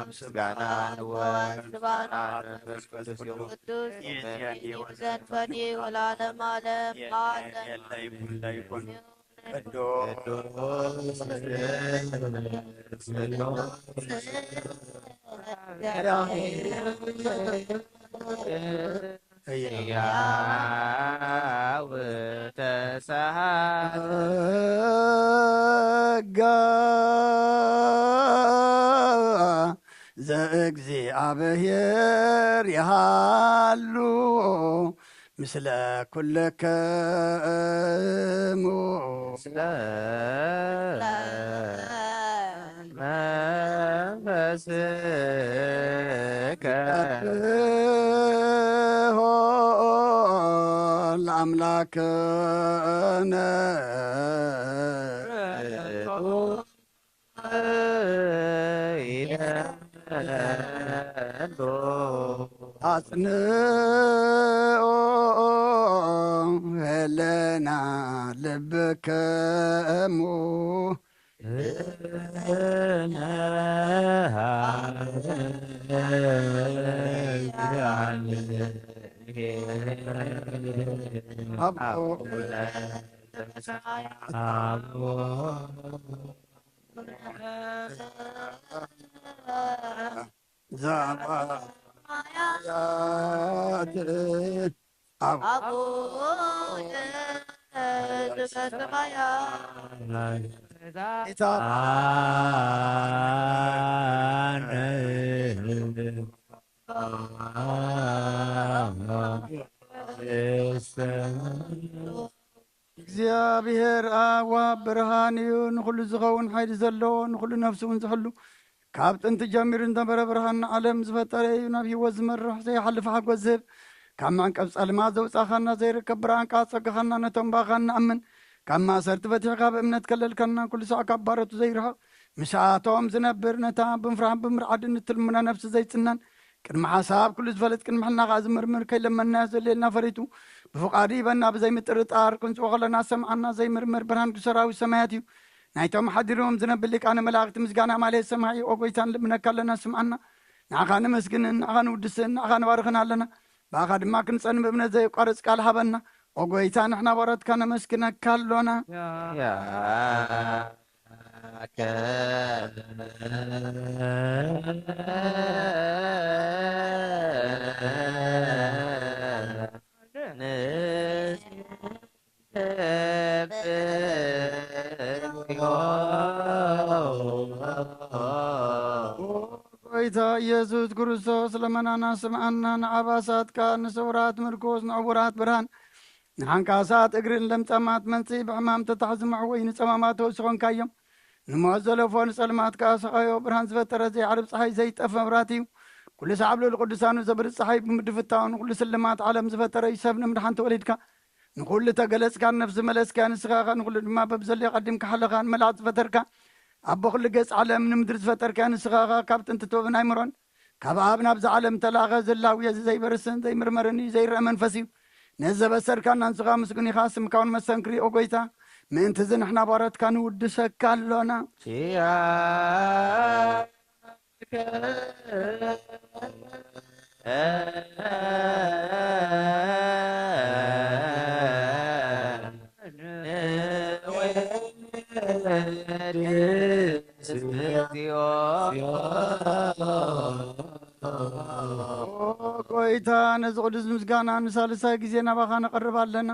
ምስጋና ንወልድ ምስጋና ንመንፈስ ቅዱስ ይሁን። ቅዱስ ዘንፈኒ ወላለም ዓለም ዓለም ሕያው ተሳሃ ጸጋ ዘእግዚኣብሔር ይሃሉ ምስለ ኩልክሙ መንፈስከ ለአምላክነ አጽንኦ ህለና ልብከሙ እግዚኣብሔር ኣብ ወሃብ ብርሃን እዩ። ንኹሉ ዝኸውን ሓይሊ ዘለዎ፣ ንኹሉ ነፍሱ እውን ዝሕሉ፣ ካብ ጥንቲ ጀሚሩ ዝነበረ ብርሃን ንዓለም ዝፈጠረ እዩ። ናብ ህይወት ዝመርሕ ዘይሓልፍ ሓጎስ ዝህብ፣ ካብ መዕንቀፍ ጸልማት ዘውጻኻና ዘይርከብ ብርሃን ቃል ጸጋኻና ነቶም ባኻ እንኣምን ካብ ማእሰርቲ ፈቲሕካ ብእምነት ከለልካና፣ ኩሉ ሳዕ ካብ ባሮቱ ዘይርሕቕ፣ ምስኣቶም ዝነብር፣ ነታ ብምፍራህን ብምርዓድን እትልምና ነፍሲ ዘይጽነን፣ ቅድሚ ሓሳብ ኩሉ ዝፈልጥ፣ ቅድሚ ሕልና ከኣ ዝምርምር፣ ከይለመንናዮ ዘድልየልና ፈሪቱ ብፍቓዱ ይበና። ብዘይምጥርጣር ክንጽዎ ከለና ዝሰምዓና ዘይምርምር ብርሃን ሰራዊት ሰማያት እዩ። ናይቶም ሓዲሮም ዝነብር ሊቃነ መላእክት ምስጋና ማሌት ሰማይ ኦ ጎይታ ንልምነካ ኣለና፣ ስምዓና። ንዓኻ ነመስግንን ንዓኻ ንውድስን ንዓኻ ንባርኽን ኣለና። ብኣኻ ድማ ክንጸን ብእምነት ዘየቋርጽ ቃል ሃበና። ኦ ጎይታ ንሕና ባሮትካ ነመስግነካ ኣሎና። ያከ ጎይታ ኢየሱስ ክርስቶስ ለመናና ስምዓና፣ ንዓባሳትካ ንስውራት ምርኩስ ንዕውራት ብርሃን ንሓንካሳት እግርን ለምጻማት መንጽኢ ብሕማም ተታሕዚ መዕወይ ንጸማማት ተወሲኾንካዮም። ንሞት ዘለፎ ንጸልማት ከኣ ሰቓዮ ብርሃን ዝፈጠረ ዘይዓርብ ጸሓይ ዘይጠፍ መብራት እዩ። ኩሉ ሰዓብ ልዑል ቅዱሳኑ ዘብርህ ጸሓይ ብምድፍታውን ኩሉ ስልማት ዓለም ዝፈጠረ እዩ ሰብ ንምድሓን ተወሊድካ። ንኹሉ ተገለጽካን ነፍሲ መለስካያ ንስኻ ኸ ንኹሉ ድማ በብዘለዮ ቀዲምካ ሓለኻን መላእኽቲ ዝፈጠርካ ኣቦ ኩሉ ገጽ ዓለም ንምድሪ ዝፈጠርካያ ንስኻ ኸ ካብ ጥንቲ ጥበብን ኣይምሮን ካብ ኣብ ናብዛ ዓለም ተላኸ ዘላዊ እዚ ዘይበርስን ዘይምርመርን እዩ ዘይረአ መንፈስ እዩ። ነዚ ዘበሰርካና ንስኻ ምስጉን ኢኻ ስምካ እውን መሰንክር እዩ ኦ ጎይታ። ምእንቲ እዚ ንሕና ባሮትካ ንውድሰካ ኣሎና። ጎይታ ነዚ ቅዱስ ምስጋና ንሳልሳይ ግዜ ናባኻ ነቐርብ ኣለና።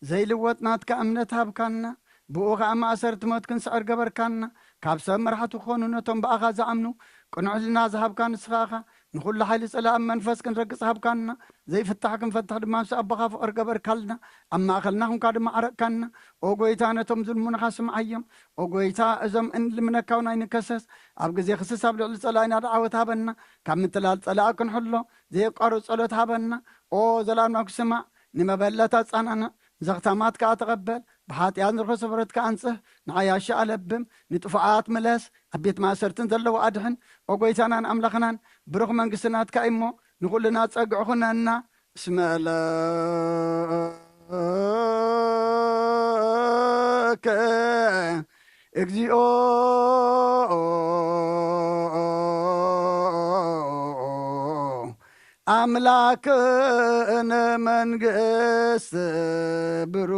ዘይልወጥ ናትካ እምነት ሃብካና። ብኡ ኸኣ ማእሰርቲ ሞት ክንስዕር ገበርካና። ካብ ሰብ መራሕቲ ክኾኑ ነቶም ብኣኻ ዝኣምኑ ቅኑዕ ህልና ዝሃብካ ንስኻ ኢኻ። ንኹሉ ሓይሊ ጸላእን መንፈስ ክንረግጽ ሃብካና። ዘይፍታሕ ክንፈትሕ ድማ ምስ ኣቦኻ ፍቕሪ ገበርካልና። ኣብ ማእከልና ኹንካ ድማ ዓረቕካና። ኦ ጎይታ ነቶም ዝልምኑኻ ስምዓዮም። ኦ ጎይታ እዞም እንልምነካ እውን ኣይንከሰስ። ኣብ ግዜ ክስስ ኣብ ልዕሊ ጸላኢና ደዓወት ሃበና። ካብ ምትላል ጸላኢ ክንሕሎ ዘየቋርጽ ጸሎት ሃበና። ኦ ዘላምና ክስማዕ ንመበለት ኣጻናንዕ። ዘኽታማት ከኣ ተቐበል። ብሓጢኣት ንረኸሶ ብረት ከኣ ኣንጽህ። ንዓያሺ ኣለብም። ንጥፉኣት ምለስ። ኣብ ቤት ማእሰርትን ዘለዉ ኣድሕን። ኦ ጎይታናን ኣምላኽናን ብሩኽ መንግስቲ ናትካ እሞ ንኹልና ጸግዕ ኹነና። እስመ ለከ እግዚኦ ኣምላክነ መንግስት ብሩ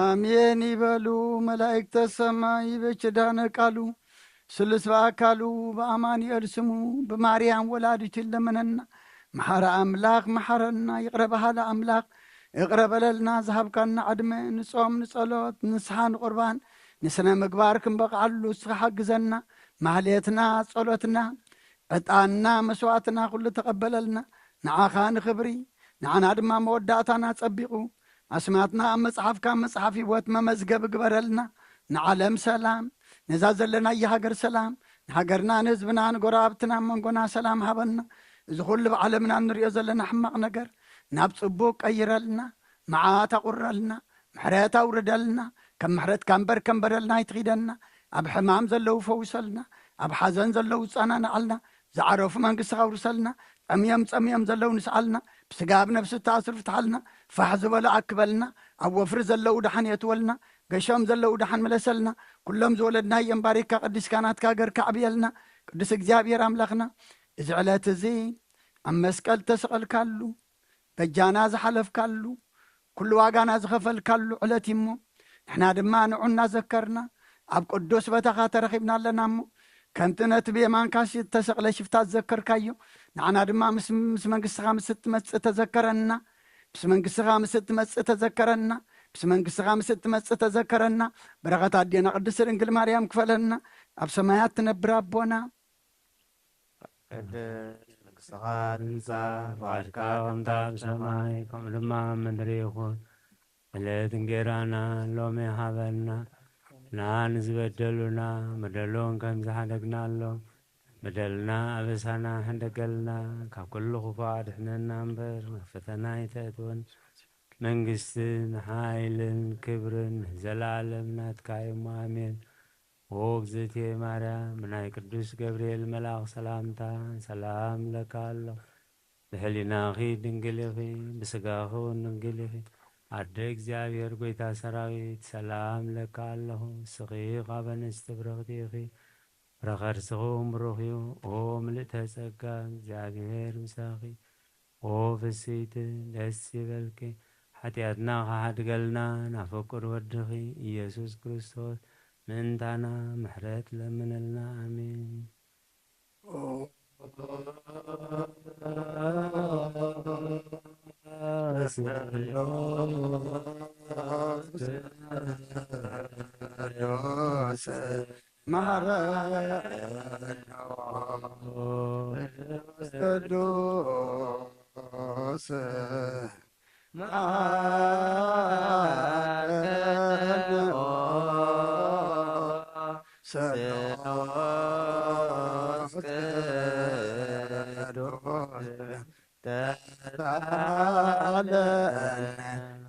ኣሜን ይበሉ መላእክተ ሰማይ። በኪዳነ ቃሉ ስሉስ በኣካሉ በኣማኑኤል ስሙ ብማርያም ወላዲቱ ይለመነና። መሓረ ኣምላኽ መሓረና። ይቕረ በሃሊ ኣምላኽ ይቕረ በለልና። ዝሃብካና ዕድመ ንጾም ንጸሎት ንስሓ ንቑርባን ንስነ ምግባር ክንበቕዓሉ እስኻ ሓግዘና። ማህሌትና ጸሎትና ዕጣንና መስዋዕትና ኩሉ ተቐበለልና። ንዓኻ ንኽብሪ ንዓና ድማ መወዳእታና ጸቢቑ ኣስማትና ኣብ መጽሓፍካ መጽሓፍ ህይወት መመዝገብ ግበረልና። ንዓለም ሰላም ነዛ ዘለናያ ሃገር ሰላም ንሃገርና ንህዝብና ንጎረባብትና መንጎና ሰላም ሃበና። እዚ ኩሉ ብዓለምና እንሪኦ ዘለና ሕማቕ ነገር ናብ ጽቡቕ ቀይረልና። መዓት ኣቑረልና። ምሕረት ኣውርደልና። ከም ምሕረትካ እምበር ከም በደልና ኣይትኺደና። ኣብ ሕማም ዘለዉ ፈውሰልና። ኣብ ሓዘን ዘለዉ ጸናንዓልና። ዝዓረፉ መንግስትኻ ኣውርሰልና። ጠምዮም ጸምዮም ዘለዉ ንስዓልና። ብስጋ ኣብ ነፍሲ እተኣስሩ ፍትሓልና። ፋሕ ዝበሉ ኣክበልና። ኣብ ወፍሪ ዘለዉ ደሓን የእትወልና። ገሾም ዘለዉ ደሓን ምለሰልና። ኩሎም ዝወለድናዮም ባሪካ ቅዲስካ ናትካ ገርካ ኣዕብየልና። ቅዱስ እግዚኣብሔር ኣምላኽና እዚ ዕለት እዚ ኣብ መስቀል ተሰቐልካሉ በጃና ዝሓለፍካሉ ኩሉ ዋጋና ዝኸፈልካሉ ዕለት እዩ እሞ ንሕና ድማ ንዑ እናዘከርና ኣብ ቅዱስ ቦታኻ ተረኺብና ኣለና እሞ ከምቲ ነቲ ብየማንካ ዝተሰቕለ ሽፍታ ዝዘከርካዮ ንዓና ድማ ምስ ምስ መንግስትኻ ምስ እትመጽእ ተዘከረና። ምስ መንግስትኻ ምስ እትመጽእ ተዘከረና። ምስ መንግስትኻ ምስ እትመጽእ ተዘከረና። በረኸት ኣዴና ቅድስት ድንግል ማርያም ክፈለና። ኣብ ሰማያት ትነብር ኣቦና ቅድስት መንግስትኻ ትምጻእ፣ ፍቓድካ ከምታ ኣብ ሰማይ ከምኡ ድማ ኣብ ምድሪ ይኹን። ዕለት እንጌራና ሎሚ ሃበና፣ ንዓ ንዝበደሉና በደሎም ከም ዝሓደግናሎም በደልና ኣበሳና ሕደገልና፣ ካብ ኩሉ ክፉእ ኣድሕነና እምበር ናብ ፈተና ኣይተእትወና። መንግስትን ሓይልን ክብርን ንዘለኣለም ናትካ እዮም። ኣሜን። ኦ እግዝእትየ ማርያም፣ ብናይ ቅዱስ ገብርኤል መልኣኽ ሰላምታ ሰላም እብለካ ኣለኹ። ብሕሊናኺ ድንግል ኢኺ፣ ብስጋኺ እውን ድንግል ኢኺ። ኣደ እግዚኣብሔር ጐይታ ሰራዊት፣ ሰላም እብለካ ኣለኹ። ንስኺ ካብ ኣንስቲ ብርኽቲ ኢኺ፣ ፍረ ከርስኺ እውን ብሩኽ እዩ። ኦ ምልእተ ጸጋ፣ እግዚኣብሔር ምሳኺ። ኦ ፍስይቲ ደስ ይበልኪ፣ ሓጢኣትና ክሓድገልና ናብ ፍቁር ወድኺ ኢየሱስ ክርስቶስ ምእንታና ምሕረት ለምንልና። ኣሜን። ኦ ማረነ ቅዱስ ማረነ ስሉስ ቅዱስ ተሳለነ።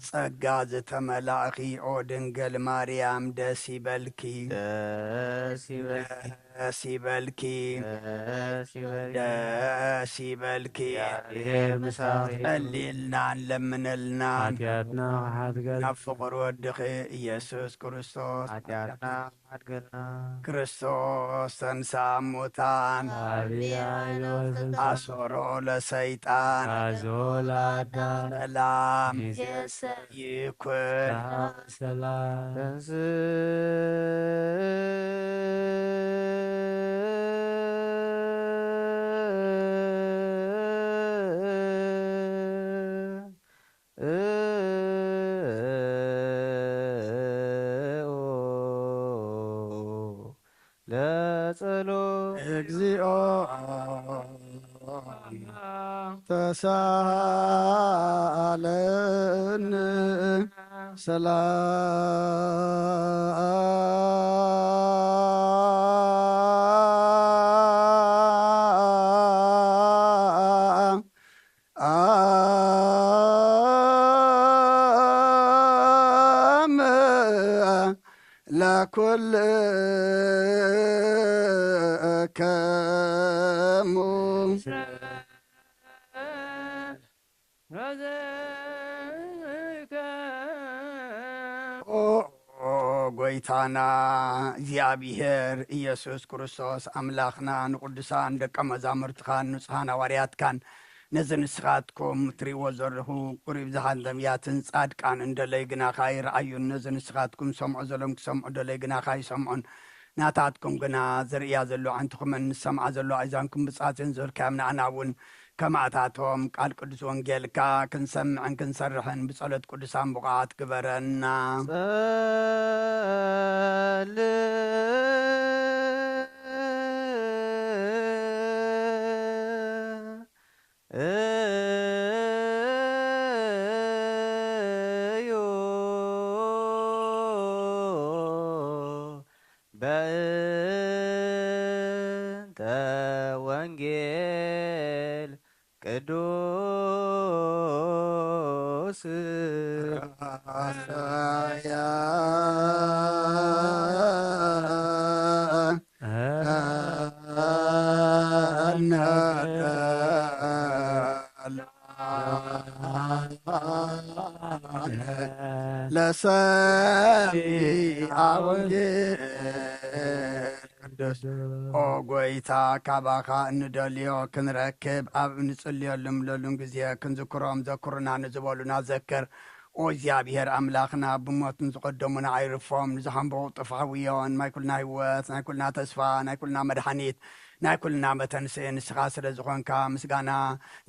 ጸጋ ዝተመላእኺ ኦ ድንግል ማርያም ደስ ይበልኪ። ደስ ይበልኪ። ደስ ይበልኪ። ደስ ይበልኪ። ደስ ይበልኪ። እግዚአብሔር ምሳኺ። ጸልይልና ለምንልና። ሓጢኣትና ሓድገልና። ናብ ፍቕር ወድኺ ኢየሱስ ክርስቶስ ሓጢኣትና ሓድገልና። ክርስቶስ ተንሳ ሙታን። አብያ ኃይሎ ስልጣን። አሶሮ ለሰይጣን። አዞ ለአዳም። ሰላም። ይሴሰ። ይኩን። ሰላም። ተንስ ለጸሎት። እግዚኦ ተሳሃለነ ሰላም አም ለኩልክሙ። ኦ ጎይታና እግዚኣብሔር ኢየሱስ ክርስቶስ ኣምላኽና፣ ንቅዱሳን ደቀ መዛሙርትኻን ንጹሓን ሃዋርያትካን፣ ነዚ ንስኻትኩም ትርእይዎ ዘለኹም ቁሩብ ዝሃብ ነቢያትን ጻድቃን እንደለይ ግናኻ ይረኣዩን፣ ነዚ ንስኻትኩም ሰምዖ ዘሎም ክሰምዑ ደለይ ግናኻ ይሰምዑን፣ ናታትኩም ግና ዝርእያ ዘሎ ኣዕንትኹምን ዝሰምዓ ዘሎ ኣእዛንኩም ብጻትን ዝበልካዮም ንኣና እውን ከማእታቶም ቃል ቅዱስ ወንጌልካ ክንሰምዕን ክንሰርሕን ብጸሎት ቅዱሳን ብቑዓት ግበረና። ጸልእ እዩ በእንተ ወንጌል ቅዱስ ራሳያ ለሰሚዐ ወንጌል ቅዱስ። ኦ ጎይታ፣ ካባኻ እንደልዮ ክንረክብ ኣብ እንጽልየሉን ምለሉን ግዜ ክንዝክሮም ዘክሩና ንዝበሉና ዘክር። ኦ እግዚኣብሔር ኣምላኽና፣ ብሞት ንዝቐደሙና ኣይርፎም፣ ንዝሃንበቑ ጥፍ ሓውዮን፣ ናይ ኩልና ህይወት፣ ናይ ኩልና ተስፋ፣ ናይ ኩልና መድሓኒት፣ ናይ ኩልና መተንስኢ ንስኻ ስለ ዝኾንካ ምስጋና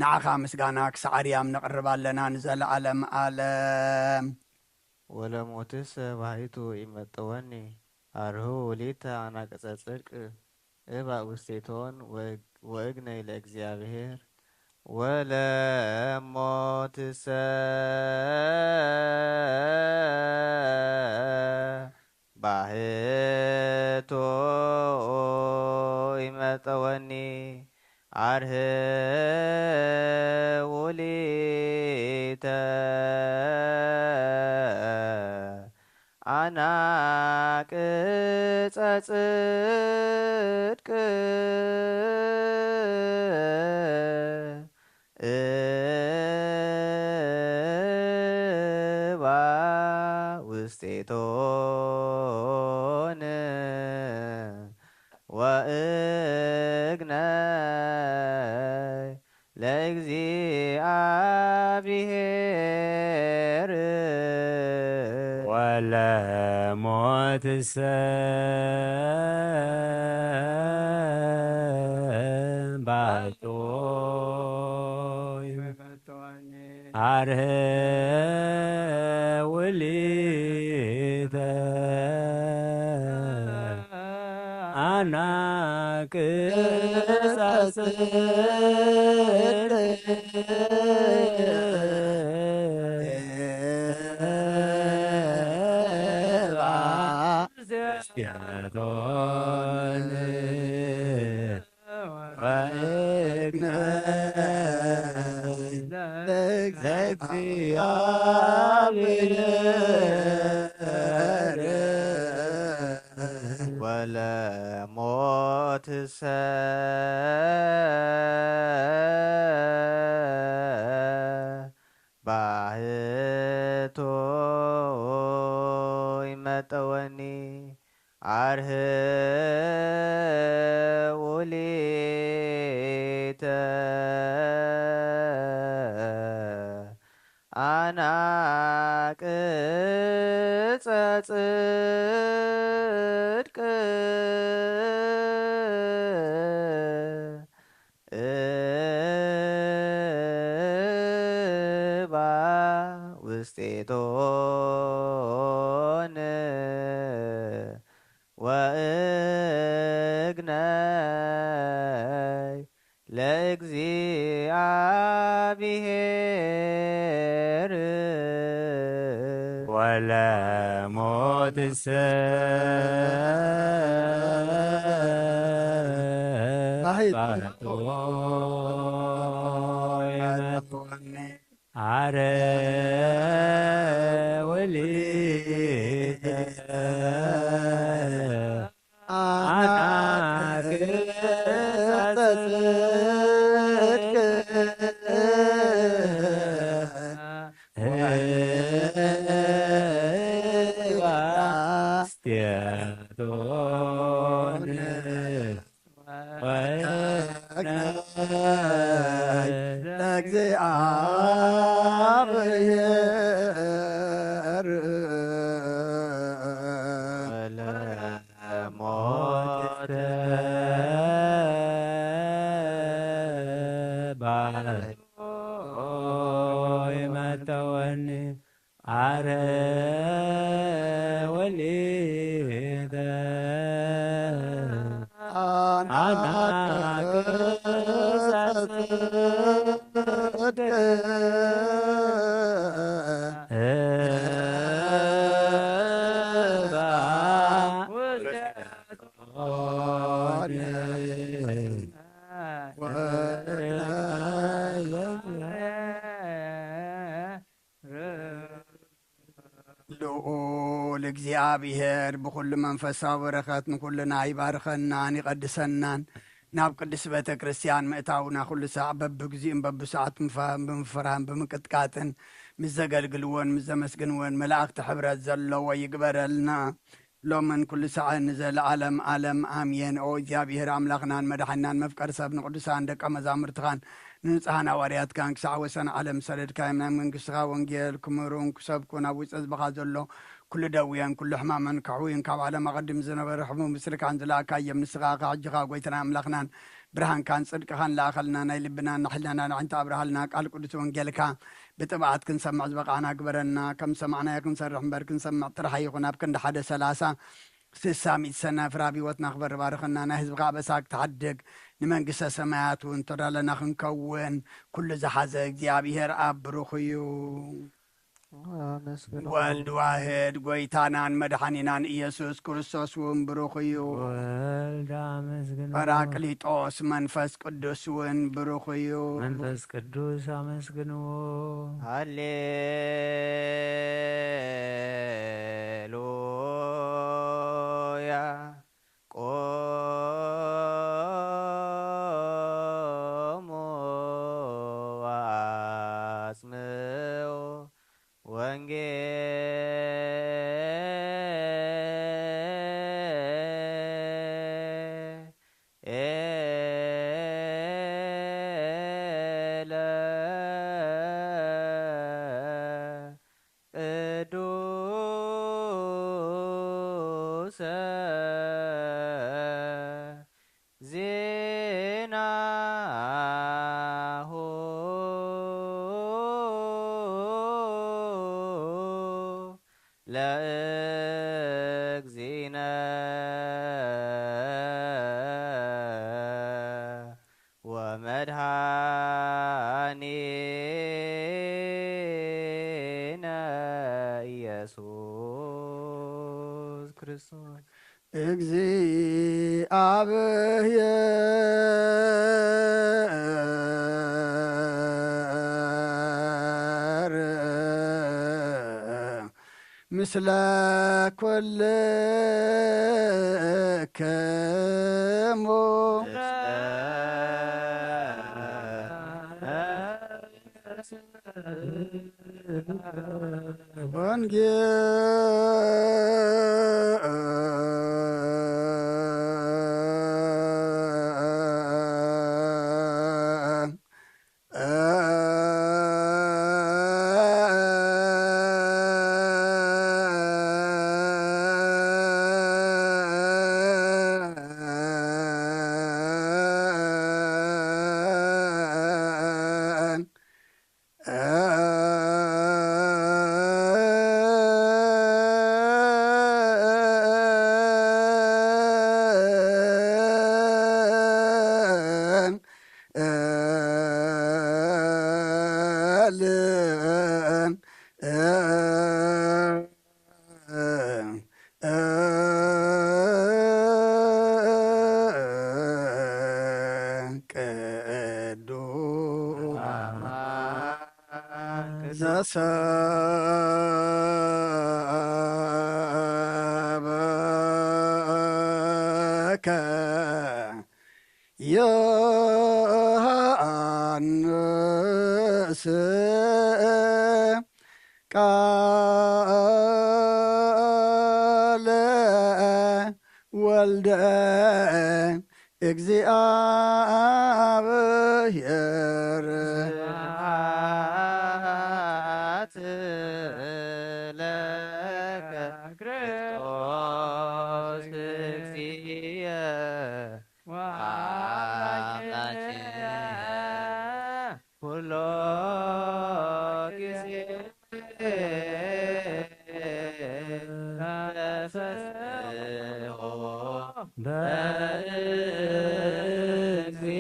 ንዓኻ ምስጋና ክሳዕ ኣርያም ነቕርብ ኣለና ንዘለዓለም ዓለም። ወለሞትሰ ባሕቱ ኢመጠወኒ፣ አርሁ ውሊተ አናቅጸ ጽድቅ እባ ውስቴቶን ወእግ-፣ ወእግነይ ለእግዚአብሔር። ወለሞትሰ ባሕቱ ኢመጠወኒ፣ አርህ ውሊተ አናቅጸ ጽድቅ እባ ውስቴቶን ወእግነይ ለእግዚአብሔር። ወለሞትሰ አርህ ውሊተ አናቅጸ ጽድቅ ለእግዚአብሔር ወለሞትሰ ባህቱ ይመጠወኒ። አርህ ውሊተ አናቅጸ ጽድቅ እባ ውስቴቶን ወእግነይ ለእግዚአብሔር ወለሞትሰ ባህቱ አርህ ውሊተ አናቅጸ ጽድቅ እባ ውስቴቶን ወእግነይ ለእግዚአብሔር ወለሞትሰ ባህቱ ይመጠወኒ። አርህ ውሊተ አናቅጸ ጽድቅ እባ ውስቴቶን ልዑል እግዚኣብሔር ብኹሉ መንፈሳዊ በረኸት ንኹልና ይባርኸናን ይቐድሰናን፣ ናብ ቅድስት ቤተ ክርስቲያን ምእታውና ኩሉ ሳዕ በብግዚኡን በብሰዓቱን ፈ-፣ ብምፍራህን ብምቅጥቃጥን ምስ ዘገልግልዎን ምስ ዘመስግንዎን መላእኽቲ ሕብረት ዘለዎ ይግበረልና። ሎምን ኩሉ ሳዕን ንዘለዓለም ዓለም ኣሜን። ኦ እግዚኣብሔር ኣምላኽናን መድሓኒናን መፍቀሪ ሰብ ንቅዱሳን ደቀ መዛሙርትኻን ንንጹሓን ሃዋርያትካን ክሳዕ ወሰን ዓለም ሰደድካዮም ናይ መንግስትኻ ወንጌል ክምህሩን ክሰብኩን ኣብ ውሽጢ ህዝብኻ ዘሎ ኩሉ ደውየን ኩሉ ሕማመን ክሕውዩን ካብ ዓለም ኣቐዲሙ ዝነበረ ሕሙም ምስልካን ዝለኣካዮም ንስኻ ከ ሕጂ ኸኣ ጎይታና ኣምላኽናን ብርሃንካን ጽድቅኻን ለኣኸልና ናይ ልብናን ናይ ሕልናናን ኣዒንቲ ኣብርሃልና ቃል ቅዱስ ወንጌልካ ብጥብዓት ክንሰምዕ ዝበቓዕና ግበረና። ከም ዝሰማዕናዮ ክንሰርሕ እምበር ክንሰምዕ ጥራሕ ኣይኹን። ኣብ ክንዲ ሓደ ሰላሳ ስሳ ሚእቲ ሰናፍር ኣብ ህይወትና ክበር ባርኸና። ናይ ህዝብኻ ኣበሳ ክትሓድግ ንመንግስተ ሰማያት እውን ተዳለና ክንከውን ኩሉ ዝሓዘ እግዚኣብሔር ኣብ ብሩኽ እዩ። ኣመስግኖ። ወልድ ዋህድ ጎይታናን መድሓኒናን ኢየሱስ ክርስቶስ እውን ብሩኽ እዩ። ወልድ ኣመስግኖ። ጳራቅሊጦስ መንፈስ ቅዱስ እውን ብሩኽ እዩ። መንፈስ ቅዱስ ኣመስግንዎ። ሃሌሉያ። ቆሙ ወአጽምዑ ወንጌለ ቅዱሰ ዜናሁ። ለእግዚእነ ወመድኃኒነ ኢየሱስ ክርስቶስ። እግዚአብሔር ምስለ ኩልክሙ። ወንጌል ቅዱስ ዘሰበከ ዮሐንስ ቃለ ወልደ እግዚአብሔር። ስብሐት ለከ ክርስቶስ እግዚእ ወአምላክነ ኩሎ ጊዜ ተፈስሖ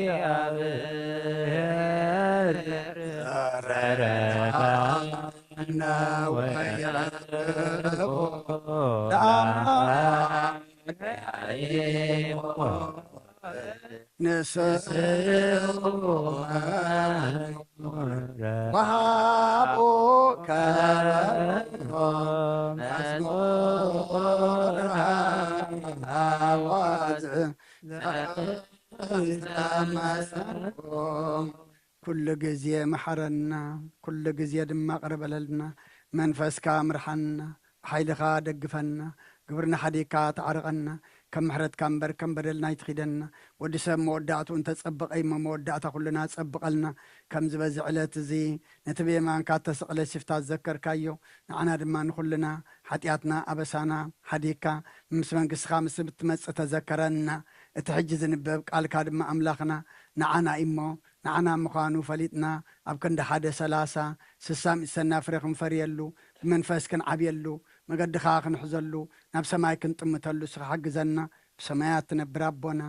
በእግዚአብሔር። ንስኡ ወሃቦ ከበሮ መዝሙር አዋዝ ዘመሰንቆ። ኩሉ ግዜ መሓረና፣ ኩሉ ግዜ ድማ ቅርበለልና። መንፈስካ ምርሓና፣ ብሓይልኻ ደግፈና፣ ግብርና ሓዲግካ ተዓርቐና። ከም ምሕረትካ እምበር ከም በደልና ኣይትኺደና። ወዲ ሰብ መወዳእትኡ እንተጸበቐ እሞ መወዳእታ ኩልና ጸብቐልና። ከምዚ በዚ ዕለት እዚ ነቲ ብየማንካ እተሰቕለ ሲፍታ ዝዘከርካዮ፣ ንዓና ድማ ንኹልና ሓጢኣትና ኣበሳና ሓዲግካ ምስ መንግስትኻ ምስ እትመጽእ ተዘከረና። እቲ ሕጂ ዝንበብ ቃልካ ድማ ኣምላኽና ንዓና እሞ ንዓና ምዃኑ ፈሊጥና፣ ኣብ ክንዲ ሓደ ሰላሳ ስሳ ሚእቲ ሰናፍረ ክንፈርየሉ፣ ብመንፈስ ክንዓብየሉ፣ መገድኻ ክንሕዘሉ፣ ናብ ሰማይ ክንጥምተሉ እስኻ ሓግዘና። ብሰማያት ትነብር ኣቦና፣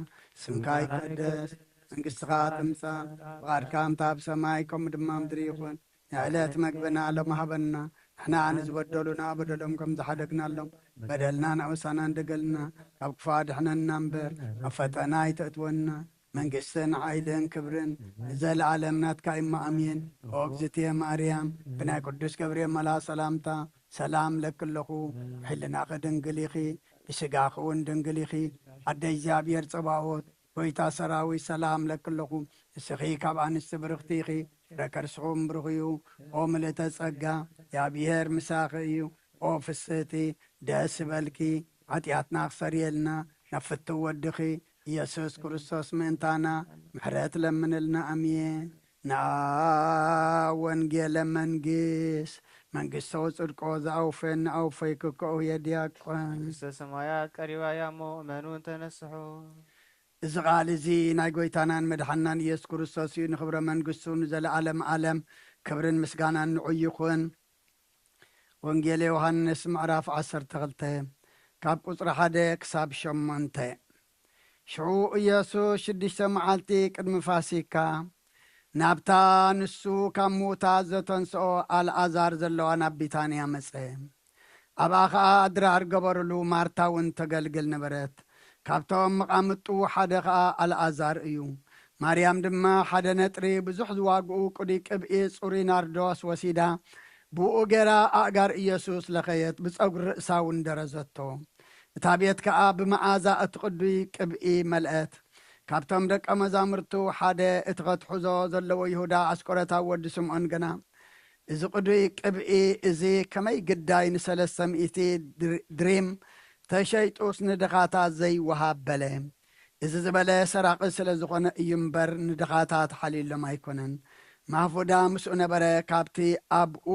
ስምካ ይቀደስ፣ መንግስትኻ ትምጻእ፣ ፍቓድካ ከምታ ኣብ ሰማይ ከምኡ ድማ ኣብ ምድሪ ይኹን። ንዕለት መግብና ሎም ሃበና፣ ንሕና ንዝበደሉና በደሎም ከም ዝሓደግናሎም፣ በደልና ናበሳና እንደገልና፣ ካብ ክፉእ ኣድሕነና እምበር፣ ኣብ ፈተና ኣይተእትወና። መንግስትን ሓይልን ክብርን ንዘለኣለም ናትካ እሞ ኣሜን። ኦ እግዝእትየ ማርያም፣ ብናይ ቅዱስ ገብርኤል መልኣክ ሰላምታ ሰላም እለኪ ኣለኹ። ሕልናኺ ድንግል ኢኺ፣ ብስጋኺ እውን ድንግል ኢኺ። ኣደ እግዚኣብሔር ጸባኦት፣ ጎይታ ሰራዊት ሰላም እለኪ ኣለኹ። ንስኺ ካብ ኣንስቲ ብርኽቲ ኢኺ፣ ፍረ ከርስኹም ብሩኽ እዩ። ኦ ምልእተ ጸጋ፣ እግዚኣብሔር ምሳኺ እዩ። ኦ ፍስህቲ፣ ደስ ይበልኪ፣ ሓጢኣትና ክሰርየልና ናብ ፍትው ወድኺ ኢየሱስ ክርስቶስ ምእንታና ምሕረት ለምንልና። ኣሜን። ነኣ ወንጌለ መንግስት፣ መንግስቶ ጽድቆ ዘአውፈኒ አውፈይክኮ እየ ዲያቆን። መንግስተ ሰማያት ቀሪባ እያ እሞ እመኑ ተነስሑ። እዚ ቃል እዚ ናይ ጎይታናን መድሓናን ኢየሱስ ክርስቶስ እዩ። ንኽብረ መንግስቱ ንዘለዓለም ዓለም ክብርን ምስጋናን ንዑ ይኹን። ወንጌል ዮሃንስ ምዕራፍ ዓሰርተ ክልተ ካብ ቁጽሪ ሓደ ክሳብ ሸሞንተ። ሽዑ ኢየሱስ ሽዱሽተ መዓልቲ ቅድሚ ፋሲካ ናብታ ንሱ ካብ ምዉታት ዘተንስኦ ኣልኣዛር ዘለዋ ናብ ቢታንያ መጸ። ኣብኣ ኸኣ ኣድራር ገበሩሉ። ማርታ እውን ተገልግል ነበረት። ካብቶም መቓምጡ ሓደ ኸኣ ኣልኣዛር እዩ። ማርያም ድማ ሓደ ነጥሪ ብዙሕ ዝዋግኡ ቅዱይ ቅብኢ ጽሩይ ናርዶስ ወሲዳ ብኡ ገይራ ኣእጋር ኢየሱስ ለኸየት፣ ብጸጉሪ ርእሳ እውን ደረዘቶ። እታ ቤት ከኣ ብመዓዛ እቲ ቅዱይ ቅብኢ መልአት። ካብቶም ደቀ መዛሙርቱ ሓደ እቲ ከትሕዞ ዘለዎ ይሁዳ ኣስቆረታዊ ወዲ ስምዖን ግና፣ እዚ ቅዱይ ቅብኢ እዚ ከመይ ግዳይ ንሰለስተ ሚእቲ ድር-፣ ድሪም ተሸይጡስ ንድኻታት ዘይወሃብ በለ። እዚ ዝበለ ሰራቒ ስለ ዝኾነ እዩ እምበር ንድኻታት ሓልዩሎም ኣይኮነን። ማፉዳ ምስኡ ነበረ፣ ካብቲ ኣብኡ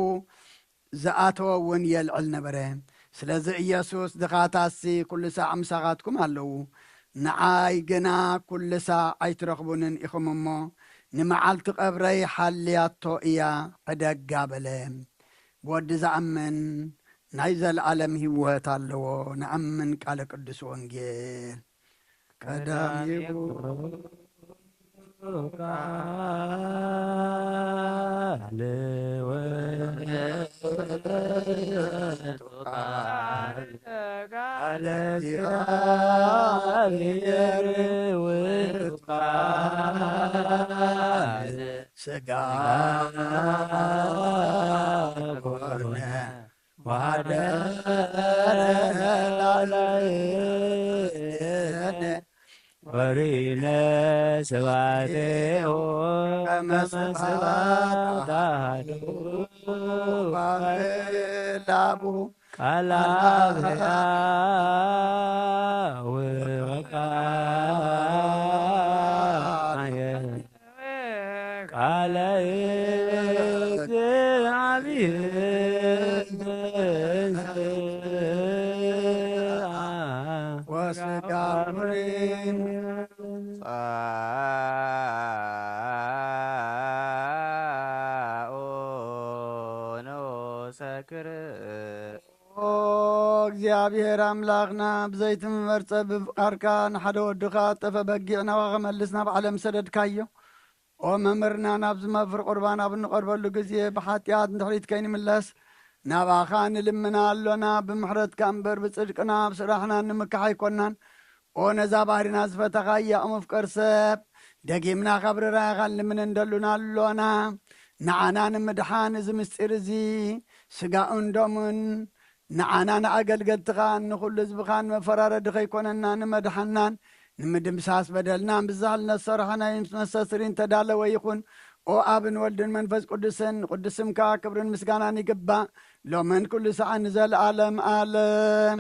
ዝኣተወ እውን የልዕል ነበረ። ስለዚ ኢየሱስ፣ ድኻታትሲ ኩሉ ሳዕ ምሳኻትኩም ኣለዉ፣ ንዓይ ግና ኩሉ ሳዕ ኣይትረኽቡንን ኢኹም እሞ፣ ንመዓልቲ ቀብረይ ሓልያቶ እያ፣ ሕደጋ በለ። ብወዲ ዝኣምን ናይ ዘለኣለም ህይወት ኣለዎ። ንኣምን ቃለ ቅዱስ ወንጌል። ቀዳሚው ቃል ውእቱ ቃል፣ ቃለ እግዚአብሔር ውእቱ ቃል ሥጋ ኮነ ወሐደረ ላዕሌነ ወርኢነ ስብሐቲሁ ከመ ስብሐት አሐዱ ወአብ ቃል አብ ሕያው ወቃል ቃለ እግዚአብሔር ተንሥአ ወሥጋ ውሪን ጻኦ ንዑሰ ክር ኦ እግዚኣብሔር ኣምላኽና፣ ብዘይቲ ምመርጸ ብፍቓርካ ንሓደ ወድኻ ጠፈ በጊዕ ናባኻ መልስ ናብ ዓለም ሰደድካዮ። ኦ መምህርና፣ ናብዚ መፍር ቁርባን ኣብ እንቐርበሉ ግዜ ብሓጢኣት ንድሕሪት ከይንምለስ ናባኻ ንልምና ኣሎና። ብምሕረትካ እምበር ብጽድቅና ኣብ ስራሕና ንምካሕ ኣይኮናን። ኦ ነዛ ባህሪና ዝፈተኻ ያቕ መፍቀር ሰብ፣ ደጊምና ካብ ርራይኻ ንልምን እንደሉና ኣሎና። ንዓና ንምድሓን እዚ ምስጢር እዚ ስጋኡን ደሙን ንዓና ንኣገልገልትኻን ንኹሉ ህዝብኻን መፈራረዲ ከይኮነና ንመድሓናን ንምድምሳስ በደልና ብዛል ነሰርሐ ናይ መስተስሪ እንተዳለወ ይኹን። ኦ ኣብን ወልድን መንፈስ ቅዱስን ቅዱስ ስምካ ክብርን ምስጋናን ይግባእ ሎምን ኩሉ ሰዓት ንዘለዓለም ዓለም።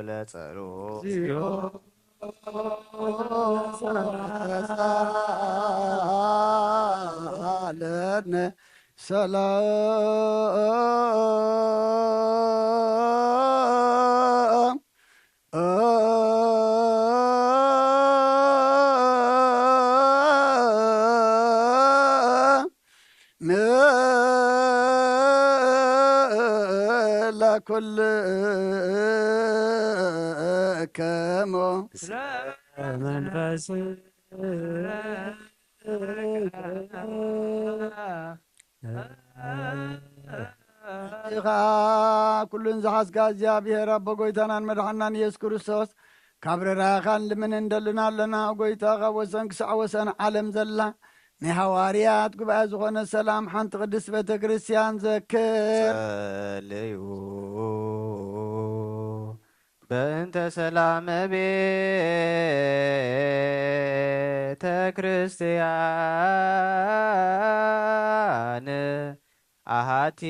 ለጸሎት ለነ ሰላም ምስለ ኩልክሙ። መንፈስ ኢኻ ኩሉን ዝሓዝካ እግዚኣብሔር ኣቦ ጎይታናን መድሓናን ኢየሱስ ክርስቶስ፣ ካብ ርራኻን ልምን እንደልና ኣለና። ጎይታ፣ ካብ ወሰን ክሳዕ ወሰን ዓለም ዘላ ናይ ሃዋርያት ጉባኤ ዝኾነ ሰላም ሓንቲ ቅድስት ቤተ ክርስቲያን ዘክር። ጸልዩ በእንተ ሰላም ቤተ ክርስቲያን ኣሃቲ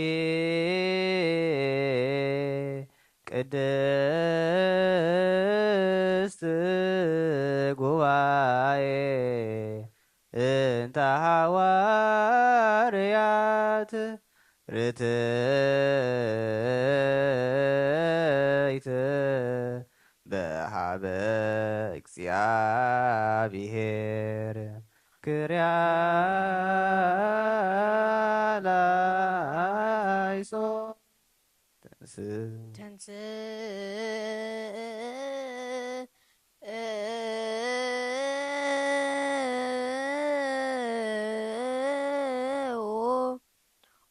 ቅድስት ጉባኤ እንተ ሃዋ ሃዋርያት ርትዕት በሃበ እግዚኣብሔር ክርያ ላይሶ። ተንስ ተንስእ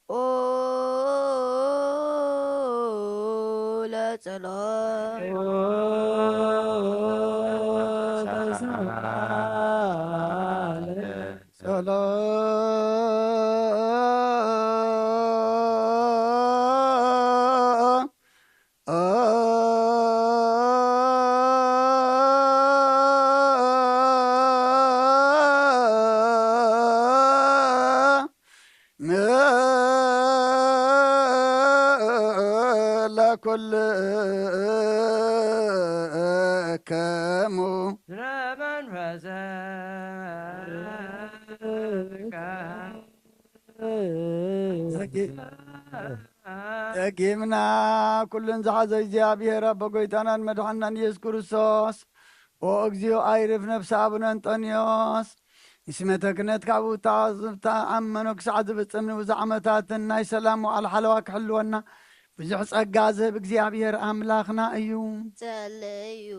ኦ ለጸሎት ጸሎት ለኩልክሙ። ደጊምና ኩሉን ዝሓዘ እግዚኣብሔር ኣቦ ጎይታናን መድሓናን ኢየሱስ ክርስቶስ፣ ኦ እግዚኦ ኣይርፍ ነፍሲ ኣቡነ እንጦንዮስ፣ ንስመተ ክህነት ካብ ውታዝብታ ኣብ መነኩሳዕ ዝፍጽም ንብዙሕ ዓመታትን ናይ ሰላም ዋዕል ሓለዋ ክሕልወና ብዙሕ ጸጋ ዝህብ እግዚኣብሔር ኣምላኽና እዩ። ጸለዩ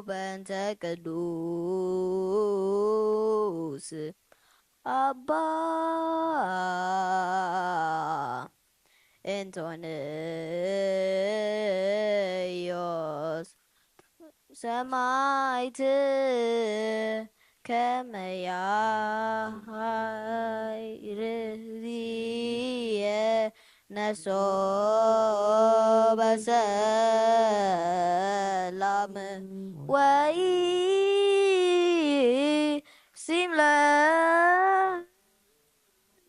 በእንተ ቅዱስ ኣባ እንጦንዮስ ሰማዕት ከመይ ርህዝየ ነፍሶ በሰላም ወይ ሲምለ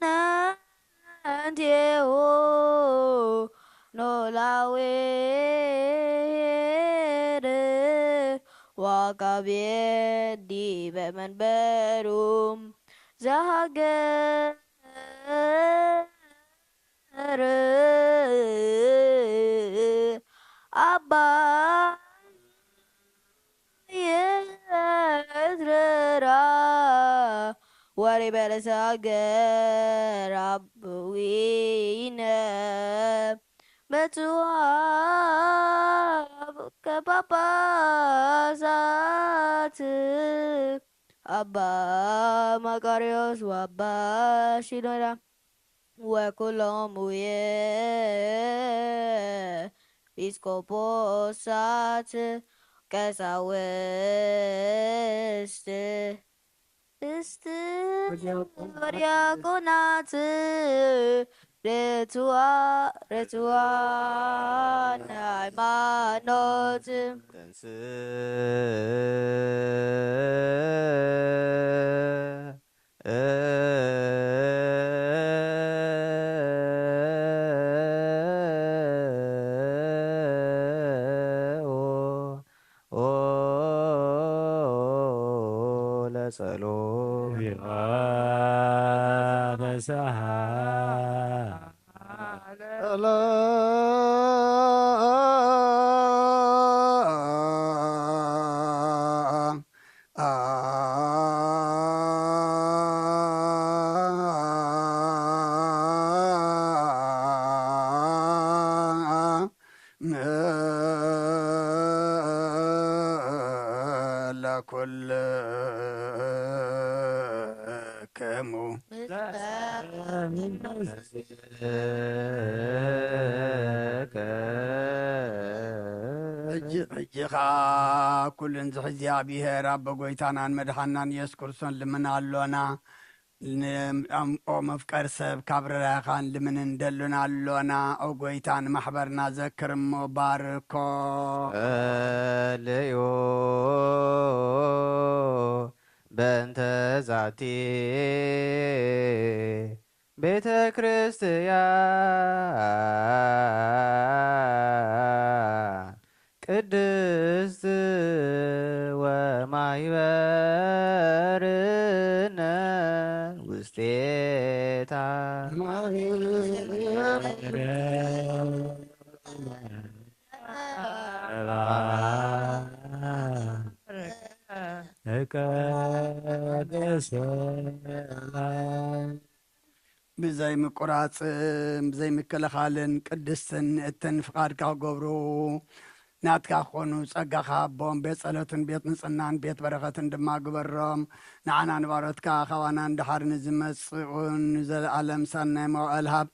ናንቴዎ ኖላዌር ዋቃቤ ዲበ መንበሩ ዘሃገር ኣባ የዝረራ ወሬ በለሰ ሃገር ኣቦዊነ በጽዋብ ከጳጳሳት ኣባ መቃርዮስ ወኣባ ሺኖዳ ወኩሎም ኤጲስቆጶሳት ቀሳውስት እስት ወዲያቆናት ርትዋ ርትዋን ሃይማኖት ለጸሎት ለኩልክሙ። ሕጂ ኸዓ ኩሉን ዝሕዚ እግዚኣብሔር ኣቦ ጎይታናን መድሓናን ኢየሱስ ክርስቶስ ልምን ኣሎና። ንኣምኦ መፍቀር ሰብ ካብ ርራኻን ልምንን ደሉን ኣሎና። ኦ ጎይታ ንማሕበርና ዘክር እሞ ባርኮ። ጸልዩ በእንተ ዛቲ ቤተ ክርስቲያን ቅድስት ወማይበርነ ስቴታ ብዘይ ምቁራጽን ብዘይ ምክልኻልን ቅድስትን ንእትን ፍቓድካ ክገብሩ ናትካ ክኾኑ ጸጋኻ ሃቦም። ቤት ጸሎትን ቤት ንጽህናን ቤት በረኸትን ድማ ግበሮም። ንዓና ንባሮትካ ካባና ንድሓር ንዝመጽኡን ንዘለኣለም ሰናይ መዋእል ሃብ።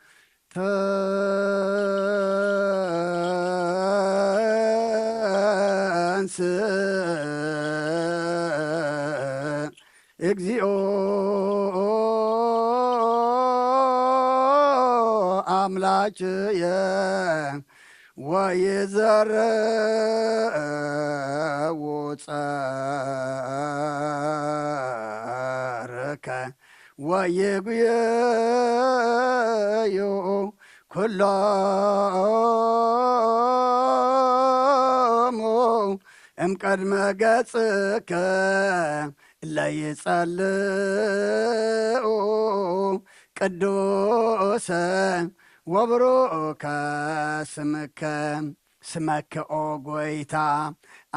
ተንስ እግዚኦ ኣምላክየ ወይዘርኡ ጸርከ ወይጉየዩ ኩሎሙ እምቀድመ ገጽከ ለይጸልኡ ቅዱሰ ወብሩከ ስምከ። ስመከ ኦ ጎይታ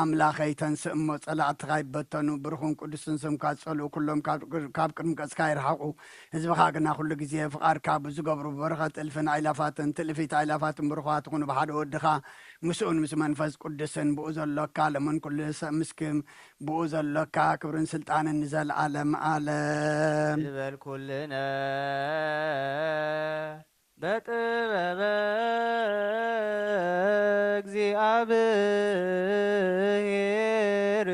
ኣምላኸይ ተንስእ እሞ ጸላእትኻ ይበተኑ። ብሩኽን ቅዱስን ስምካ ዝጸልኡ ኩሎም ካብ ቅድ- ካብ ቅድሚ ገጽካ ይርሓቑ። ህዝብኻ ግና ኩሉ ግዜ ፍቓድካ ብዝገብሩ ብበረኸት እልፍን ኣይላፋትን ትእልፊት ኣይላፋትን ብሩኻት ይኹኑ። ብሓደ ወድኻ ምስኡን ምስ መንፈስ ቅዱስን ብኡ ዘሎካ ለምን ኩሉ ሰብ ምስክም ብኡ ዘሎካ ክብርን ስልጣንን ንዘለኣለም ኣለም። ዝበል ኩልነ በጥበበ እግዚኣብሔር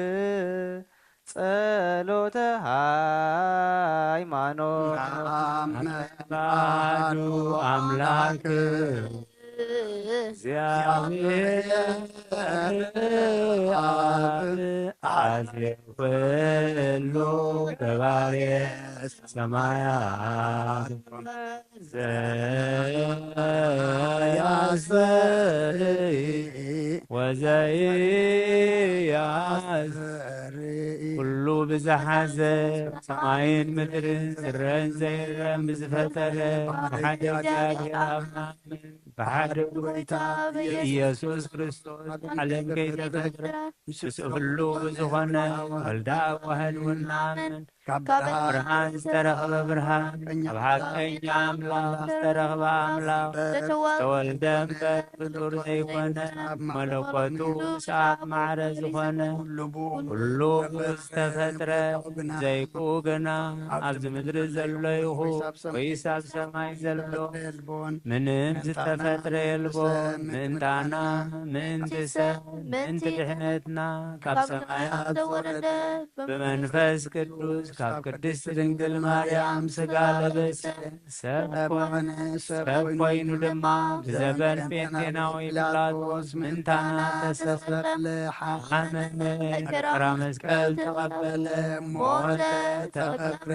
ጸሎተ ሃይማኖት ኣመን ኣሐዱ ኣምላክ እግዚኣብሔር ኣብ ኣዜ ኩሉ ገባሬ ሰማያት ዘያስተርኢ ወዘይያስተርኢ ኩሉ ብዝሓዘ ሰማይን ምድርን ዝረን ዘይረን ብዝፈጠረ ብሓደ እግዚኣብሔር ኣብ ናምን ብሓደ ጎይታ ብኢየሱስ ክርስቶስ ዓለም ከይተፈጥረ ምስ ኩሉ ብዝኾነ ወልዳ ዋህድ ውናምን ካብ ካብ ብርሃን ዝተረኽበ ብርሃን፣ ካብ ሓቀኛ ኣምላኽ ዝተረኽበ ኣምላኽ፣ ዝተወልደ እምበር ፍጡር ዘይኮነ፣ መለኮቱ ምስ ኣብ ማዕረ ዝኾነ፣ ኩሉ ብኡ ዝተፈጥረ፣ ዘይብኡ ግና ኣብዚ ምድሪ ዘሎ ይኹን ወይስ ኣብ ሰማይ ዘሎ፣ ምንም ዝተፈጥረ የልቦን። ምእንታና፣ ምእንቲ ሰብ፣ ምእንቲ ድሕነትና ካብ ሰማያት ዘወረደ ብመንፈስ ቅዱስ ካብ ቅድስት ድንግል ማርያም ሥጋ ለበሰ፣ ሰብ ኮነ። ሰብ ኮይኑ ድማ ብዘበን ጴንጤናዊ ጲላጦስ ምእንታና ተሰቐለ፣ ሓመመ፣ መከራ መስቀል ተቐበለ፣ ሞተ፣ ተቐብረ፣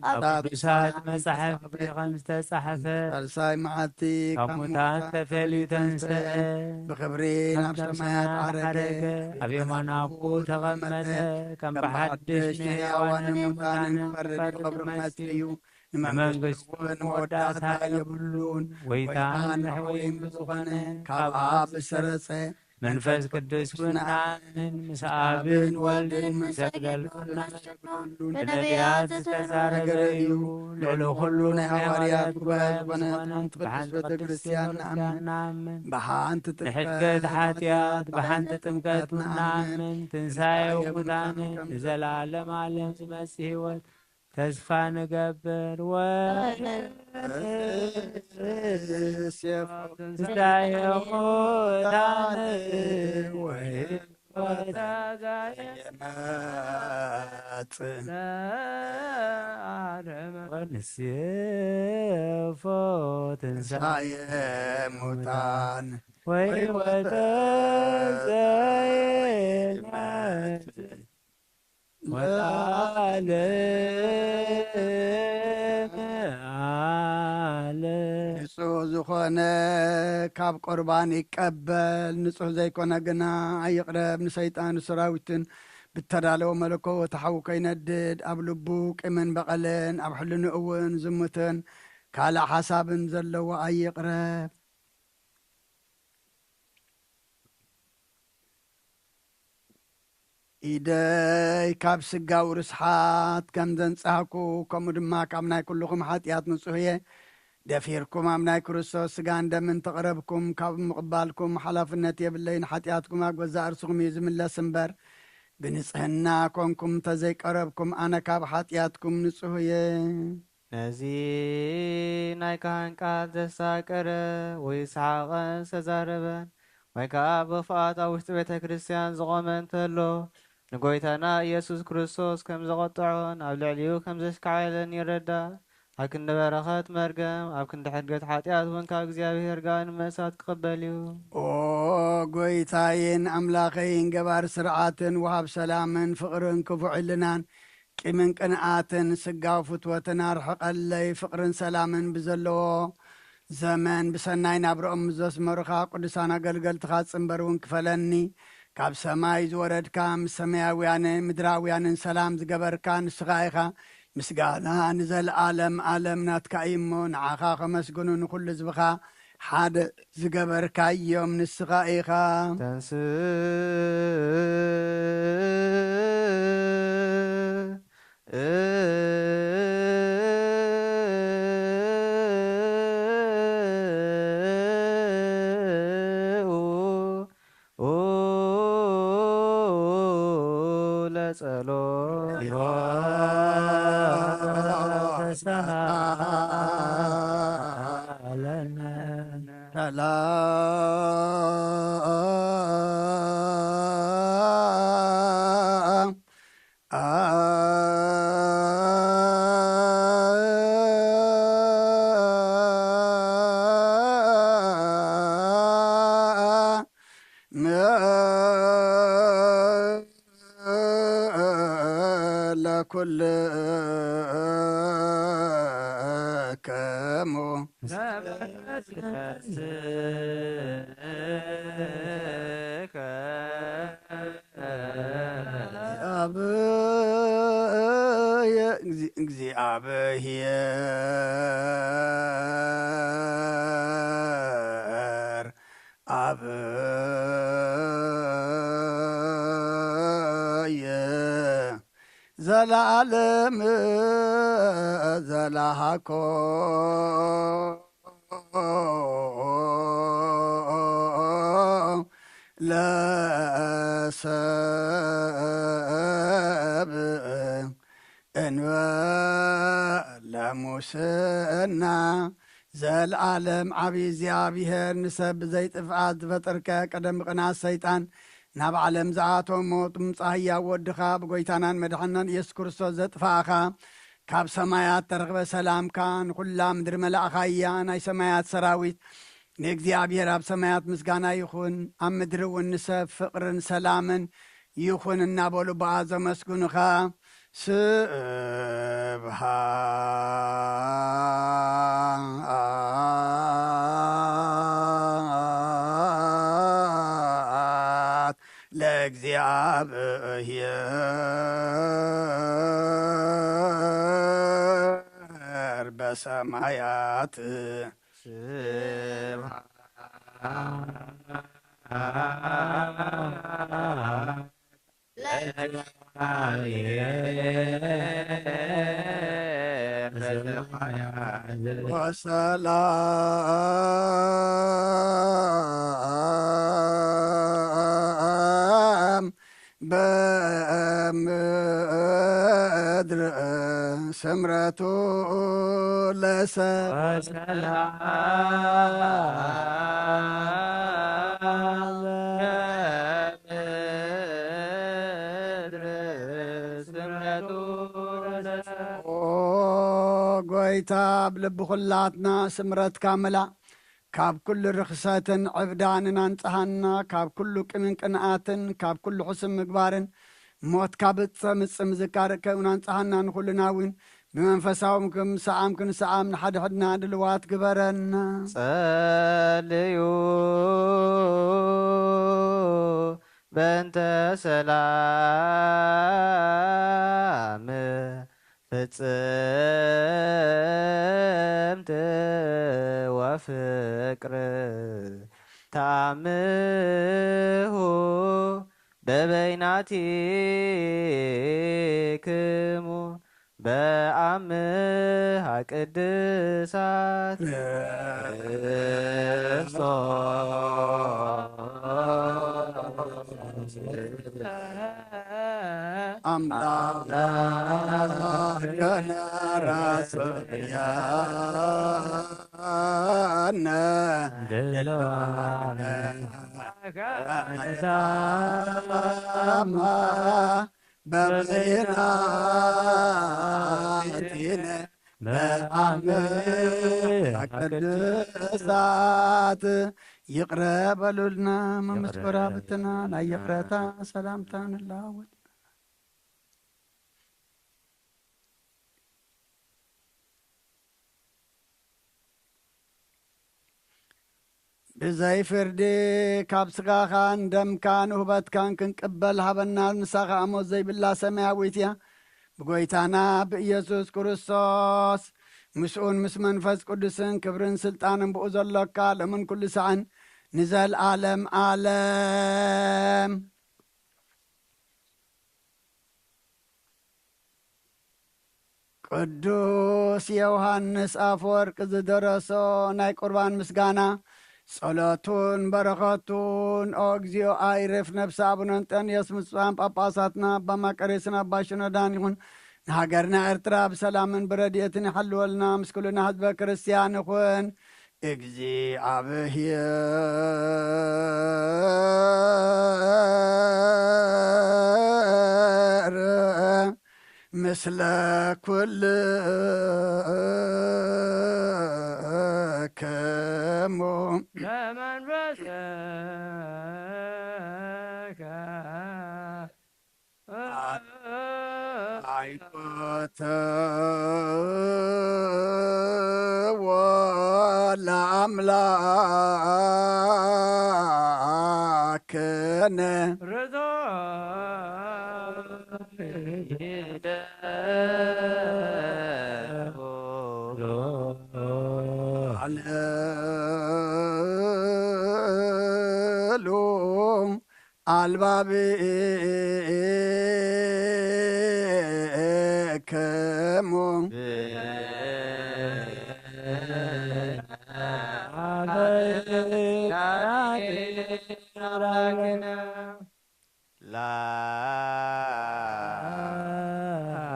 ኣብ ቅዱሳት መጻሕፍቲ ከም ዝተጻሕፈ፣ ሳልሳይ መዓልቲ ካብ ሙታን ተፈልዩ ተንስአ፣ ብኽብሪ ናብ ሰማያት ዓረገ፣ ኣብ የማን ኣቦኡ ተቐመጠ፣ ከም ብሓድሽ ንሕያዋንን ሙታንን ክፈርድ ክብሪ መጺኡ፣ ንመንግስቱ እውን መወዳእታ የብሉን። ጎይታን መሕወይን ብዝኾነ ካብ ኣብ ዝሰረጸ መንፈስ ቅዱስ እውን ንኣምን፣ ምስ ኣብን ወልድን ንሰግደሉ ነመስግነሉ፣ ብነቢያት ዝተዛረበ እዩ። ልዕሊ ኩሉ ናይ ሃዋርያት ጉባኤ ዝኾነት ሓንቲ ቅድስት ቤተ ክርስቲያን ንኣምን። ብሓንቲ ጥምቀት ንሕድገት ሓጢኣት፣ ብሓንቲ ጥምቀት ንኣምን። ትንሳኤ ሙታንን ንዘለዓለም ዓለም ዝመጽእ ህይወት ተስፋ ንገብር። ወንሴፎ ትንሳኤ ሙታን ወሕይወተ ዘየመጽእ ወንሴፎ ትንሳኤ ሙታን ወሕይወተ ዘየመጽእ ወለዓለመ ዓለም። ንጹህ ዝኾነ ካብ ቁርባን ይቀበል፣ ንጹህ ዘይኮነ ግና ኣይቕረብ፣ ንሰይጣን ሰራዊትን ብተዳለወ መለኮት ሓዊ ከይነድድ፣ ኣብ ልቡ ቂምን በቐልን፣ ኣብ ሕልንኡ እውን ዝሙትን ካልእ ሓሳብን ዘለዎ ኣይቕረብ። ኢደይ ካብ ስጋዊ ርስሓት ከም ዘንጻህኩ፣ ከምኡ ድማ ካብ ናይ ኩልኹም ሓጢኣት ንጹህ እየ። ደፊርኩም ኣብ ናይ ክርስቶስ ስጋን ደምን ተቐረብኩም፣ ካብ ምቕባልኩም ሓላፍነት የብለይን። ሓጢኣትኩም ኣብ ገዛእ ርእስኹም እዩ ዝምለስ እምበር፣ ብንጽህና ኮንኩም እንተዘይቀረብኩም፣ ኣነ ካብ ሓጢኣትኩም ንጹህ እየ። ነዚ ናይ ካህን ቃል ዘሳቀረ ወይ ሰሓቐን ዝተዛረበን ወይ ከኣ ብፍቓድ ኣብ ውሽጢ ቤተ ክርስቲያን ዝቖመ እንተሎ፣ ንጎይታና ኢየሱስ ክርስቶስ ከም ዘቖጥዖን ኣብ ልዕሊኡ ከም ዘሽካዕለለን ይረዳእ። ኣብ ክንዲ በረኸት መርገም፣ ኣብ ክንዲ ሕድገት ሓጢኣት እውን ካብ እግዚኣብሔር ጋእ ንመሳት ክቕበል እዩ። ኦ ጎይታዬን ኣምላኸይን፣ ገባር ስርዓትን ወሃብ ሰላምን ፍቕርን ክፉእ ሕልናን ቂምን ቅንኣትን ስጋዊ ፍትወትን ኣርሕቐለይ። ፍቕርን ሰላምን ብዘለዎ ዘመን ብሰናይ ናብርኦም ዘስመሩኻ ቅዱሳን ኣገልገልትኻ ጽንበር እውን ክፈለኒ። ካብ ሰማይ ዝወረድካ፣ ምስ ሰማያውያንን ምድራውያንን ሰላም ዝገበርካ ንስኻ ኢኻ። ምስጋና ንዘለዓለም ዓለም ናትካ እዩ እሞ፣ ንዓኻ ከመስግኑ ንኹሉ ህዝብኻ ሓደ ዝገበርካዮም ንስኻ ኢኻ። ተንስእ ለጸሎት ተሳለነ። ሰላም ለኩልክሙ። እግዚኣብሔር ኣብየ ዘለዓለም ዘለሃኮ ለሰብ እንበለ ሙስና። ዘለዓለም ዓብዪ እግዚኣብሔር ንሰብ ብዘይጥፍኣት ዝፈጠርከ፣ ቀደም ብቕንኣት ሰይጣን ናብ ዓለም ዝኣተወ ሞት ብምጻእ ህያው ወድኻ ብጎይታናን መድሓናን ኢየሱስ ክርስቶስ ዘጥፋእኻ፣ ካብ ሰማያት ተረኽበ ሰላምካ ንኹላ ምድሪ መላእኻያ። ናይ ሰማያት ሰራዊት ንእግዚኣብሔር ኣብ ሰማያት ምስጋና ይኹን፣ ኣብ ምድሪ እውን ንሰብ ፍቕርን ሰላምን ይኹን እናበሉ ብኣ ዘመስግኑኻ። ስብሃት ለእግዚኣብሔር በሰማያት። ስብሃት ለእግዚኣብሔር በሰማያት። ወሰላም በምድር ስምረቱ ለሰብ። ወሰላም በምድር ስምረቱ ለሰብ። ኦ ጎይታ፣ ኣብ ልቢ ኩላትና ስምረትካ ምላእ። ካብ ኩሉ ርኽሰትን ዕብዳንን ኣንጽሃና፣ ካብ ኩሉ ቅምን ቅንኣትን፣ ካብ ኩሉ ሕሱም ምግባርን፣ ሞትካ ብጸምጽም ዝካር ከውን ኣንጽሃና፣ ንኹልና እውን ብመንፈሳዊ ክንሰኣም ክንሰኣም ንሓድሕድና ድልዋት ግበረና። ጸልዩ በእንተ ሰላም ፍጽምት ወፍቅር ተአምሁ በበይናቲክሙ በአምሃ ቅድሳት አምላክ በበይናቲነ በአምሃ ቅድሳት ይቅረ በሉልና። መምስ ይቅረ ጎራብትና ናይ በሉልና። ይቅረታ ሰላምታ ንለዋወጥ። ብዘይ ፍርዲ ካብ ስጋኻን ደምካን ውህበትካን ክንቅበል ሃበና። ንሳ ኸኣ ሞት ዘይብላ ሰማያዊት እያ። ብጎይታና ብኢየሱስ ክርስቶስ ምስኡን ምስ መንፈስ ቅዱስን ክብርን ስልጣንን ብኡ ዘሎካ ሎምን ኩሉ ሳዕን ንዘልኣለም ዓለም። ቅዱስ ዮሃንስ ኣፈወርቅ ዝደረሶ ናይ ቁርባን ምስጋና። ጸሎቱን በረኸቱን ኦ እግዚኣብሔር ይረፍ ነፍሲ ኣቡነ እንጠንዮስ ምስ ብፁዓን ጳጳሳትና ኣባ መቃርዮስን ኣባ ሽኖዳን ይኹን። ንሃገርና ኤርትራ ብሰላምን ብረድኤትን ይሓልወልና፣ ምስ ኩልና ህዝበ ክርስትያን ይኹን። እግዚኣብሔር ምስለ ኩልክሙ። በመንፈስከ አይኮተዎ ለአምላክነ ርቶ አልሉ አልባብክሙ።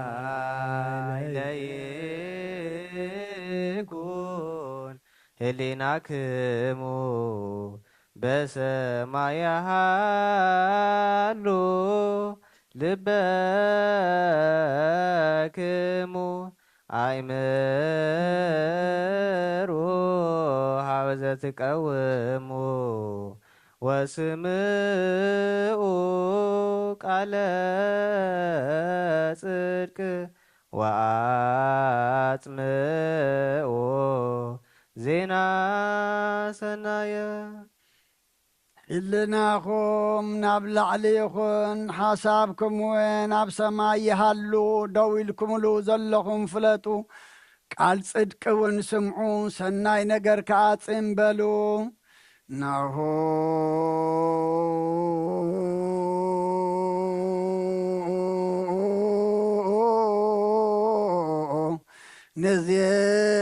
ላዕለ ይኩን ህሊናክሙ በሰማይ ያሃሉ ልበክሙ። አእምሩ ሀበ ዘትቀውሙ ወስምኡ ቃለ ጽድቅ ወአጽምኡ ዜና ሰናየ። ሕልናኹም ናብ ላዕሊ ይኹን፣ ሓሳብኩም እውን ኣብ ሰማይ ይሃሉ። ደው ኢልኩምሉ ዘለኹም ፍለጡ፣ ቃል ጽድቂ እውን ስምዑ፣ ሰናይ ነገር ከኣ ጽን በሉ። ናሁ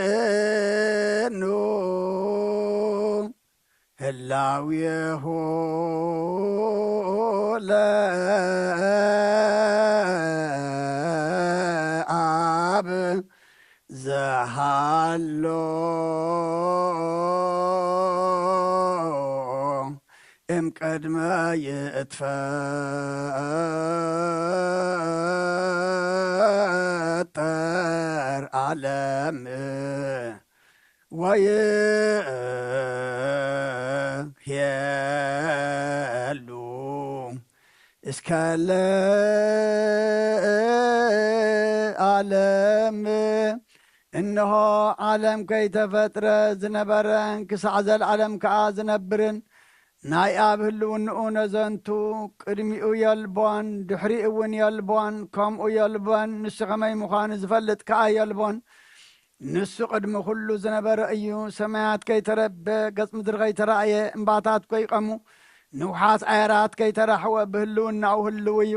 ንዜኑ ህላዌሁ ለአብ ዘሃሎ እምቅድመ ይትፈጠር ዓለም ወይሄሉ እስከ ለዓለም። እነሆ ዓለም ከይተፈጥረ ዝነበረን ክሳዕ ዘለዓለም ከኣ ዝነብርን ናይ ኣብ ህልውንኡ ነዘንቱ፣ ቅድሚኡ የልቦን፣ ድሕሪኡ እውን የልቦን፣ ከምኡ የልቦን፣ ንሱ ከመይ ምዃኑ ዝፈልጥ ከኣ የልቦን። ንሱ ቅድሚ ኩሉ ዝነበረ እዩ። ሰማያት ከይተረበ፣ ገጽ ምድሪ ከይተራእየ፣ እምባታት ከይቐሙ፣ ንውሓት ኣየራት ከይተራሕወ ብህልውናኡ ህልው እዩ።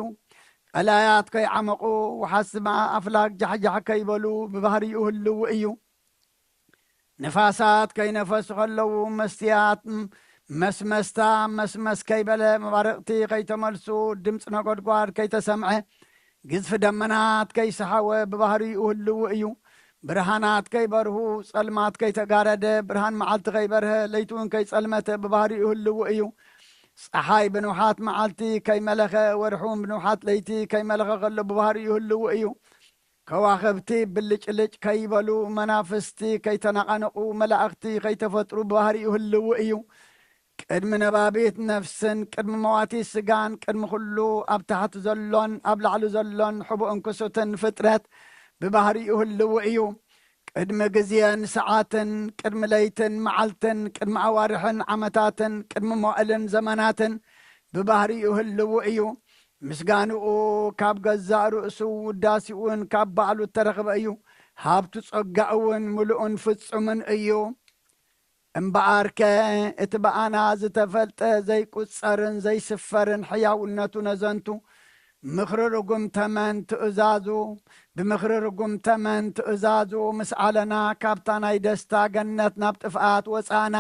ቀላያት ከይዓመቑ፣ ወሓስቲ ማእ ኣፍላግ ጃሕጃሕ ከይበሉ ብባህሪኡ ህልው እዩ። ንፋሳት ከይነፈሱ ከለዉ፣ መስትያት ም-፣ መስመስታ መስመስ ከይበለ፣ መባርቕቲ ከይተመልሱ፣ ድምፂ ነጎድጓድ ከይተሰምዐ፣ ግዝፊ ደመናት ከይሰሓወ ብባህሪኡ ህልው እዩ። ብርሃናት ከይበርሁ፣ ጸልማት ከይተጋረደ፣ ብርሃን መዓልቲ ከይበርሀ፣ ለይቲ እውን ከይጸልመተ ብባህሪኡ ህልው እዩ። ጸሓይ ብንውሓት መዓልቲ ከይመለኸ፣ ወርሒ እውን ብንውሓት ለይቲ ከይመለኸ ከሎ ብባህሪኡ ህልው እዩ። ከዋኽብቲ ብልጭልጭ ከይበሉ፣ መናፍስቲ ከይተነቓነቑ፣ መላእኽቲ ከይተፈጥሩ ብባህሪኡ ህልው እዩ። ቅድሚ ነባቢት ነፍስን ቅድሚ መዋቲ ስጋን ቅድሚ ኩሉ ኣብ ታሕቲ ዘሎን ኣብ ላዕሊ ዘሎን ሕቡእን ክሱትን ፍጥረት ብባህሪኡ ህልው እዩ። ቅድሚ ግዜን ሰዓትን፣ ቅድሚ ለይትን መዓልትን፣ ቅድሚ ኣዋርሕን ዓመታትን፣ ቅድሚ መዋእልን ዘመናትን ብባህሪኡ ህልው እዩ። ምስጋንኡ ካብ ገዛእ ርእሱ፣ ውዳሴኡን ካብ ባዕሉ እተረኽበ እዩ። ሃብቱ ጸጋኡ እውን ምሉእን ፍጹምን እዩ። እምበኣርከ፣ እቲ ብኣና ዝተፈልጠ ዘይቁጸርን ዘይስፈርን ሕያውነቱ ነዘንቱ፣ ምኽሪ ርጉም ተመን ትእዛዙ፣ ብምኽሪ ርጉም ተመን ትእዛዙ ምስ ዓለና፣ ካብታ ናይ ደስታ ገነት ናብ ጥፍኣት ወጻእና፣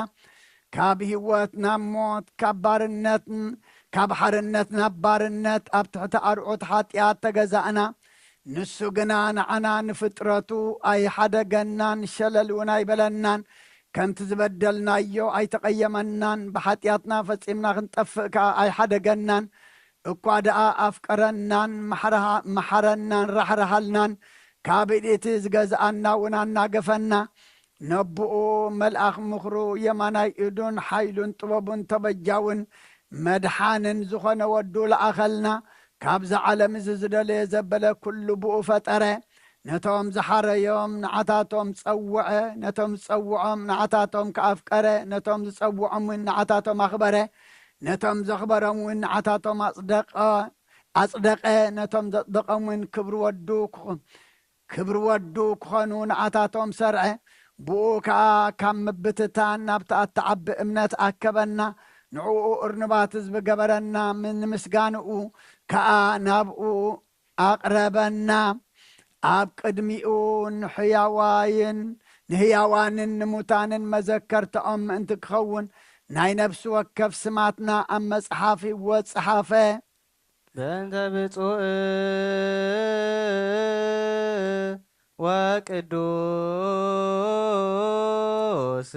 ካብ ህይወት ናብ ሞት፣ ካብ ባርነት ን-፣ ካብ ሓርነት ናብ ባርነት፣ ኣብ ትሕቲ ኣርዑት ሓጢኣት ተገዛእና። ንሱ ግና ንዓና ንፍጥረቱ ኣይሓደገናን፣ ሸለል እውን ኣይበለናን። ከምቲ ዝበደልናዮ ኣይተቐየመናን። ብሓጢኣትና ፈጺምና ክንጠፍእ ከኣ ኣይሓደገናን። እኳ ደኣ ኣፍቀረናን፣ ማሕረሃ-፣ መሓረናን፣ ራሕርሃልናን። ካብ ኢድ እቲ ዝገዝኣና እውን ኣናገፈና። ነብኡ መልኣኽ ምኽሩ፣ የማናይ ኢዱን ሓይሉን ጥበቡን ተበጃውን መድሓንን ዝኾነ ወዱ ለኣኸልና። ካብዚ ዓለም እዚ ዝደለየ ዘበለ ኩሉ ብኡ ፈጠረ። ነቶም ዝሓረዮም ንዓታቶም ጸውዐ፣ ነቶም ዝጸውዖም ንዓታቶም ከኣፍቀረ፣ ነቶም ዝጸውዖም እውን ንዓታቶም ኣኽበረ፣ ነቶም ዘኽበሮም እውን ንዓታቶም ኣጽደቐ፣ ኣጽደቐ፣ ነቶም ዘጽደቖም እውን ክብሪ ወዱ ክኹ-፣ ክብሪ ወዱ ክኾኑ ንዓታቶም ሰርዐ። ብኡ ከኣ ካብ ምብትታን ናብቲ ኣተዓቢ እምነት ኣከበና። ንዕኡ እርኑባት ህዝቢ ገበረና፣ ምን-፣ ንምስጋንኡ ከኣ ናብኡ ኣቕረበና። ኣብ ቅድሚኡ ንሕያዋይን፣ ንህያዋንን ንሙታንን መዘከርታኦም ምእንቲ ክኸውን፣ ናይ ነፍሲ ወከፍ ስማትና ኣብ መጽሓፍ ህይወት ጸሓፈ። በእንተ ብፁዕ ወቅዱስ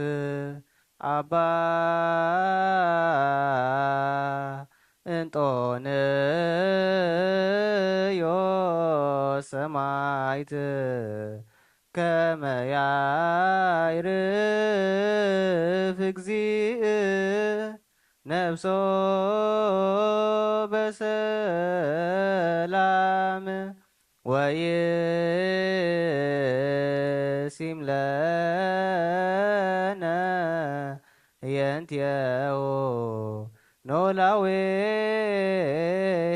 ኣባ እንጦንዮስ ሰማዕት፣ ከመ ያዕርፍ እግዚእ ነፍሶ በሰላም ወይሲም ለነ የንትየው ኖላዊ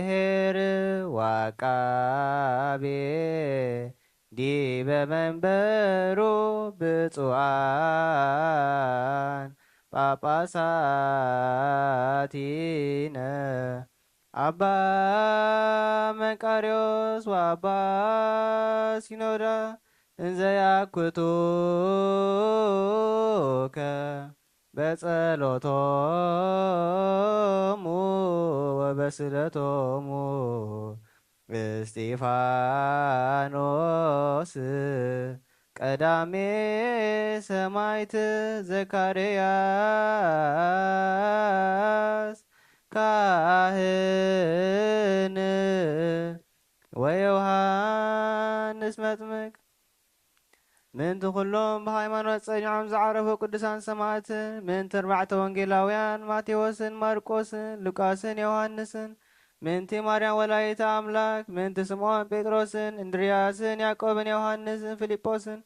ኄር ወዓቃቤ ዲበ መንበሩ ብፁዓን ጳጳሳቲነ። ኣባ መቃርዮስ ወኣባ ሲኖዳ እንዘ ያኩቱከ በጸሎቶሙ ወበስእለቶሙ እስጢፋኖስ ቀዳሜ ሰማዕት፣ ዘካርያስ ካህን ወዮሃንስ መጥምቅ። ምእንቲ ኩሎም ብሃይማኖት ጸኒዖም ዝዓረፉ ቅዱሳን ሰማዕትን፣ ምእንቲ ኣርባዕተ ወንጌላውያን ማቴዎስን ማርቆስን ሉቃስን ዮሃንስን፣ ምእንቲ ማርያም ወላዲተ ኣምላክ፣ ምእንቲ ስምዖን ጴጥሮስን እንድርያስን ያዕቆብን ዮሃንስን ፊልጶስን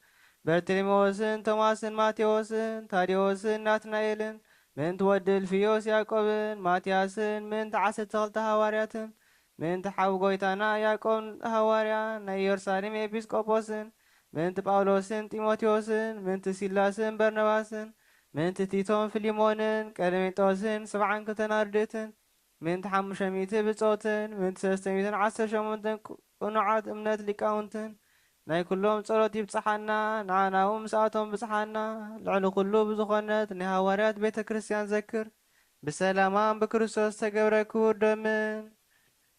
በርተሎሜዎስን ቶማስን ማቴዎስን ታዴዎስን ናትናኤልን ምእንቲ ወዲ እልፍዮስ ያዕቆብን ማትያስን፣ ምእንቲ ዓሰርተ ክልተ ሃዋርያትን፣ ምእንቲ ሓው ጐይታና ያዕቆብ ሃዋርያ ናይ ኢየሩሳሌም ኤጲስቆጶስን፣ ምእንቲ ጳውሎስን ጢሞቴዎስን፣ ምእንቲ ሲላስን በርነባስን፣ ምእንቲ ቲቶን ፊልሞንን ቀሌምንጦስን ሰብዓን ክልተን ኣርድእትን፣ ምእንቲ ሓሙሽተ ሚእቲ ብጾትን፣ ምእንቲ ሰለስተ ሚእትን ዓሰርተ ሸሞንተን ቅኑዓት እምነት ሊቃውንትን፣ ናይ ኩሎም ጸሎት ይብጽሓና፣ ንዓና እውን ምስኣቶም ብጽሓና። ልዕሊ ኩሉ ብዝኾነት ናይ ሃዋርያት ቤተ ክርስቲያን ዘክር፣ ብሰላማም ብክርስቶስ ተገብረ ክቡር ደምን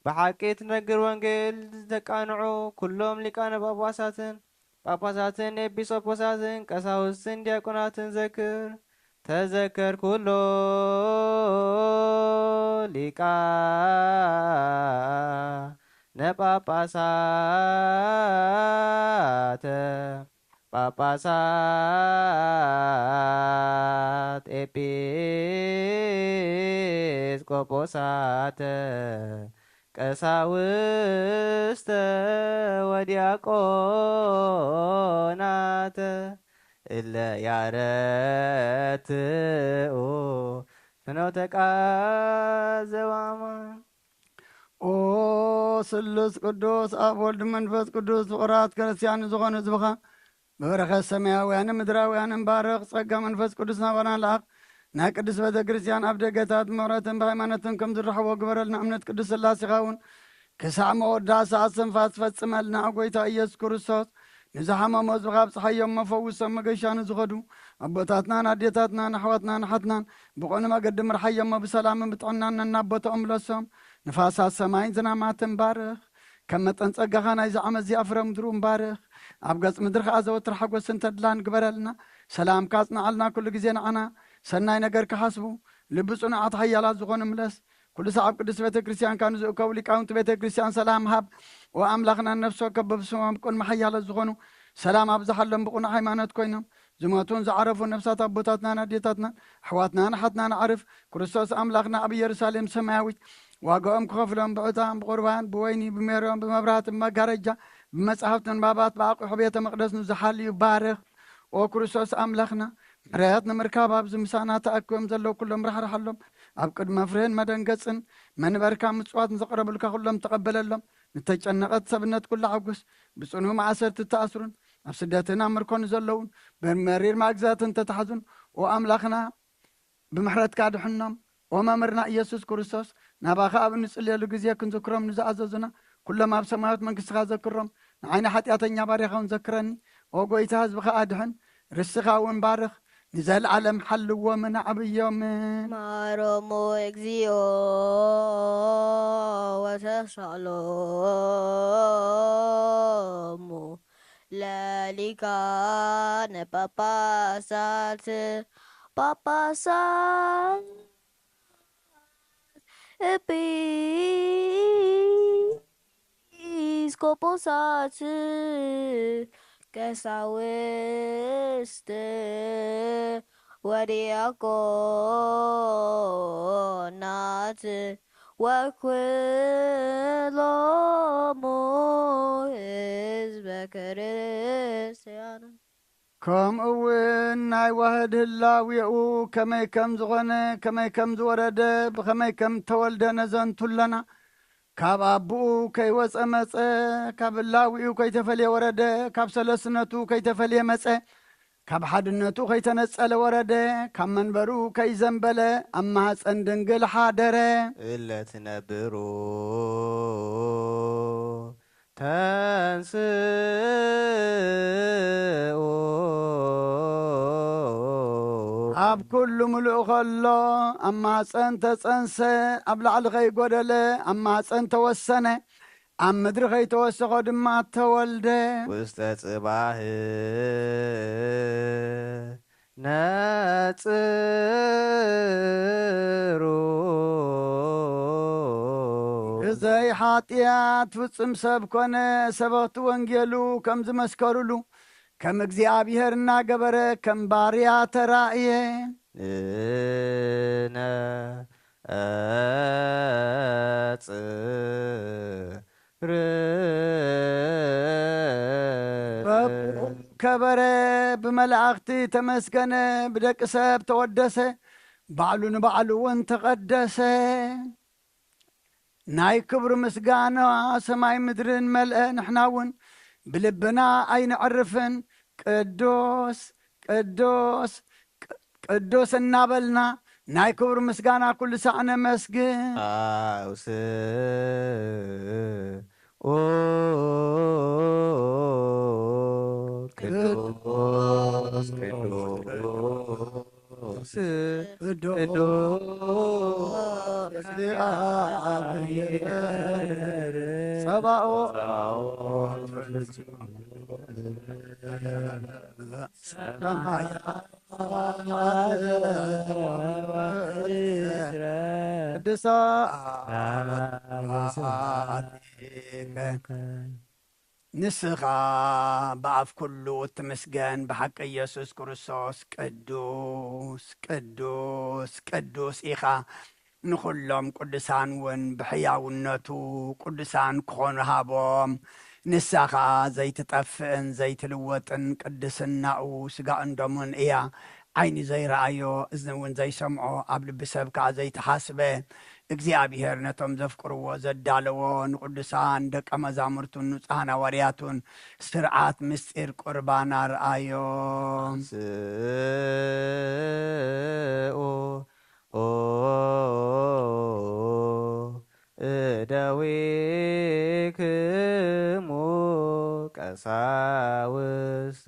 ብሓቂ ትነግር ወንጌል ዝተቃንዑ ኩሎም ሊቃነ ጳጳሳትን ጳጳሳትን ኤጲስቆጶሳትን ቀሳውስትን ዲያቆናትን ዘክር። ተዘከር ኩሎ ሊቃነ ጳጳሳት ጳጳሳት ኤጲስቆጶሳት ቀሳውስተ ወዲያቆናት እለ ያረትኡ ፍኖተ ቃል ዘዋማን። ኦ ስሉስ ቅዱስ ኣብ ወልድ መንፈስ ቅዱስ ፍቑራት ክርስቲያን ዝኾኑ ህዝብኻ ብበረኸት ሰማያውያንን ምድራውያንን ባርኽ። ጸጋ መንፈስ ቅዱስ ናባና ለኣኽ። ናይ ቅድስት ቤተ ክርስቲያን ኣብ ደገታት ምሕረትን ብሃይማኖትን ከም ዝረሕዎ ግበረልና። እምነት ቅዱስ ስላሴኻ እውን ክሳዕ መወዳእታ ሰዓት ሰንፋት ፈጽመልና። ኦ ጎይታ ኢየሱስ ክርስቶስ፣ ንዝሓመሙ ህዝብኻ ኣብጽሓዮም እሞ ፈውሶም። መገሻ ንዝኸዱ ኣቦታትናን ኣዴታትናን ኣሕዋትናን ኣሓትናን ብቕኑዕ መገዲ ምርሓዮም እሞ ብሰላምን ብጥዕናን ነናብ ቦታኦም ምለሶም። ንፋሳት ሰማይን ዝናማትን ባርኽ። ከም መጠን ጸጋኻ ናይዚ ዓመት እዚኣ ፍረ ምድሩ እምባርኽ። ኣብ ገጽ ምድሪ ከኣ ዘወትር ሓጎስን ተድላን ግበረልና። ሰላምካ ኣጽንዓልና፣ ኩሉ ግዜ ንዓና ሰናይ ነገር ክሓስቡ፣ ልቢ ጽኑዓት ሓያላት ዝኾኑ ምለስ። ኩሉ ሰዓብ ቅድስት ቤተ ክርስቲያንካ ንዝእከቡ ሊቃውንቲ ቤተ ክርስቲያን ሰላም ሃብ። ኦ ኣምላኽና፣ ነፍሲ ወከፍ በብስሞም ቅድሚ ሓያላት ዝኾኑ ሰላም ኣብዝሓሎም፣ ብቕኑዕ ሃይማኖት ኮይኖም ዝሞቱን ዝዓረፉ ነፍሳት ኣቦታትናን ኣዴታትናን ኣሕዋትናን ኣሓትናን ኣዕርፍ። ክርስቶስ ኣምላኽና ኣብ ኢየሩሳሌም ሰማያዊት ዋጋኦም ክኸፍሎም ብዕጣን፣ ብቑርባን፣ ብወይኒ፣ ብሜሮን፣ ብመብራህቲ፣ ብመጋረጃ፣ ብመጻሕፍቲ ንባባት፣ ብኣቑሑ ቤተ መቕደስ ንዝሓልዩ ባርኽ። ኦ ክርስቶስ ኣምላኽና፣ ምሕረት ንምርካብ ኣብዚ ምሳና ተኣኪቦም ዘለዉ ኩሎም ራሕርሓሎም። ኣብ ቅድሚ መፍርህን መደንገጽን መንበርካ ምጽዋት ንዘቕረቡልካ ኩሎም ተቐበለሎም። ንተጨነቐት ሰብነት ኩሉ ሓጉስ። ብጽኑ ማእሰርቲ እተኣስሩን ኣብ ስደትን ኣብ ምርኮ ንዘለዉን ብመሪር ማእግዛትን ተታሕዙን፣ ኦ ኣምላኽና፣ ብምሕረትካ ድሕኖም። ኦ መምህርና ኢየሱስ ክርስቶስ፣ ናባኻ ኣብ እንጽልየሉ ግዜ ክንዝክሮም ንዝኣዘዙና ኩሎም ኣብ ሰማያዊት መንግስትኻ ዘክሮም። ንዓይ ንሓጢኣተኛ ባርያኻ እውን ዘክረኒ። ኦ ጎይታ፣ ህዝብኻ ኣድሕን፣ ርስኻ እውን ባርኽ። ንዘለዓለም ሓልዎምን ኣዕብዮምን። ማሮሙ እግዚኦ ወተሳሎሙ ለሊቃነ ጳጳሳት ጳጳሳት ኤጲስቆጶሳት ቀሳውስት ወዲያቆናት ወኩሎሙ ህዝበ ክርስቲያን። ከምኡ እውን ናይ ዋህድ ህላዌኡ ከመይ ከም ዝኾነ፣ ከመይ ከም ዝወረደ፣ ብኸመይ ከም ተወልደ ነዘንቱ ኣለና። ካብ ኣቦኡ ከይወጸ መጸ፣ ካብ ህላዌኡ ከይተፈልየ ወረደ፣ ካብ ሰለስነቱ ከይተፈልየ መጸ፣ ካብ ሓድነቱ ከይተነጸለ ወረደ፣ ካብ መንበሩ ከይዘንበለ ኣብ ማህጸን ድንግል ሓደረ። እለ ትነብሩ ተንስኡ። ኣብ ኩሉ ምሉእ ከሎ ኣብ ማህጸን ተጸንሰ፣ ኣብ ላዕሊ ከይጎደለ ኣብ ማህጸን ተወሰነ። ኣብ ምድሪ ከይተወሰኾ ድማ ተወልደ። ውስጠ ጽባህ ነጽሩ። ብዘይ ሓጢኣት ፍጹም ሰብ ኮነ። ሰበኽቲ ወንጌሉ ከም ዝመስከሩሉ፣ ከም እግዚኣብሔር እናገበረ ከም ባርያ ተራእየ። ንነ ጽር። በብኡ ከበረ፣ ብመላእኽቲ ተመስገነ፣ ብደቂ ሰብ ተወደሰ። ባዕሉ ንባዕሉ እውን ተቐደሰ። ናይ ክብሪ ምስጋና ሰማይ ምድርን መልአ። ንሕና እውን ብልብና ኣይነዕርፍን፣ ቅዱስ ቅዱስ ቅ-፣ ቅዱስ እናበልና ናይ ክብሪ ምስጋና ኩሉ ሳዕ ነመስግን። ኣውስኡ ቅዱስ ቅዱስ ቅዱስ ጸባኦት ሰማያት ቅዱሳን ንስኻ ብኣፍ ኩሉ እትምስገን ብሓቂ ኢየሱስ ክርስቶስ ቅዱስ፣ ቅዱስ፣ ቅዱስ ኢኻ። ንኹሎም ቅዱሳን እውን ብሕያውነቱ ቅዱሳን ክኾኑ ሃቦም። ንሳ ኸኣ ዘይትጠፍእን ዘይትልወጥን ቅድስናኡ ስጋኡን ደሙን እያ። ዓይኒ ዘይረኣዮ፣ እዝኒ እውን ዘይሰምዖ፣ ኣብ ልቢ ሰብ ከኣ ዘይተሓስበ፣ እግዚኣብሄር ነቶም ዘፍቅርዎ ዘዳለዎ ንቅዱሳን ደቀ መዛሙርቱን ንጹሓን ሃዋርያቱን ስርዓት ምስጢር ቁርባን ኣርኣዮም። ስኡ ኦ እደዊክሙ ቀሳውስት።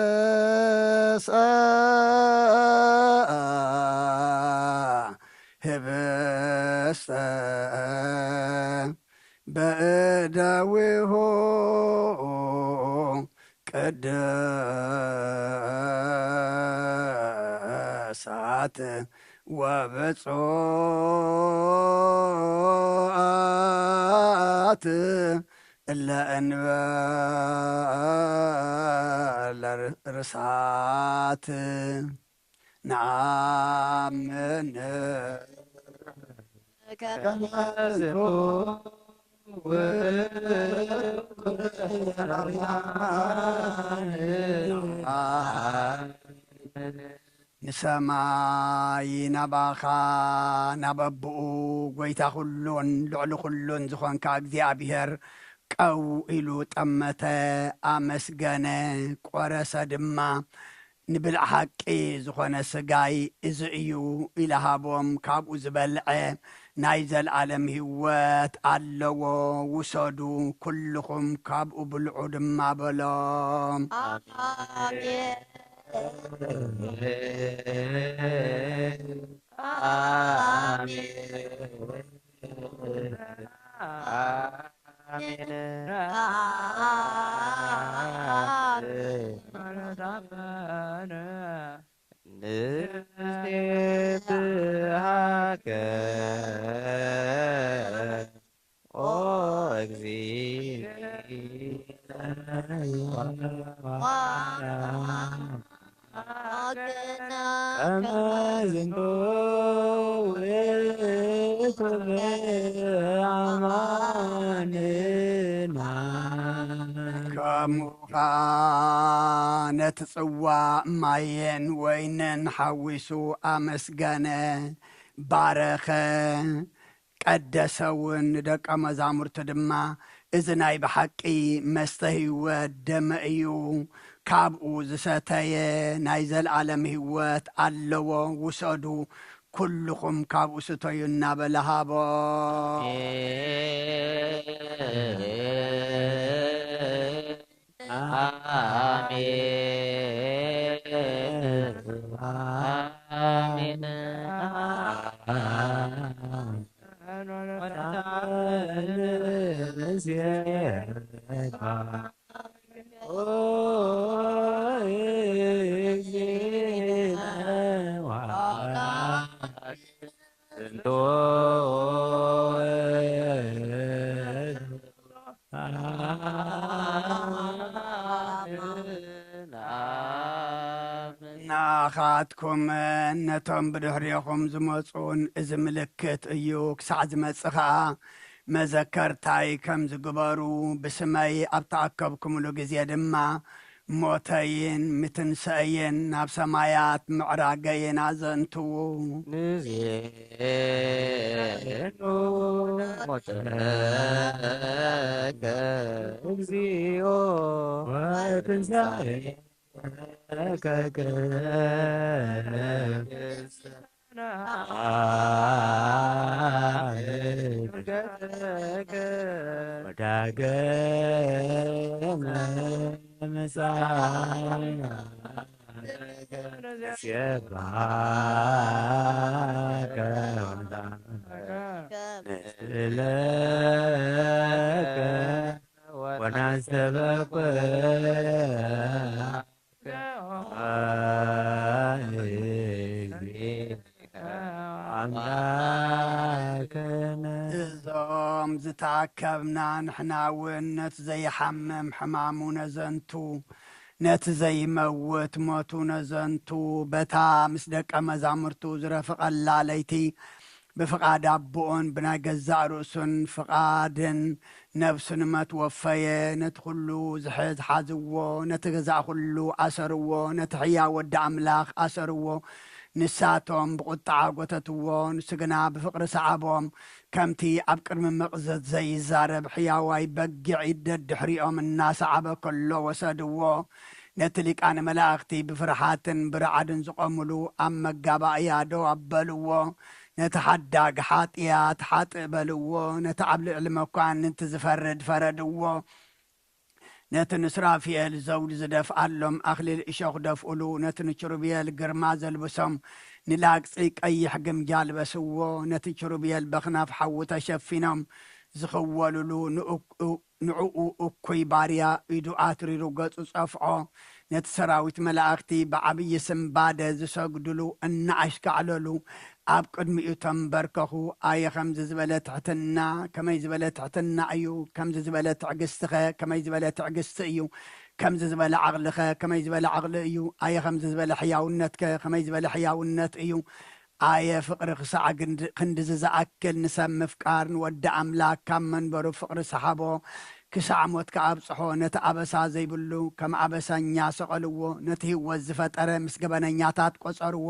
ነስአ ህብስተ በእደዊሁ ቅዱሳት ወብፁዓት እለ እንበለ ርሳት። ነአምን ከመ ዝንቱ ውእቱ ንሰማይ ናባኻ፣ ናብ ኣቦኡ፣ ጐይታ ኹሉን ልዕሊ ኹሉን ዝኾንካ እግዚኣብሔር ቀው ኢሉ ጠመተ፣ ኣመስገነ፣ ቈረሰ ድማ። ንብልዕ ሓቂ ዝኾነ ስጋይ እዚ እዩ ኢለ ሃቦም። ካብኡ ዝበልዐ ናይ ዘለዓለም ህይወት ኣለዎ። ውሰዱ፣ ኩልኹም ካብኡ ብልዑ ድማ በሎም። ኣሜን። ኣሜን። ኣሜን። ንሴብሐከ ኦ እግዚእነ ከመ ዝንቱ ውእቱ ኣማንና። ከምኡ ኸኣ ነቲ ጽዋእ ማይን ወይንን ሓዊሱ ኣመስገነ፣ ባረኸ፣ ቀደሰ እውን። ንደቀ መዛሙርቱ ድማ፣ "እዚ ናይ ብሓቂ መስተ ህይወት ደመ እዩ፣ ካብኡ ዝሰተየ ናይ ዘለኣለም ህይወት ኣለዎ፣ ውሰዱ፣ ኩልኹም ካብኡ ስተዩ" እናበለ ሃቦ። ኣሜን። ኣሜን። ናኻትኩምን ነቶም ብድሕሬኹም ዝመጹን እዚ ምልክት እዩ። ክሳዕ ዝመጽእ ኸኣ መዘከርታይ ከም ዝግበሩ፣ ብስመይ ኣብ ተኣከብኩምሉ ግዜ ድማ ሞተይን ምትንስአይን ናብ ሰማያት ምዕራገይን ኣዘንትዉ። ንዜኑ ሞተከ እግዚኦ ወትንሳኤ ወናስተበቁ ኣምላክነ። እዞም ዝተኣከብና ንሕና እውን ነቲ ዘይሓምም ሕማሙ ነዘንቱ፣ ነቲ ዘይመውት ሞቱ ነዘንቱ፣ በታ ምስ ደቀ መዛሙርቱ ዝረፈቐላ ለይቲ ብፍቓድ ኣቦኡን ብናይ ገዛእ ርእሱን ፍቓድን ነብሱ ንመት ወፈየ። ነቲ ኩሉ ዝሕዝ ሓዝዎ፣ ነቲ ገዛእ ኩሉ ኣሰርዎ፣ ነቲ ሕያው ወዲ ኣምላኽ ኣሰርዎ። ንሳቶም ብቑጥዓ ጎተትዎ፣ ንሱ ግና ብፍቕሪ ሰዓቦም። ከምቲ ኣብ ቅድሚ መቕዘት ዘይዛረብ ሕያዋይ በጊዕ ደድሕሪኦም እናሰዓበ ከሎ ወሰድዎ። ነቲ ሊቃነ መላእኽቲ ብፍርሃትን ብረዓድን ዝቖምሉ ኣብ መጋባእያ ደው ኣበልዎ። ነቲ ሓዳግ ሓጢኣት ሓጥእ በልዎ። ነቲ ኣብ ልዕሊ መኳንንቲ ዝፈርድ ፈረድዎ። ነቲ ንሱራፊኤል ዘውዲ ዝደፍኣሎም ኣኽሊል እሾኽ ደፍኡሉ። ነቲ ንኪሩቤል ግርማ ዘልብሶም ንላግጺ ቀይሕ ግምጃ ኣልበስዎ። ነቲ ኪሩቤል በኽናፍ ሓዊ ተሸፊኖም ዝኽወሉሉ ንኡ-፣ ንዕኡ እኩይ ባርያ ኢዱ ኣትሪሩ ገጹ ጸፍዖ። ነቲ ሰራዊት መላእኽቲ ብዓብዪ ስምባደ ዝሰግዱሉ እናኣሽካዕለሉ ኣብ ቅድሚኡ ተንበርከኹ። ኣየ ከምዚ ዝበለ ትሕትና፣ ከመይ ዝበለ ትሕትና እዩ! ከምዚ ዝበለ ትዕግስቲኸ፣ ከመይ ዝበለ ትዕግስቲ እዩ! ከምዚ ዝበለ ዓቕሊኸ፣ ከመይ ዝበለ ዓቕሊ እዩ! ኣየ ከምዚ ዝበለ ሕያውነትከ፣ ከመይ ዝበለ ሕያውነት እዩ! ኣየ ፍቕሪ ክሳዕ ግንድ-፣ ክንድዚ ዝኣክል ንሰብ ምፍቃር፣ ንወዲ ኣምላክ ካብ መንበሩ ፍቕሪ ሰሓቦ፣ ክሳዕ ሞት ከኣብጽሖ፣ ነቲ ኣበሳ ዘይብሉ ከም ኣበሳኛ ሰቐልዎ፣ ነቲ ህይወት ዝፈጠረ ምስ ገበነኛታት ቆጸርዎ።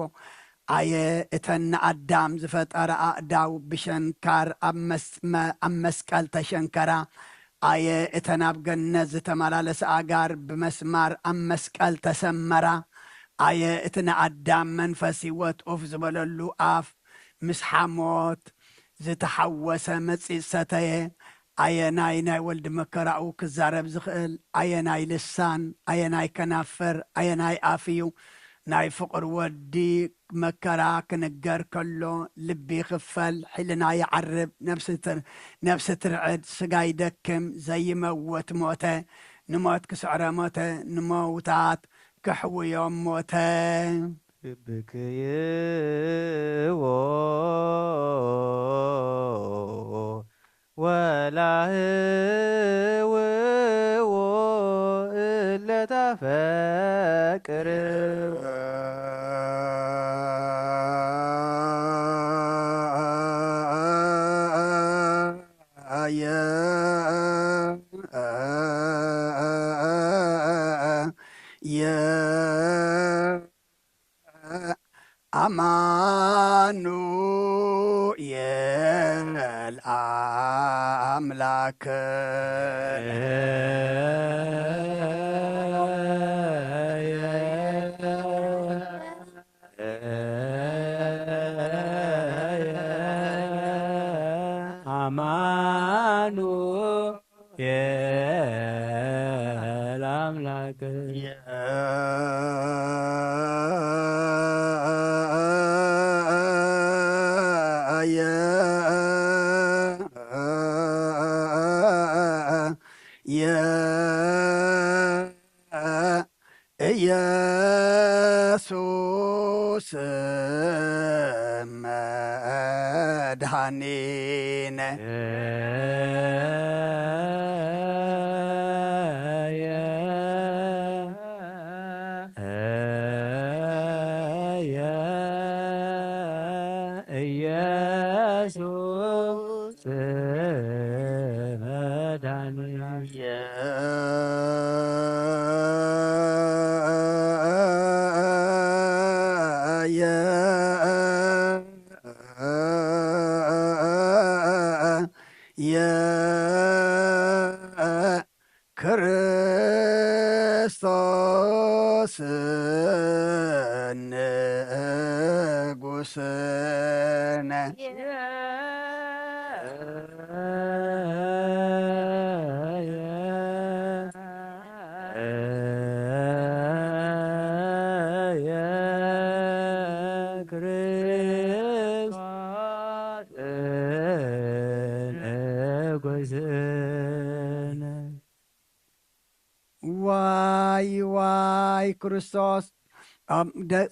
ኣየ እተን ንኣዳም ዝፈጠረ ኣእዳው ብሸንካር ኣብ መስመ-፣ ኣብ መስቀል ተሸንከራ። ኣየ እተን ኣብ ገነት ዝተመላለሳ ኣእጋር ብመስማር ኣብ መስቀል ተሰመራ። ኣየ እቲ ንኣዳም መንፈስ ህይወት ኡፍ ዝበለሉ ኣፍ ምስ ሓሞት ዝተሓወሰ መጺጽ ሰተየ። ኣየናይ ናይ ወልዲ መከራኡ ክዛረብ ዝኽእል? ኣየናይ ልሳን፣ ኣየናይ ከናፍር፣ ኣየናይ ኣፍ እዩ? ናይ ፍቕር ወዲ መከራ ክንገር ከሎ ልቢ ይኽፈል፣ ሕልና ይዓርብ፣ ነፍሲ ትር-፣ ነፍሲ ትርዕድ፣ ስጋ ይደክም፣ ዘይመውት ሞተ፣ ንሞት ክስዕረ ሞተ፣ ንመውታት ከሕውዮም ሞተ። ክብክይዎ ወላህውዎ እለታፈቅር። ኣየ፣ የ፣ ኣማኑኤል ኣምላክ። ኣማኑኤል ኣምላክ። ኢየሱስ መድኃኒነ። ስነ ዋይ ዋይ ክርስቶስ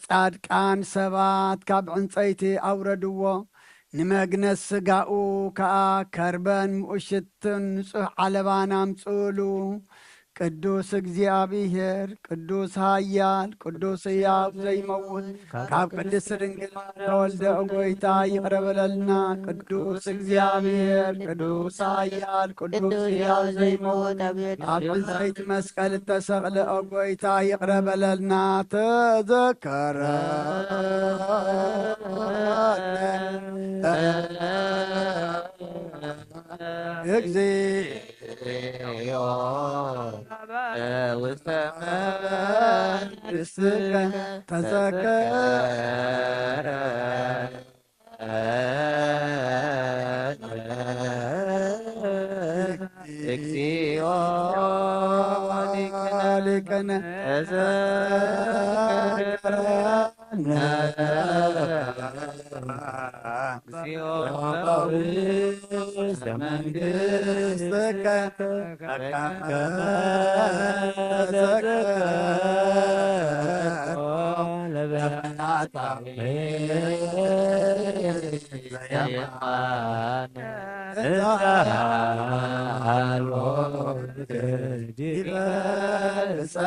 ጻድቃን ሰባት ካብ ዕንጸይቲ ኣውረድዎ፣ ንመግነዝ ስጋኡ ከኣ ከርበን ምኡሽትን ንጹሕ ዓለባን ኣምጽእሉ። ቅዱስ እግዚኣብሔር፣ ቅዱስ ኃያል፣ ቅዱስ ሕያው ዘይመውት፣ ካብ ቅድስት ድንግል ተወልደ ኦ ጐይታ ይቕረ በለልና። ቅዱስ እግዚኣብሔር፣ ቅዱስ ኃያል፣ ቅዱስ ሕያው ዘይመውት፣ ኣብ ዕንጸይቲ መስቀል እተሰቕለ ኦ ጐይታ ይቕረ በለልና። ተዘከረ እግዚኦ ውስተ መንግሥትከ ተዘከረ እግዚኦ ሊቅነ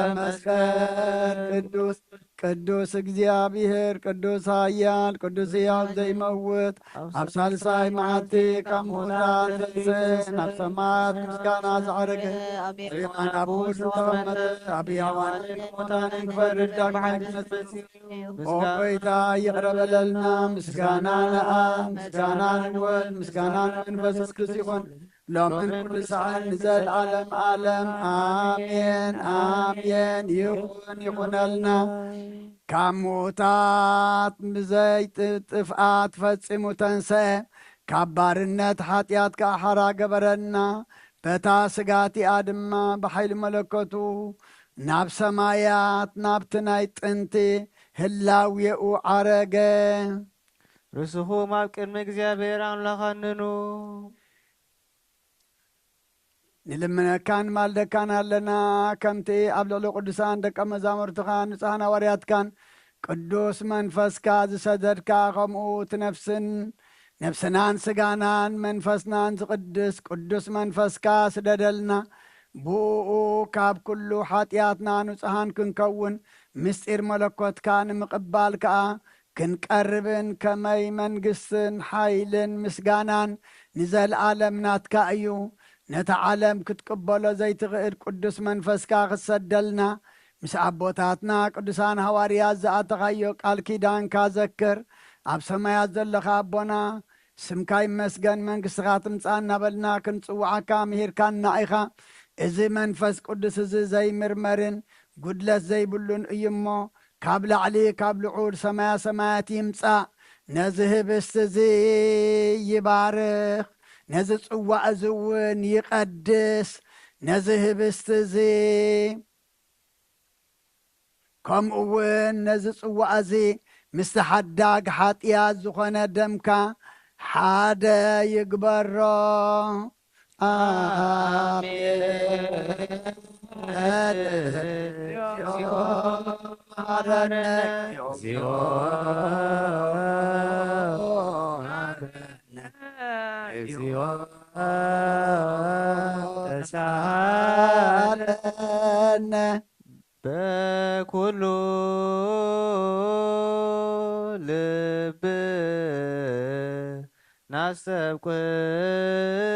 ተዘከረ ቅዱስ ቅዱስ እግዚኣብሔር፣ ቅዱስ ኃያል፣ ቅዱስ ሕያው ዘይመውት፣ ኣብ ሳልሳይ መዓልቲ ካብ ምዉታት ዘንስእ፣ ናብ ሰማያት ምስጋና ዝዓረገ፣ ኣብ የማን ኣቦኡ ዝተቐመጠ፣ ኣብ ሕያዋንን ሙታንን ክፈርድ ዳግማይ ክመጽእ እዩ። ኦ ጐይታ ይቕረ በለልና። ምስጋና ንኣብ፣ ምስጋና ንወልድ፣ ምስጋና ንመንፈስ ቅዱስ ይኹን። ሎምን ኩሉ ሰዓት ንዘለዓለም ዓለም ኣሜን ኣሜን። ይኹን ይኹነልና። ካብ ምዉታት ብዘይ ጥፍኣት ፈጺሙ ተንሰአ፣ ካብ ባርነት ሓጢኣት ከኣ ሓራ ገበረና። በታ ስጋ እቲኣ ድማ ብሓይሊ መለኮቱ ናብ ሰማያት ናብቲ ናይ ጥንቲ ህላዌኡ ዓረገ። ርስኹም ኣብ ቅድሚ እግዚኣብሔር ኣምላኽ ኣንኑ። ንልምነካን ማልደካን ኣለና፣ ከምቲ ኣብ ልዕሊ ቅዱሳን ደቀ መዛሙርትኻን ንጹሓን ሃዋርያትካን ቅዱስ መንፈስካ ዝሰደድካ፣ ከምኡ እቲ ነፍስን ነፍስናን ስጋናን መንፈስናን ዝቕድስ ቅዱስ መንፈስካ ስደደልና። ብእኡ ካብ ኩሉ ሓጢኣትና ንጹሓን ክንከውን፣ ምስጢር መለኮትካ ንምቕባል ከኣ ክንቀርብን፣ ከመይ መንግስትን ሓይልን ምስጋናን ንዘለኣለም ናትካ እዩ። ነታ ዓለም ክትቅበሎ ዘይትኽእል ቅዱስ መንፈስካ ክትሰደልና፣ ምስ ኣቦታትና ቅዱሳን ሃዋርያት ዝኣተኻዮ ቃል ኪዳንካ ዘክር። ኣብ ሰማያት ዘለኻ ኣቦና፣ ስምካ ይመስገን፣ መንግስትኻ ትምጻእ እናበልና ክንጽውዓካ ምሂርካና ኢኻ። እዚ መንፈስ ቅዱስ እዚ ዘይምርመርን ጉድለት ዘይብሉን እዩ እሞ፣ ካብ ላዕሊ ካብ ልዑል ሰማያ ሰማያት ይምጻእ። ነዚ ህብስት እዚ ይባርኽ፣ ነዚ ጽዋእ እዚ እውን ይቐድስ። ነዚ ህብስት እዚ ከምኡ እውን ነዚ ጽዋእ እዚ ምስቲ ሓዳግ ሓጢኣት ዝኾነ ደምካ ሓደ ይግበሮ። ኣሜን። እግዚኦ መሐረነ፣ እግዚኦ መሐረነ፣ እግዚኦ ተሳሃለነ። በኩሉ ልብ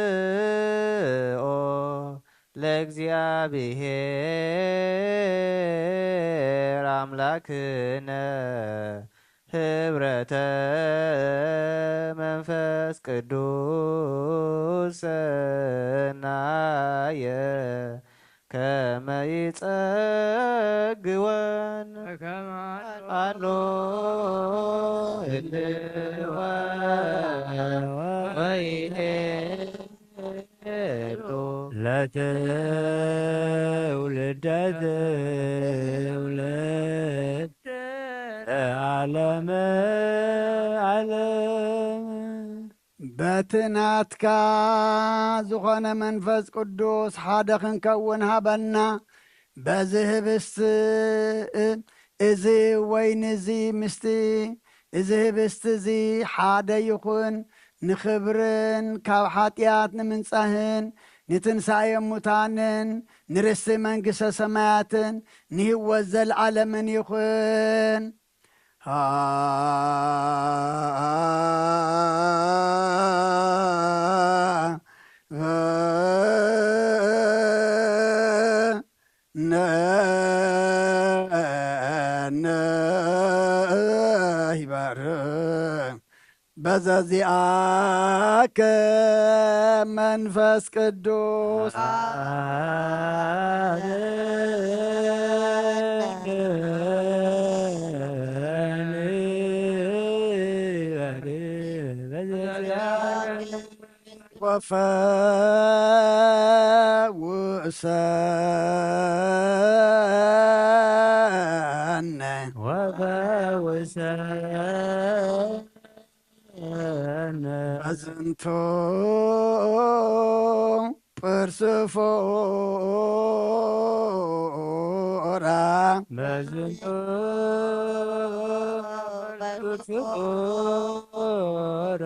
ናስተብቅኦ ለእግዚኣብሔር ኣምላክነ ህብረተ መንፈስ ቅዱስ ሰናየ ከመ ይጸግወን ኣሎ። ወይኔ ለትውልደ ትውልድ ለዓለመ ዓለም። በቲ ናትካ ዝኾነ መንፈስ ቅዱስ ሓደ ክንከውን ሃበና። በዚ ህብስቲ እዚ ወይኒ እዚ ምስቲ እዚ ህብስቲ እዚ ሓደ ይኹን፣ ንኽብርን ካብ ሓጢኣት ንምንጻህን ንትንሳኤ ሙታንን ንርስቲ መንግስተ ሰማያትን ንህይወት ዘለዓለምን ይኹን። ነይበር በዘዚኣከ መንፈስ ቅዱስ። ወፈውሰነ ወፈውሰነ በዝንቱ ጵርስፎራ በዝንቱ ፕርፍቆራ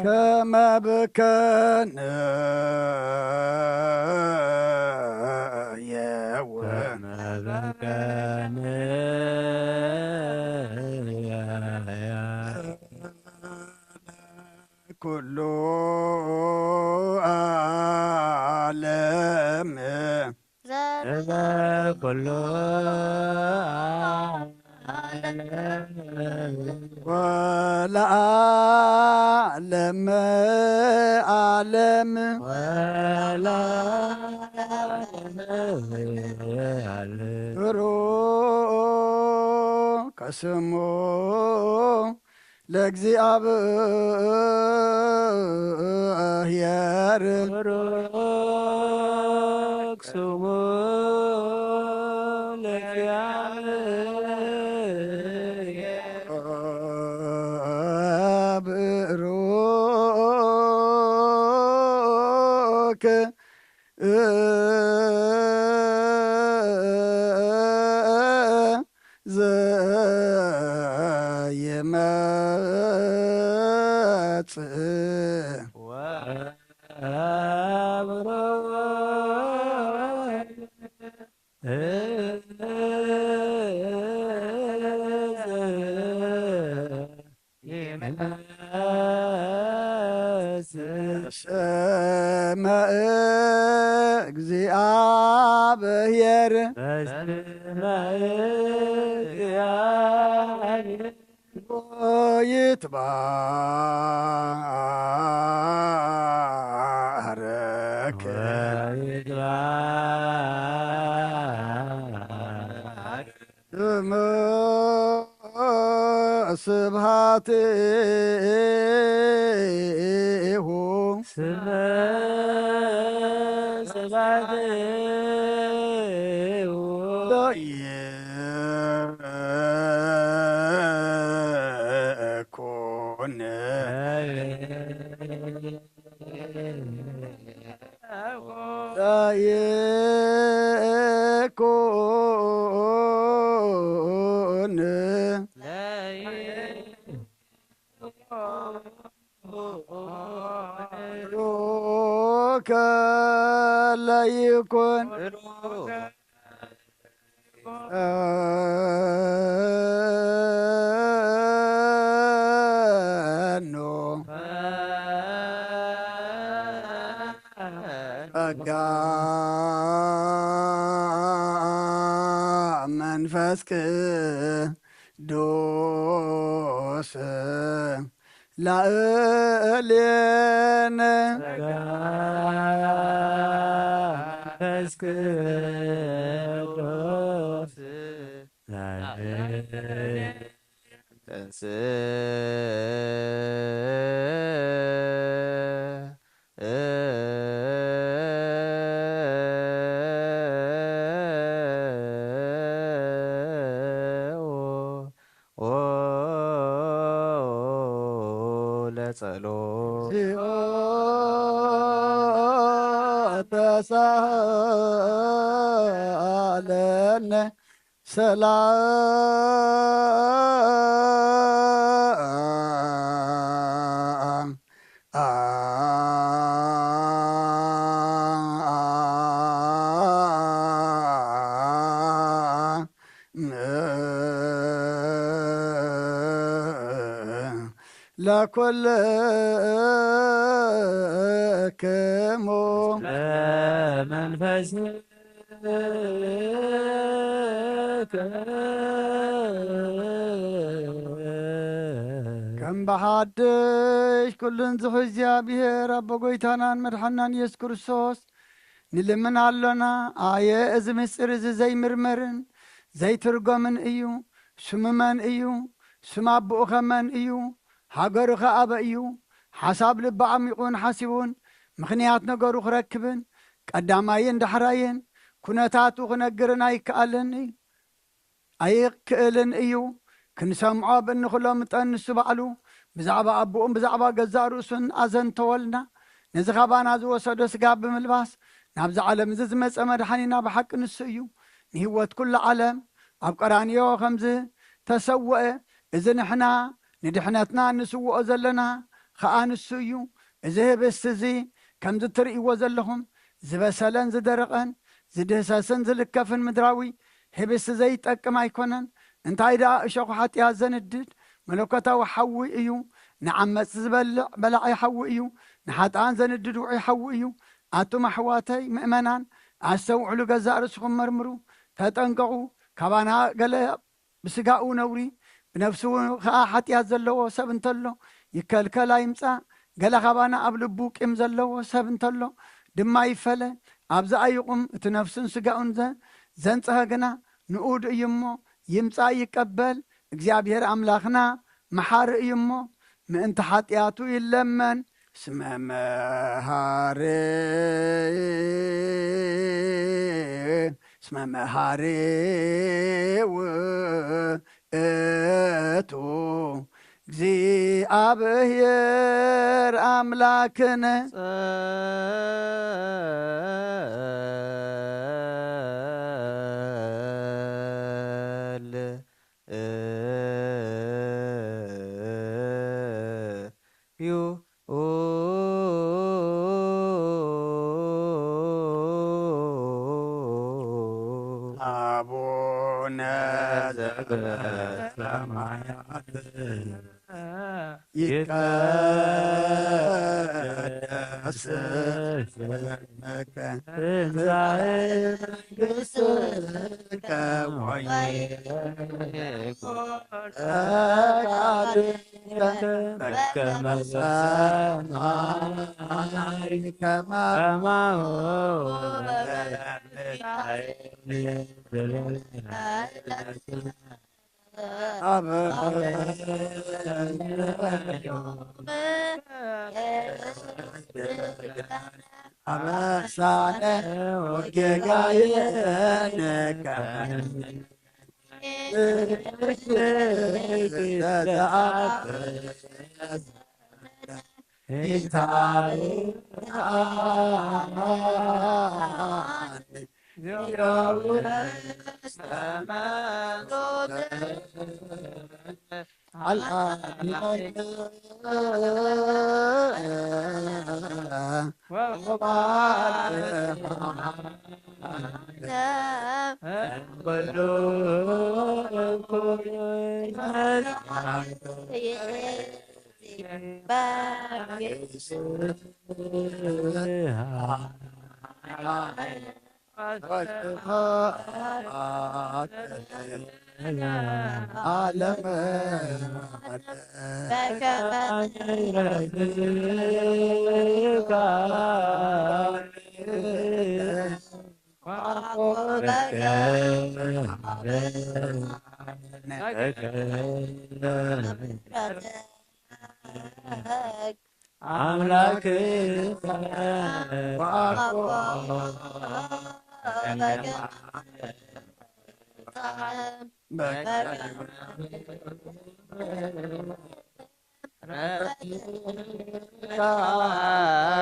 ከመ ብከነ የው ከመ ብከነ ኩሉ ዓለም ዘለ ኩሉ ዓለም ወለዓለመ ዓለም ወለዓለመ ዓለም ብሩክ ስሙ ለእግዚኣብሔር ብሩክ ስሙ ለእግዚኣብሔር ብሩክ ዘይመጽእ ወብሩክ ይመጽእ ስመ እግዚአብሔር በስመ እግዚአብሔር ወይትባረክ ስምዑ ስብሐቲሁ ስመ ስብሐቲሁ ለይኩን ለይኩን ብሩከ ለይኩን ጸኑ ጸጋ መንፈስ ቅዱስ ላዕሌነ ጸጋ መንፈስ ቅዱስ ላዕሌነ እንስ ለጸሎት። ለኩልክሙ መንፈስ ከም ብሓድሽ ኩሉን ዝሑ እግዚኣብሔር ኣቦ ጎይታናን መድሓናን ኢየሱስ ክርስቶስ ንልምን ኣሎና። ኣየ እዚ ምስጢር እዚ ዘይምርመርን ዘይትርጎምን እዩ። ስሙ መን እዩ? ስም ኣቦኡ ኸ መን እዩ? ሃገሩ ኸ ኣበ እዩ? ሓሳብ ልቢ ዓሚቑን ሓሲቡን ምኽንያት ነገሩ ክረክብን ቀዳማይን ዳሕራይን ኩነታቱ ክነግርን ኣይከኣልን እዩ። ኣይክእልን እዩ። ክንሰምዖ ብእንኽሎ ምጠን ንሱ ባዕሉ ብዛዕባ ኣቦኡን ብዛዕባ ገዛእ ርእሱን ኣዘንተወልና። ነዚ ኻባና ዝወሰዶ ስጋ ብምልባስ ናብዚ ዓለም እዚ ዝመጸ መድሓኒና ብሓቂ ንሱ እዩ። ንህይወት ኩሉ ዓለም ኣብ ቀራንዮ ከም ዝተሰወአ እዚ ንሕና ንድሕነትና እንስውኦ ዘለና ኸኣ ንሱ እዩ። እዚ ህብስቲ እዚ ከምዚ ትርእይዎ ዘለኹም ዝበሰለን ዝደረቐን ዝድህሰስን ዝልከፍን ምድራዊ ህብስቲ ዘይጠቅም ኣይኮነን። እንታይ ደኣ እሾኹ ሓጢኣት ዘንድድ መለኮታዊ ሓዊ እዩ። ንዓመጽ ዝበልዕ በላዒ ሓዊ እዩ። ንሓጥኣን ዘንድድ ውዑይ ሓዊ እዩ። ኣቱም ኣሕዋተይ ምእመናን ኣስተውዕሉ፣ ገዛእ ርእስኹም መርምሩ፣ ተጠንቀቑ። ካባና ገለ ብስጋኡ ነውሪ ብነፍሱ ኸኣ ሓጢኣት ዘለዎ ሰብ እንተሎ ይከልከል ኣይምጻእ። ገለ ካባና ኣብ ልቡ ቂም ዘለዎ ሰብ እንተሎ ድማ ይፈለ። ኣብዚ ኣይቑም። እቲ ነፍሱን ስጋኡን ዘ-፣ ዘንጽሀ ግና ንኡድ እዩ እሞ ይምጻእ ይቀበል። እግዚኣብሔር ኣምላኽና መሓሪ እዩ እሞ ምእንቲ ሓጢኣቱ ይለመን። እስመ መሃሪ፣ እስመ መሃሪ ውእቱ እግዚኣብሔር ኣምላክነ። ጸል እዩ። አቡነ ዘበሰማያት ይትቀደስ ስምከ ትምጻእ መንግሥትከ ወይኩን ፈቃድከ በከመ በሰማይ ከማሁ በምድር። አበሳነ ወጌጋየነ ዓለም ኣምላክ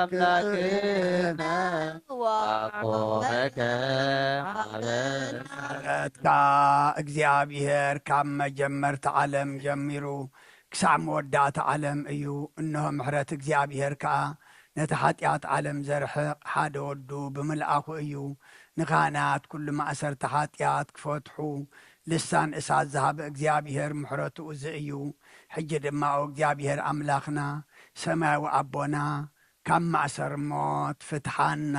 ኣምላክነ ወቆመከ ምሕረትካ እግዚኣብሔር ካብ መጀመርታ ዓለም ጀሚሩ ክሳዕ መወዳእታ ዓለም እዩ። እንሆ ምሕረት እግዚኣብሔር ከኣ ነቲ ሓጢኣት ዓለም ዘርሕቕ ሓደ ወዱ ብምልኣኹ እዩ። ንካህናት ኩሉ ማእሰርቲ ሓጢኣት ክፈትሑ ልሳን እሳት ዝሃበ እግዚኣብሔር ምሕረቱ እዚ እዩ። ሕጂ ድማ ኦ እግዚኣብሔር ኣምላኽና ሰማያዊ ኣቦና ካብ ማእሰር ሞት ፍትሓና።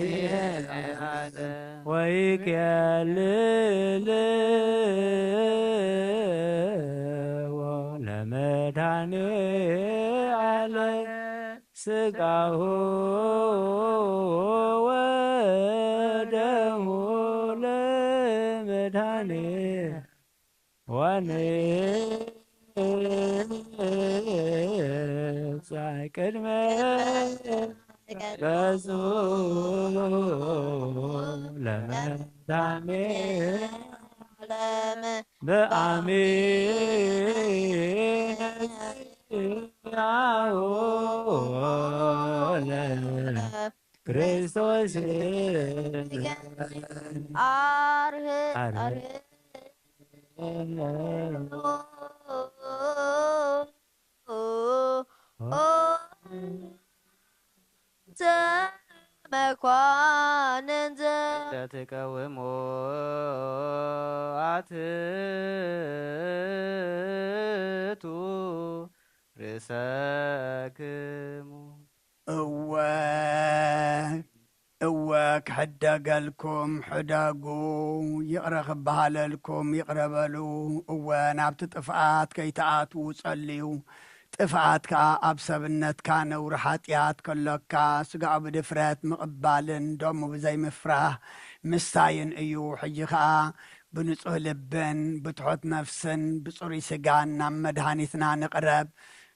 ሰራዊት ወይኬልልዎ ለመድኃኔ ዓለም ስጋሁ ወደሙ ለመድኃኔ ወንሳይ ቅድመ ገጹ ለመድኃኔ ዓለም በአሜን ያሆ ለክርስቶስ አርህ አርህ አርህ መኳንንት ለትቀውሙ አትቱ ርእሰክሙ። እወ እወ ክሕደገልኩም ሕደጉ፣ ይቕረ ክበሃለልኩም ይቕረ በሉ። እወ ናብቲ ጥፍኣት ከይትኣትዉ ጸልዩ። ጥፍኣት ከኣ ኣብ ሰብነትካ ነውሪ ሓጢኣት ከሎካ፣ ስጋኡ ብድፍረት ምቕባልን ደሙ ብዘይምፍራህ ምስታይን እዩ። ሕጂ ከኣ ብንጹህ ልብን ብትሑት ነፍስን ብጽሩይ ስጋን ናብ መድሃኒትና ንቕረብ።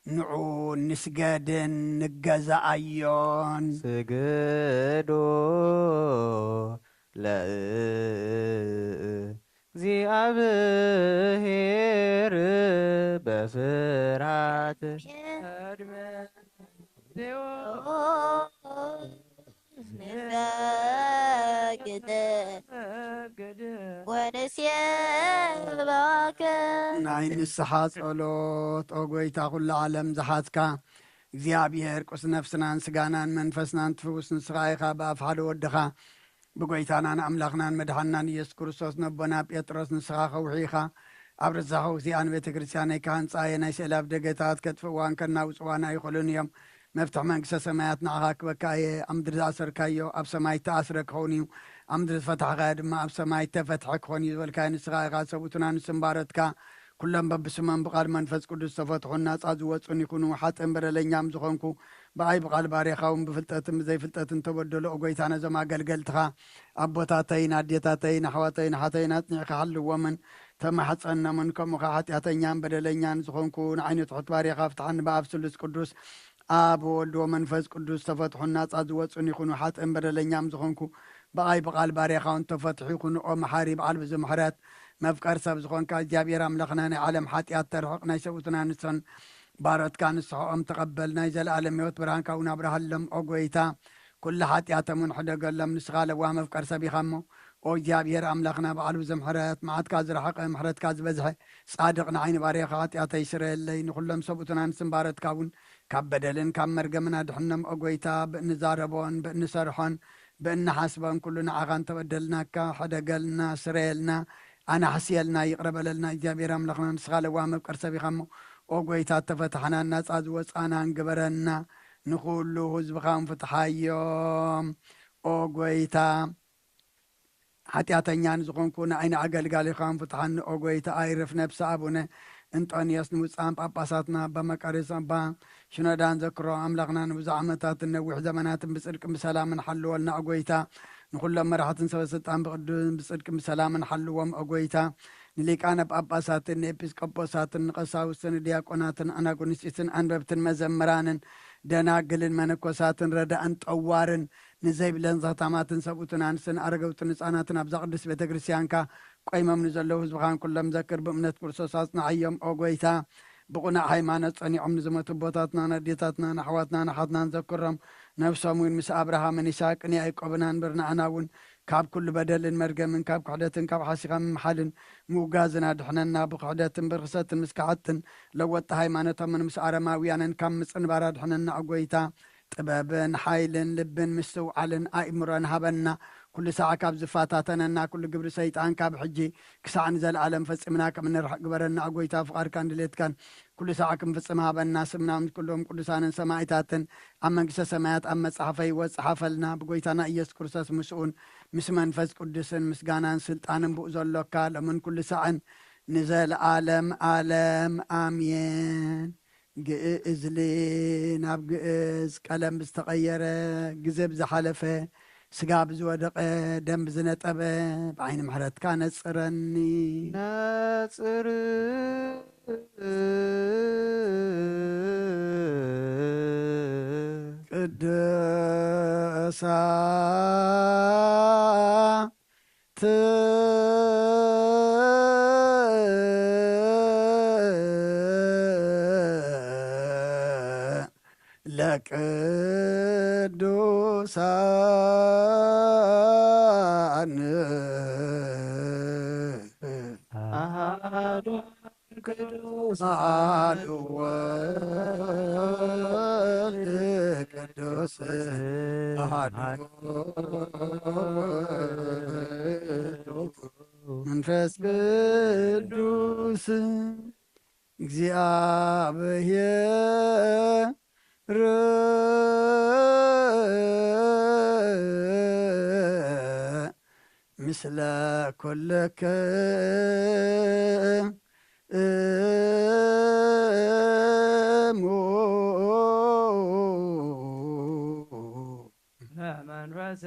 ንዑ ንስገድን ንገዛኣዮን። ስግዱ ለእግዚኣብሔር በፍርሃት። ንሰግድ ወንሴብሐከ። ናይ ንስሓ ጸሎት። ኦ ጐይታ፣ ኵሉ ዓለም ዝሓዝካ እግዚኣብሔር፣ ቁስ ነፍስናን ስጋናን መንፈስናን ትፍውስ ንስኻ ኢኻ። ብኣፍ ሓደ ወድኻ፣ ብጐይታናን ኣምላኽናን መድሓንናን ኢየሱስ ክርስቶስ፣ ነቦና ጴጥሮስ፣ ንስኻ ከውሒ ኢኻ። ኣብ ርሳሕ ወግዚ ኣነ ቤተ ክርስቲያነይ ክሃንጻ እየ፣ ናይ ስእሊ ኣፍደገታት ከጥፍእዋን ከናውጽዋን ኣይኽእሉን እዮም። መፍትሕ መንግስተ ሰማያት ንዓኻ ክበካ እየ። ኣብ ምድሪ ዝኣሰርካዮ ኣብ ሰማይ እተኣስረ ክኸውን እዩ፣ ኣብ ምድሪ ዝፈታሕካዮ ድማ ኣብ ሰማይ እተፈትሐ ክኾን እዩ ዝበልካዮ ንስኻ ኢኻ። ሰብኡትና ንስም ባሮትካ ኩሎም በብስሞም ብቓል መንፈስ ቅዱስ ዝተፈትሑን ናጻ ዝወጹን ይኹኑ። ሓጥእን በደለኛም ዝኾንኩ ብኣይ ብቓል ባርያኻ እውን ብፍልጠትን ብዘይፍልጠትን ተበደሉ። ኦ ጐይታ፣ ነዞም ኣገልገልትኻ ኣቦታተይን ኣዴታተይን ኣሕዋተይን ኣሓተይን ኣጽኒዕካ ሓልዎምን ተማሕጸኖምን፣ ከምኡ ኸዓ ሓጢኣተኛን በደለኛን ዝኾንኩ ንዓይኒ ትሑት ባርያኻ ፍትሓኒ። ብኣብ ስሉስ ቅዱስ ኣብ ወልድ ወመንፈስ ቅዱስ ዝተፈትሑን ናጻ ዝወጹን ይኹኑ። ሓጥእን በደለኛም ዝኾንኩ ብኣይ ብቓል ባርያኻ እውን ተፈትሑ ይኹኑ። ኦ መሓሪ በዓል ብዙ ምሕረት መፍቀር ሰብ ዝኾንካ እግዚኣብሔር ኣምላኽና፣ ናይ ዓለም ሓጢኣት ተርሕቕ፣ ናይ ሰብኡትና ንስን ባሮትካ ንስሕኦም ተቐበል። ናይ ዘለኣለም ህይወት ብርሃንካ እውን ኣብርሃሎም። ኦ ጐይታ፣ ኩሉ ሓጢኣቶም እውን ሕደገሎም። ንስኻ ለዋህ መፍቀር ሰብ ኢኻ እሞ፣ ኦ እግዚኣብሔር ኣምላኽና በዓል ብዙ ምሕረት፣ መዓትካ ዝረሓቐ፣ ምሕረትካ ዝበዝሐ፣ ጻድቕ ንዓይኒ ባርያኻ ሓጢኣተይ ስረየለይ፣ ንኹሎም ሰብኡትና ንስን ባሮትካ እውን ካብ በደልን ካብ መርገምን ኣድሕኖም፣ ኦ ጐይታ። ብእንዛረቦን ብእንሰርሖን ብእንሓስቦን ኩሉ ንዓኻ እንተበደልናካ፣ ሕደገልና፣ ስረየልና፣ ኣናሕስየልና፣ ይቕረ በለልና። እግዚኣብሔር ኣምላኽና፣ ንስኻ ለዋህ መፍቀር ሰብ ኢኻ እሞ፣ ኦ ጐይታ፣ እተፈታሕናን ናጻ ዝወጻእናን ግበረና። ንኹሉ ህዝብኻ እውን ፍትሓዮም፣ ኦ ጐይታ። ሓጢኣተኛ ንዝኾንኩ ንዓይ ንኣገልጋሊኻን ፍትሓኒ፣ ኦ ጐይታ። ኣይርፍ ነብሲ ኣቡነ እንጦንዮስ ንውጻን ጳጳሳትና፣ ኣባ መቃርዮስ፣ ኣባ ሽኖዳን ዘክሮ። ኣምላኽና ንብዙሕ ዓመታትን ነዊሕ ዘመናትን ብጽድቅን ብሰላምን ሓልወልና፣ ኦ ጐይታ። ንኹሎም መራሕትን ሰበ ስልጣን ብቕዱን ብጽድቅን ብሰላምን ሓልዎም፣ ኦ ጐይታ። ንሊቃነ ጳጳሳትን ንኤጲስቆጶሳትን ንቐሳውስትን ንዲያቆናትን ኣናጉንስጢስን ኣንበብትን መዘምራንን ደናግልን መነኮሳትን ረዳእን ጠዋርን ንዘይብለን ዘኽታማትን ሰብኡትን ኣንስትን ኣረገውትን ህጻናትን ኣብዛ ቅድስት ቤተ ክርስቲያንካ ቆይሞም ንዘለዉ ህዝብኻን ኩሎም ዘክር። ብእምነት ክርስቶስ ኣጽንዓዮም ኦ ጐይታ። ብቕኑዕ ሃይማኖት ጸኒዖም ንዝሞቱ ኣቦታትና፣ ኣዴታትና፣ ኣሕዋትና፣ ኣሓትናን ዘክሮም። ነፍሶም እውን ምስ ኣብርሃምን ይስሐቅን ያዕቆብን ኣንብር። ንዓና እውን ካብ ኩሉ በደልን መርገምን ካብ ክሕደትን ካብ ሓሲኻ ምምሓልን ምውጋዝን ኣድሕነና። ብክሕደትን ብርኽሰትን ምስ ከሓድትን ለወጥቲ ሃይማኖቶምን ምስ ኣረማውያንን ካብ ምጽንባር ኣድሕነና ኦ ጐይታ። ጥበብን ሓይልን ልብን ምስትውዓልን ኣእምሮን ሃበና። ኩሉ ሳዕ ካብ ዝፈታተነና ኩሉ ግብሪ ሰይጣን ካብ ሕጂ ክሳዕ ንዘለኣለም ፈጺምና ከም እንርሕቕ ግበረና። ኦ ጐይታ፣ ፍቓድካን ድሌትካን ኩሉ ሳዕ ክንፍጽም ሃበና። ስምና ምስ ኩሎም ቅዱሳንን ሰማዕታትን ኣብ መንግስተ ሰማያት ኣብ መጽሓፈ ህይወት ጸሓፈልና። ብጐይታና ኢየሱስ ክርስቶስ ምስኡን ምስ መንፈስ ቅዱስን ምስጋናን ስልጣንን ብኡ ዘሎካ ሎምን ኩሉ ሳዕን ንዘለኣለም ኣለም ኣሜን። ግእዝሊ ናብ ግእዝ ቀለም ብዝተቐየረ፣ ግዜ ብዝሓለፈ፣ ስጋ ብዝወደቐ፣ ደም ብዝነጠበ፣ ብዓይኒ ምሕረትካ ነጽረኒ። ነጽር ቅዱሳ ት ለቅዱሳን አሃዱ ቅዱስ አሃዱ ወልድ ቅዱስ አሃዱ መንፈስ ቅዱስ እግዚአብሔር ምስለ ኩልክሙ። ለመንፈስከ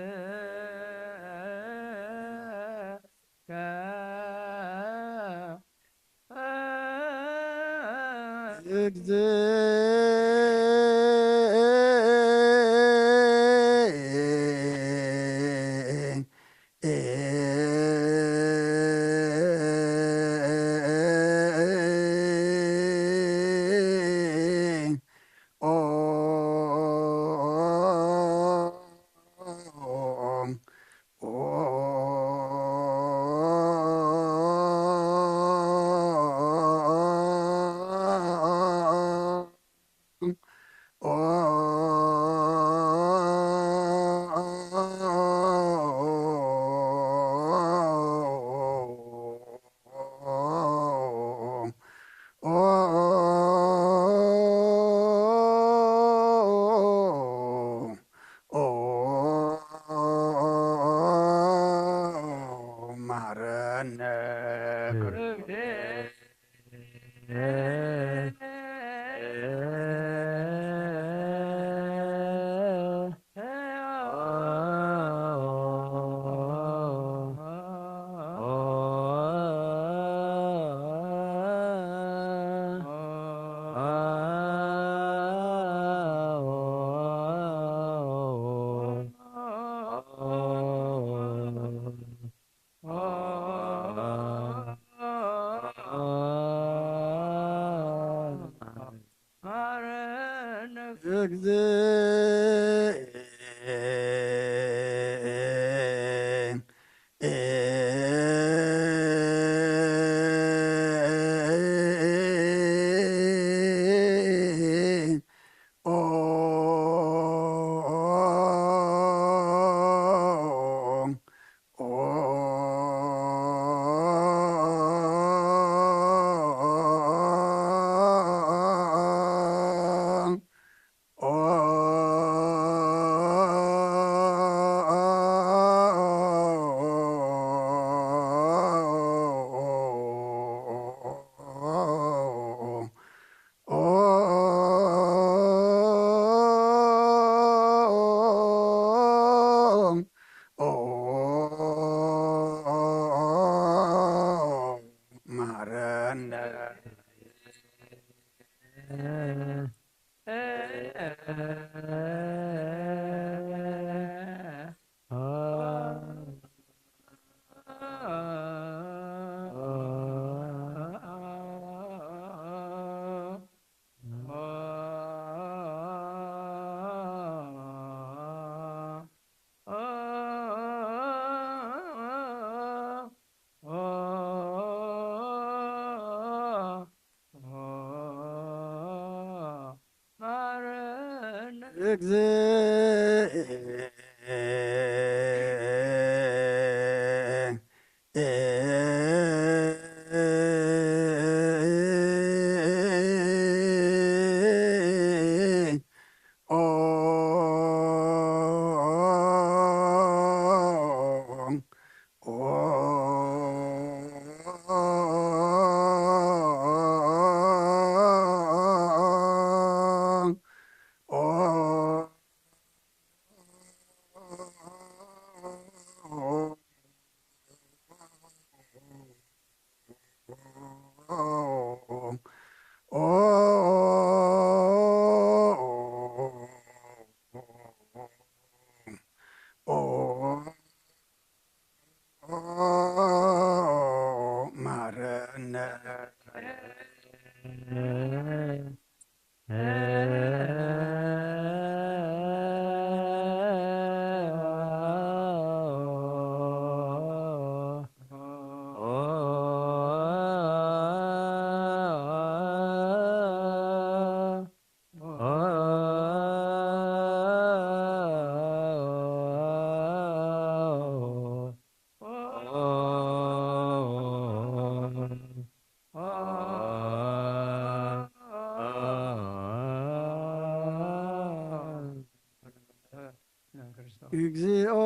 እግዚኦ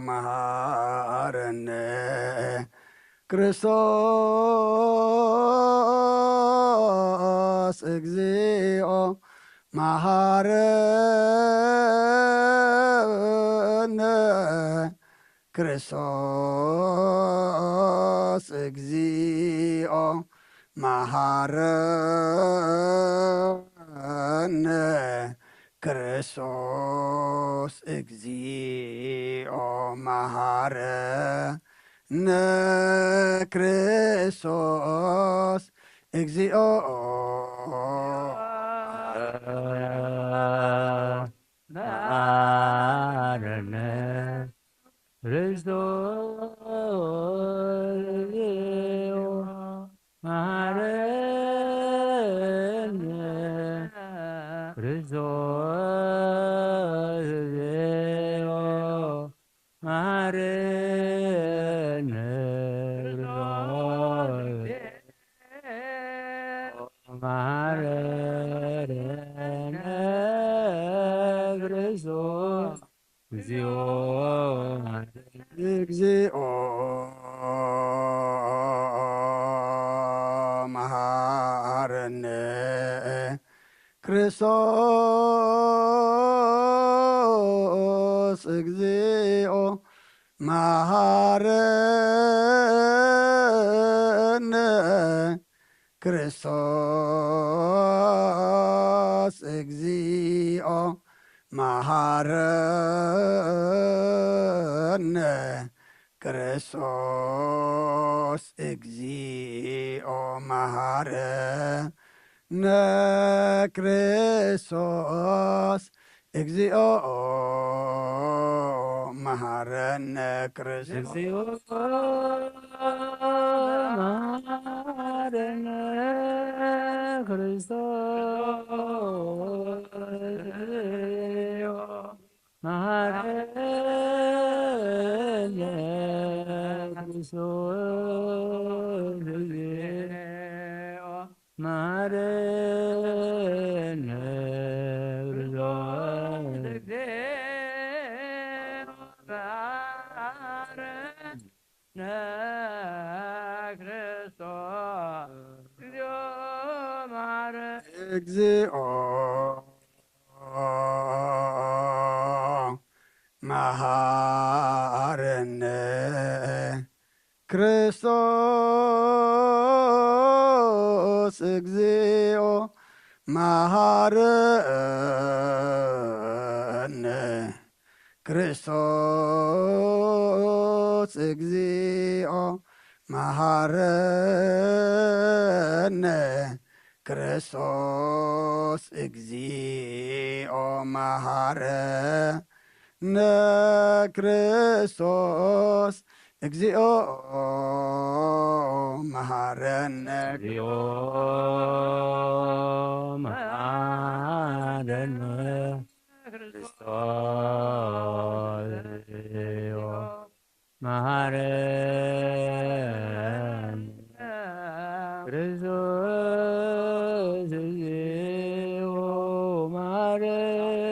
መሃረነ ክርስቶስ፣ እግዚኦ መሃረነ ክርስቶስ፣ እግዚኦ መሃረነ ክርስቶስ፣ እግዚኦ መሃረነ ክርስቶስ፣ እግዚኦ መሃረነ ክርስቶስ፣ እግዚኦ መሃረነ ክርስቶስ፣ እግዚኦ መሃረነ ክርስቶስ፣ መሃረነ ክርስቶስ፣ እግዚኦ እግዚኦ መሃረነ ክርስቶስ፣ እግዚኦ መሃረነ ክርስቶስ፣ እግዚኦ መሃረነ ክርስቶስ፣ እግዚኦ መሃረነ ክርስቶስ፣ እግዚኦ መሃረነ ክርስቶስ፣ እግዚኦ መሃረነ ክርስቶስ። መሃረነ ክርስቶስ እግዚኦ፣ መሃረነ ክርስቶስ። ነክርስቶስ እግዚኦ መሐረ-፣ እግዚኦ መሐረነ ክርስቶስ እግዚኦ መሐረነ ክርስቶስ እግዚኦ መሐረነ ክርስቶስ እግዚኦ መሐረነ ክርስቶስ እግዚኦ መሐረነ እግዚኦ መሐረነ ክርስቶስ መሐረነ ክርስቶስ እግዚኦ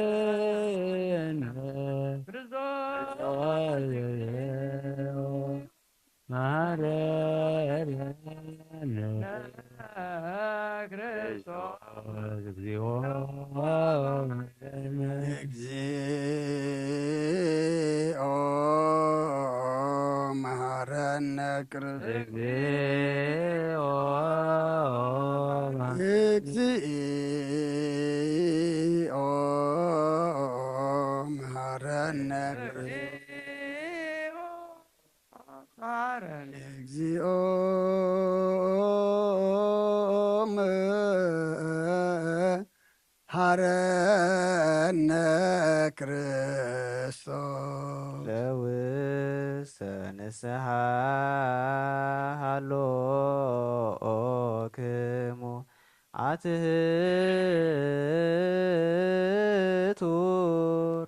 መሐረነ ክርስቶስ እግዚኦ መሐረነ ክርስቶስ እግዚኦ መሐረነ። እግዚኦ መሐረነ ክርስቶስ። እግዚኦ መሐ- እግዚኦ መሐረነ ክርስቶስ። መሐረነ። እግዚኦ መሐረነ ክርስቶስ። ለውሰ ንስሓ ሃሎክሙ ኣትህቱ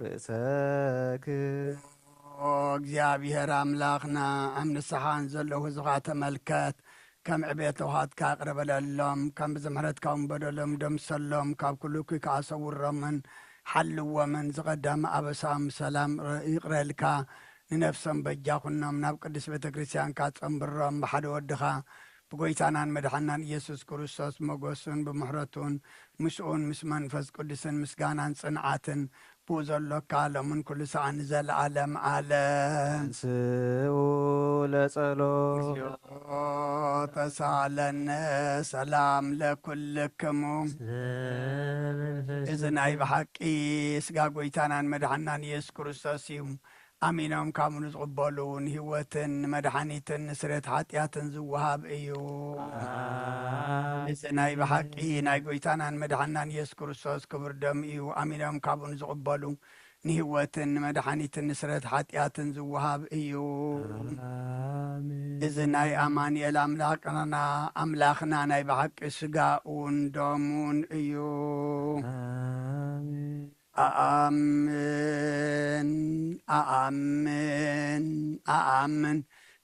ርእሰክሙ። ኦ እግዚኣብሔር ኣምላኽና፣ ኣብ ንስሓ ንዘለዉ ህዝብኻ ተመልከት። ከም ዕቤት ውሃትካ ይቕረ በለሎም። ከም ብዝምሕረትካ እውን በደሎም ደምሰሎም። ካብ ኩሉ እኩይ ከኣ ሰውሮምን ሓልዎምን። ዝቐደመ ኣበሳኦም ሰላም ይቕረልካ። ንነፍሶም በጃ ኩኖም። ናብ ቅድስት ቤተ ክርስቲያንካ ጸንብሮም። ብሓደ ወድኻ ብጎይታናን መድሓናን ኢየሱስ ክርስቶስ ሞገሱን ብምሕረቱን ምስኡን ምስ መንፈስ ቅዱስን ምስጋናን ጽንዓትን ብኡ ዘሎካ ሎምን ኩሉ ሰዓት ንዘለዓለም ዓለም። ተንስኡ ለጸሎት። ተሳለነ ሰላም ለኩልክሙ። እዚ ናይ ብሓቂ ስጋ ጎይታናን መድሓናን ኢየሱስ ክርስቶስ እዩ። ኣሚኖም ካብኡ ንዝቕበሉ ንህይወትን ንመድሓኒትን ንስርየት ሓጢኣትን ዝወሃብ እዩ። ኣሜን። እዚ ናይ ብሓቂ ናይ ጎይታናን መድሓናን ኢየሱስ ክርስቶስ ክቡር ደም እዩ። ኣሚኖም ካብኡ ንዝቕበሉ ንህይወትን ንመድሓኒትን ንስርየት ሓጢኣትን ዝወሃብ እዩ። ኣሜን። እዚ ናይ ኣማኑኤል ኣምላኽና፣ ኣምላኽና ናይ ብሓቂ ስጋኡን ደሙን እዩ። ኣሜን። ኣኣምን፣ ኣኣምን፣ ኣኣምን።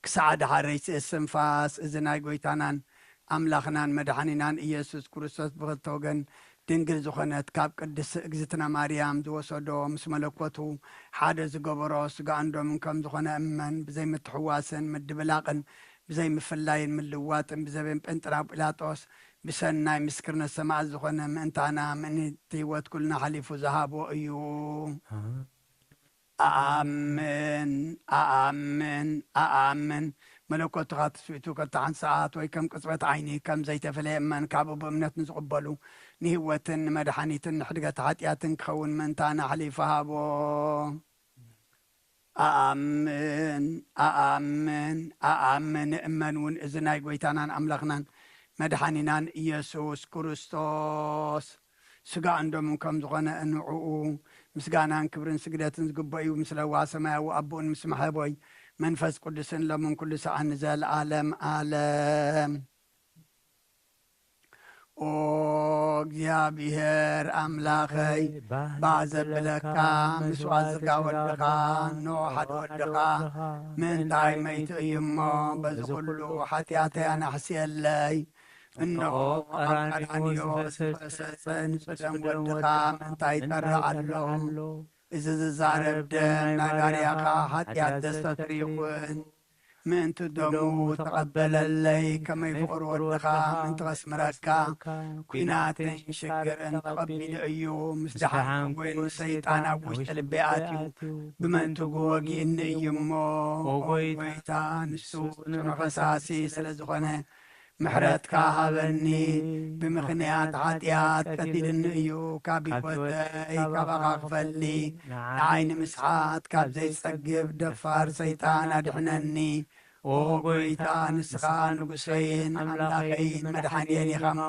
ክሳዕ ደሓረይቲ እስትንፋስ እዚ ናይ ጎይታናን ኣምላኽናን መድሓኒናን ኢየሱስ ክርስቶስ ብኽልተ ወገን ድንግል ዝኾነት ካብ ቅድስቲ እግዝእትነ ማርያም ዝወሰዶ ምስ መለኮቱ ሓደ ዝገበሮ ስጋኡን ደሙን ከም ዝኾነ እመን። ብዘይምትሕዋስን ምድብላቕን ብዘይምፍላይን ምልዋጥን ብዘበን ጴንጥና ጲላጦስ ብሰናይ ምስክርነት ሰማዕት ዝኾነ ምእንታና ምእንቲ ህይወት ኩልና ሓሊፉ ዝሃቦ እዩ። ኣኣምን፣ ኣኣምን፣ ኣኣምን። መለኮቱ ካብ ትስብእቱ ከቶ ሓንቲ ሰዓት ወይ ከም ቅጽበት ዓይኒ ከም ዘይተፈለየ እመን። ካብኡ ብእምነት ንዝቕበሉ ንህይወትን ንመድሓኒትን ንሕድገት ሓጢኣትን ክኸውን ምእንታና ኣሕሊፉ ሃቦ። ኣኣምን፣ ኣኣምን፣ ኣኣምን። እመን እውን እዚ ናይ ጎይታናን ኣምላኽናን መድሓኒናን ኢየሱስ ክርስቶስ ስጋኡን ደሙን ከም ዝኾነ እንዕኡ ምስጋናን ክብርን ስግደትን ዝግበኦ እዩ። ምስ ለዋ ሰማያዊ ኣቦኡን ምስ መሐቦይ መንፈስ ቅዱስን ሎምን ኩሉ ሰዓን ንዘለዓለም ዓለም። ኦ እግዚኣብሔር ኣምላኸይ፣ ባህ ዘብለካ ምስዋእ ሥጋ ወድኻ፣ እንሆ ሓደ ወድኻ ምእንታይ መይቱ እዩ እሞ፣ በዚ ኩሉ ኃጢኣተይ ኣናሕስየለይ። እንሆ ኣብ ቀራንዮ ዝፈሰሰ ንጹህ ደም ወድኻ ምእንታይ ይጠርዕ ኣሎ። እዚ ዝዛረብ ደም ናይ ባርያኻ ኃጢኣት ዘስተስሪ ይኹን። ምእንቲ ደሙ ተቐበለለይ፣ ከመይ ፍቕሪ ወድኻ ምእንቲ ከስምረካ። ኲናትን ሽግርን ተቐቢሉ እዩ። ምስ ደሓንኩ እውን ሰይጣን ኣብ ውሽጢ ልበይ ኣትዩ፣ ብመንትጉ ወጊእኒ እዩ እሞ። ኦ ጐይታ፣ ንሱ ጽኑዕ ፈሳሲ ስለ ዝኾነ፣ ምሕረትካ ሃበኒ። ብምኽንያት ኃጢኣት ቀቲልኒ እዩ። ካብ ሕይወተይ ካባኻ ክፈሊ፣ ንዓይ ንምስሓት ካብ ዘይጸግብ ደፋር ሰይጣን ኣድሕነኒ። ኦ ጐይታ፣ ንስኻ ንጉሰይን ኣምላኸይን መድሓንየን ኢኻ እሞ፣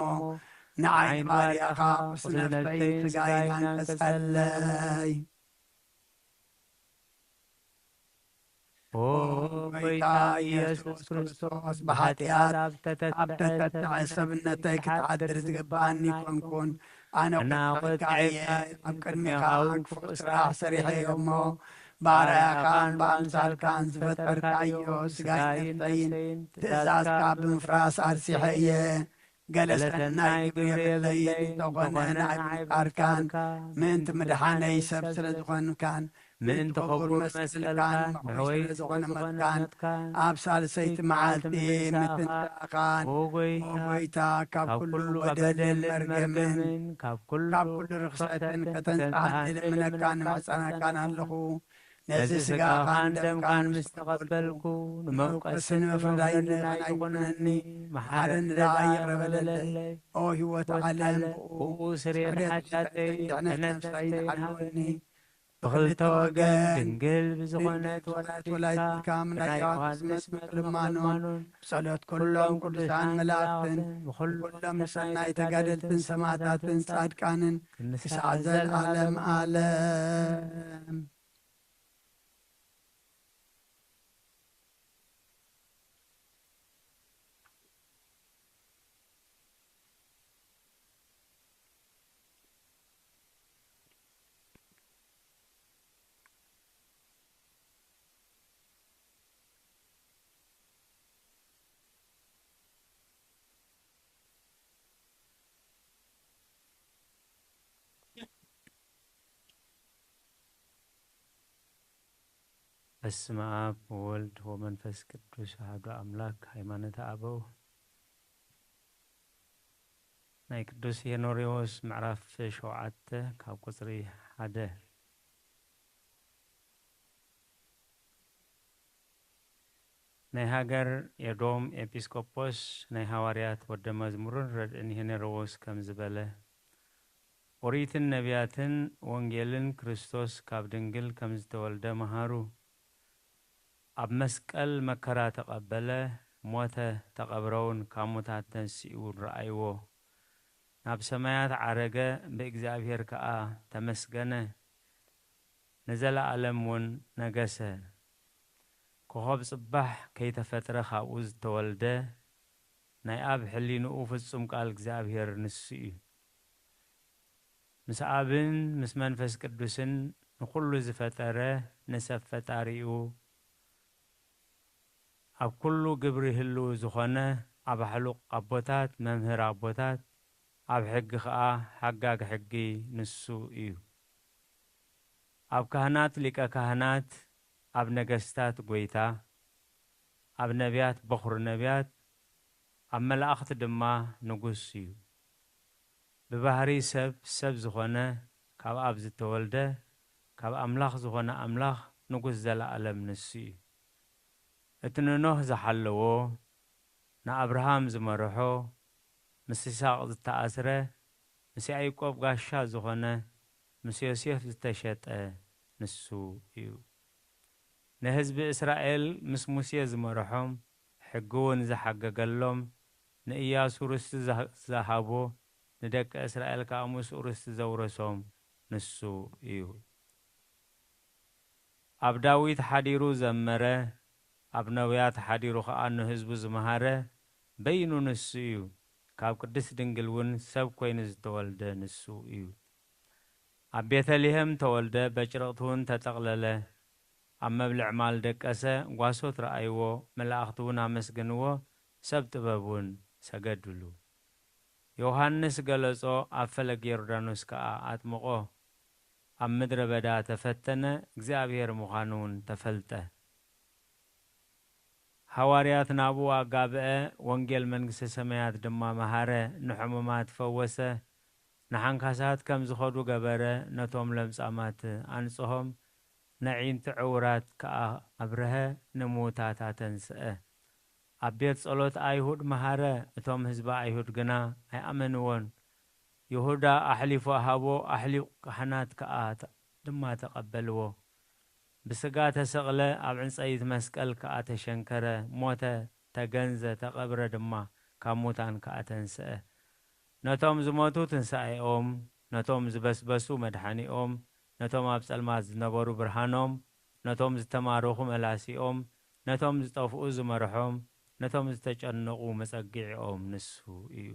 ንዓይ ንባርያኻ ቁስሊ ነፍሰይን ሥጋይን ኣንቀጸለይ። ኦ ጐይታ ኢየሱስ ክርስቶስ፣ ብኃጢኣት ኣብ ተተትዐ ሰብነተይ ክትዓድር ዝግብኣኒ ኣይኮንኩን። ኣነ ቁጥዐካ እየ። ኣብ ቅድሚኻ ክፉእ ስራሕ ሰሪሐ እየ እሞ፣ ብኣርኣያኻን ብኣምሳልካን ዝፈጠርካዮ ሥጋይን ነፍሰይን ትእዛዝካ ብምፍራስ ኣርሲሐ እየ። ገለ ሰናይ ግብሪ የብለይን፣ እንተኾነ ንኣይ ምፍቃርካን ምእንቲ ምድሓነይ ሰብ ስለ ዝኾንካን፣ ምእንቲ ኽቡር መስቀልካን ምሕወይ ስለ ዝኾነ ሞትካን፣ ኣብ ሳልሰይቲ መዓልቲ ምትንሳእኻን፣ ኦ ጐይታ፣ ካብ ኩሉ በደልን መርገምን፣ ካብ ኩሉ ርኽሰትን ከተንጽኣኒ ልምነካን እማጸነካን ኣለኹ። ነዚ ሥጋኻን ደምካን ምስ ተቐበልኩ፣ ንመውቀስን መፍረዳይን ኣይኩነኒ። መሓረኒ ደኣ ይቕረ በለለይ። ኦ ሕይወት ዓለም፣ ብኡ ስርየት ኃጢኣተይ ድሕነት ነፍሰይን ሃበኒ። ብኽልተ ወገን ድንግል ብዝኾነት ወላዲትካ፣ ብናይ ዮሃንስ መጥምቅ ልማኖን፣ ብጸሎት ኩሎም ቅዱሳን መላእክትን፣ ብኹሎም ሰናይ ተጋደልትን ሰማዕታትን ጻድቃንን፣ ክሳዕ ዘልዓለም ዓለም። በስመ አብ ወወልድ ወመንፈስ ቅዱስ አሐዱ አምላክ። ሃይማኖተ አበው ናይ ቅዱስ ሄኖሪዎስ ምዕራፍ ሸውዓተ ካብ ቁጽሪ ሓደ። ናይ ሃገር ኤዶም ኤጲስቆጶስ ናይ ሃዋርያት ወደ መዝሙርን ረድእን ሄኔሮዎስ ከምዚ በለ። ኦሪትን ነቢያትን ወንጌልን ክርስቶስ ካብ ድንግል ከምዝተወልደ መሃሩ። ኣብ መስቀል መከራ ተቐበለ፣ ሞተ፣ ተቐብረውን ካብ ሙታት ተንሲኡ ረኣይዎ። ናብ ሰማያት ዓረገ፣ ብእግዚኣብሔር ከኣ ተመስገነ፣ ንዘለኣለም እውን ነገሰ። ኮኸብ ጽባሕ ከይተፈጥረ ካብኡ ዝተወልደ፣ ናይ ኣብ ሕሊንኡ ፍጹም ቃል እግዚኣብሔር ንሱ እዩ። ምስ ኣብን ምስ መንፈስ ቅዱስን ንኹሉ ዝፈጠረ ንሰብ ፈጣሪኡ፣ ኣብ ኩሉ ግብሪ ህልው ዝኾነ፣ ኣባሕሉቕ ኣቦታት፣ መምህር ኣቦታት፣ ኣብ ሕጊ ኸኣ ሓጋግ ሕጊ ንሱ እዩ። ኣብ ካህናት ሊቀ ካህናት፣ ኣብ ነገስታት ጐይታ፣ ኣብ ነቢያት በኹሪ ነቢያት፣ ኣብ መላእኽቲ ድማ ንጉስ እዩ። ብባህሪ ሰብ፣ ሰብ ዝኾነ፣ ካብ ኣብ ዝተወልደ፣ ካብ ኣምላኽ ዝኾነ ኣምላኽ ንጉስ ዘለኣለም ንሱ እዩ። እቲ ንኖህ ዝሓለዎ፣ ንኣብርሃም ዝመርሖ፣ ምስ ይስሐቅ ዝተኣስረ፣ ምስ ያዕቆብ ጋሻ ዝኾነ፣ ምስ ዮሴፍ ዝተሸጠ ንሱ እዩ። ንህዝቢ እስራኤል ምስ ሙሴ ዝመርሖም፣ ሕጊ እውን ዝሓገገሎም፣ ንእያሱ ርስቲ ዝሃ-፣ ዝሃቦ፣ ንደቂ እስራኤል ከኣ ምስኡ ርስቲ ዘውረሶም ንሱ እዩ። ኣብ ዳዊት ሓዲሩ ዘመረ፣ ኣብ ነውያት ሓዲሩ ኸኣ ንህዝቡ ዝመሃረ በይኑ ንሱ እዩ። ካብ ቅድስት ድንግል እውን ሰብ ኮይኑ ዝተወልደ ንሱ እዩ። ኣብ ቤተልሔም ተወልደ፣ በጭርቕቲ እውን ተጠቕለለ። ኣብ መብልዕ ማል ደቀሰ፣ ጓሶት ረኣይዎ፣ መላእኽቲ እውን ኣመስገንዎ፣ ሰብ ጥበብ እውን ሰገድሉ። ዮሃንስ ገለጾ፣ ኣብ ፈለግ ዮርዳኖስ ከኣ ኣጥምቖ። ኣብ ምድረ በዳ ተፈተነ፣ እግዚኣብሔር ምዃኑ እውን ተፈልጠ። ሃዋርያት ናብኡ ኣጋብአ፣ ወንጌል መንግስተ ሰማያት ድማ መሃረ፣ ንሕሙማት ፈወሰ፣ ንሓንካሳት ከም ዝኸዱ ገበረ፣ ነቶም ለምጻማት ኣንጽሆም፣ ነዒንቲ ዕውራት ከኣ ኣብርሀ፣ ንምዉታት ኣተንስአ። ኣብ ቤት ጸሎት ኣይሁድ መሃረ፣ እቶም ህዝቢ ኣይሁድ ግና ኣይኣመንዎን። ይሁዳ ኣሕሊፉ ሃቦ፣ ኣሕሊቑ ካህናት ከኣ ተ-፣ ድማ ተቐበልዎ። ብስጋ ተሰቕለ፣ ኣብ ዕንጸይቲ መስቀል ከኣ ተሸንከረ፣ ሞተ፣ ተገንዘ፣ ተቐብረ ድማ፣ ካብ ሙታን ከኣ ተንስአ። ነቶም ዝሞቱ ትንሳኤኦም፣ ነቶም ዝበስበሱ መድሓኒኦም፣ ነቶም ኣብ ጸልማት ዝነበሩ ብርሃኖም፣ ነቶም ዝተማረኹ መላሲኦም፣ ነቶም ዝጠፍኡ ዝመርሖም፣ ነቶም ዝተጨነቑ መጸግዒኦም ንሱ እዩ።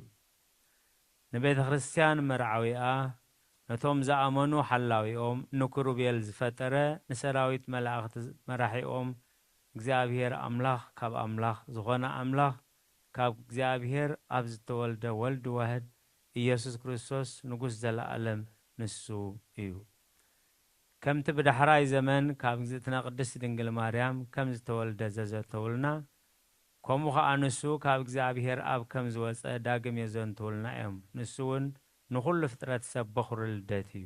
ንቤተ ክርስቲያን መርዓዊኣ፣ ነቶም ዝኣመኑ ሓላዊኦም፣ ንክሩቤል ዝፈጠረ፣ ንሰራዊት መላእኽቲ መራሒኦም፣ እግዚኣብሔር ኣምላኽ ካብ ኣምላኽ ዝኾነ ኣምላኽ፣ ካብ እግዚኣብሔር ኣብ ዝተወልደ ወልድ ዋህድ ኢየሱስ ክርስቶስ ንጉስ ዘለኣለም ንሱ እዩ። ከምቲ ብዳሕራይ ዘመን ካብ እግዝእትነ ቅድስት ድንግል ማርያም ከም ዝተወልደ ዘዘተውልና፣ ከምኡ ኸኣ ንሱ ካብ እግዚኣብሔር ኣብ ከም ዝወጸ ዳግም የዘንትውልና እዮም። ንሱ እውን ንኹሉ ፍጥረት ሰብ በኹሪ ልደት እዩ።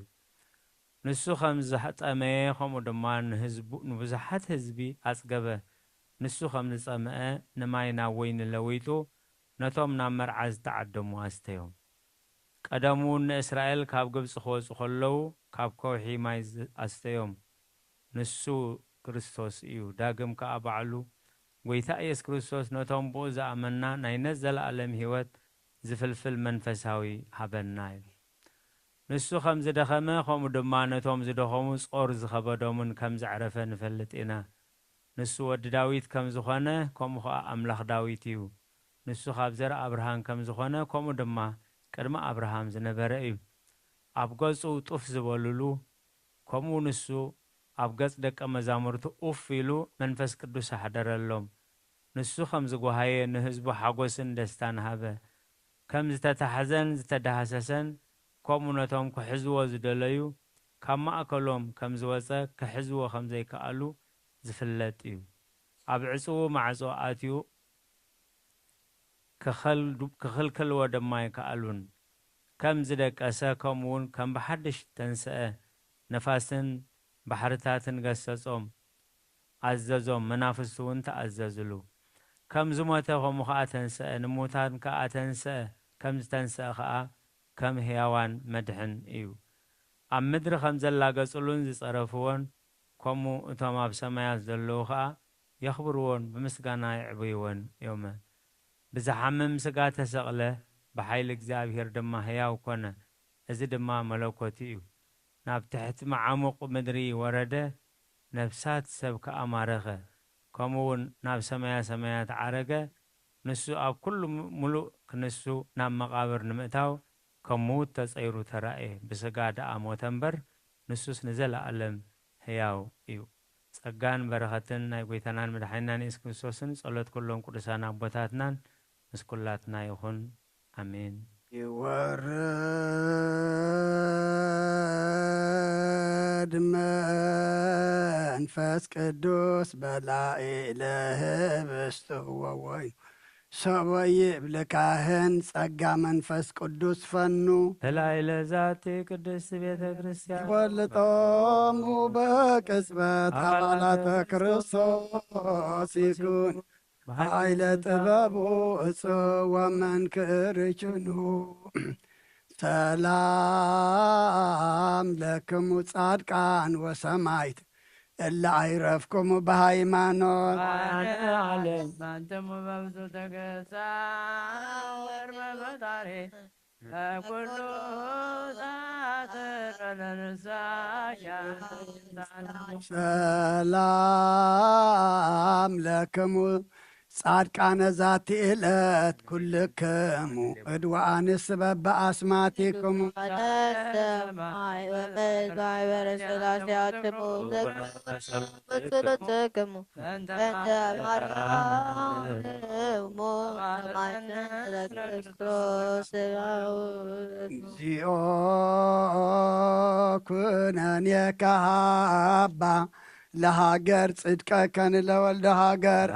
ንሱ ከም ዝጠመየ፣ ከምኡ ድማ ንህዝቡ፣ ንብዙሓት ህዝቢ ኣጽገበ። ንሱ ከም ዝጸምአ፣ ንማይ ናብ ወይኒ ለዊጡ፣ ነቶም ናብ መርዓ ዝተዓደሙ ኣስተዮም። ቀደሙ ንእስራኤል ካብ ግብጺ ክወጹ ከለዉ፣ ካብ ከውሒ ማይ ዝ-፣ ኣስተዮም። ንሱ ክርስቶስ እዩ። ዳግም ከኣ ባዕሉ፣ ጐይታ ኢየሱስ ክርስቶስ፣ ነቶም ብኡ ዝኣመንና ናይ ነዘለኣለም ህይወት ዝፍልፍል መንፈሳዊ ሃበና ይብል። ንሱ ከም ዝደኸመ፣ ከምኡ ድማ ነቶም ዝደኸሙ ጾር ዝኸበዶምን ከም ዘዕረፈ ንፈልጥ ኢና። ንሱ ወዲ ዳዊት ከም ዝኾነ፣ ከምኡ ኸኣ ኣምላኽ ዳዊት እዩ። ንሱ ካብ ዘር ኣብርሃም ከም ዝኾነ፣ ከምኡ ድማ ቅድሚ ኣብርሃም ዝነበረ እዩ። ኣብ ገጹ ጡፍ ዝበሉሉ፣ ከምኡ ንሱ ኣብ ገጽ ደቀ መዛሙርቱ ኡፍ ኢሉ መንፈስ ቅዱስ ኣሕደረሎም። ንሱ ከም ዝጓሃየ ንህዝቡ ሓጎስን ደስታን ሃበ። ከም ዝተታሕዘን ዝተዳህሰሰን፣ ከምኡ ነቶም ክሕዝዎ ዝደለዩ፣ ካብ ማእከሎም ከም ዝወጸ ክሕዝዎ ከም ዘይከኣሉ ዝፍለጥ እዩ። ኣብ ዕጽዉ ማዕጾ ኣትዩ ክኸል-፣ ክኽልክልዎ ድማ ኣይከኣሉን። ከም ዝደቀሰ፣ ከምኡ እውን ከም ብሓድሽ ተንስአ፣ ነፋስን ባሕርታትን ገሰጾም፣ ኣዘዞም፣ መናፍስቲ እውን ተኣዘዝሉ። ከም ዝሞተ ከምኡ ኸኣ ተንስአ፣ ንሙታን ከኣ ተንስአ፣ ከም ዝተንስአ ኸኣ ከም ህያዋን መድሕን እዩ። ኣብ ምድሪ ከም ዘላገጽሉን ዝጸረፍዎን፣ ከምኡ እቶም ኣብ ሰማያት ዘለዉ ኸኣ የኽብርዎን ብምስጋና የዕብይዎን እዮመ። ብዝሓምም ስጋ ተሰቕለ፣ ብሓይሊ እግዚኣብሔር ድማ ህያው ኮነ። እዚ ድማ መለኮቱ እዩ። ናብ ትሕቲ መዓሙቕ ምድሪ ወረደ፣ ነፍሳት ሰብ ከኣ ማረኸ። ከምኡ እውን ናብ ሰማያ ሰማያት ዓረገ። ንሱ ኣብ ኩሉ ም-፣ ምሉእ ክንሱ ናብ መቓብር ንምእታው ከም ምዉት ተጸይሩ ተራእየ። ብስጋ ደኣ ሞተ እምበር፣ ንሱስ ንዘለኣለም ህያው እዩ። ጸጋን በረኸትን ናይ ጐይታናን መድሓኒናን የሱስ ክርስቶስን ጸሎት ኩሎም ቅዱሳን ኣቦታትናን ምስ ኩላትና ይኹን። ኣሜን። ይወርድ መንፈስ ቅዱስ በላዒ ለህብስቱ ወወይኑ ሰበ ይብል ካህን ጸጋ መንፈስ ቅዱስ ፈኑ ተላዕለ ዛቲ ቅድስት ቤተ ክርስቲያን ይወልጦሙ በቅጽበት ኣባላተ ክርስቶስ ይኩን ኃይለ ጥበቡ እጹ ወመንክር ችኑ። ሰላም ለክሙ ጻድቃን ወሰማይት እለ አይረፍክሙ በሃይማኖት። ዓለም አንትሙ በብዙ ተገሳ ወር በፈጣሪ ለኩሉ ሳትር ለንሳ ሰላም ለክሙ ጻድቃነ ዛቲ ዕለት ኩልክሙ እድዋኣንስ በበኣስማቲክሙ ሰማይ ወምድር ማሕበረ ሥላሴ አትሙ ምስሎትክሙ በእንተ ማርያም እሙ ሰማዕትነ ለክርስቶስ ስብሐት። እግዚኦ ኩነኔከ ሃባ ለሃገር ጽድቀከ ንለወልደ ሃገር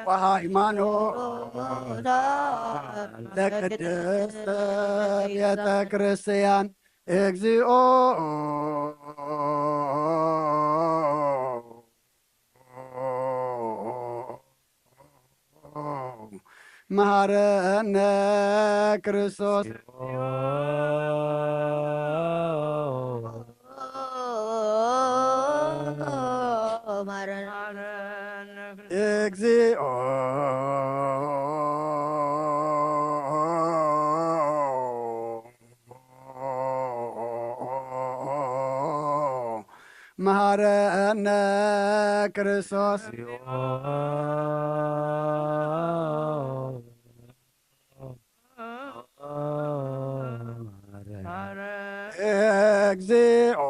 ወሃይማኖት ለቅድስት ቤተ ክርስቲያን እግዚኦ መሃረነ ክርስቶስ እግዚኦ መሃረነ ክርስቶስ እግዚኦ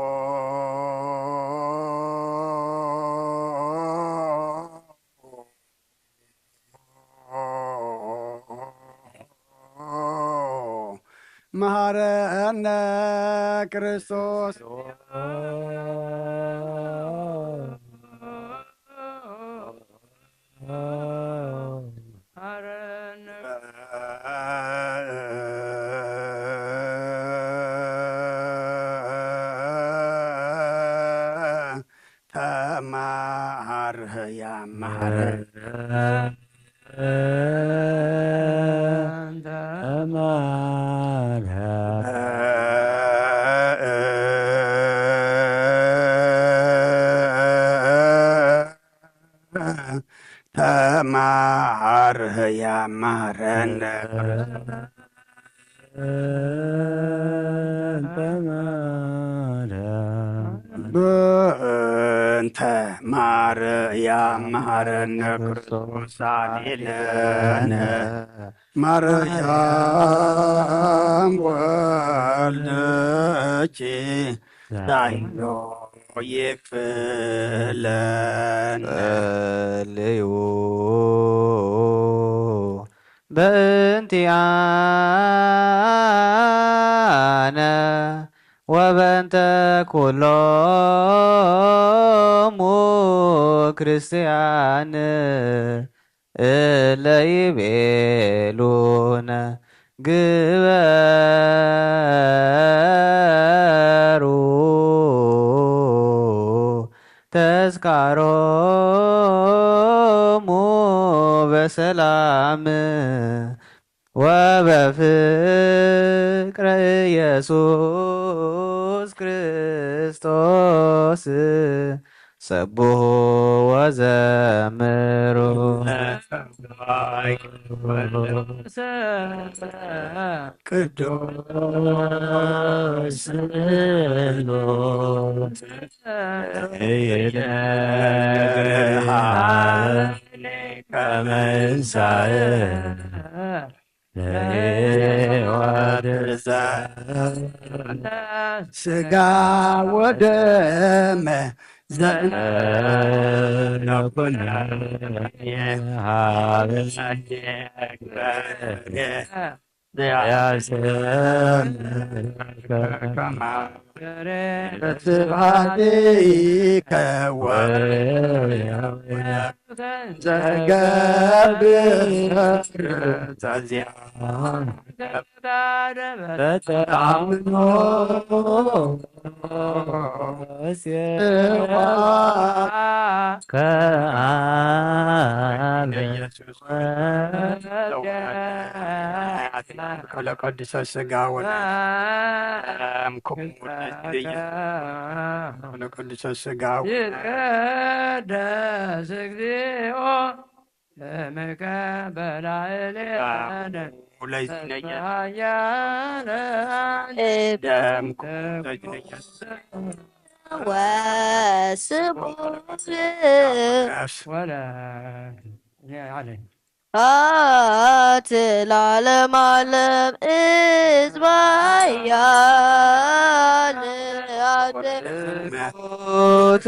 መሃረነ ክርስቶስ ተማሃር ህያ መሃረ ተማሃር ህያ መሃረነ በእንተ ማርያም መሃረነ ክርስቶስ አሌለነ ማርያም ወልደኪ ዳይሎ ይክፍለን ጸልዩ በእንቲአነ ወበእንተ ኩሎሙ ክርስቲያን እለ ይቤሉነ ግበሩ ተስካሮሙ በሰላም ወበፍቅረ ኢየሱስ ክርስቶስ ሰብሑ ወዘምሩ። ቅዱስ ከመንሳእ ለሕይወት ስጋ ወደም ዘእነኩነ ስብሐቲከ ወዘገብር ተዚያ በተአምኖ ከአብ ኢየሱስ ለቀድሰ ስጋ ወደም ክቡር ለቀድሰ ስጋ ይትቀደስ እግዚኦ ስምከ በላዕሌነ ለይትነየ ኃያለ ደም ወስቡሕ ወለ አት ለዓለም ዓለም እስመ ኃያል አብ ት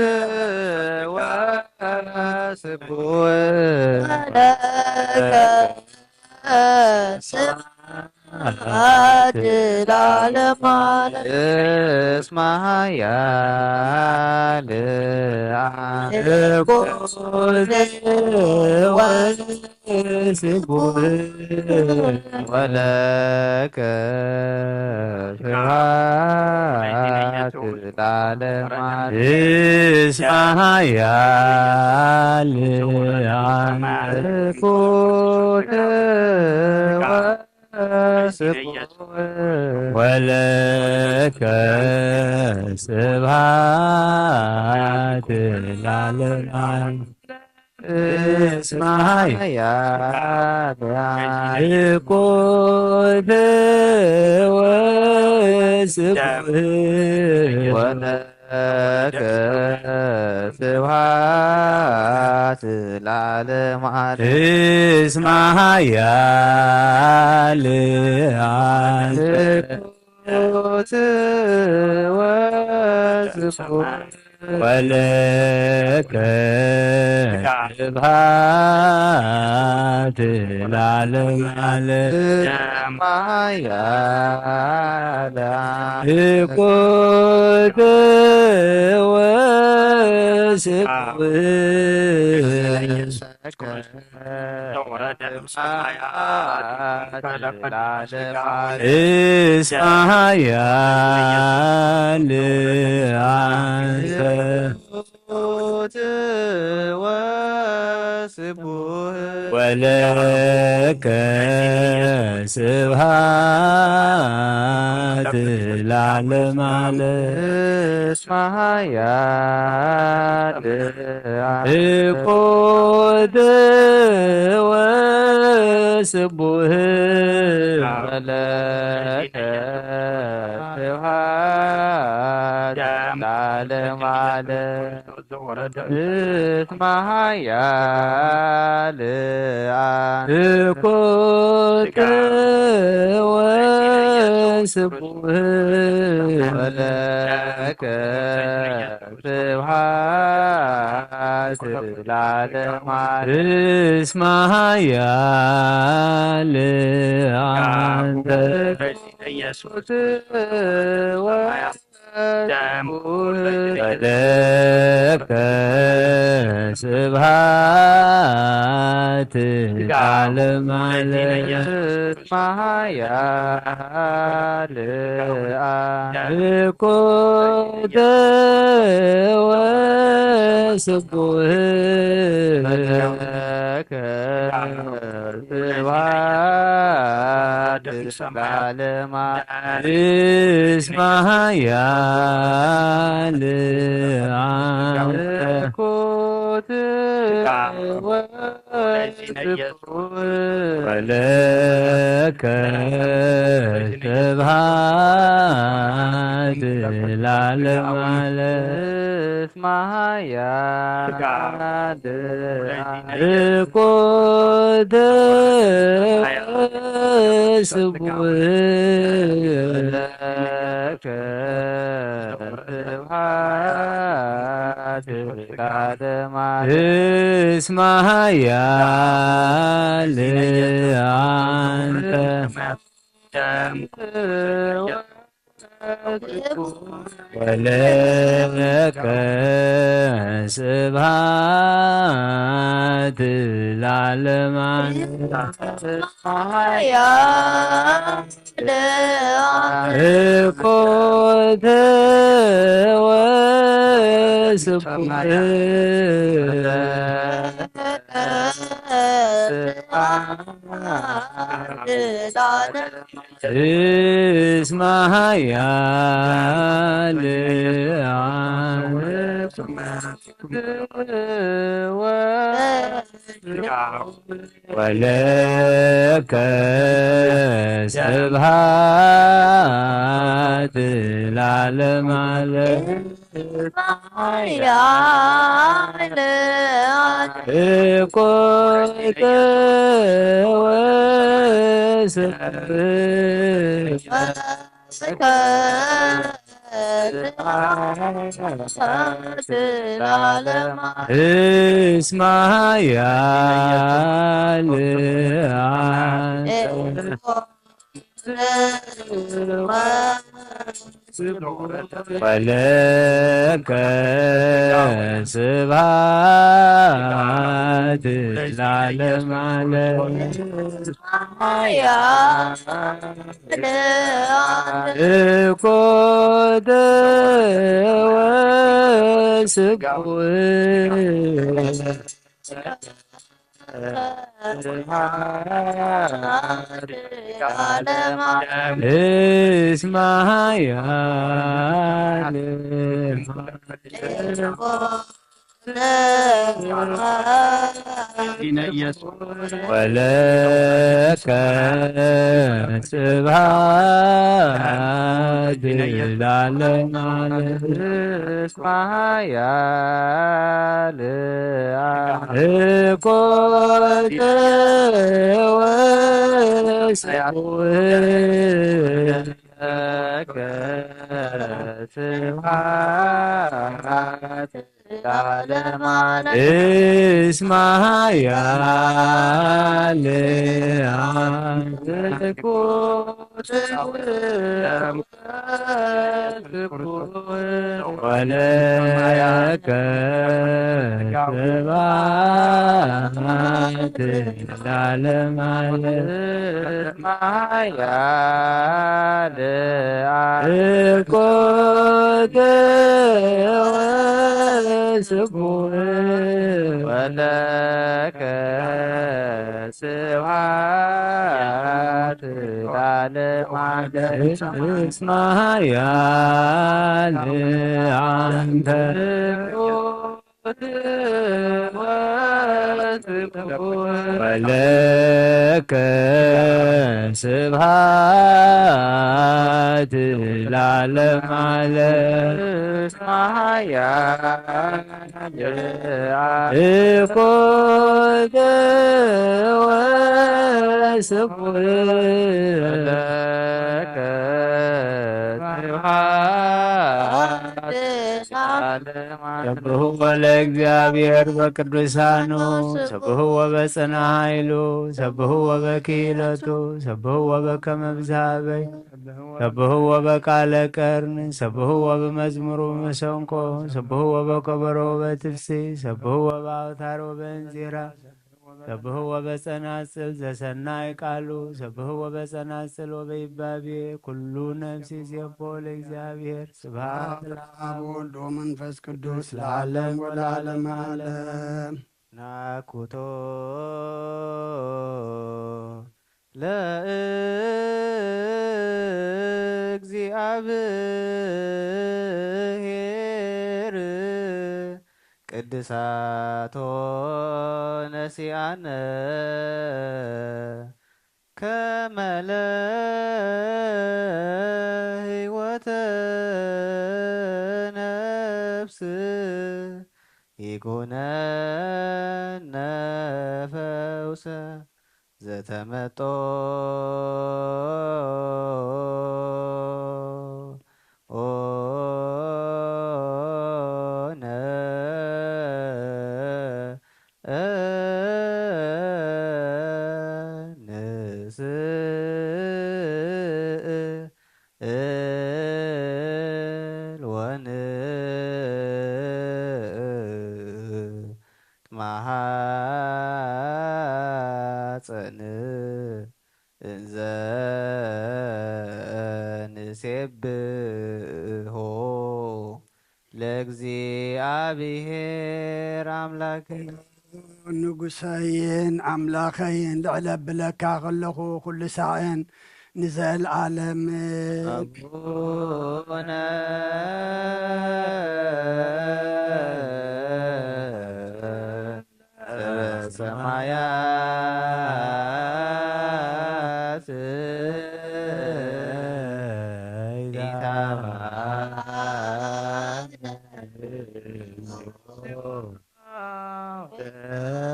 ወስቡሕ ለከ ስብሐት ለዓለም ዓለም። እስመ ኃያል አብ ርኩስ ወስቡሕ ወለከ ስብሐት ለዓለም ዓለም። እስመ ኃያል አብ ርኩስ ወስቡሕ ወለከ ስብሐት ለዓለም ዓለም። እስመ ኃያል አብ ርኩስ ወስቡሕ ወለከ ስብሐት ለዓለም ዓለም። እስመ ኃያል አብ ርኩስ ወስቡሕ ወለከ ስብሐት ለዓለም ዓለም። እስመ ኃያል አብ ርኩስ ወስቡሕ እስመ ኃያል አንተ ወስቡሕ ወለከ ስብሐት ለዓለም ዓለም። እስመ ኃያል ርኩስ ወስቡሕ ወለከ ስብሐት ለዓለም ዓለም። እስመ ኃያል ርኩስ ወስቡሕ ወለከ ስብሐት ለዓለም ዓለም። እስመ ኃያል አንተ ኢየሱስ ወለከ ስብሐት ለዓለም ዓለም። እስመ ኃያል አብ ርኩስ ወስቡሕ ወለከ ስብሐት ለዓለም ዓለም። እስመ ኃያል አንተ ርኩስ ወስቡሕ ወለከ ስብሐት ለዓለም ዓለም። እስመ ኃያል ርኩስ ወስቡሕ ወለከ ስብሐት ለዓለም ዓለም። እስመ ኃያል አንተ ወለከ ስብሐት ለዓለም ዓለም። ርኩስ ወስቡሕ እስመ ኃያል አንተ ወለከ ስብሐት ለዓለመ ዓለም። እኮተ ወስብሐት እስመ ኃያል አንተ። ወለከ ስብሐት ለዓለመ ዓለም። እኮተ ወስብሐት እስመ ኃያል ወለከ ስብሐት ለዓለመ ዓለም። እስመ ኃያል እኮተ ወስብሐት ለከ ስብሐት ለዓለመ ዓለም። እስመ ኃያል አንተ። ወለከ ስብሐት ለዓለመ ዓለም። ኃያል እኮተ ወስብሐት ወለከ ስብሐት ለዓለመ ዓለም። እስመ ኃያል አንተ። ወለከ ስብሐት ለዓለመ ዓለም። እስመ ኃያል እኮተ ወስብሐት ለከ ስብሐት ለዓለመ ዓለም። ሰብሕዎ ለእግዚኣብሔር በቅዱሳኑ፣ ሰብሕዎ በጽንዓ ኃይሉ፣ ሰብሕዎ በክህለቱ፣ ሰብሕዎ በከመ ብዝሃበይ፣ ሰብሕዎ በቃለ ቀርን፣ ሰብሕዎ በመዝሙሩ መሰንቆ፣ ሰብሕዎ በከበሮ በትፍሲ፣ ሰብሕዎ በአውታሮ በእንዚራ፣ ሰብሕዎ በጸናጽል ዘሰናይ ቃሉ፣ ሰብሕዎ በጸናጽል ወበይባቤ ኩሉ ነፍሲ ዜቦ ለእግዚኣብሔር። ስብሐት ለአብ ወወልድ ወመንፈስ ቅዱስ ለዓለም ወለዓለመ ዓለም። ናኩቶ ለእግዚኣብሔር ቅድሳቶ ነሲኣነ ከመ ለህይወተ ነፍስ ይኩነነ ፈውሰ ዘተመጦ ኦነ ንስእል ወንትማሃፀን እንዘ ንሴብሖ ለእግዚኣብሔር ኣምላክ። ንጉሰይን ኣምላኸይን ልዕል ኣብለካ ከለኹ ኩሉ ሳዕን ንዘለዓለም ኣቡነ ሰማያት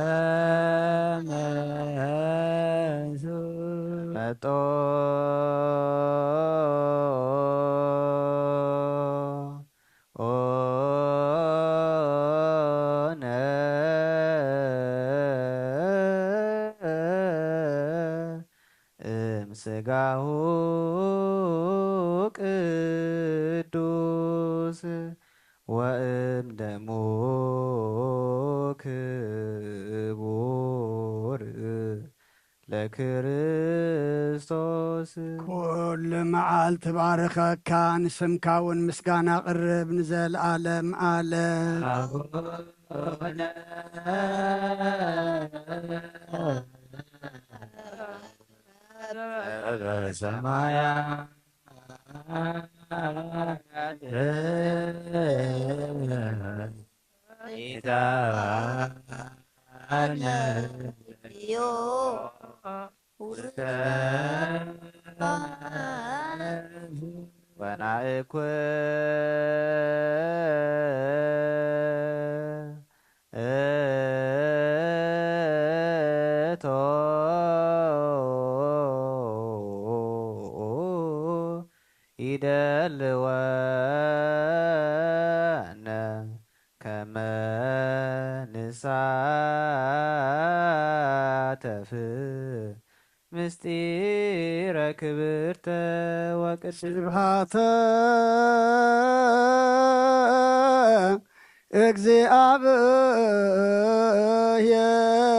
ኢታባነ መጦ ኦነ እምስጋሁ ቅዱስ ወእም ደሙ ክቡር ለክርስቶስ። ኩሉ መዓልቲ ባርኸካ፣ ንስምካ እውን ምስጋና ቅርብ ንዘለዓለም ዓለም። ሰማያት ኢታባነ ውስተ ወናእኩ እቶ ይደልወነ ከመ ንሳተፍ ምስጢረ ክብርተ ወቅድስተ። ስብሐተ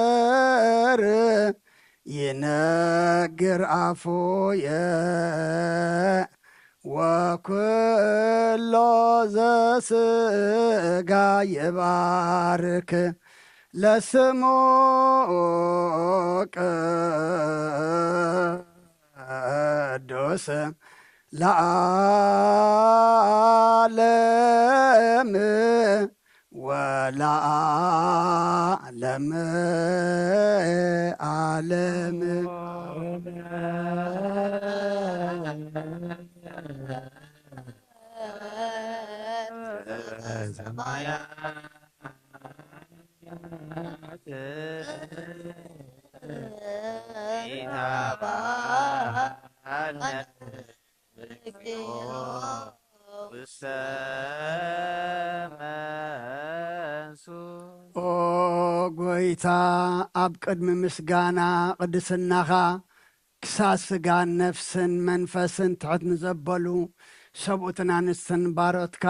እግዚኣብሔር ይነግር ኣፉየ ወኩሎ ዘስጋ ይባርክ ለስሙ ቅዱስ ለዓለም ወለዓለም ዓለም። ውስተ መንሱ። ኦ ጎይታ፣ ኣብ ቅድሚ ምስጋና ቅድስናኻ ክሳብ ስጋን ነፍስን መንፈስን ትሕት ንዘበሉ ሰብኡትን ኣንስትን ባሮትካ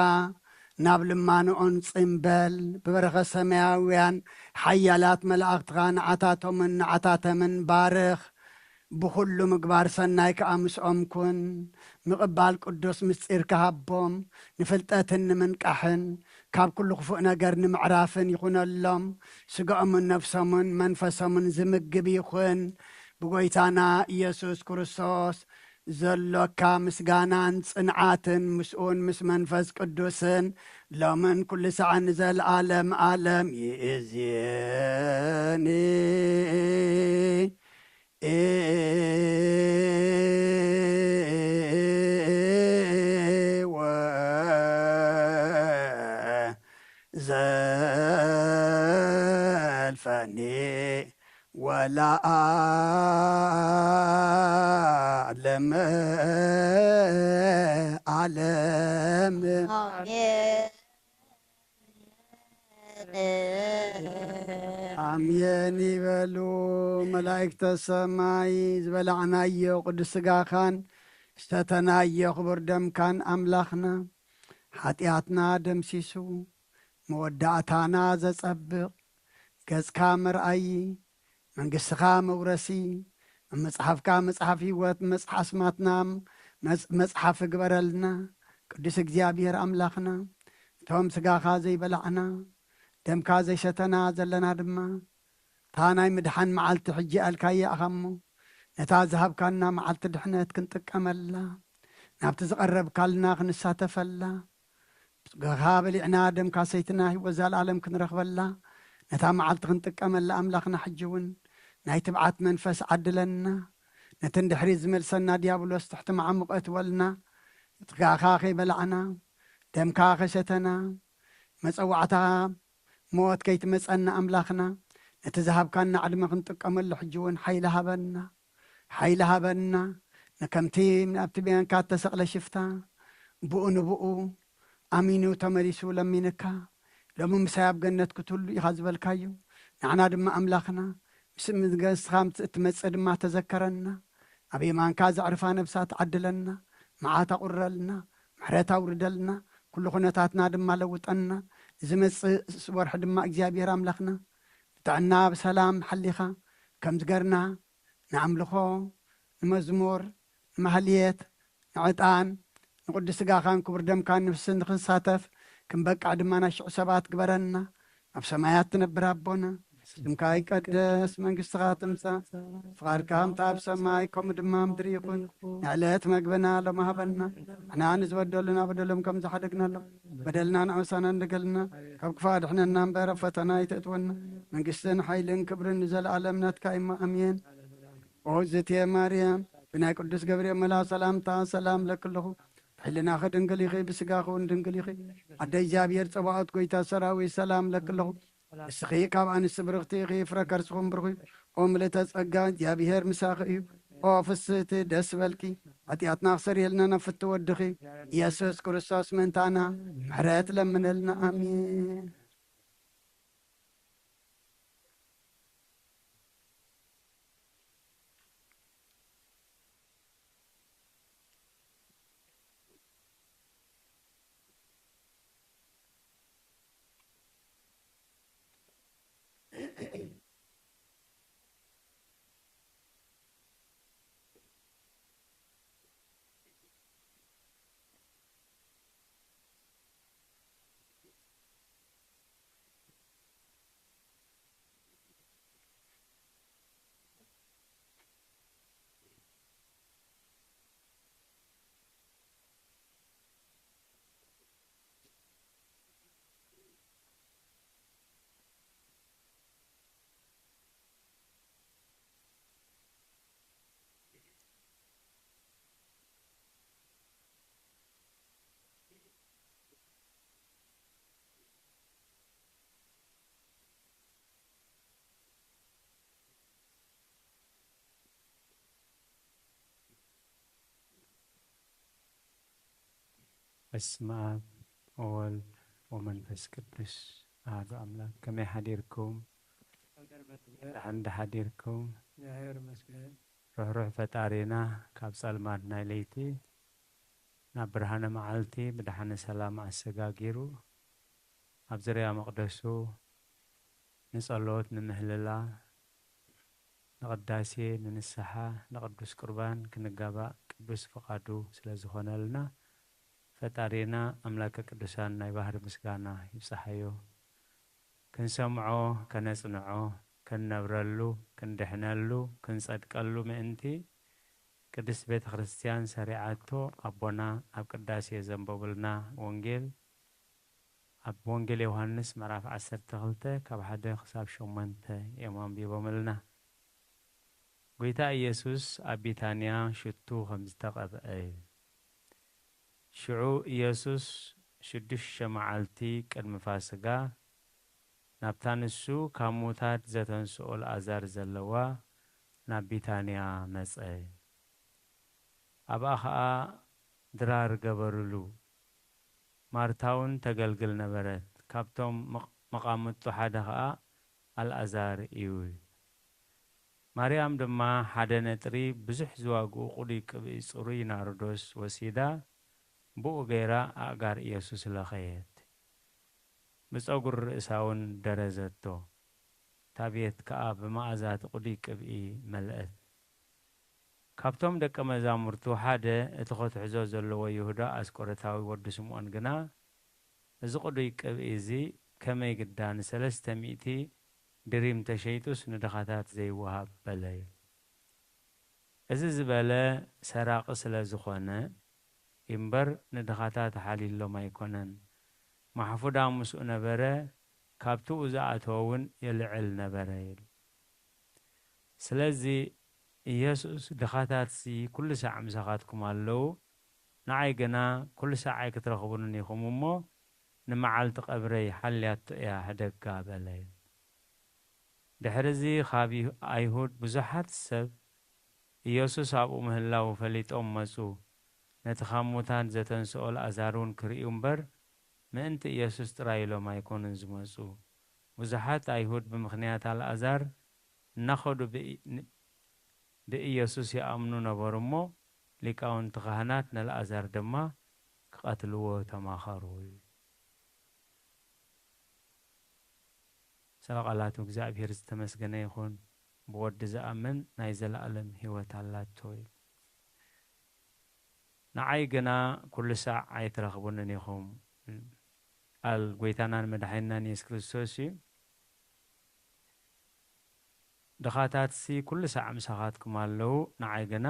ናብ ልማንኦን ጽምበል። ብበረኸት ሰማያውያን ሓያላት መላእኽትኻ ንዓታቶምን ንዓታተምን ባርኽ። ብኹሉ ምግባር ሰናይ ከኣ ምስኦም ኩን። ምቕባል ቅዱስ ምስጢር ክሃቦም፣ ንፍልጠትን ንምንቃሕን፣ ካብ ኩሉ ክፉእ ነገር ንምዕራፍን ይኹነሎም። ስጋኦምን ነፍሶምን መንፈሶምን ዝምግብ ይኹን። ብጎይታና ኢየሱስ ክርስቶስ ዘሎካ ምስጋናን ጽንዓትን ምስኡን ምስ መንፈስ ቅዱስን ሎምን ኩሉ ሳዕን ንዘለዓለም ዓለም ይእዜኒ። ወዘልፈኒ ወለዓለመ ዓለም። ኣሜን። ኣሜን ይበሉ መላእክተ ሰማይ። ዝበላዕናዮ ቅዱስ ሥጋኻን ዝሰተናዮ ክቡር ደምካን ኣምላኽና ሓጢኣትና ደምሲሱ መወዳእታና ዘጸብቕ ገጽካ መርኣዪ መንግስትኻ መውረሲ ኣብ መጽሓፍካ መጽሓፍ ህይወት መጽሓ ኣስማትና መጽ-፣ መጽሓፍ እግበረልና። ቅዱስ እግዚኣብሔር ኣምላኽና፣ እቶም ስጋኻ ዘይበላዕና ደምካ ዘይሰተና ዘለና ድማ እታ ናይ ምድሓን መዓልቲ ሕጂ ኣልካያ ኢኻ እሞ፣ ነታ ዝሃብካና መዓልቲ ድሕነት ክንጥቀመላ፣ ናብቲ ዝቐረብካልና ክንሳተፈላ፣ ስጋኻ በሊዕና ደምካ ሰቲና ህይወት ዘለኣለም ክንረኽበላ ነታ መዓልቲ ክንጥቀመላ ኣምላኽና ሕጂ እውን ናይ ትብዓት መንፈስ ዓድለና። ነቲ ንድሕሪት ዝመልሰና ዲያብሎስ ትሕቲ መዓሙቕ እትወልና፣ ስጋኻ ከይበላዕና፣ ደምካ ከይሰተና፣ መጸዋዕታ ሞት ከይትመጸና ኣምላኽና፣ ነቲ ዝሃብካና ዕድመ ክንጥቀመሉ ሕጂ እውን ሓይሊ ሃበና። ሓይሊ ሃበና። ንከምቲ ኣብቲ ብያንካ እተሰቕለ ሽፍታ፣ ብኡ ንብኡ ኣሚኑ ተመሊሱ ለሚንካ፣ ሎሚ ምሳይ ኣብ ገነት ክትህሉ ኢኻ ዝበልካዮ። ንዓና ድማ ኣምላኽና፣ ምስ መንግስትኻ ምስ እትመጽእ ድማ ተዘከረና። ኣብ የማንካ ዘዕርፋ ነብሳት ዓድለና። መዓት ኣቑርረልና። ምሕረት ኣውርደልና። ኩሉ ኩነታትና ድማ ለውጠና። ንዝመጽእ ወርሒ ድማ እግዚኣብሔር ኣምላኽና፣ ብጥዕና ብሰላም ሓሊኻ፣ ከም ዝገርና ንኣምልኾ፣ ንመዝሙር፣ ንማህልየት፣ ንዕጣን፣ ንቕዱስ ስጋኻን ክቡር ደምካን ንፍስን ንኽንሳተፍ ክንበቅዕ ድማ ናይ ሽዑ ሰባት ግበረና። ኣብ ሰማያት ትነብር ኣቦና፣ ስምካ ይቀደስ፣ መንግስትኻ ትምጻእ፣ ፍቓድካ ከምቲ ኣብ ሰማይ ከምኡ ድማ ኣብ ምድሪ ይኹን። ንዕለት መግብና ሎሚ ሃበና፣ ንሕና ንዝበደሉና በደሎም ከም ዝሓደግናሎም፣ በደልና ንኣውሳና እንደገልና፣ ካብ ክፉእ ኣድሕነና እምበር ኣብ ፈተና ኣይተእትወና። መንግስትን ሓይልን ክብርን ንዘለኣለም ናትካ እሞ፣ ኣሜን። ኦ ዝቴ ማርያም፣ ብናይ ቅዱስ ገብርኤል መልኣ ሰላምታ ሰላም ለክለኹ። ብሕልናኺ ድንግል ኢኺ፣ ብስጋኺ እውን ድንግል ኢኺ። ኣደ እግዚኣብሔር ጸባኦት፣ ጎይታ ሰራዊት፣ ሰላም ለክለኹ። ንስኺ ካብ ኣንስቲ ብርኽቲ ኢኺ፣ ፍረ ከርስኹም ብሩኽ እዩ። ኦ ምልእተ ጸጋ፣ እግዚኣብሔር ምሳኺ እዩ። ኦ ፍስህቲ፣ ደስ በልኪ። ሓጢኣትና ክሰርየልና ናብ ፍቲ ወድኺ፣ ኢየሱስ ክርስቶስ ምእንታና፣ ምሕረት ለምነልና። ኣሜን። በስመ ኣብ ወወልድ ወመንፈስ ቅዱስ ኣሐዱ ኣምላክ። ከመይ ሓዲርኩም? ደሓን ዶ ሓዲርኩም? እግዚኣብሔር ይመስገን። ርሕሩሕ ፈጣሪና ካብ ጸልማት ናይ ለይቲ ናብ ብርሃነ መዓልቲ ብደሓነ ሰላም ኣሰጋጊሩ ኣብ ዙርያ መቕደሱ ንጸሎት፣ ንምህልላ፣ ንቕዳሴ፣ ንንስሓ፣ ንቕዱስ ቁርባን ክንጋባእ ቅዱስ ፍቓዱ ስለ ዝኾነልና፣ ፈጣሪና ኣምላከ ቅዱሳን ናይ ባህሪ ምስጋና ይብጽሓዮ። ክንሰምዖ፣ ከነጽንዖ፣ ክንነብረሉ፣ ክንድሕነሉ፣ ክንጸድቀሉ ምእንቲ፣ ቅድስት ቤተ ክርስቲያን ሰሪዓቶ ኣቦና ኣብ ቅዳሴ ዘንበቡልና ወንጌል፣ ኣብ ወንጌል ዮሃንስ ምዕራፍ ዓሰርተ ክልተ ካብ ሓደ ክሳብ ሸሞንተ እዮም ኣንቢቦምልና። ጐይታ ኢየሱስ ኣብ ቢታንያ ሽቱ ከም ዝተቐብአ እዩ። ሽዑ ኢየሱስ ሽዱሽተ መዓልቲ ቅድሚ ፋስጋ ናብታ ንሱ ካብ ምዉታት ዘተንስኦ ኣልኣዛር ዘለዋ ናብ ቢታንያ መጸ። ኣብኣ ኸኣ ድራር ገበሩሉ። ማርታ እውን ተገልግል ነበረት። ካብቶም መቕ-፣ መቓምጡ ሓደ ኸኣ ኣልኣዛር እዩ። ማርያም ድማ ሓደ ነጥሪ ብዙሕ ዝዋግኡ ቅዱይ ቅብኢ ጽሩይ ናርዶስ ወሲዳ፣ ብኡ ገይራ ኣእጋር ኢየሱስ ለኸየት። ብጸጉሪ ርእሳ እውን ደረዘቶ። እታ ቤት ከኣ ብመኣዛ እቲ ቅዱይ ቅብኢ መልአት። ካብቶም ደቀ መዛሙርቱ ሓደ፣ እቲ ኸትሕዞ ዘለዎ ይሁዳ ኣስቆሮታዊ ወዲ ስምዖን ግና፣ እዚ ቅዱይ ቅብኢ እዚ ከመይ ግዳ ንሰለስተ ሚእቲ ድሪም ተሸይጡስ ንድኻታት ዘይወሃብ በለ። እዚ ዝበለ ሰራቒ ስለ ዝኾነ እምበር ንድኻታት ሓልዩሎም ኣይኮነን። ማሕፉዳ ምስኡ ነበረ፣ ካብቲ ዝኣተወ እውን የልዕል ነበረ ኢሉ። ስለዚ ኢየሱስ፣ "ድኻታትሲ ኩሉ ሳዕ ምሳኻትኩም ኣለዉ፣ ንዓይ ግና ኩሉ ሳዕ ኣይክትረኽቡንን ኢኹም እሞ፣ ንመዓልቲ ቀብረይ ሓልያቶ እያ፣ ሕደጋ" በለ። ድሕርዚ ካብ ይሁ-፣ ኣይሁድ ብዙሓት ሰብ ኢየሱስ ኣብኡ ምህላዉ ፈሊጦም መጹ። ነቲ ካብ ሙታን ዘተንስኦ ኣልኣዛር እውን ክርእዩ እምበር፣ ምእንቲ ኢየሱስ ጥራይ ኢሎም ኣይኮኑን ዝመጹ። ብዙሓት ኣይሁድ ብምኽንያት ኣልኣዛር እናኸዱ ብኢ-፣ ን-፣ ብኢየሱስ ይኣምኑ ነበሩ እሞ፣ ሊቃውንቲ ካህናት ነልኣዛር ድማ ክቐትልዎ ተማኸሩ። ስለ ቃላቱ እግዚኣብሔር ዝተመስገነ ይኹን። ብወዲ ዝኣምን ናይ ዘለኣለም ህይወት ኣላቶ እዩ። ንዓይ ግና ኩሉ ሳዕ ኣይትረኽቡንን ኢኹም። ቃል ጎይታናን መድሓኒናን የሱስ ክርስቶስ እዩ። "ድኻታትሲ ኩሉ ሳዕ ምሳኻትኩም ኣለዉ፣ ንዓይ ግና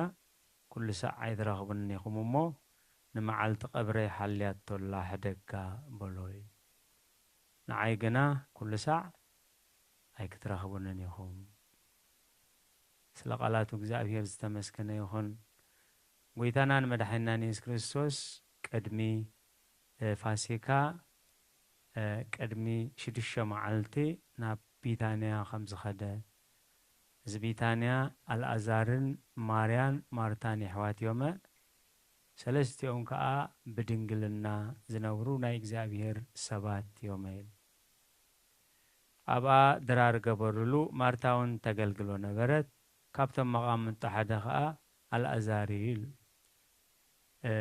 ኩሉ ሳዕ ኣይትረኽቡንን ኢኹም እሞ፣ ንመዓልቲ ቀብረይ ሓልያቶ ኣላ፣ ሕደጋ" በሎ እዩ። "ንዓይ ግና ኩሉ ሳዕ ኣይክትረኽቡንን ኢኹም።" ስለ ቃላቱ እግዚኣብሔር ዝተመስገነ ይኹን። ጎይታናን መድሓኒናን የሱስ ክርስቶስ ቅድሚ፣ እ፣ ፋሲካ፣ እ፣ ቅድሚ ሽዱሽተ መዓልቲ ናብ ቢታንያ ከም ዝኸደ፣ እዚ ቢታንያ ኣልኣዛርን ማርያን ማርታን የሕዋት እዮመ፣ ሰለስቲኦም ከኣ ብድንግልና ዝነብሩ ናይ እግዚኣብሔር ሰባት እዮመ ኢሉ። ኣብኣ ድራር ገበሩሉ፣ ማርታ እውን ተገልግሎ ነበረት። ካብቶም መቓምንቱ ሓደ ኸኣ ኣልኣዛር እዩ ኢሉ። እ፣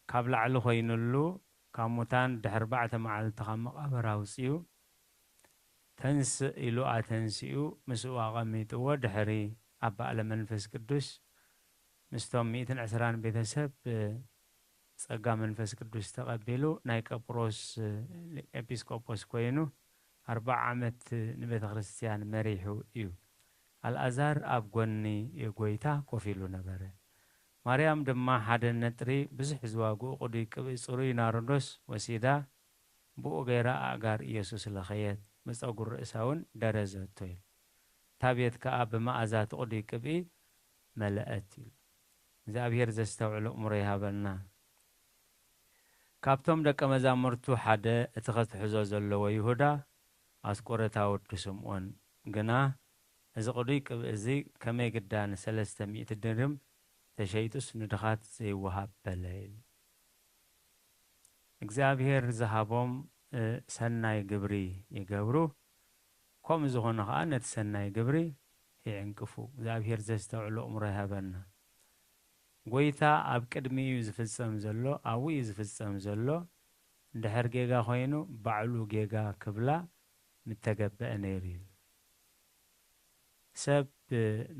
ካብ ላዕሊ ኮይኑሉ፣ ካብ ሙታን ድሕሪ ኣርባዕተ መዓልቲ ካብ መቓብር ኣውጺኡ፣ "ተንስእ" ኢሉ ኣተንሲኡ፣ ምስኡ ኣቐሚጥዎ፣ ድሕሪ ኣብ በዓለ መንፈስ ቅዱስ ምስቶም ሚእትን ዕስራን ቤተሰብ፣ እ፣ ጸጋ መንፈስ ቅዱስ ተቐቢሉ፣ ናይ ቆጵሮስ፣ እ፣ ኤጲስቆጶስ ኮይኑ፣ ኣርብዓ ዓመት ንቤተ ክርስቲያን መሪሑ እዩ። ኣልኣዛር ኣብ ጎኒ ጎይታ ኮፍ ኢሉ ነበረ። ማርያም ድማ ሓደ ነጥሪ ብዙሕ ዝዋግኡ ቅዱይ ቅብኢ ጽሩይ ናርዶስ ወሲዳ፣ ብኡ ገይራ ኣእጋር ኢየሱስ ለኸየት፣ ብጸጉሪ ርእሳ እውን ደረዘቶ ኢሉ። እታ ቤት ከኣ ብመኣዛ እቲ ቅዱይ ቅብኢ መለአት ኢሉ። እግዚኣብሔር ዘስተውዕል ኣእምሮ ይሃበና። ካብቶም ደቀ መዛሙርቱ ሓደ፣ እቲ ኸትሕዞ ዘለዎ ይሁዳ ኣስቆሮታ ወዲ ስምዖን ግና፣ "እዚ ቅዱይ ቅብኢ እዚ ከመይ ግዳ ንሰለስተ ሚእቲ ድርም ተሸይጡስ ንድኻት ዘይወሃብ?" በለ ኢሉ። እግዚኣብሔር ዝሃቦም፣ እ፣ ሰናይ ግብሪ ይገብሩ፣ ከምኡ ዝኾነ ኸኣ ነቲ ሰናይ ግብሪ ይዕንቅፉ። እግዚኣብሔር ዘስተውዕሎ ኣእምሮ ይሃበና። ጎይታ ኣብ ቅድሚኡ ዝፍጸም ዘሎ፣ ኣብኡ እዩ ዝፍጸም ዘሎ። እንድሕር ጌጋ ኮይኑ፣ ባዕሉ ጌጋ ክብላ ምተገበአ ነይሩ እዩ። ሰብ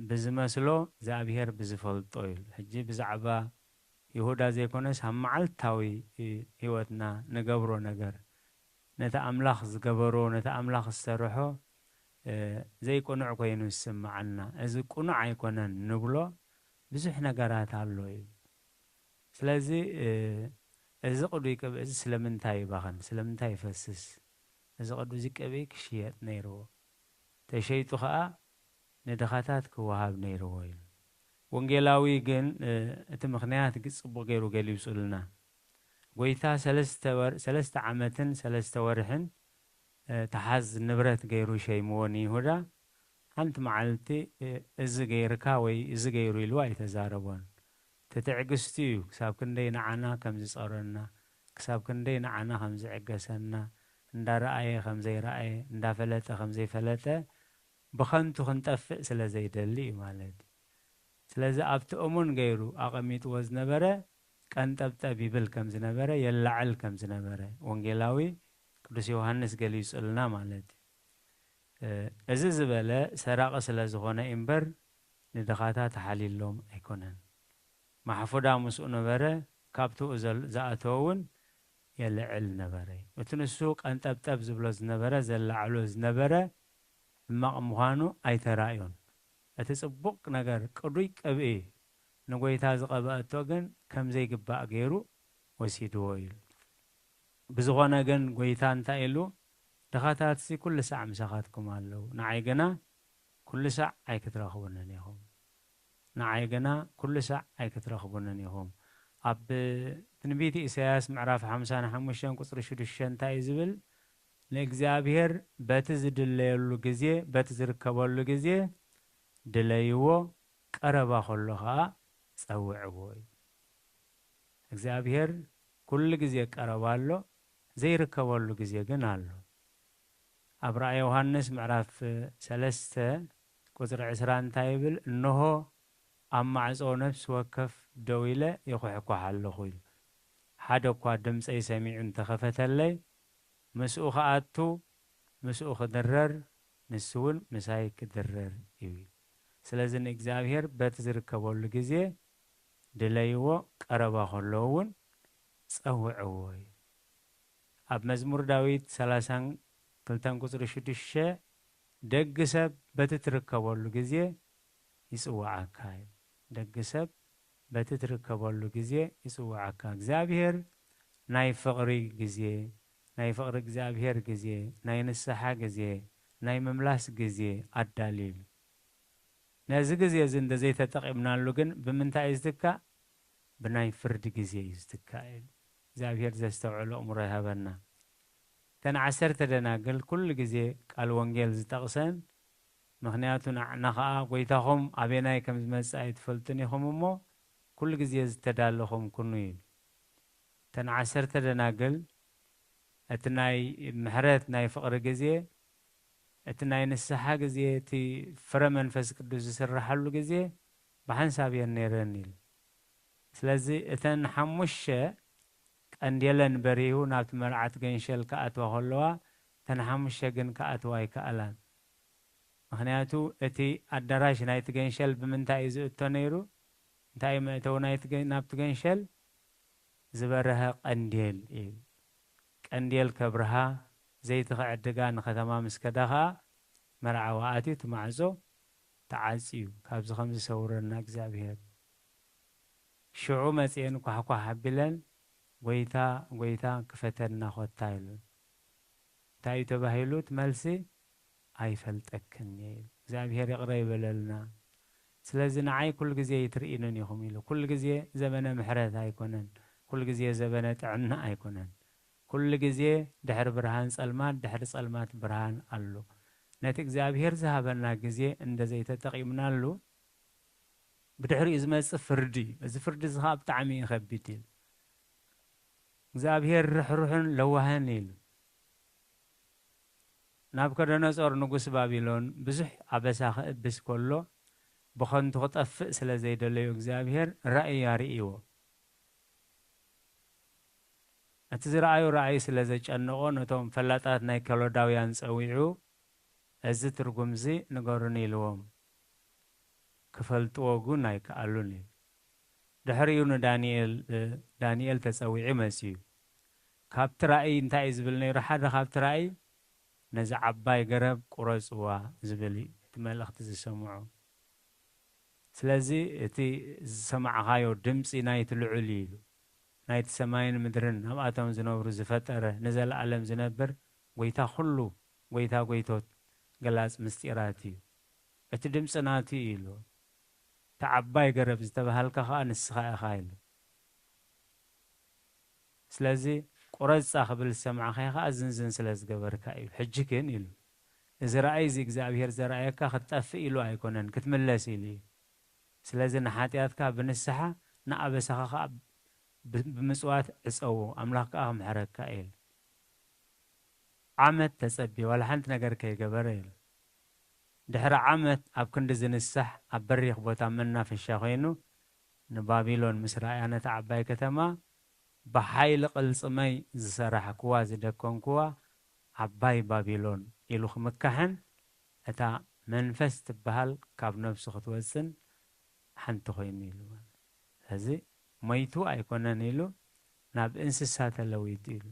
ብዝመስሎ፣ እግዚኣብሔር ብዝፈልጦ ኢሉ። ሕጂ ብዛዕባ ይሁዳ ዘይኮነስ፣ ኣብ መዓልታዊ ህይወትና ንገብሮ ነገር፣ ነቲ ኣምላኽ ዝገበሮ፣ ነቲ ኣምላኽ ዝሰርሖ፣ እ፣ ዘይቅኑዕ ኮይኑ ዝስምዓና፣ እዚ ቅኑዕ ኣይኮነን ንብሎ ብዙሕ ነገራት ኣሎ እዩ። ስለዚ፣ እ፣ እዚ ቅዱይ ቅብኢ እዚ ስለምንታይ ይባኽን? ስለምንታይ ይፈስስ? እዚ ቅዱይ ቅብኢ ክሽየጥ ነይርዎ። ተሸይጡ ኸኣ ንድኻታት ክወሃብ ነይርዎ ኢሉ። ወንጌላዊ ግን፣ እ፣ እቲ ምኽንያት ግ-፣ ጽቡቕ ገይሩ ገሊጹልና። ጎይታ ሰለስተ ወር-፣ ሰለስተ ዓመትን ሰለስተ ወርሕን፣ እ፣ ተሓዝ ንብረት ገይሩ ሸይምዎ ንይሁዳ። ሓንቲ መዓልቲ፣ እ፣ እዚ ገይርካ ወይ እዚ ገይሩ ኢልዎ ኣይተዛረቦን። እቲ ትዕግስቲ እዩ፣ ክሳብ ክንደይ ንዓና ከም ዝጸረና፣ ክሳብ ክንደይ ንዓና ከም ዝዕገሰና፣ እንዳረኣየ ከም ዘይረኣየ፣ እንዳፈለጠ ከም ዘይፈለጠ፣ ብኸንቱ ክንጠፍእ ስለ ዘይደሊ እዩ ማለት እዩ። ስለዚ ኣብቲ እሙን ገይሩ ኣቐሚጥዎ ዝነበረ ቀንጠብጠብ ይብል ከም ዝነበረ፣ የላዕል ከም ዝነበረ ወንጌላዊ ቅዱስ ዮሃንስ ገሊጹልና ማለት እዩ። እ፣ እዚ ዝበለ ሰራቒ ስለ ዝኾነ እምበር ንድኻታት ሓሊሎም ኣይኮነን። ማሕፉዳ ምስኡ ነበረ፣ ካብቲኡ ዘል-፣ ዝኣተወ እውን የልዕል ነበረ። እቲ ንሱ ቀንጠብጠብ ዝብሎ ዝነበረ፣ ዘላዕሎ ዝነበረ ሕማቕ ምዃኑ ኣይተራእዮን። እቲ ጽቡቕ ነገር፣ ቅዱይ ቅብኢ፣ ንጎይታ ዝቐብአቶ ግን ከም ዘይግባእ ገይሩ ወሲድዎ ኢሉ። ብዝኾነ ግን ጎይታ እንታይ ኢሉ? ድኻታትሲ ኩሉ ሳዕ ምሳኻትኩም ኣለዉ፣ ንዓይ ግና ኩሉ ሳዕ ኣይክትረኽቡንን ኢኹም። ንዓይ ግና ኩሉ ሳዕ ኣይክትረኽቡንን ኢኹም። ኣብ ትንቢት ኢሳያስ ምዕራፍ ሓምሳን ሓሙሽተን ቁጽሪ ሽዱሽተ እንታይ እዩ ዝብል? ንእግዚኣብሔር በቲ ዝድለየሉ ግዜ፣ በቲ ዝርከበሉ ግዜ ድለይዎ፣ ቀረባ ከሎ ኸኣ ጸውዕዎ እዩ። እግዚኣብሔር ኩሉ ግዜ ቀረባ ኣሎ፣ ዘይርከበሉ ግዜ ግን ኣሎ። ኣብ ራእይ ዮሃንስ ምዕራፍ ሰለስተ ቁጽሪ ዕስራ እንታይ ይብል? እንሆ ኣብ ማዕጾ ነፍሲ ወከፍ ደው ኢለ ይኹሕኳሕ ኣለኹ ኢሉ። ሓደ እኳ ድምፀይ ሰሚዑ እንተኸፈተለይ፣ ምስኡ ክኣቱ፣ ምስኡ ክድረር፣ ንሱ እውን ምሳይ ክድረር እዩ ኢሉ። ስለዚ ንእግዚኣብሔር በቲ ዝርከበሉ ግዜ ድለይዎ፣ ቀረባ ከሎ እውን ጸውዕዎ እዩ። ኣብ መዝሙር ዳዊት ሰላሳን ክልተን ቁጽሪ ሽዱሽተ፣ ደግ ሰብ በቲ ትርከበሉ ግዜ ይጽውዓካ እዩ። ደግ ሰብ በቲ ትርከበሉ ግዜ ይጽውዓካ። እግዚኣብሔር ናይ ፍቕሪ ግዜ፣ ናይ ፍቕሪ እግዚኣብሔር ግዜ፣ ናይ ንስሓ ግዜ፣ ናይ ምምላስ ግዜ ኣዳልዩ እዩ። ነዚ ግዜ እዚ እንተዘይተጠቒምናሉ ግን ብምንታይ እዩ ዝትካእ? ብናይ ፍርዲ ግዜ እዩ ዝትካእ ኢሉ። እግዚኣብሔር ዘስተውዕሎ ኣእምሮ ይሃበና። እተን ዓሰርተ ደናግል ኩሉ ግዜ ቃል ወንጌል ዝጠቕሰን፣ ምኽንያቱ ንዓና ኸኣ ጎይታኹም ኣበየናይ ከም ዝመጽእ ኣይትፈልጡን ኢኹም እሞ፣ ኩሉ ግዜ ዝተዳለኹም ኩኑ ኢሉ። እተን ዓሰርተ ደናግል እቲ ናይ ምሕረት ናይ ፍቕሪ ግዜ፣ እቲ ናይ ንስሓ ግዜ፣ እቲ ፍረ መንፈስ ቅዱስ ዝስረሓሉ ግዜ ብሓንሳብ እየን ነይረን ኢሉ። ስለዚ እተን ሓሙሽተ ቀንዴለን በሪሁ ናብቲ መርዓት ገንሸል ክኣትዋ ከለዋ፣ እተን ሓሙሽተ ግን ክኣትዋ ኣይከኣላን። ምኽንያቱ እቲ ኣዳራሽ ናይቲ ገንሸል ብምንታይ እዩ ዝእቶ ነይሩ? እንታይ እዩ መእተዊ ናይቲ ገ-፣ ናብቲ ገንሸል? ዝበረሀ ቀንዴል እዩ። ቀንዴል ከብርሃ፣ ዘይቲ ክዕድጋ ንከተማ ምስ ከዳ ኸኣ፣ መርዓዊ ኣትዩ፣ እቲ ማዕጾ ተዓጽዩ። ካብዚ ከም ዝሰውረና እግዚኣብሔር። ሽዑ መጺኤን ኳሕኳሕ ኣቢለን፣ "ጐይታ፣ ጐይታ፣ ክፈተልና ኾታ" ኢሉን። እንታይ እዩ ተባሂሉ እቲ መልሲ? "ኣይፈልጠክን እየ" ኢሉ። እግዚኣብሔር ይቕረ ይበለልና። ስለዚ ንዓይ ኩሉ ግዜ ኣይትርእዩንን ኢኹም ኢሉ። ኩሉ ግዜ ዘበነ ምሕረት ኣይኮነን። ኩሉ ግዜ ዘበነ ጥዕና ኣይኮነን። ኩሉ ግዜ ድሕሪ ብርሃን ጸልማት፣ ድሕሪ ጸልማት ብርሃን ኣሎ። ነቲ እግዚኣብሔር ዝሃበና ግዜ እንደ ዘይተጠቒምናሉ፣ ብድሕሪኡ ዝመጽእ ፍርዲ እዩ። እዚ ፍርዲ እዚ ኸኣ ብጣዕሚ እዩ ከቢድ ኢሉ። እግዚኣብሔር ርሕሩሕን ለዋህን ኢሉ። ናቡከደነጾር ንጉስ ባቢሎን ብዙሕ ኣበሳ ክእብስ ከሎ፣ ብኸንቱ ክጠፍእ ስለ ዘይደለዮ እግዚኣብሔር ራእይ ኣርእይዎ። እቲ ዝረኣዮ ራእይ ስለ ዘጨነቖ፣ ነቶም ፈላጣት ናይ ከሎዳውያን ጸዊዑ፣ "እዚ ትርጉምዚ ንገሩኒ" ኢልዎም። ክፈልጥዎ ግን ኣይከኣሉን እዩ። ድሕሪኡ ንዳንኤል፣ እ፣ ዳንኤል ተጸዊዑ መጺኡ። ካብቲ ራእይ እንታይ እዩ ዝብል ነይሩ? ሓደ ካብቲ ራእይ፣ "ነዚ ዓባይ ገረብ ቁረጽዋ" ዝብል እዩ እቲ መልእኽቲ ዝሰምዑ። ስለዚ እቲ ዝሰማዕኻዮ ድምጺ ናይቲ ልዑል እዩ ኢሉ። ናይቲ ሰማይን ምድርን ኣብኣቶም ዝነብሩ ዝፈጠረ ንዘለኣለም ዝነብር ጐይታ ኹሉ፣ ጐይታ ጐይቶት፣ ገላጽ ምስጢራት እዩ። እቲ ድምጺ ናቱ እዩ ኢሉ። እቲ ዓባይ ገረብ ዝተባሃልካ ኸኣ ንስኻ ኢኻ ኢሉ። ስለዚ ቁረጻ ክብል ዝሰማዕኻዮ ኸኣ ዝንዝን ስለ ዝገበርካ እዩ። ሕጂ ግን ኢሉ፣ እዚ ራእይ እዚ እግዚኣብሔር ዘርኣየካ ክትጠፍእ ኢሉ ኣይኮነን፣ ክትምለስ ኢሉ እዩ። ስለዚ ንሓጢኣትካ ብንስሓ ንኣበሳኻ ኸኣ ብ-፣ ብምጽዋት ዕጸዎ፣ ኣምላኽ ከኣ ክምሕረካ ኢሉ። ዓመት ተጸብየ፣ ዋላ ሓንቲ ነገር ከይገበረ ኢሉ። ድሕሪ ዓመት ኣብ ክንዲ ዝንሳሕ ኣብ በሪኽ ቦታ መናፈሻ ኮይኑ ንባቢሎን ምስ ረኣያ ነታ ዓባይ ከተማ ብሓይሊ ቅልጽመይ ዝሰራሕክዋ ዝደከንክዋ ዓባይ ባቢሎን ኢሉ ክምካሕን እታ መንፈስ ትበሃል ካብ ነብሱ ክትወጽን ሓንቲ ኮይኑ ኢሉ ማለት። ስለዚ ሞይቱ ኣይኮነን ኢሉ ናብ እንስሳ ተለዊጡ ኢሉ።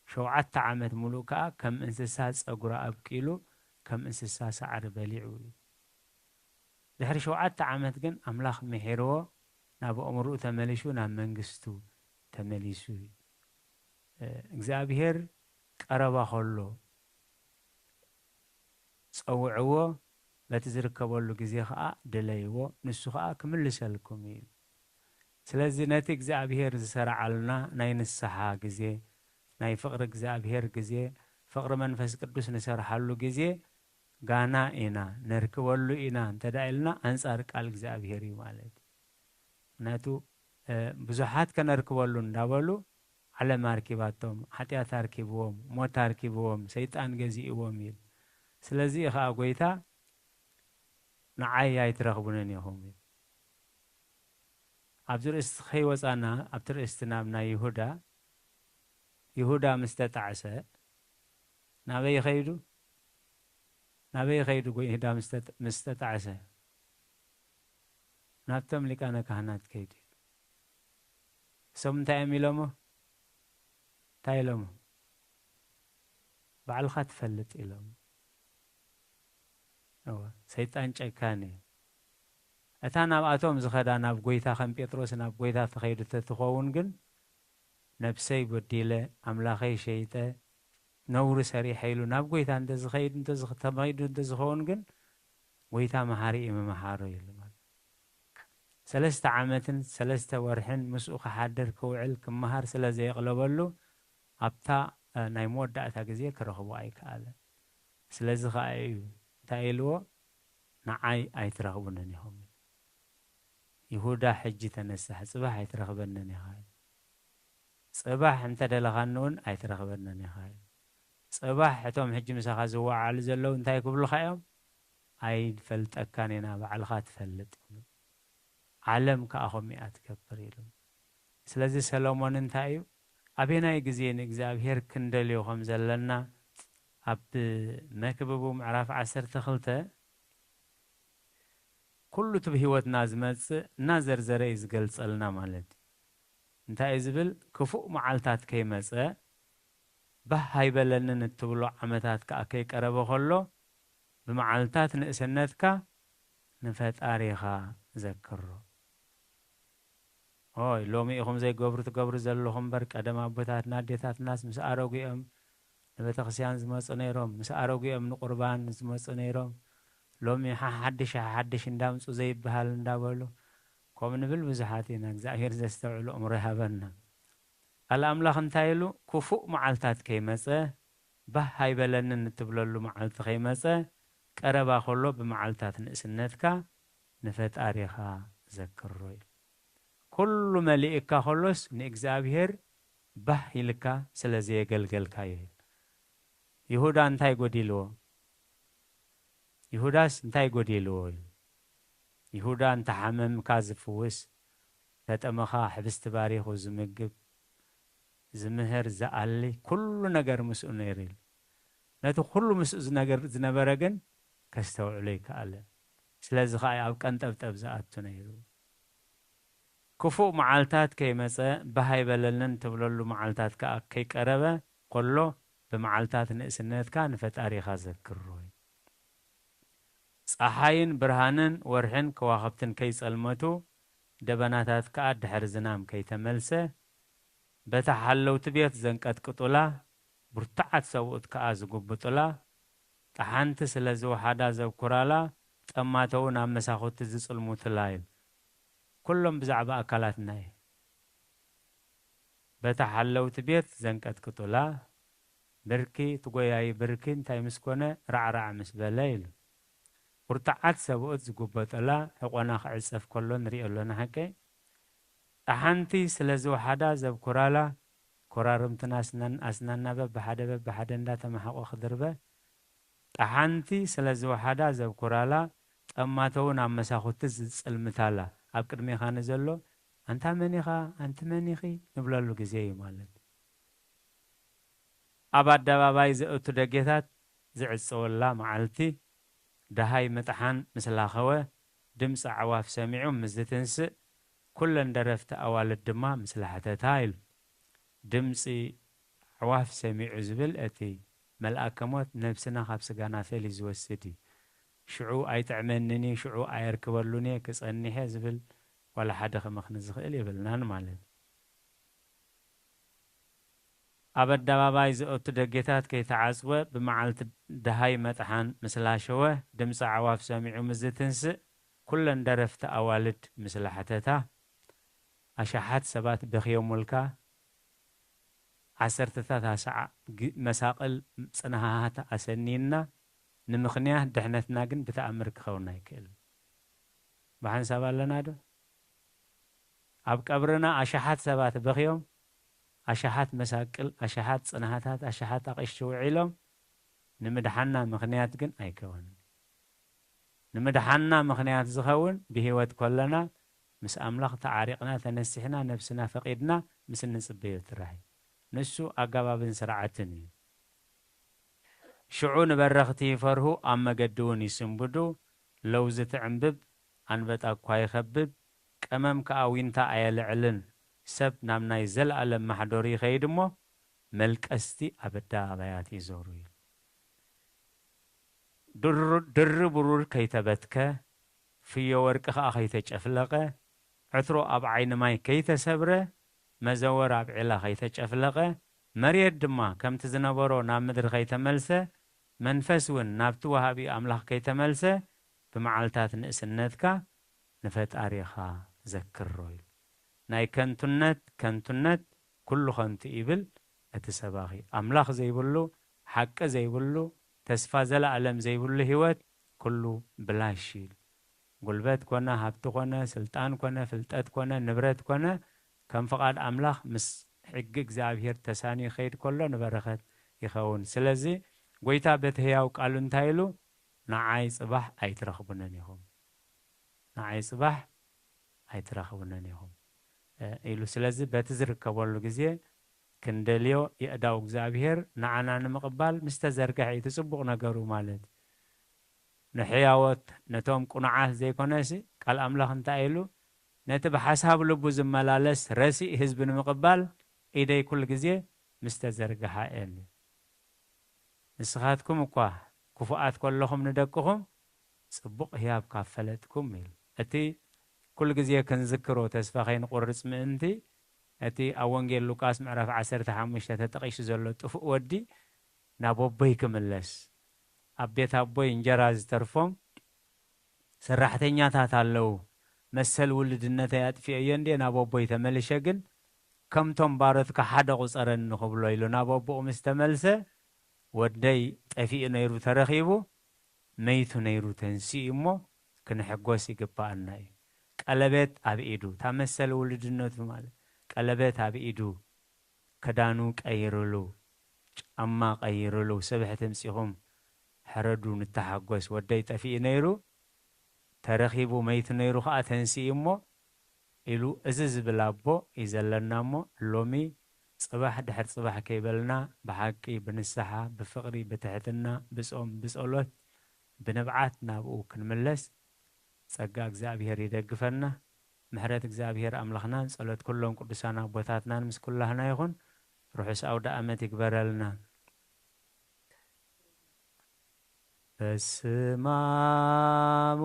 ሸውዓተ ዓመት ሙሉእ ከኣ ከም እንስሳ ጸጉሪ ኣብቂሉ፣ ከም እንስሳ ሳዕሪ በሊዑ እዩ። ድሕሪ ሸውዓተ ዓመት ግን ኣምላኽ ምሒርዎ፣ ናብ ኣእምሮኡ ተመሊሱ፣ ናብ መንግስቱ ተመሊሱ እዩ። እ፣ እግዚኣብሔር ቀረባ ከሎ ጸውዕዎ፣ በቲ ዝርከበሉ ግዜ ኸኣ ድለይዎ፣ ንሱ ኸኣ ክምልሰልኩም እዩ። ስለዚ ነቲ እግዚኣብሄር ዝሰርዓልና ናይ ንስሓ ግዜ፣ ናይ ፍቕሪ እግዚኣብሄር ግዜ፣ ፍቕሪ መንፈስ ቅዱስ ንሰርሓሉ ግዜ ጋና ኢና፣ ነርክበሉ ኢና እንተ ደኣ ኢልና ኣንጻር ቃል እግዚኣብሄር እዩ ማለት እዩ። ምኽንያቱ ብዙሓት ከነርክበሉ እንዳበሉ ዓለም ኣርኪባቶም፣ ሓጢኣት ኣርኪብዎም፣ ሞት ኣርኪብዎም፣ ሰይጣን ገዚእዎም እዩ። ስለዚ እዩ ኸዓ ጎይታ ንዓይ ኣይትረኽቡንን ኢኹም እዩ። ኣብዚ ርእስቲ ከይወፃና ኣብቲ ርእስቲ ናብ ናይ ይሁዳ ይሁዳ ምስ ተጣዕሰ ናበይ ይኸይዱ? ናበይ ይኸይዱ? ጎ- ይሁዳ ምስ ተጥ- ምስ ተጣዕሰ ናብቶም ሊቃነ ካህናት ከይዱ። እሶም እንታይ እዮም ኢሎሞ? እንታይ ኢሎሞ? ባዕልኻ ትፈልጥ ኢሎም። እወ፣ ሰይጣን ጨካን እዩ። እታ ናብኣቶም ዝኸዳ ናብ ጎይታ ከም ጴጥሮስ ናብ ጎይታ ተኸይዱ ተትኸውን ግን ነብሰይ ጎዲለ ኣምላኸይ ሸይጠ ነውሪ ሰሪሐ ኢሉ ናብ ጎይታ እንተዝኸይድ እንተዝተመይዱ እንተዝኸውን ግን ጎይታ መሓሪ እዩ ምምሓሮ ኢሉ ማለት ሰለስተ ዓመትን ሰለስተ ወርሕን ምስኡ ክሓድር ክውዕል ክመሃር ስለ ዘየቕለበሉ ኣብታ ናይ መወዳእታ ግዜ ክረኽቦ ኣይከኣለ። ስለዚ ከዓ እዩ እንታይ ኢልዎ? ንዓይ ኣይትረኽቡንን ኢኹም። ይሁዳ ሕጂ ተነሳሕ ፅባሕ ኣይትረኽበንን ኢኻ። ፅባሕ እንተደለኻኒ እውን ኣይትረኽበንን ኢኻ። ፅባሕ እቶም ሕጂ ምሳኻ ዝወዓሉ ዘለዉ እንታይ ክብሉኻ እዮም? ኣይንፈልጠካን ኢና፣ ባዕልኻ ትፈልጥ ኢሉ። ዓለም ከዓ ከምኡ እያ ትገብር ኢሉ። ስለዚ ሰሎሞን እንታይ እዩ? ኣበናይ ግዜ ንእግዚኣብሔር ክንደልዮ ከም ዘለና ኣብ መክብቡ ምዕራፍ ዓሰርተ ክልተ ኩሉ እቲ ብህይወትና ዝመጽእ እናዘርዘረ እዩ ዝገልጸልና ማለት እዩ። እንታይ እዩ ዝብል? ክፉእ መዓልታት ከይመጸ ባህ ኣይበለንን እትብሎ ዓመታት ከኣ ከይቀረበ ከሎ ብመዓልታት ንእስነትካ ንፈጣሪኻ ዘክሮ። ኦይ ሎሚ ኢኹም ዘይገብሩ ትገብሩ ዘለኹም እምበር ቀደም ኣቦታትና ኣዴታትናስ ምስ ኣረጉ እዮም ንቤተክርስትያን ዝመፁ ነይሮም፣ ምስ ኣረጉ እዮም ንቁርባን ዝመፁ ነይሮም። ሎሚ ሓሓድሽ ሓሓድሽ እንዳምፁ ዘይበሃል እንዳበሉ ከም ንብል ብዙሓት ኢና። እግዚኣብሔር ዘስተውዕሉ እምሮ ይሃበና። ቃል ኣምላኽ እንታይ ኢሉ? ክፉእ መዓልታት ከይመጸ፣ ባህ ኣይበለንን እትብለሉ መዓልቲ ከይመጸ፣ ቀረባ ከሎ ብመዓልታት ንእስነትካ ንፈጣሪኻ ዘክሮ ኢሉ። ኩሉ መሊእካ ከሎስ ንእግዚኣብሔር ባህ ኢልካ ስለ ዘየገልገልካዮ ኢሉ። ይሁዳ እንታይ ጎዲልዎ? ይሁዳስ እንታይ ጎዲልዎ ኢሉ? ይሁዳ እንተሓመምካ ዝፍውስ፣ ተጠመኻ ሕብስቲ ባሪኹ ዝምግብ፣ ዝምህር፣ ዝኣሊ፣ ኩሉ ነገር ምስኡ ነይሩ ኢሉ። ነቲ ኩሉ ምስኡ ዝነገር ዝነበረ ግን ከስተውዕሎ ይከኣለ። ስለዚ ኸኣ ኣብ ቀንጠብጠብ ዝኣቱ ነይሩ። ክፉእ መዓልታት ከይመጸ ባህ ኣይበለንን ትብለሉ መዓልታት ከኣ ከይቀረበ ከሎ ብመዓልታት ንእስነትካ ንፈጣሪኻ ዘክሮ። ጸሓይን ብርሃንን ወርሕን ከዋኽብትን ከይጸልመቱ ደበናታት ከኣ ድሕሪ ዝናም ከይተመልሰ በታ ሓለውቲ ቤት ዘንቀጥቅጡላ ብርቱዓት ሰብኡት ከኣ ዝጉብጡላ ጠሓንቲ ስለ ዝወሓዳ ዘብኩራላ ጠማተውን ኣብ መሳኹቲ ዝጽልሙትላ ኢሉ። ኩሎም ብዛዕባ ኣካላትና እዩ። በታ ሓለውቲ ቤት ዘንቀጥቅጡላ ብርኪ ትጎያይ ብርኪ እንታይ ምስ ኮነ ራዕራዕ ምስ በለ ኢሉ። ቁርጥዓት ሰብኡት ዝጉበጠላ ሕቆና ክዕጸፍ ከሎ ንሪኦ ኣሎና ሓቀይ። ጠሓንቲ ስለ ዝወሓዳ ዘብኩራላ ኮራርምትና ኣስናን ኣስናና በብሓደ በብሓደ እንዳተማሕቆ ክድርበ ጠሓንቲ ስለ ዝወሓዳ ዘብኩራላ ጠማተውን ኣብ መሳኹቲ ዝጽልምታላ ኣብ ቅድሜኻ ንዘሎ ኣንታ መን ኢኻ ኣንቲ መን ኢኺ ንብለሉ ግዜ እዩ ማለት። ኣብ ኣደባባይ ዘእቱ ደጌታት ዝዕጸወላ መዓልቲ ደሃይ ምጥሓን ምስ ላኸወ ድምፂ ኣዕዋፍ ሰሚዑ ምስ ዝትንስእ ኩለን ደረፍቲ ኣዋልድ ድማ ምስ ላሕተታ ኢሉ። ድምፂ ኣዕዋፍ ሰሚዑ ዝብል እቲ መልኣከ ሞት ነብስና ካብ ስጋና ፈልዩ ዝወስድ እዩ። ሽዑ ኣይጥዕመንን እዩ፣ ሽዑ ኣየርክበሉን እየ፣ ክጸንሕ እየ ዝብል ዋላ ሓደ ክመኽኒ ዝኽእል የብልናን ማለት እዩ። ኣብ ኣደባባይ ዝእቱ ደጌታት ከይተዓጽወ፣ ብመዓልቲ ደሃይ መጥሓን ምስ ላሸወ፣ ድምጺ ኣዕዋፍ ሰሚዑ ምስ ዝትንስእ፣ ኩለን ደረፍቲ ኣዋልድ ምስ ላሕተታ፣ ኣሽሓት ሰባት በኽዮሙልካ፣ ዓሰርተታት ኣሳዕ ግ-፣ መሳቕል ጽንሃሃት ኣሰንይና፣ ንምኽንያት ድሕነትና ግን ብተኣምር ክኸውን ኣይክእልን። ብሓንሳብ ኣለና ዶ? ኣብ ቀብርና ኣሽሓት ሰባት በኽዮም፣ ኣሽሓት መሳቅል፣ ኣሽሓት ጽንሃታት፣ ኣሽሓት ኣቕሽቲ ውዒሎም፣ ንምድሓና ምኽንያት ግን ኣይከወንን። ንምድሓና ምኽንያት ዝኸውን ብህይወት ከለና ምስ ኣምላኽ ተዓሪቕና፣ ተነሲሕና፣ ነብስና ፈቒድና ምስ እንጽበዮ ጥራሕ እዩ። ንሱ ኣገባብን ስርዓትን እዩ። ሽዑ ንበረኽቲ ይፈርሁ፣ ኣብ መገዲ እውን ይስንብዱ። ለውዚ ትዕምብብ፣ ኣንበጣ እኳ ይኸብብ፣ ቀመም ከኣ ዊንታ ኣየልዕልን። ሰብ ናብ ናይ ዘለኣለም ማሕደሩ ይኸይድ እሞ፣ መልቀስቲ ኣብ ኣደባባያት ይዞሩ እዩ። ድሩ-፣ ድሪ ብሩር ከይተበትከ፣ ፍዮ ወርቂ ከኣ ከይተጨፍለቐ፣ ዕትሮ ኣብ ዓይኒ ማይ ከይተሰብረ፣ መዘወር ኣብ ዒላ ከይተጨፍለቐ፣ መሬት ድማ ከምቲ ዝነበሮ ናብ ምድሪ ከይተመልሰ፣ መንፈስ እውን ናብቲ ወሃቢ ኣምላኽ ከይተመልሰ፣ ብመዓልታት ንእስነትካ ንፈጣሪኻ ዘክሮ ኢሉ። ናይ ከንቱነት ከንቱነት፣ ኩሉ ከንቱ ይብል እቲ ሰባኺ። ኣምላኽ ዘይብሉ፣ ሓቂ ዘይብሉ፣ ተስፋ ዘለኣለም ዘይብሉ ህይወት ኩሉ ብላሽ እዩ። ጉልበት ኮነ፣ ሃብቲ ኮነ፣ ስልጣን ኮነ፣ ፍልጠት ኮነ፣ ንብረት ኮነ፣ ከም ፍቓድ ኣምላኽ ምስ ሕጊ እግዚኣብሔር ተሳንዩ ይኸይድ ከሎ ንበረኸት ይኸውን። ስለዚ ጎይታ በቲ ህያው ቃሉ እንታይ ኢሉ? "ንዓይ ጽባሕ ኣይትረኽቡንን ኢኹም፣ ንዓይ ጽባሕ ኣይትረኽቡንን ኢኹም" እ፣ ኢሉ። ስለዚ በቲ ዝርከበሉ ግዜ ክንደልዮ የእዳው እግዚኣብሔር ንዓና ንምቕባል ምስ ተዘርግሐ እዩ እቲ ጽቡቕ ነገሩ ማለት እዩ። ንሕያዎት ነቶም ቅኑዓት ዘይኮነሲ ቃል ኣምላኽ እንታይ ኢሉ? "ነቲ ብሓሳብ ልቡ ዝመላለስ ረሲእ ህዝቢ ንምቕባል ኢደይ ኩሉ ግዜ ምስ ተዘርግሓ" ኢሉ። ንስኻትኩም እኳ ክፉኣት ከለኹም ንደቅኹም ጽቡቕ ህያብ ካብ ፈለጥኩም ኢሉ። እቲ ኩሉ ግዜ ክንዝክሮ ተስፋ ከይንቆርጽ ምእንቲ፣ እቲ ኣብ ወንጌል ሉቃስ ምዕራፍ ዓሰርተ ሓሙሽተ ተጠቒሱ ዘሎ ጥፉእ ወዲ ናብ ኣቦይ ክምለስ፣ ኣብ ቤት ኣቦይ እንጀራ ዝተርፎም ሰራሕተኛታት ኣለዉ፣ መሰል ውልድነተይ ኣጥፊኤዮ እንድየ ናብ ኣቦይ ተመልሸ፣ ግን ከምቶም ባሮትካ ሓደ ቁጸረኒ ክብሎ ኢሉ ናብ ኣቦኡ ምስ ተመልሰ፣ ወደይ ጠፊኡ ነይሩ ተረኺቡ፣ መይቱ ነይሩ ተንሲኡ እሞ ክንሕጎስ ይግባኣና እዩ። ቀለቤት ኣብ ኢዱ፣ እታ መሰል ውልድነቱ ማለት ቀለቤት ኣብ ኢዱ፣ ክዳኑ ቀይርሉ፣ ጫማ ቀይርሉ፣ ስብሕቲ ምጺኹም ሕረዱ ንተሓጎስ፣ ወደይ ጠፊኡ ነይሩ ተረኺቡ፣ መይቱ ነይሩ ኸኣ ተንሲኡ እሞ ኢሉ እዚ ዝብል ኣቦ እዩ ዘለና እሞ፣ ሎሚ ጽባሕ ድሕሪ ጽባሕ ከይበልና ብሓቂ ብንስሓ፣ ብፍቕሪ፣ ብትሕትና፣ ብጾም፣ ብጸሎት፣ ብንብዓት ናብኡ ክንምለስ ጸጋ እግዚኣብሔር ይደግፈና። ምሕረት እግዚኣብሔር ኣምላኽናን ጸሎት ኩሎም ቅዱሳን ኣቦታትናን ምስ ኩላህና ይኹን። ርሑስ ኣውደ ኣመት ይግበረልና። በስመ አብ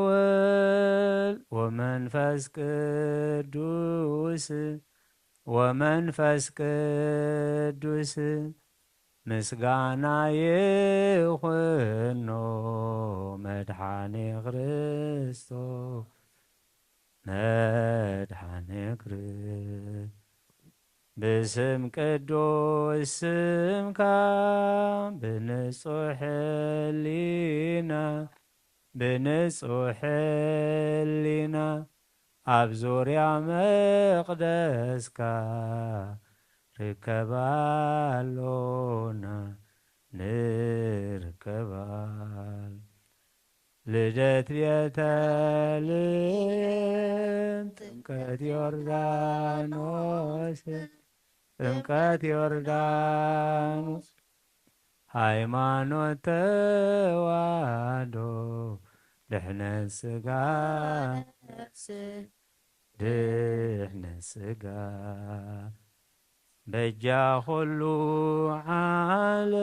ወወልድ ወመንፈስ ቅዱስ፣ ወመንፈስ ቅዱስ ምስጋና ይኹኖ መድኃኔ ክርስቶስ፣ መድኃኔ ክርስቶስ። ብስም ቅዱስ ስምካ፣ ብንጹሕ ሕሊና፣ ብንጹሕ ሕሊና፣ ኣብ ዙርያ መቕደስካ ርከባሎና፣ ንርከባል። ልደት ቤተልሔም፣ ጥምቀት ዮርዳኖስ፣ ጥምቀት ዮርዳኖስ፣ ሃይማኖት ተዋህዶ፣ ድሕነት ስጋ፣ ድሕነት ስጋ፣ በጃ ኩሉ ዓለም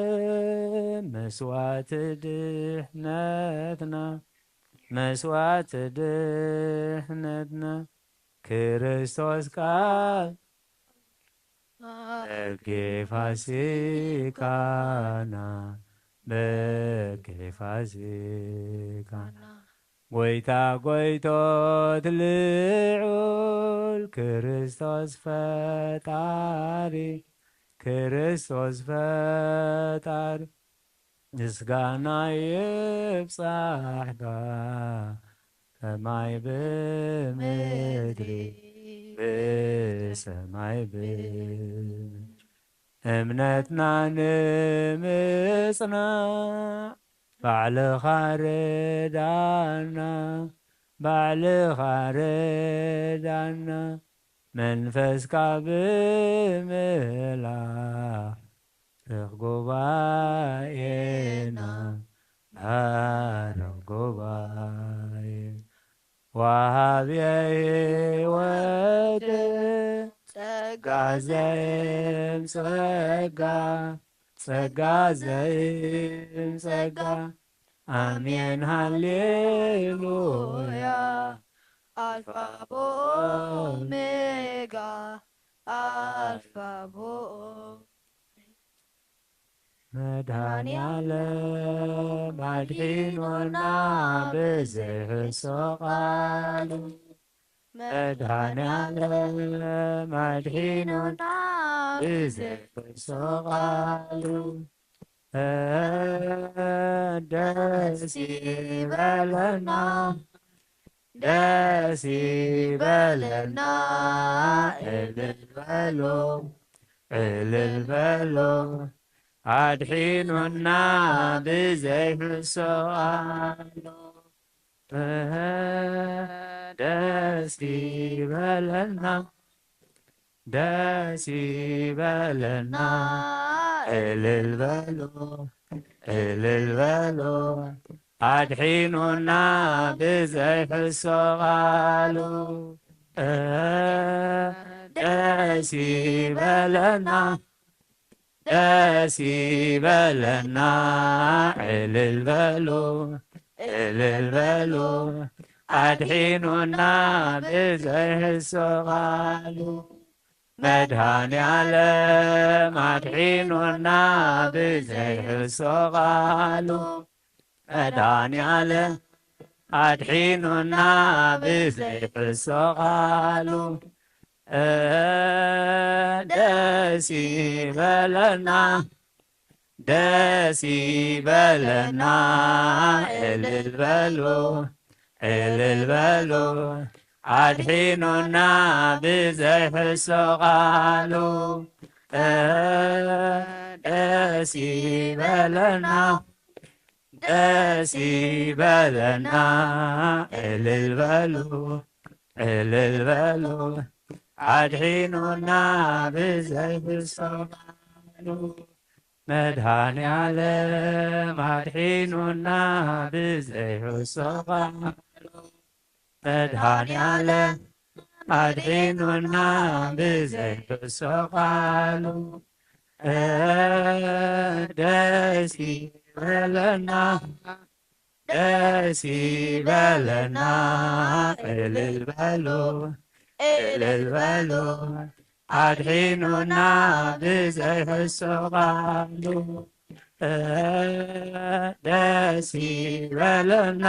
መስዋዕቲ ድሕነትና፣ መስዋዕቲ ድሕነትና፣ ክርስቶስ ቃል በጌ ፋሲካና፣ በጌ ፋሲካና፣ ጎይታ ጎይቶት ልዑል ክርስቶስ ፈጣሪ፣ ክርስቶስ ፈጣሪ፣ ምስጋና ይብጻሕካ ሰማይ ብምድሪ፣ ብሰማይ ብምድሪ። እምነትና ንምጽናዕ ባዕልኻ ርዳና፣ ባዕልኻ ርዳና፣ መንፈስካ ብምህላ ባርኽ ጉባኤና፣ ባርኽ ጉባኤ። ወሃብየ ህይወት ጸጋ ዘይም ጸጋ፣ ጸጋ ዘይም ጸጋ። ኣሜን ሃሌሉያ። ኣልፋ ብኦሜጋ፣ ኣልፋ ብኦሜጋ። መድኃኔዓለም ኣድሒኑና ብዘይሕሶ ቃሉ፣ መድኃኔዓለም ኣድሒኑና ብዘይሕሶ ቃሉ፣ ደስ ይበለና፣ ደስ ይበለና። እልል በሉ፣ እልል በሉ፣ ኣድሒኑና ብዘይሕሶ ቃሉ። ደስ ይበለና፣ ደስ ይበለና። እልል በሉ፣ እልል በሉ፣ ኣድሒኑና ብዘይሕሶ ቃሉ። ደስ ይበለና፣ ደስ ይበለና። እልል በሉ፣ እልል በሉ፣ ኣድሒኑና ብዘይሕሶ ቃሉ። መድኃኔዓለም ኣድሒኑና ብዘይሕሶ ቃሉ። መድኃኔዓለም ኣድሒኑና ብዘይሕሶ ቃሉ። ደስ ይበለና፣ ደስ ይበለና። እልል በሉ፣ እልል በሉ፣ ኣድሒኑና ብዘይሕሶ ቃሉ። ደስ ይበለና፣ ደስ ይበለና። እልል በሉ፣ እልል በሉ፣ ኣድሒኑና ብዘይሕሶ ቃሉ። መድኃኔዓለም ኣድሒኑና ብዘይሕሶ ቃሉ። መድኃኔዓለም ኣድሒኑና ብዘይሕሶ ቃሉ። ደስ ይበለና፣ ደስ ይበለና። እልል በሉ፣ እልል በሉ፣ ኣድሒኑና ብዘይሕሶ ቃሉ። ደስ ይበለና፣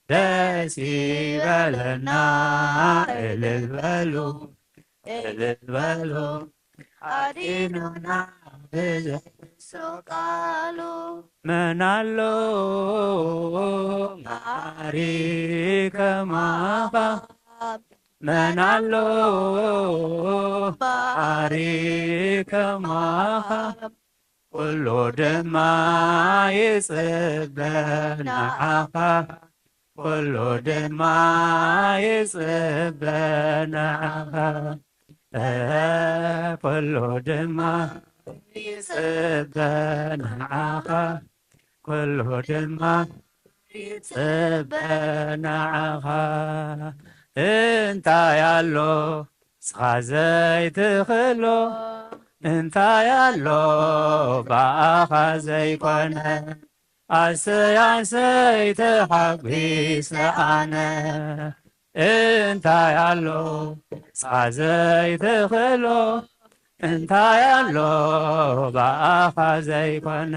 ደስ ይበለና። እልል በሉ፣ እልል በሉ፣ ኣድሒኑና ብዘይሕሶ ቃሉ። መን ኣሎ መሓሪ ከማኻ? መን ኣሎ መሓሪ ከማኻ? ኩሉ ድማ ይጽበ ንዓኻ፣ ኩሉ ድማ ይጽበ ንዓኻ፣ ኩሉ ድማ ይጽበ ንዓኻ፣ ኩሉ ድማ ይጽበ ንዓኻ። እንታይ ኣሎ ንስኻ ዘይትኽእሎ? እንታይ ኣሎ ብኣኻ ዘይኮነ? ኣሰይ ኣሰይ ተሓጒሰ ኣነ። እንታይ ኣሎ ንስኻ ዘይትኽእሎ? እንታይ ኣሎ ብኣኻ ዘይኮነ?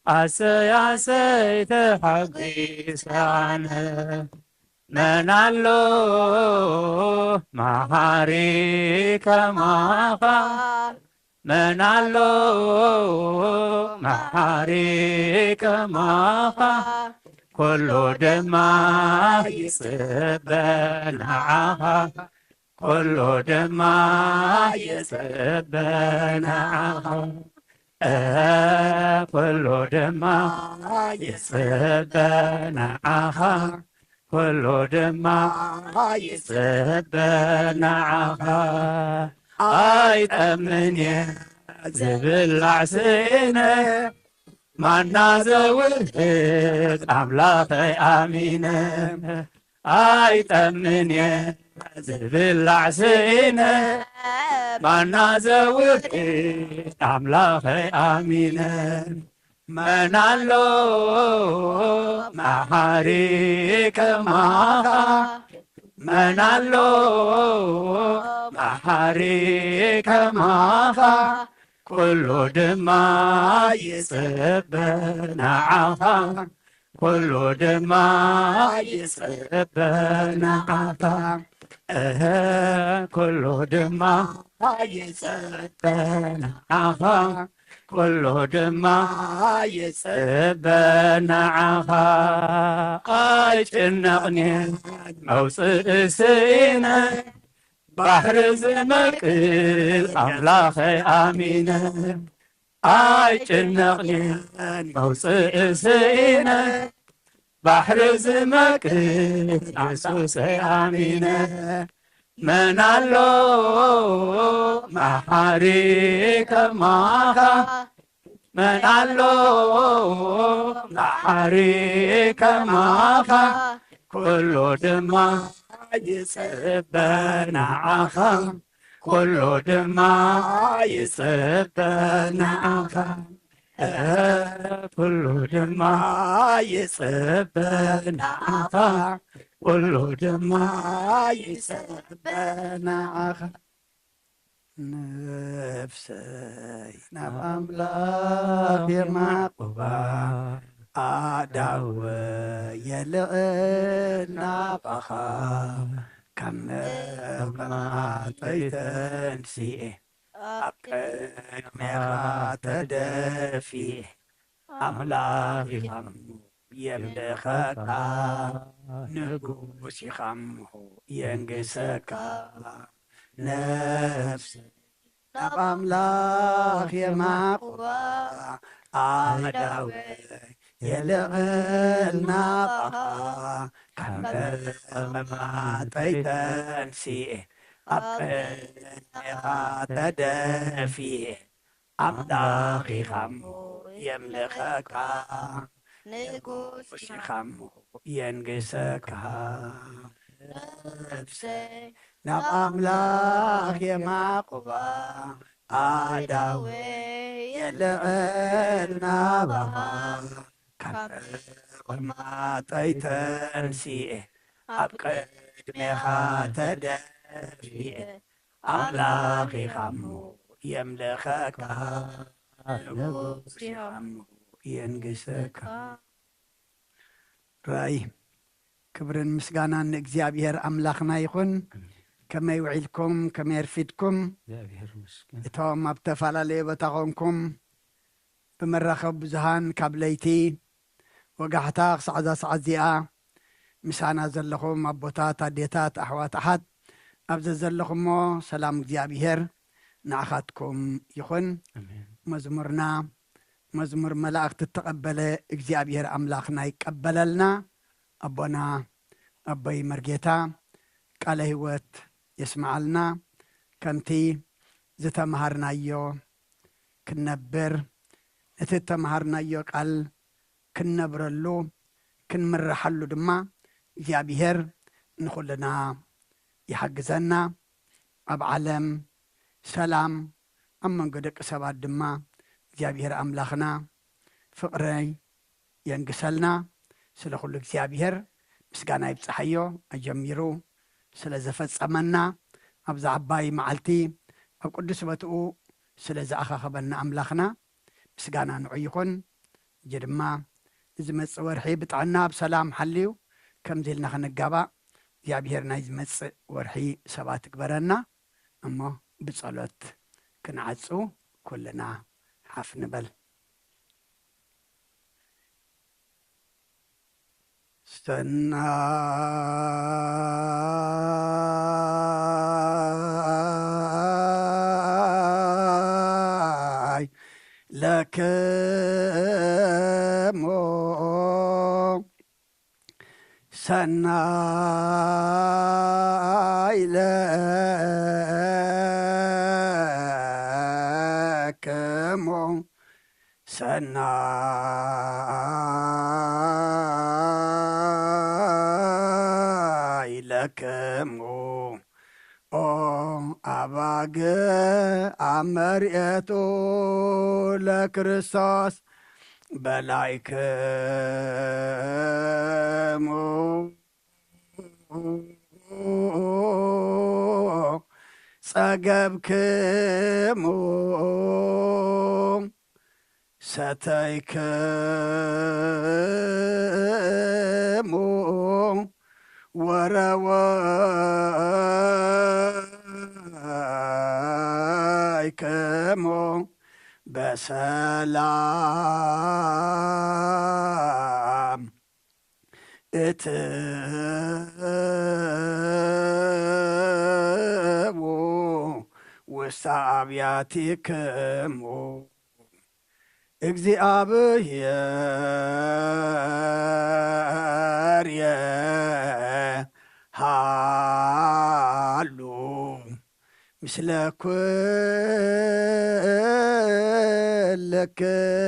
ኣሰይ ኣሰይ ተሓጒሰ ኣነ። መን ኣሎ መሓሪ ከማኻ? መን ኣሎ መሓሪ ከማኻ? ኩሉ ድማ ይጽበ ንዓኻ። ኩሉ ድማ ይጽበ ንዓኻ። እ፣ ኩሉ ድማ ይጽበ ንዓኻ። ኩሉ ድማ ይጽበ ንዓኻ። ኣይጠምን እየ ዝብላዕ ስኢነ፣ ማና ዘውህድ ኣምላኸይ ኣሚነ። ኣይጠምን እየ ዝብላዕ ስኢነ፣ ማና ዘውህድ ኣምላኸይ ኣሚነ። መን ኣሎ መሓሪ ከማኻ? መን ኣሎ መሓሪ ከማኻ? ኩሉ ድማ ይጽበ ንዓኻ። ኩሉ ድማ ይጽበ ንዓኻ። እህ፣ ኩሉ ድማ ይጽበ ንዓኻ። ኩሉ ድማ ይጽበ ንዓኻ። ኣይጭነቕን መውጽእ ስኢነ፣ ባሕሪ ዝመቅል ኣምላኸይ ኣሚነ። ኣይጭነቕን መውጽእ ስኢነ፣ ባሕሪ ዝመቅል የሱሰይ ኣሚነ። መን ኣሎ መሓሪ ከማኻ? መን ኣሎ መሓሪ ከማኻ? ኩሉ ድማ ይጽበ ንዓኻ። ኩሉ ድማ ይጽበ ንዓኻ። ኩሉ ድማ ይጽበ ንዓኻ። ኩሉ ድማ ይጽበ ንዓኻ። ነፍሰይ ናብ ኣምላኽ የማቕባ፣ ኣእዳወይ የልዕል ናባኻ። ካብ መቐማጠይ ተንሲኤ፣ ኣብ ቅድሜኻ ተደፊኤ፣ ኣምላኽ ኢኻ እሞ የምልኸካ፣ ንጉስ ኢኻ እሞ የንግሰካ። ነፍሰይ ናብ ኣምላኽ የማቕባ፣ ኣእዳወይ የልዕል ናባኻ። ካብ መቐማጠይ ተንሲኤ፣ ኣብ ቅድሜኻ ተደፊኤ፣ ኣምላኽ ኢኻ እሞ የምልኸካ፣ ንጉስ ኢኻ እሞ የንግሰካ። ነፍሰይ ናብ ኣምላኽ የማቕባ፣ ኣእዳወይ የልዕል ናባኻ። ካብ መቐማጠይ ተንሲኤ፣ ኣብ ቅድሜኻ ተደፊኤ፣ ኣምላኽ ኢኻ እሞ የምልኸካ፣ ንጉስ ኢኻ እሞ የንግሰካ። ራእይ። ክብርን ምስጋናን ንእግዚኣብሔር ኣምላኽና ይኹን። ከመይ ውዒልኩም? ከመይ ኣርፊድኩም? እግዚኣብሔር ይመስገን። እቶም ኣብ ተፈላለየ ቦታ ኾንኩም ብመራኸቢ ብዙሃን ካብ ለይቲ ወጋሕታ ክሳዕ እዛ ሰዓት እዚኣ ምሳና ዘለኹም ኣቦታት፣ ኣዴታት፣ ኣሕዋት፣ ኣሓት፣ ኣብ ዘዘለኹሞ ሰላም እግዚኣብሔር ንዓኻትኩም ይኹን። ኣሜን። መዝሙርና መዝሙር መላእኽቲ እተቐበለ እግዚኣብሔር ኣምላኽና ይቀበለልና። ኣቦና ኣቦይ መርጌታ ቃለ ህይወት የስምዓልና። ከምቲ ዝተምሃርናዮ ክንነብር፣ ነቲ እተምሃርናዮ ቃል ክንነብረሉ፣ ክንምርሓሉ ድማ እግዚኣብሔር ንኹልና ይሓግዘና። ኣብ ዓለም ሰላም፣ ኣብ መንጎ ደቂ ሰባት ድማ እግዚኣብሔር ኣምላኽና ፍቕረይ የንግሰልና። ስለ ኩሉ እግዚኣብሔር ምስጋና ይብጽሓዮ፣ ኣጀሚሩ ስለ ዘፈጸመና፣ ኣብዛ ዓባይ መዓልቲ ኣብ ቅዱስ ቦትኡ ስለ ዝኣኻኸበና ኣምላኽና ምስጋና ንዑ ይኹን። እጂ ድማ ንዝመጽእ ወርሒ ብጥዕና ብሰላም ሓልዩ ከምዚ ኢልና ክንጋባእ እግዚኣብሔር ናይ ዝመጽእ ወርሒ ሰባት ግበረና። እሞ ብጸሎት ክንዓጹ ኩልና ሓፍ ንበል። ሰናይ ለክሙ ሰናይ ለክሙ ሰናይ ለክሙ ኦ ኣባግ ኣብ መርኤቱ ለክርስቶስ በላይክሙ ጸገብክሙ ሰተይክሙ ወረወይክሙ በሰላም እትዉ ውስተ ኣብያቲክሙ። እግዚኣብሔር የሃሉ ምስለ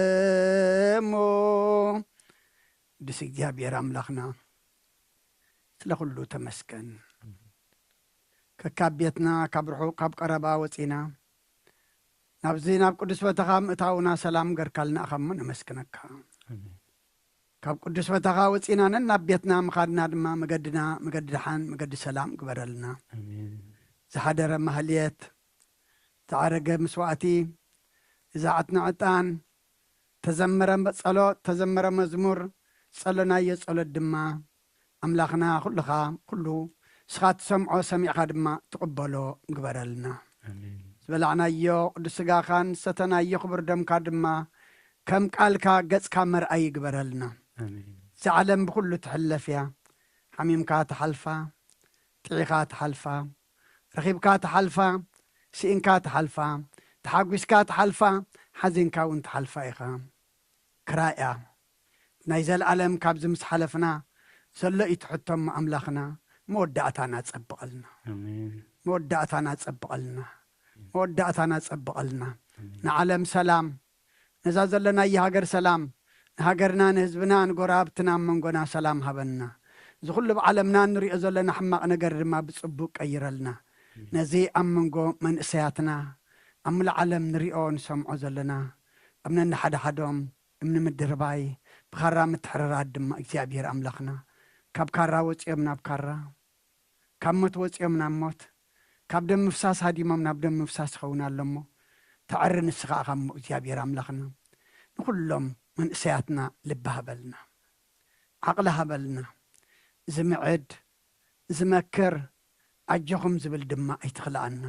ኩልክሙ። ቅዱስ እግዚኣብሔር ኣምላኽና ስለ ኩሉ ተመስገን። ከካብ ቤትና ካብ ርሑቕ ካብ ቀረባ ወጺና ናብዚ ናብ ቅዱስ ቦታኻ ምእታውና ሰላም ገርካልና እኻሞ ነመስግነካ። ካብ ቅዱስ ቦታኻ ወጺና ነናብ ቤትና ምኻድና ድማ መገድና መገዲ ደሓን መገዲ ሰላም ግበረልና። ዝሓደረ ማህልየት ዝዓረገ ምስዋእቲ ዝዓትነ ዕጣን ተዘመረ ጸሎት ተዘመረ መዝሙር ጸሎናዮ ጸሎት ድማ ኣምላኽና ኩልኻ ኩሉ ንስኻ ትሰምዖ ሰሚዕኻ ድማ ትቕበሎ ግበረልና። ዝበላዕናዮ ቅዱስ ስጋኻን ዝሰተናዮ ክቡር ደምካ ድማ ከም ቃልካ ገጽካ መርኣይ ይግበረልና። እዛ ዓለም ብኹሉ ትሕለፍ እያ። ሓሚምካ ትሓልፋ፣ ጥዒኻ ትሓልፋ፣ ረኺብካ ትሓልፋ፣ ስኢንካ ትሓልፋ፣ ተሓጒስካ ትሓልፋ፣ ሓዚንካ እውን ትሓልፋ ኢኻ። ክራይ እያ። ናይ ዘለኣለም ካብዚ ምስ ሓለፍና ዘሎ እዩ ትሕቶ እሞ ኣምላኽና መወዳእታና ጸብቐልና። መወዳእታና ጸብቐልና። መወዳእታና ጸብቐልና። ንዓለም ሰላም፣ ነዛ ዘለናያ ሃገር ሰላም፣ ንሃገርና፣ ንህዝብና፣ ንጎረባብትና፣ ኣብ መንጎና ሰላም ሃበና። እዚ ኩሉ ኣብ ዓለምና እንሪኦ ዘለና ሕማቕ ነገር ድማ ብጽቡቕ ቀይረልና። ነዚ ኣብ መንጎ መንእሰያትና፣ ኣብ ምሉእ ዓለም ንሪኦ ንሰምዖ ዘለና፣ ኣብ ነንሓድሓዶም እምኒ ምድርባይ፣ ብኻራ ምትሕርራድ ድማ እግዚኣብሔር ኣምላኽና፣ ካብ ካራ ወፂኦም ናብ ካራ፣ ካብ ሞት ወፂኦም ናብ ሞት፣ ካብ ደም ምፍሳስ ሃዲሞም ናብ ደም ምፍሳስ ይኸውን ኣሎ እሞ፣ ተዐሪ ንስኻ ኢኻ እሞ እግዚኣብሔር ኣምላኽና። ንኹሎም መንእሰያትና ልቢ ሃበልና፣ ዓቕሊ ሃበልና፣ ዝምዕድ፣ ዝመክር፣ ኣጆኹም ዝብል ድማ ኣይትኽልኣና።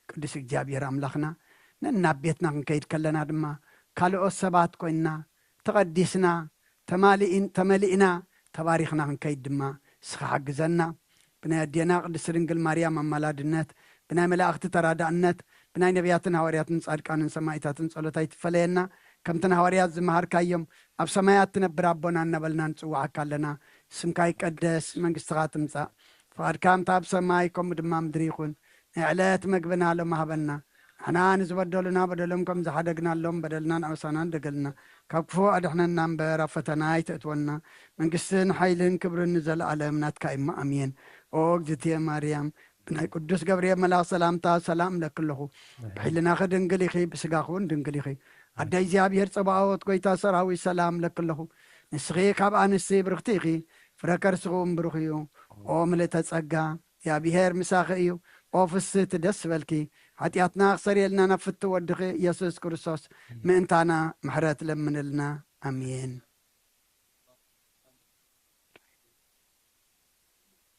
ቅዱስ እግዚኣብሔር ኣምላኽና፣ ነናብ ቤትና ክንከይድ ከለና ድማ ካልኦት ሰባት ኮይንና፣ ተቐዲስና፣ ተማሊእን-፣ ተመሊእና፣ ተባሪኽና ክንከይድ ድማ ንስኻ ሓግዘና። ብናይ ኣዴና ቅድስቲ ድንግል ማርያም ኣማላድነት፣ ብናይ መላእኽቲ ተራዳእነት፣ ብናይ ነቢያትን ሃዋርያትን ጻድቃንን ሰማዕታትን ጸሎት ኣይትፈለየና። ከምቲ ንሃዋርያት ዝመሃርካዮም፣ "ኣብ ሰማያት ትነብር ኣቦና" እናበልና ንጽውዓካ ኣለና። ስምካ ይቀደስ፣ መንግስትኻ ትምጻእ፣ ፍቓድካ ከምቲ ኣብ ሰማይ ከምኡ ድማ ምድሪ ይኹን። ናይ ዕለት መግብና ሎሚ ሃበና። ንሕና ንዝበደሉና በደሎም ከም ዝሓደግናሎም በደልና ንኣበሳና ንደገልና። ካብ ክፉእ ኣድሕነና እምበር ኣብ ፈተና ኣይተእትወና። መንግስትን ሓይልን ክብርን ንዘለኣለም ናትካ እዩ እሞ ኣሜን። ኦ እግዝእትየ ማርያም፣ ብናይ ቅዱስ ገብርኤል መልኣኽ ሰላምታ ሰላም እብለኪ ኣለኹ። ብሕልናኺ ድንግል ኢኺ፣ ብስጋኺ እውን ድንግል ኢኺ። ኣደ እግዚኣብሔር ጸባኦት፣ ጐይታ ሰራዊት ሰላም እብለኪ ኣለኹ። ንስኺ ካብ ኣንስቲ ብርኽቲ ኢኺ፣ ፍረ ከርስኺ እውን ብሩኽ እዩ። ኦ ምልእተ ጸጋ፣ እግዚኣብሔር ምሳኺ እዩ። ኦ ፍስህቲ ደስ ይበልኪ፣ ሓጢኣትና ክሰርየልና ናብ ፍትው ወድኺ ኢየሱስ ክርስቶስ ምእንታና ምሕረት ለምንልና። ኣሜን።